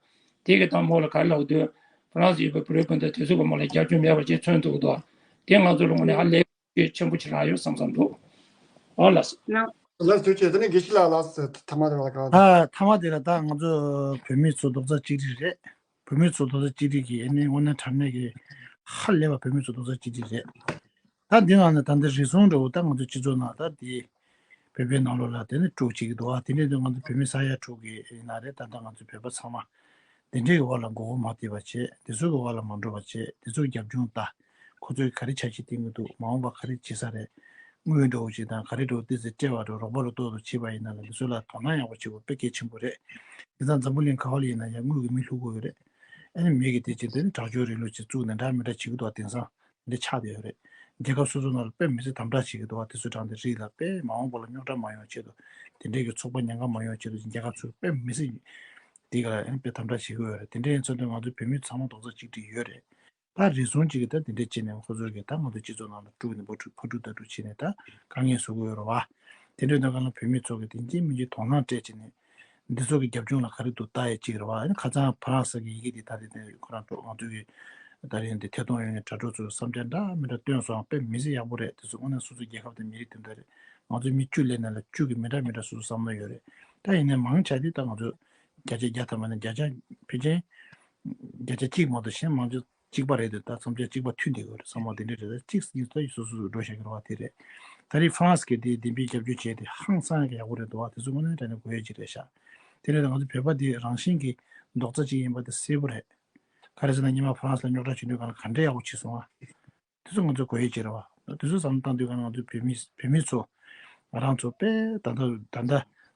དེ་གི་ད་མོ་ལ་ག་རེ་ལབ་འདུག་ཧྥ་རན་སི་ཡོད་པའི་བོད་རིགས་སྤུན་ཟླ་དེ་ཚོ་གི་མོ་ལ་རྒྱབ་སྐྱོར་མེད་པ་ཅིག་མཚོན་འདུག་དོ། དེ་ང་ཚོ་ལ་དངོས་གནས་ཧ་ལས་ཆེན་པོ་ཅིག་རག་ཡོད་བསམ་བསམ་འདུག་ཨོ་ལགས་སོ། ལགས་སོ་ཐུགས་རྗེ་ཆེ། དེ་ནས་དགེ་བཤེས་ལགས་ལགས་སོ་ཐ་མ་དེ་ལ་ག་ད་ཐ་མ་དེ་ལ་ད་ང་ཚོ་བོད་མི་ཚོ་རྡོག་རྩ་གཅིག་སྒྲིལ་རེད། བོད་མི་ཚོ་རྡོག་རྩ་གཅིག་སྒྲིལ་གྱིས་ཨ་ནི་དངོས་གནས་དྲང་གནས་ཀྱི་ཧ་ལས་པ་བོད་མི་ཚོ་རྡོག་རྩ་གཅིག་སྒྲིལ་རེད། ད་འདི་ནང་ནས་ད་འདི་རེ་ཟུང་འདྲ་བོ་ད་ང་ཚོ་སྤྱི་ཚོགས་ནང་ད་འདི་བོད་པའི་ནང་ལོགས་ལ་དེ་ནི་དཀྲུག་བྱེད་ཀྱི་འདུག་ཨ་དེ་འདྲའི་དུས་ང་ཚོ་བོད་མི་ས་ཡ་དྲུག་གི་ཡིན་ན་རེད། ད་ལྟ་ང་ཚོ་བོད་པ་ཚང་མ་དེ་འདྲའི་གི་འོག་ལ་མགོ་སྐོར་མ་བརྡིབས་པ་བྱེད། དེ་ཚོ་གི་འོག་ལ་མ་འགྲོ་བ་བྱེད། དེ་ཚོ་རྒྱབ་ལྗོངས་ལྟ། ཁོ་ཚོས་ག་རེ་འཆར་གཞི་བཏིང་གི་འདུག་མ་འོངས་པ་ག་རེ་བྱེད་ས་རེད། དངུལ་འདྲ་བོ་ཅིག་དང་ག་རེ་འདྲ་བོ་ཏོག་ཙམ་སྤྲད་པ་འདྲ་རོགས་པ་རུ་ཏོག་ཏོ་བྱེད་པ་ཡིན་ན་ལ་འདི་ཚོ་ལ་དོ་སྣང་ཡག་པོ་བྱེད་དགོས་དཔེ་གལ་ཆེན་པོ་རེད། དེང་སང་འཛམ་བུ་གླིང་ག་བ་ལ་ཡིན་ན་ཡང་དངུལ་གྱི་མི་ལྷུག་པོ་ཡོད་རེད། ཨ་ནི་མི་གི་དེ་ཅིག་དེ་ནི་དྲག་སྤྱོད་རིང་ལུགས་ཅིག་བཙུགས་ནས་འདྲ་མི་འདྲ་བྱེད་ཀྱི་འདུག་དེང་སང་འདི་ཆགས་བསྡད་ཡོད་རེད། རྒྱལ་ཁབ་སོ་སོ་ནང་ལ་དཔེ་མི་སྲིད་དམ་དྲག་བྱེད་ཀྱི་འདུག་དེ་ཚོ་དྲངས་ཏེ་རིགས་ལ་དཔེ་མ་འོངས་པ་ལ་རྙོག་དྲ་མ་ཡོང་ཆེད་དུ་དེ་འདྲའི་གི་ཚོགས་པ་ཉེན་ཁ་མ་ཡོང་ཆེད་དུ་རྒྱལ་ཁབ་ཚོས་དཔེ་མི་སྲིད་དེ་ག་ལ་ཨ་ནི་དཔེ་དམ་དྲག་བྱེད་ཀྱི་ཡོད་རེད། དེ་འདྲ་ཡིན་ཚུལ་དུ་ང་ཚོ་བོད་མི་ཚང་མ་རྡོག་རྩ་གཅིག་སྒྲིལ་ཡོད་རེད། ད་རེ་ཟུང་གཅིག་གིས་ད་དེ་འདྲས་བྱས་ནས་ཁོ་ཚོར་གིས་ད་ང་ཚོ་སྤྱི་ཚོགས་ནང་ལ་དཀྲུག་ནས་འབོ་དཀྲུག་ཕར་དཀྲུག་ད་དཀྲུག་བྱས་ནས་ད་དཀའ་ངལ་བཟོ་གི་ཡོད་རེད་བ། དེ་འདྲས་ད་ག་ལ་བོད་མི་ཚོ་གིས་དེ་འཇིགས་མི་འཇིགས་དོ་སྣང་སྤྲད་བྱས་ནས་འདི་ཚོ་གི་རྒྱབ་ལྗོངས་ལ་ག་རེ་འདུག་ལྟ་ཡས་གཅིག་རེད་བ། ཨ་ནི་ཁ་སང་ཕ་རན་སི་གི་ཡི་གེ་དེ་ད་དེ་དེ་ཁོ་རང་ང་ཚོ་གི་ ད་རིང་འདི་ཐད་གཏོང་ཡོང་མཁན་དྲ་གྲོགས་ཚོས་བསམ་འཆར་འདྲ་མི་འདྲ་བཏོན་སོང་། དཔེ་མི་ཚེ་ཡག་པོ་རེད། དེ་ཚོ་དངོས་གནས་སོ་སོའི་རྒྱལ་ཁབ་དང་མི་རིགས་དེ་འདྲ་རེད། ང་ཚོ་མི་བཅུ་སླེབས་ནས་ལ་བཅུ་གི་མི་འདྲ་མི་འདྲ་སོ་སོ་བསམ་བློ་ཡོད་རེད། ད་ཡིན་ནའི་མང་ཆེ་དེ་ད་ང་ཚོ་བརྒྱ་ཆ་བརྒྱ་ཐམ་པ་ནས་བརྒྱ་ཆ་ཕལ་ཆེར་བརྒྱ་ཆ་གཅིག་མ་གཏོགས་གཞན་མང་ཆེ་གཅིག་པ་རེད་དེ། ད་བསམ་འཆར་གཅིག་པ་མཐུན་བསྡད་ཡོད་རེད། བསམ་བློ་དེ་འདྲ་རེད། ད་གཅིག་གཉིས་ད་སོ་སོ་སོ་འགྲོ་བཞག་གི་རེད་བ། དེ་རེད། ད་རེས་ཧྥ་རན་སི་གི་དེ་བདེན་པའི་རྒྱབ་སྐྱོར་བྱས་ཏེ་ཧང་སང་ཡག་པོ་རེད་འདུག་བ། དེ་ཚོ་དངོས་གནས་དྲང་གནས་དགོས་ཡོད་ཅིག་རེད་ཤག་དེ་རེད། ད་ང་ཚོ་བོད་པ་དེ་རང་བཞིན་གྱི་རྡོག་རྩ་གཅིག་ཡིན་པ་དེ་གསལ་པོ་རེད། ག་རེ་ཟེར་ན་སྔོན་མ་ཧྥ་རན་སི་ལ་རྙོག་དྲ་བྱེད་དུས་གང་ལ་ག་འདྲ་ཡག་པོ་བྱས་སོང་བ། དེ་ཚོ་ང་ཚོ་དགོས་ཡོད་ཅིག་རེད་བ། དེ་ཚོ་བསམ་བློ་བཏང་དུས་གང་ང་ཚོ་བོད་མི་བོད་མི་ཚོ་ང་རང་ཚོ་དཔེ་ད་ལྟ་ད་ལྟ་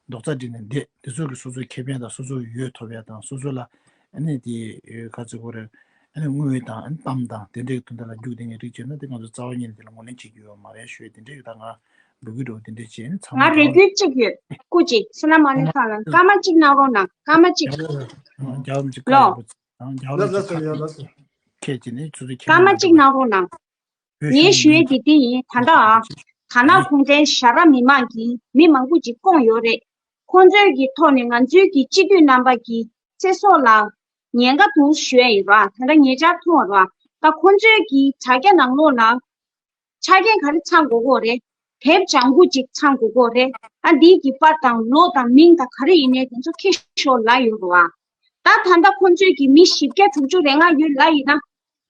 རྡོག་རྩ་སྒྲིལ་ནས་བསྡད། དེ་ཚོ་གི་སོ་སོའི་ཁེ་ཕན་དང་སོ་སོའི་འོས་ཐོབ་ཡ་དང་སོ་སོ་ལ་ཨ་ནི་དེ་ག་ཚོད་གོ་རེད། ཨ་ནི་དངུལ་དང་ཨ་ནི་གཏམ་དང་དེ་འདྲའི་དོན་དག་ལ་རྒྱུག་བསྡད་མཁན་རིགས་བྱས་ན་དེ་ང་ཚོ་རྩ་བ་ཉིད་ནས་དེ་ལ་ངོས་ལེན་བྱེད་ཀྱི་ཡོད་མ་རེད་ཞུ་ཡ། དེ་འདྲའི་གི་ད་ང་འབོད་སྐུལ་འདྲ་བོ་དེ་འདྲ་བྱས་ནས་ཚང་མ་ང་རེ་སྐུལ་གཅིག་ཡོད། སྐུ་མཁྱེན་བསོད་ནམས་མ་ཎི་ཚང་ལ་སྐར་མ་གཅིག་གནང་རོགས་གནང་། སྐར་མ་གཅིག་རྒྱལ་བ་རིན་པོ་ཆེ་ལོ། ཁ་ཡོད་ལགས་སོ། ཡ་ལགས་སོ། ཁྱེད་ཀྱིས་ནི་ཆུ་ཚོད་ཁྱེད་སྐར་མ་གཅིག་གནང་རོགས་གནང་། ངས་ཞུ་ཡས་དེ་འདི་ཡིན། ད་ལྟ་ཨ། དར་ནག་གུང་ཁྲན་ཞྭ་ར་མི་མང་གིས་མི་མང་པོ་ཅིག་བསྐོངས་ཡོད་རེད། ཁོང་ཚོའི་གི་ཐོག་ནས་ང་ཚོའི་གི་སྤྱི་འཐུས་རྣམ་པ་གི་ཚེ་སྲོག་ལ་ཉེན་ཁ་འདུག་ཞུ་ཡས་ཡིན་ར། ད་ལྟ་ཉེ་ཆར་མཐོང་བ་ར། ད་ཁོང་ཚོའི་གི་དྲ་རྒྱ་ནང་ལོགས་ལ་ཆ་རྐྱེན་ག་རེ་ཚང་དགོས་གོ་རེད། དེབ་ལྗང་གུ་ཅིག་ཚང་དགོས་གོ་རེད། ཨ་འདིའི་གི་པར་དང་ལོ་དང་མིང་དང་ག་རེ་ཡིན་ནའི་དེ་ཚོ་ཁྱེར་ཤོག་ལབ་ཡོད་རེད་བ། ད་ད་ལྟ་ཁོང་ཚོའི་གི་མི་བཞི་བརྒྱ་དྲུག་ཅུ་རེ་ལྔ་ཡོད་ལབ་ཡིན་ན།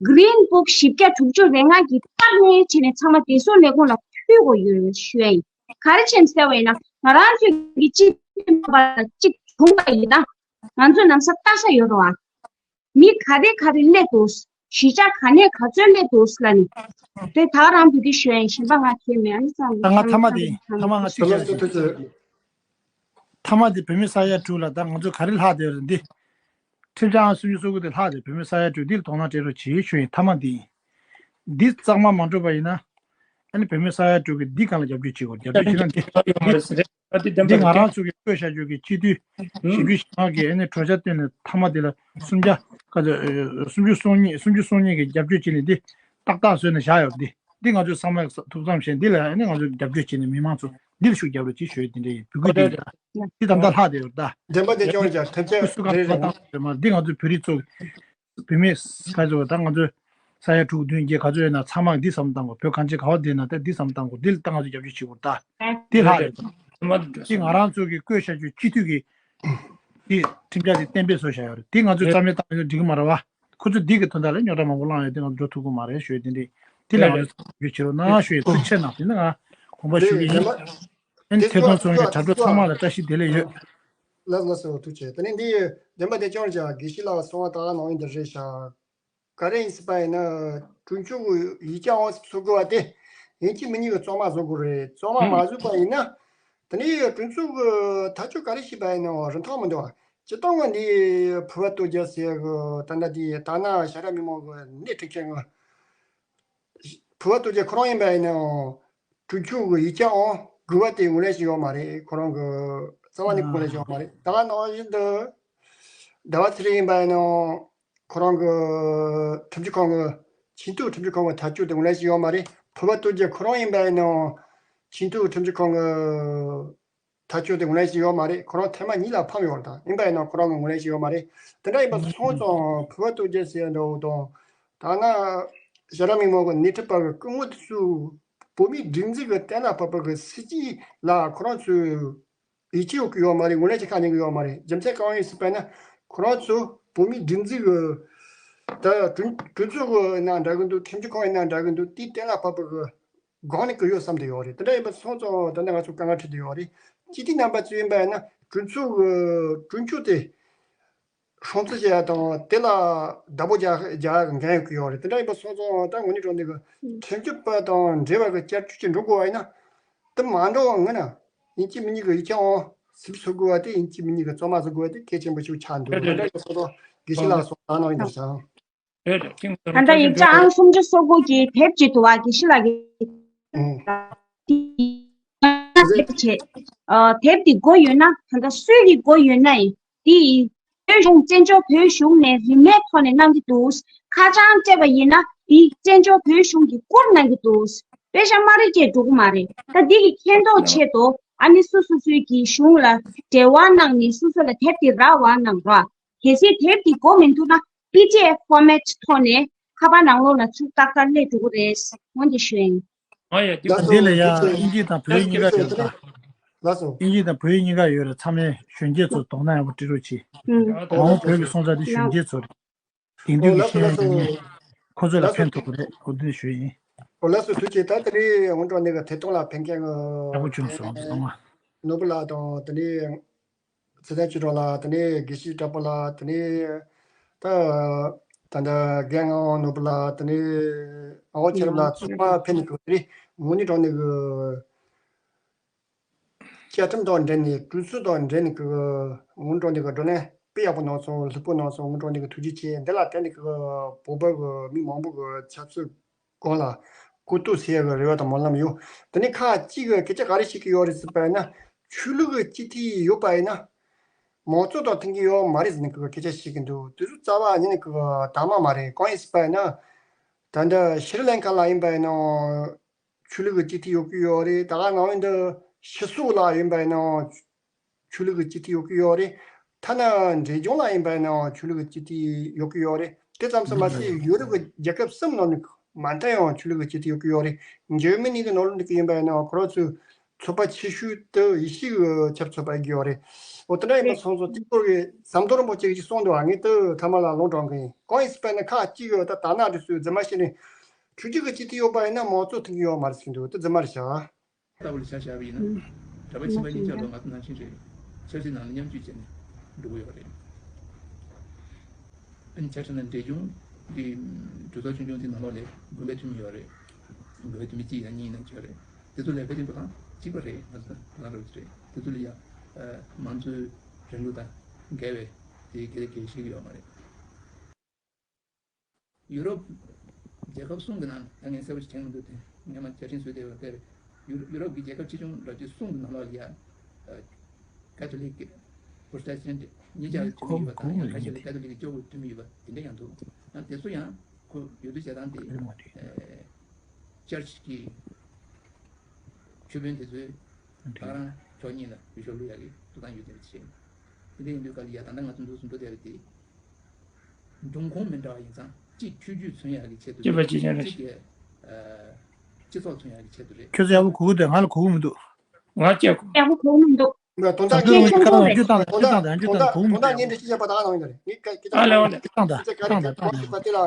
Green Book་བཞི་བརྒྱ་དྲུག་ཅུ་རེ་ལྔ་གི་པར་ནས་བྱས་ནས་ཚང་མ་བདེ་སྲུང་ལས་ཁུངས་ལ་ཕུལ་དགོས་ཡོད་ཞུ་ཡ་ཡིན། ག་རེ་བྱས་ནས་ཟེར་བ་ཡིན་ན་ང་རང་ཚོའི་གི་སྤྱི་འཐུས་རྣམ་པ་ལ་གཅིག་བྱུང་བ་ཡིན་ན། ང་ཚོ་ནམ་ས་ལྟ་ས་ཡོད་རེད་བ། མི་ག་རེ་ག་རེ་སླེབས་འདུག་གཞིས་ཆགས་ག་ནས་ག་ཚོད་སླེབས་འདུག་ལབ་ནས། དེ་ད་རང་བོད་སྐད་ཤོད་ཡིན། གཞན་པ་ང་ཁྱེད་མེད་ཨ་ནི་ཙང་ད་ང་མཐའ་མ་དེ་ཡིན། མཐའ་མ་ང་ཐུགས་རྗེ་ཆེ། མཐའ་མ་དེ་བོད་མི་ས་ཡ་དྲུག་ལ་ད་ང་ཚོ་ག་རེ་ལྷག་བསྡད་རེད་འདི། ཁྲིམས་འཆར་ཨང་སུམ་ཅུ་སོ་དགུ་དེ་ལྷག་བསྡད། བོད་མི་ས་ཡ་དྲུག་འདི་ལ་དོ་སྣང་སྤྲད་རོགས་བྱེད་ཞུ་ཡིན། མཐའ་མ་དེ་ཡིན། འདི་གཙང་མ་མ་འགྲུབ་པ་ཡིན་ན། ཨ་ནི་བོད་མི་ས་ཡ་དྲུག་གི་འདི་སྒང་ལ་རྒྱབ་སྐྱོར་བྱེད་དགོས། རྒྱབ་སྐྱོར་བྱེད་ན་འདི། འདི་ང་རང་ཚོ་གི་བསྐོས་བཞག་རྒྱུ་གི་སྤྱི་འཐུས་ཞིབ་འཇུག་ཞིབ་མ་གི་ཨ་ནི་གྲོས་འཆར་བཏོན་ནས་མཐའ་མ་དེ་ལ་སུམ་བརྒྱ་ག་ཚོད་སུམ་ཅུ་སོ་གཉིས། སུམ་ཅུ་སོ་གཉིས་ཀྱི་རྒྱབ་སྐྱོར་བྱས་ནས་འདི་ཏག་ཏག་བཟོས་ནས་བཞག་ཡོད། འདི་འདི་ང་ཚོས་ཚང་མས་ཐུགས་བསམ་བཞེས། འདི་ལ་ཨ་ནི་ང་ཚོས་རྒྱབ་སྐྱོར་བྱས་ནས་མི་མང་ཚོ་འདི་ལ་ཤུགས་རྒྱབ་རོགས་གྱིས་ཞུ་ཡས་དེ་འདྲ་ཡིན། འབོད་སྐུལ་འདི་ཡིན། ད་འདི་ད་ལྟ་ལྷག་བསྡད་ཡོད་ད། འདེམས་པ་དེ་སྐྱོར་བྱ་ཐེབས་ཆད་སུ་ག་རེ་རེད་བཏང་ཡོད་མ་རེད། འདི་ང་ཚོའི་བོད་རིགས་ཚོ་བོད་མི་ག་ཚོད་ད་ང་ཚོའི་ས་ཡ་དྲུག་བདུན་བརྒྱད་ག་ཚོད་ཡོད་ན་ཚང་མ་འདི་བསམ་བཏང་དགོས། བོད་གངས་ཅན་ག་བ་བསྡད་ན་ད་འདི་བསམ་བཏང་དགོས། འདི་ལ་ད་ང་ཚོ་རྒྱབ་སྐྱོར་བྱེད་དགོས་ད། འདི་ལྷག་རེད་ད། འདི་ང་རང་ཚོ་གི་བསྐོས་བཞག་རྒྱུ་སྤྱི་འཐུས་ཀྱི་འདི་ཁྲིམས་འཆར་འདི་གཏན་འབེབས་བཟོ་བཞག་ཡོད་རེད། འདི་ང་ཚོས་རྩ་མེད་བཏང་ཡོད་འགྲིག་གི་མ་རེད་བ། ཁོ་ཚོས་འདི་གི་དོན་དག་ལ་རྙོག་དྲ་མང་པོ་བསླངས་ཡོད། འདི་ང་ཚོ་འགྲོ་ཐུབ་ཀྱི་མ་རེད་ཞུ་ཡས་དེ་འདྲ། འདི་ལ་ང་ཚོས་རྒྱབ་སྐྱོར་བྱེད་རོགས་གནང་ཞུ་ཡས་ཐུགས་རྗེ་ཆེ་གནང་། དེ་ནི་ང་དགོངས་པ་ཞུ་གི་ཡིན། ཨ་ནི་ཐད་གཏོང་ཚོགས་པའི་དྲ་གྲོགས་ཚང་མ་ལ་བཀྲ་ཤིས་བདེ་ལེགས་ཡོད། ལགས་ལགས་སོ། ཐུགས་རྗེ་ཆེ། དེ་ནས་འདི་འདེམས་པ་དེ་སྐྱོར་བྱ་དགེ་བཤེས་ལགས་གསུང་བ་ད་ག་ནང་བཞིན་དུ་རེད་ཤག་ག་རེ་ཡིན་ཟེར་བ་ཡིན་ན་གྲོས་ཚོགས་ཀྱི་ཡིག་ཆ་འོང་ཟེར་དགོས་པ་དེ་ཡིན་གཅིག་མིན་གཉིས་ཀྱི་གཙང་མ་བཟོ་དགོས་རེད། གཙང་མ་མ་བཟོས་པ་ཡིན་ན་དེ་ནས་གྲོས་ཚོགས་ཀྱི་ཐག་གཅོད་ག་རེ་བྱས་པ་ཡིན་ནའང་རིན་ཐང་མི་འདུག་བ། སྤྱིར་བཏང་གི་འདི་ཕུར་བ་སྟོབས་རྒྱལ་ཟེར་གི་ད་ལྟ་འདི་དར་ནག་ཞྭ་སྒྲ་མི་མང་གི་སྣེ་ཁྲིད་མཁན་གྱི་ཕུར་བ་སྟོབས་རྒྱལ་ཁོ་རང་ཡིན་པ་ཡིན་ནའང་གྲོས་ཚོགས་ཀྱི་ཡིག་ཆའང་དགོས་པ་དེ་ངོས་ལེན་བྱས་ཡོད་མ་རེད། ཁོ་རང་གི་རྩ་བ་ནས་ངོས་ལེན་བྱས་ཡོད་མ་རེད། ད་ག་ནང་བཞིན་དུ་ཟླ་བ་ཚེ་རིང་ཡིན་པ་ཡིན་ནའང་ཁོ་རང་གི་ཁྲིམས་ཞིབ་ཁང་གི་ཆེས་མཐོའི་ཁྲིམས་ཞིབ་ཁང་གི་ཐག་གཅོད་དེ་ངོས་ལེན་བྱས་ཡོད་མ་རེད། ཕུར་བ་སྟོབས་རྒྱལ་ཁོ་རང་ཡིན་པ་ཡིན་ནའང་ཆེས་མཐོའི་ཁྲིམས་ཞིབ་ཁང་གི་ཐག་གཅོད་དེ་ངོས་ལེན་བྱས་ཡོད་མ་རེད། ཁོ་རང་ཐེངས་མ་གཉིས་ལ་ཕམ་ཡོད་རེད། ད་ཡིན་པ་ཡིན་ན་ཁོ་རང་གིས་ངོས་ལེན་བྱས་ཡོད་མ་རེད། དེ་འདྲ་ཡིན་པ་སོང་ཙང་ཕུར་བ་སྟོབས་རྒྱལ་ཟེར་འདྲ་བོ་དང་ད་ནག་ཞྭ་སྒྲ་མི་མང་གི་སྣེ་ཁྲིད་པ་གི་སྐུ་ངོ་དེ་ཚོས་བོད་མིའི་སྒྲིག་འཛུགས་ཀྱི་གཏན་ལ་ཕབ་པ་གི་སྲིད་ཇུས་ལ་ཁོ་རང་ཚོས་ཡིད་ཆེས་ཡོད་ཀྱི་ཡོད་མ་རེད། ངོས་ལེན་བྱེད་ཁ་ཉན་གྱི་ཡོད་མ་རེད། རྒྱུ་མཚན་གང་ཡིན་ཟེར་བ་ན་ཁོ་རང་ཚོ་བོད་མིའི་སྒྲིག་འཛུགས་ཀྱི་ད་གྲོས་གྲོས་ཚོགས་ཀྱི་ཡིན་ན་འདྲ་གི་འདུག་ཁྲིམས་ཞིབ་ཁང་ཡིན་ན་འདྲ་གི་འདུག་དེའི་གཏན་ལ་ཕབ་པ་གི་སྒང་ནས་གི་ཡོད་བསམ་བསྡད་ཡོད་རེད། དེ་འདྲ་ཡིན་པ་སོང་ཙང་ད་ནི་ང་ཚོ་དཀའ་ངལ་འཕྲད་བསྡད་ཡོད་རེད། སྤྱི་འཐུས་རྣམ་པ་ཚོ་ཡིན་པ་ཡིན་ན་གྲོས་ཚོགས་ཀྱི་གྲོས་ཆོད་དེ་སྲུང་བརྩི་བྱེད་ཡ་དང་དེ་ལ་བདག་པོ་རྒྱག་རྒྱག་ཡ་གི་འགན་ཡོད་ཀྱི་ཡོད་རེད། དེ་འདྲ་ཡིན་པ་སོང་ཙང་ད་དངོས་གནས་དྲང་གནས་གི་ཁྲིམས་ཞིབ་པ་དང་འབྲེལ་བ་གི་བསྐྱར་བཅོས་ཅིག་འགྲོ་དགོས་པ་ཡིན་ན་དེ་མ་འགྲོ་བ་ངོས་ནས་ཡིན་གཅིག་མིན་གཉིས་གི་ཡིག་ཆ་འོང་ཟིབ་བཟོ་དགོས་པ་དེ་ཡིན་གཅིག་མིན་གཉིས་གི་གཙང་མ་བཟོ་དགོས་པ་དེ་གལ་ཆེན་པོ་ཞིག་ཆགས་འདུག་དེ་འདྲ་ཡིན་པ་སོང་ཙང་དགེ་བཤེས་ལགས་སོགས་ད་གནང་ཡིན་པ་བྱ། ད་ལྟ་ཡིག་ཆ་ཨང་སུམ་ཅུ་སོ་དགུ་གི་དེབ་ཅིག་འདུག་བ། དགེ་བཤེས་ལགས་ཀྱིས་ཨ་དེབ་འདི་དགོས་ཡོད་ན་ད་ལྟ་སུས་ཀྱིས་དགོས་ཡོད་ན་ཡིན་འདི་ཡིན། བོད་གཞུང་བཙན་བྱོལ་བོད་གཞུང་ནས་རིན་མེད་ཐོག་ནས་གནང་གི་འདུག་ཁ་བྱང་སྤྲད་པ་ཡིན་ན་འདི་བཙན་བྱོལ་བོད་གཞུང་གིས་བསྐུར་གནང་གི་འདུག་དཔེ་ཆ་མ་རེད་ཅེས་འགྲོ་གི་མ་རེད། ད་འདི་གི་མཁྱེན་རྟོགས་ཆེད་དུ་ཨ་ནི་སོ་སོ་སོའི་གི་གཞུང་ལ་འབྲེལ་བ་གནང་ནས་སོ་སོ་ལ་དེབ་འདི་རག་པ་གནང་རོགས། གལ་སྲིད་དེབ་འདི་དགོས་མི་འདུག་ན་པི་ཌི་ཨེཕ་ཕོར་མེཊ་ཐོག་ནས་ ཁ་པར་ནང་ལོགས་ལ་ཚུར་ཏག་ཏག་སླེབས་འགྲོ་གི་རེད། འོན་ཏེ་ཞུ་ཡིན། ཨ་ཡ། འདི་ལ་ཡ་ཨིན་ཇི་དང་བོད་ཡིག་གཉིས་ཀ་ཡོད་ད། ལགས་སོ། ཨིན་ཇི་དང་བོད་ཡིག་གཉིས་ཀ་ཡོད་རེད། ཚང་མས་གཞོན་སྐྱེས་ཚོ་དོགས་སྣང་ཡག་པོ་འབྲི་རོགས་གྱིས། ཨང་། བོད་ཀྱི་སོང་ཙང་འདི་གཞོན་སྐྱེས་ཚོ་རེད། དེང་དུས་ཀྱི་ཤེས་ཡོན་ཅན་ནི་ཁོ་ཚོ་ལ་ཕན་ཐོགས་པ་རེད། འོ་འདི་ཞུ་ཡིན། ཨོ་ལགས་སོ། ཐུགས་རྗེ་ཆེ། ད་དེ་རིང་ངོ་སྤྲོད་ནས་གི་ཐད་གཏོང་ལ་ཕན་མཁན་གི་ཡག་པོ་བྱུང་སོང་། ནོར་བུ་ལགས་དང་དེ་ནས་ཚེ་བརྟན་ཆོས་གྲགས་ལགས། དེ་ནས་དགེ་བཤེས་གྲགས་པ་ལགས། དེ་ནས་ད་ད་ལྟ་རྒན་ངག་དབང་ནོར་བུ་ལགས། དེ་ནས་ངག་དབང་ཆོས་གྲགས་ལགས། ཚང་མ་ཕེབས་ནས་གི་དེ་རིང་ངོ་ནས་དྲང་ནས་གི་བཅའ་ཁྲིམས་དང་འབྲེལ་ནས་གྲོས་ཚོགས་དང་འབྲེལ་ནས་ཀྱི་སྔོན་འགྲོ་འདི་གི་བགྲོ་གླེང་དཔེ་ཡག་པོ་གནང་སོང་། ལྷུག་པོ་གནང་སོང་། སྔོན་འགྲོ་འདི་གི་ཐུགས་རྗེ་ཆེ། འདི་ལ་བརྟེན་ནས་ཀྱི་བོད་པ་གི་མི་མང་པོ་གི་ཆབ་སྲིད་སྒང་ལ་གོ་རྟོགས་སད་ཡག་གི་རེ་བ་དང་སྨོན་ལམ་ཡོད། དེ་ནས་ཁག་ཅིག་གི་སྐད་ཆ་ག་རེ་བཤད་ཀྱི་ཡོད་རེད་ཟེར་བ་ཡིན་ན། ཆོས་ལུགས་ཀྱི་སྤྱི་འཐུས་ཡོད་པ་ཡིན་ན་མང་གཙོ་དང་མཐུན་གྱི་ཡོད་མ་རེད་ཟེར་ནས་ཀྱི་སྐད་ཆ་བཤད་ཀྱི་འདུག་དེ་ཚོ་རྩ་བ་ཉིད་ནས་ཀྱི་དག་མ་མ་རེད། གང་ཡིན་ཟེར་བ་ཡིན་ན། ད་ལྟ་ཤྲི་ལང་ཀ་ལ་ཡིན་པ་ཡིན་ན། ཆོས་ལུགས་ཀྱི་སྤྱི་འཐུས་ཡོད་ཀྱི་ཡོད་རེད། ད་ག་ནང་བཞིན་དུ་ཕྱི་སོག་ལ་ཡིན་པ་ཡིན་ན་ཆོས་ལུགས་ཀྱི་སྤྱི་འཐུས་ཡོད་ཀྱི་ཡོད་རེད། ཐ་ན་འབྲས་ལྗོངས་ལ་ཡིན་པ་ཡིན་ན་ཆོས་ལུགས་ཀྱི་སྤྱི་འཐུས་ཡོད་ཀྱི་ཡོད་རེད། དེ་ཙམ་དུ་མ་ཟད་ཡུ་རོབ་ཀྱི་རྒྱལ་ཁབ་གསུམ་ནང་ནས་མ་མཐའ་ཡང་ཆོས་ལུགས་ཀྱི་སྤྱི་འཐུས་ཡོད་ཀྱི་ཡོད་རེད། འཇར་མ་ནི་གི་ནང་ལོགས་འདི་གི་ཡིན་པ་ཡིན་ན་ཁོ་རང་ཚོའི་ཚོགས་པ་ཆེ་ཤོས་དེ་ཡེ་ཤུའི་ཆབ་སྲིད་པ་ཡིན་གྱི་ཡོད་རེད། འོ་དེ་འདྲ་ཡིན་པ་སོང་ཙང་དེ་སྐོར་གྱི་ཟམ་གདོང་རིན་པོ་ཆེ་གིས་གསུངས་འདུག་ཨ། ངས་དེ་ཐ་མ་ལ་ལུང་དྲངས་གི་ཡིན། གང་ཡིན་ཟེར་བ་ཡིན་ན་ཁག་ཅིག་གིས་ད་དག་སྣང་འདི་ཚོའི་རྫུན་མ་བཤད་ནས། ཆོས་བརྒྱུད་ཀྱི་སྤྱི་འཐུས་ཡོད་པ་ཡིན་ན་མང་གཙོ་མཐུན་གྱི་ཡོད་མ་རེད་ཟེར་གྱི་འདུག་དེ་རྫུན་མ་རེད་ཤག་ལྟ་བུ་ལ་ཆ་བཞག་པ་ཡིན་ན། གྲྭ་པ་ཕྱི་པ་གཉིས་ཆར་ལོ་ང་ཚོ་ནང་བཞིན་རེད། ཆབ་སྲིད་ནང་ལ་མཉམ་སྤྱོད་བྱས་ནས་འགྲོ་གི་ཡོད་རེད། ཨ་ནི་ཆ་བཞག་ན་འབྲས་ལྗོངས་འདི་གྲོས་ཚོགས་ཆུང་ཆུང་དེ་ནང་ལོགས་ལ་དགོན་པའི་འཐུས་མི་ཡོད་རེད། དགོན་པའི་འཐུས་མི་གཅིག་ཡང་གཉིས་ཡིན་ན་ཆོག་རེད། དེ་ཚོ་ལ་བཀའ་དྲིན་པོ་དང་གཅིག་པ་རེད། ང་ཚོ་ལ་རོགས་རེད། དེ་ཚོ་ལ་ཡང་མང་གཙོའི་རིང་ལུགས་དང་འགལ་བའི་དེ་གལ་གལ་ཤེས་ཀྱི་ཡོད་མ་རེད། ཡུ་རོབ་རྒྱལ་ཁབ་གསུམ་གྱི་ནང་ད་ངས་གསལ་པོ་ཞིག་དྲན་གྱི་འདུག་དེ་ངས་མ་བཅའ་ཁྲིམས་བཟོས་བསྡད་པ་དེར་ཡུ་ཡུ་རོབ་ཀྱི་རྒྱལ་ཁབ་ཆེ་ཆུང་རབ་ཏུ་གསུམ་གྱི་ནང་ལོགས་ལ་ཡ། ཀ་ཐོ་ལིག་གི་པོ་རོ་ཏེ་སི་ཊན་ཊི་གཉིས་ཆར་འཐུས་མི་ཡོད་པ་དང་ཡང་ཁ་ཤས་ལ་ཀ་ཐོ་ལིག་གི་སྐྱོ་བོ་འཐུས་མི་ཡོད་པ་དེ་འདྲ་ཡང་འདུག་ཡང་དེ་ཚོ་ཡང་ཁོ་ཡུལ་དུས་བྱེད་སྟངས་དེ་ཅར་ཆི་གི་ཆོས་དཔོན་དེ་ཚོས་ད་རང་ཕྱོགས་གཉིས་ལ་འོས་ཤོག་བླུག་ཡག་གི་ཐུགས་དམ་ཡོད་དེ་བྱས། དེ་འདྲ་ཡིན་དུས་ག་ལ་ཡ་ད་ལྟ་ང་ཚོ་འདུག་སུ་འགྲོ་བསྡད་པ་དེ། འབྱུང་ཁུངས་མི་འདྲ་བ་ཡིན་ཙང་གཅིག་ཆོས་བརྒྱུད་མཚོན་ཡག་གི་ཆེད་དུ་རེད། གཅིག་གི་ཨ། སྤྱི་ཚོགས་མཚོན་ཡག་གི་ཆེད་དུ་རེད། ཁྱོད་ཚོ་ཡག་པོ་གོ་གི་འདུག་ང་ལ་གོ་གི་མི་འདུག་ང་སྐྱེ་གོ། ཡག་པོ་གོ་གི་མི་འདུག་དོན་དག་ཁྱེད་ཁྱོད་ཚོ་ཡག་པོ་གོ་མི་འདུག་དོན་དག་དོན་དག་དོན་དག་ངས་འདྲི་ཞིག་བྱས་པ་ད་ག་ནང་ཡིན་ད་རེད། ངས་སྐད་ཆ་ཨ་ལེ་ཨ་ལེ། སྐད་ཆ་ག་རེ་སྐད་ཆ་བཤད་པ་དེ་ལ་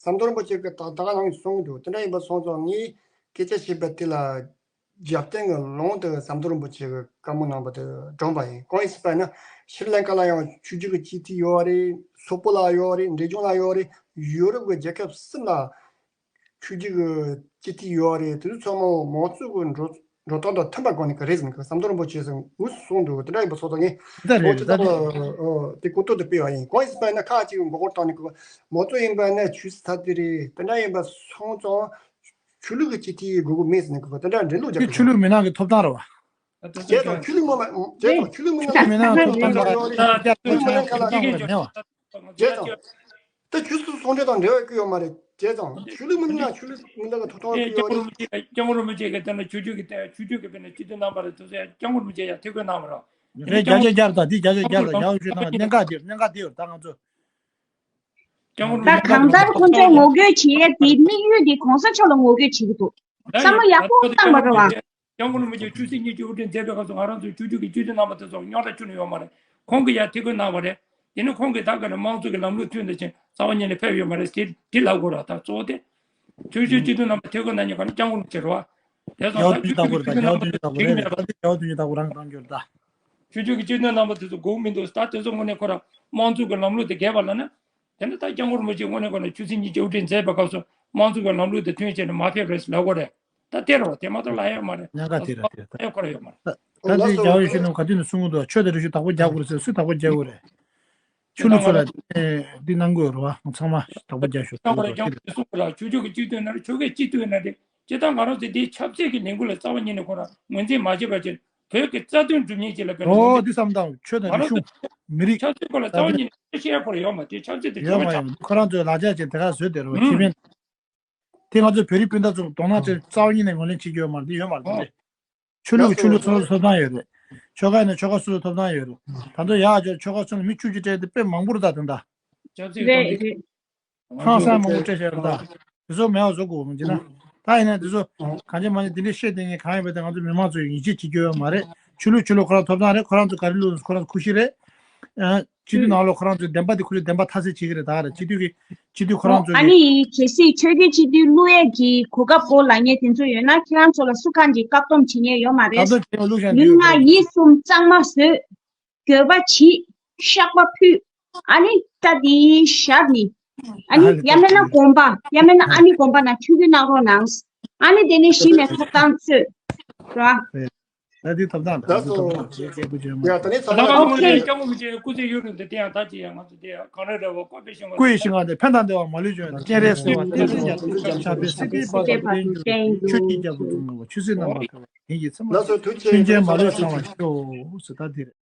ཟམ་གདོང་རིན་པོ་ཆེ་གིས་ད་ད་ག་ནང་ཡིན་གསུང་གི་འདུག་དེ་འདྲ་ཡིན་པ་སོང་ཙང་ངས་སྐད་ཆ་བཤད་པ་དེ་ལ། རྒྱབ་རྟེན་གྱི་ལུང་དུ་ཟམ་གདོང་རིན་པོ་ཆེ་གིས་བཀའ་མོལ་གནང་བ་དེ་དྲངས་པ་ཡིན། གང་ཡིན་ཟེར་བ་ན་ཤྲི་ལང་ཀ་ལ་ཡང་ཆོས་བརྒྱུད་ཀྱི་སྤྱི་འཐུས་ཡོད་རེད། སོག་པོ་ལ་ཡོད་རེད། འབྲས་ལྗོངས་ལ་ཡོད་རེད། ཡུ་རོབ་ཀྱི་རྒྱལ་ཁབ་གསུམ་ལ་ཆོས་བརྒྱུད་ཀྱི་སྤྱི་འཐུས་ཡོད་རེད། དེ་ཚོ་ཚང་མ་མང་གཙོ་གི་འགྲོ་འགྲོ་སྟངས་དང་མཐུན་པ་སྒང་ནས་ག་རེད་ཟེར་ནས་ཟམ་གདོང་རིན་པོ་ཆེས་དངོས་སུ་གསུངས་འདུག་དེ་འདྲ་ཡིན་པ་སོང་ཙང་ངས་འོ་ཅི་ལྟ་བུ་དེ་གོ་རྟོགས་དེ་སྤེལ་བ་ཡིན། གང་ཡིན་ཟེར་བ་ན་ཁག་ཅིག་མགོ་སྐོར་བཏང་ནས་མང་གཙོ་ཡིན་པ་ན་ཆོས་སྲིད་ཐ་དད་རེད། དེ་འདྲ་ཡིན་པ་སོང་ཙང་། ཆོས་ལུགས་ཀྱི་སྤྱི་འཐུས་དགོས་ཀྱི་མེད་ཟེར་ནས་ཁོ་དེ་འདྲ་འགྲེལ་བརྗོད་རྒྱག་གི་འདུག་ཆོས་ལུགས་མི་སྣ་གི་ཐོབ་ཐང་རེད་བ། བྱས་ཙང་ཆོས་ལུགས་མི་སྣ་བྱས་ཙང་ཆོས་ལུགས་མི་སྣ་ཆོས་ལུགས་མི་སྣ་ཐོབ་ཐང་ཡོད་རེད། ཆོས་ལུགས་མི་སྣ་ཁ་ལ་ཐོབ་ཐང་མེད་བ། བྱས་ཙང་དེ་ཆོས་སྲིད་ཟུང་འབྲེལ་དང་འབྲེལ་བ་ཡོད་ཀྱི་ཡོད་མ་རེད། བྱས་ཙང་ཆོས་ལུགས་མི་སྣ་ཆོས་ལུགས་མི་སྣ་གི་ཐོབ་ཐང་ཡོད་ཀྱི་ཡོད་རེད། སྐྱབས་མགོན་རིན་པོ་ཆེ་གི་དེ་ན་ཆོས་བརྒྱུད་ཀྱི་དེ་ཆོས་བརྒྱུད་ཀྱི་དཔེར་ན་སྤྱི་འཐུས་རྣམ་པ་རེད། དེ་ཚོ་ཡང་སྐྱབས་མགོན་རིན་པོ་ཆེ་ཡང་ཐུགས་ཁུར་གནང་བ་རེད། རེད། རྒྱ་ཆེ་རྒྱ་རེད། ད་འདི་རྒྱ་ཆེ་རྒྱ་རེད། རྒྱ་ཆེ་ཐུགས་ཁུར་གནང་བ་གནད་འགག་འདིར་གནད་འགག་འདིར་ད་ང་ཚོ། སྐྱབས་མགོན་ད་རིན་པོ་ཆེ་གང་ལྟར་ཁོང་ཚོས་ངོ་རྒོལ་བྱེད་ཡས་དེ་དམིགས་ཡུལ་དེ་གོང་ས་མཆོག་ལ་ངོ་རྒོལ་བྱེད་ཀྱི་འདུག་བསམ་བློ་ཡག་པོ་བཏང་བ་རེད་བ། སྐྱབས་མགོན་རིན་པོ་ཆེ་ཆོས་སྲིད་གཉིས་ཀྱི་དབུ་ཁྲིད་མཛད་པའི་སྐབས་སུ་ང་རང་ཚོའི་ཆོས་བརྒྱུད་ཀྱི་སྤྱི་འཐུས་རྣམ་པ་དེ་ཚོ་རྙོག་དྲ་ཁྱོན་ནས་ཡོད་མ་རེད། ཁོང་གིས་ཡར་ཐུགས་ཁུར་གནང་བ་རེད། དེ་ནི་ཁོང་གིས་ད་ག་ནས་དམངས་གཙོ་གི་ལམ་ལུགས་མཐུན་དེ་ཕྱིན་རྩ་བ་ཉིད་ནས་ཕེབས་ཡོད་མ་རེད། དེ་དེ་ལབ་དགོས་རེད། ད་གཙོ་བོ་དེ། ཆོས་བརྒྱུད་སྤྱི་འཐུས་རྣམ་པ་ཐུགས་ཁུར་གནང་མཁན་ག་ནི་སྐྱབས་མགོན་རིན་པོ་ཆེ་རེད་བ། དེ་སོང་ད་ཆོས་བརྒྱུད་ཀྱི་སྤྱི་འཐུས་རྣམ་པ་དེ་ཚོ་འགྲིག་མེད་པ། ཆོས་བརྒྱུད་ཀྱི་སྤྱི་འཐུས་རྣམ་པ་དེ་ཚོ་དགོས་མི་འདུག་ད་དེ་ཚོ་དངོས་གནས་ཁོ་རང་དམངས་གཙོ་གི་ལམ་ལུགས་དེ་འགལ་བ་ལབ་ན། དེ་ནི་ད་སྐྱབས་མགོན་རིན་པོ་ཆེ་དངོས་གནས་ཁོ་ན་ཆོས་སྲིད་གཉིས་ཀྱི་དབུ་ཁྲིད་མཛད་པའི་སྐབས་སུ་དམངས་གཙོ་གི་ལམ་ལུགས་དེ་མཐུན་བྱས་ནས་མ་ཕེབས་རེད་ཟེར་ལབ་དགོས་རེད། ད་དེ་རེད་བ། དེ་མ་གཏོགས་ལབ་ཡ་མ་རེད། གནད་འགག་དེ་རེད། དེ་རེད། ད་ལབ་ཡ་ཁོ་རང་ཡོད་མ་རེད། ད་ད་ལྟའི་རྒྱལ་བ་ཡིད་བཞིན་ནོར་བུ་ག་དུས་ནས་གསུང་གི་འདུག་ཆོས་དང་རིག་གཞུང་བདག་པོ་རྒྱག་དགོས་རེད་ཟེར། སུས་བདག་པོ་རྒྱག་དགོས་རེད། ཆོས་ལུགས་ཚོ་ལ་འདི་གནང་དགོས་རེད་བ། ཚང་མ་བདག་པོ་རྒྱག་ཤོག་ཟེར་གི་འདུག་ཆོས་ལུགས་ཚོ་ལ་ཆོས་ཕྱོགས་ཀྱི་སྤྱི་འཐུས་ཡིན་ན་རེད། ཆོལ་ཁའི་སྤྱི་འཐུས་ཡིན་ན་རེད། སྤྱིར་བཏང་ང་རང་ཚོ་འདིའི་ཆབ་སྲིད་ཀྱི་ལས་འགུལ་ལ་རྩ་བ་ཉིད་ནས་ཁོ་རང་ངོས་འཛིན་མ་བྱེད་པ་བྱས། བོད་ཀྱི་རྩ་དོན་སྒྲུབ་མཁན་ཅིག་ལ་ཕན་ཨོ་འདི་བསམ་དང་། ཆོས་དང་རིག་གཞུང་། མི་རིགས། ཆབ་སྲིད་སྐོར་ལ་རྩ་བ་ཉིད་ནས་བཤད་ཡ་ཁོ་རང་ཡོད་མ་རེད། ཆབ་སྲིད་དེ་ཡོད་མ་ཆོལ་ཁ་ཡོད། ཁོ་རང་ཚོའི་ལག་ཆ་ཅན་དེ་ག་བཟོས་བསྡད་རེད་བ། ཁེ་ཕན་དེ་ང་ཚོ་བོད་རིགས་སྤུན་ཟླ་ཚོ་དོ་སྣང་ཅན་རྩ་བ་ཉིད་ནས་ངོས་ལེན་བྱེད་ཀྱི་ཡོད་མ་རེད། འདི་ཡོད་མ་རེད། འདི་ཆོས་ལུགས་ཀྱི་ཆོས་ལུགས་སོ་སོ་ཐོབ་ཐང་ཡོད་རེད། ཆོལ་ཁ་ཡིན་ན་ཆོལ་ཁ་སོ་སོ་ཐོབ་ཐང་ཡོད་རེད། ད་ཚོ་ཡག་ཆོལ་ཁ་སོ་སོ་ནས་མི་བཅུ་གཅིག་སྤྲད་དེ་དཔེ་མང་པོ་རེད། ད་དེ་འདྲ་ཆབ་སྲིད་རེད་རེད། ཧང་སང་མང་པོ་སྤྲད་བཞག་རེད་ད། དེ་ཚོ་མེད་པ་བཟོ་དགོས་འོང་ཅི་ན། ད་ཡིན་ན་དེ་ཚོ་གང་ཅི་མ་ཅི་དེ་འདྲའི་བཤད་དེ་ངས་གང་ཡིན་པ་དེ་ང་ཚོ་མི་མང་ཚོ་ཡིད་ཆེས་བྱེད་རྒྱུ་ཡོད་མ་རེད། ཆོས་ལུགས་ཆོས་ལུགས་ཁོ་རང་ཐོབ་ཐང་རེད། ཁོ་རང་ཚོ་ག་རེ་བླུགས་ཁོ་རང་ཚོ་ཁུ་ཤི་རེད། ཨ། སྤྱི་འཐུས་ནང་ལོགས་ཁོ་རང་ཚོའི་བདེན་པ་དེ་ཁོ་ཚོས་བདེན་པ་མཐའ་གསལ་བྱེད་ཀྱི་རེད་ད་རེད། སྤྱི་འཐུས་ཀྱི་སྤྱི་འཐུས་ཁོ་རང་ཚོ་ཨ་གི་ནི་གལ་སྲིད་ཆོས་བརྒྱུད་སྤྱི་འཐུས་བླུག་ཡས་ཀྱི་གོ་སྐབས་སྐོར་ལ་ངས་དེ་ཚོ་ཡོད་ན་ཁྱེད་རང་ཚོ་ལ་སུ་གང་གིས་བཀག་སྡོམ་བྱེད་མཁན་ཡོད་མ་རེད། ད་ལྟ་དེ་བླུག་བཞག་ལུས་ངག་ཡིད་གསུམ་གཙང་མ་བཟོས། འགྱོད་པ་བྱེད། བཤགས་པ་ཕུལ། ཨ་ནི་ད་དེའི་ཞབས་ནི། ཨ་ནི་ཡང་མིན་ན་དགོན་པ། ཡང་མིན་ན་ཨ་ནི་དགོན་པ་ནང་ཆོས་བརྒྱུད་གནང་རོགས་གནང་། ཨ་ནི་དེ་ནས་གཞི་ནས་ཐོབ་ཐང་རྩོད། ར། ད་དེ་ཐོབ་ཐང་ད་ལགས་སོ། ཐོབ་ཐང་ཡ་ད་ནི་ད་ཚང་ད་མ་ང་ཚོ་ཨོ་ཁེ། སྐྱབས་མགོན་ཆེན་སྐུ་ཚེ་ཡུན་རིང་དུ་བརྟན་ཡང་ད་ཅི་ཡང་ང་ཚོ་དེ་ཡང་གང་རེ་རེ་བ་བཀོད་པའི་ཞིང་བ་སྐུ་ཡི་ཞིང་ཁམས་དེ་ཕན་དང་བདེ་བ་མ་ལུས་འབྱུང་བའི་སྤྱན་རས་གཟིགས་དབང་བསྟན་འཛིན་རྒྱ་མཚོ་སྐྱབས་ཆགས་པའི་སྲིད་པའི་འབར་ཁ་དཔལ་འབྱོར་ཆོས་ཀྱི་རྒྱལ་པོ་ཙོང་ཁ་པ་ཆོས་སྲིད་རྣམ་པར་དགའ་བ་དེང་གི་ཚེ་མ་ལགས་སོ། ཐུགས་རྗེ་ཆེ། ཆོས་ཅན་མ་ལུས་ཚང་བར་ཤོག་ཟེར་ད་དེ་རེད།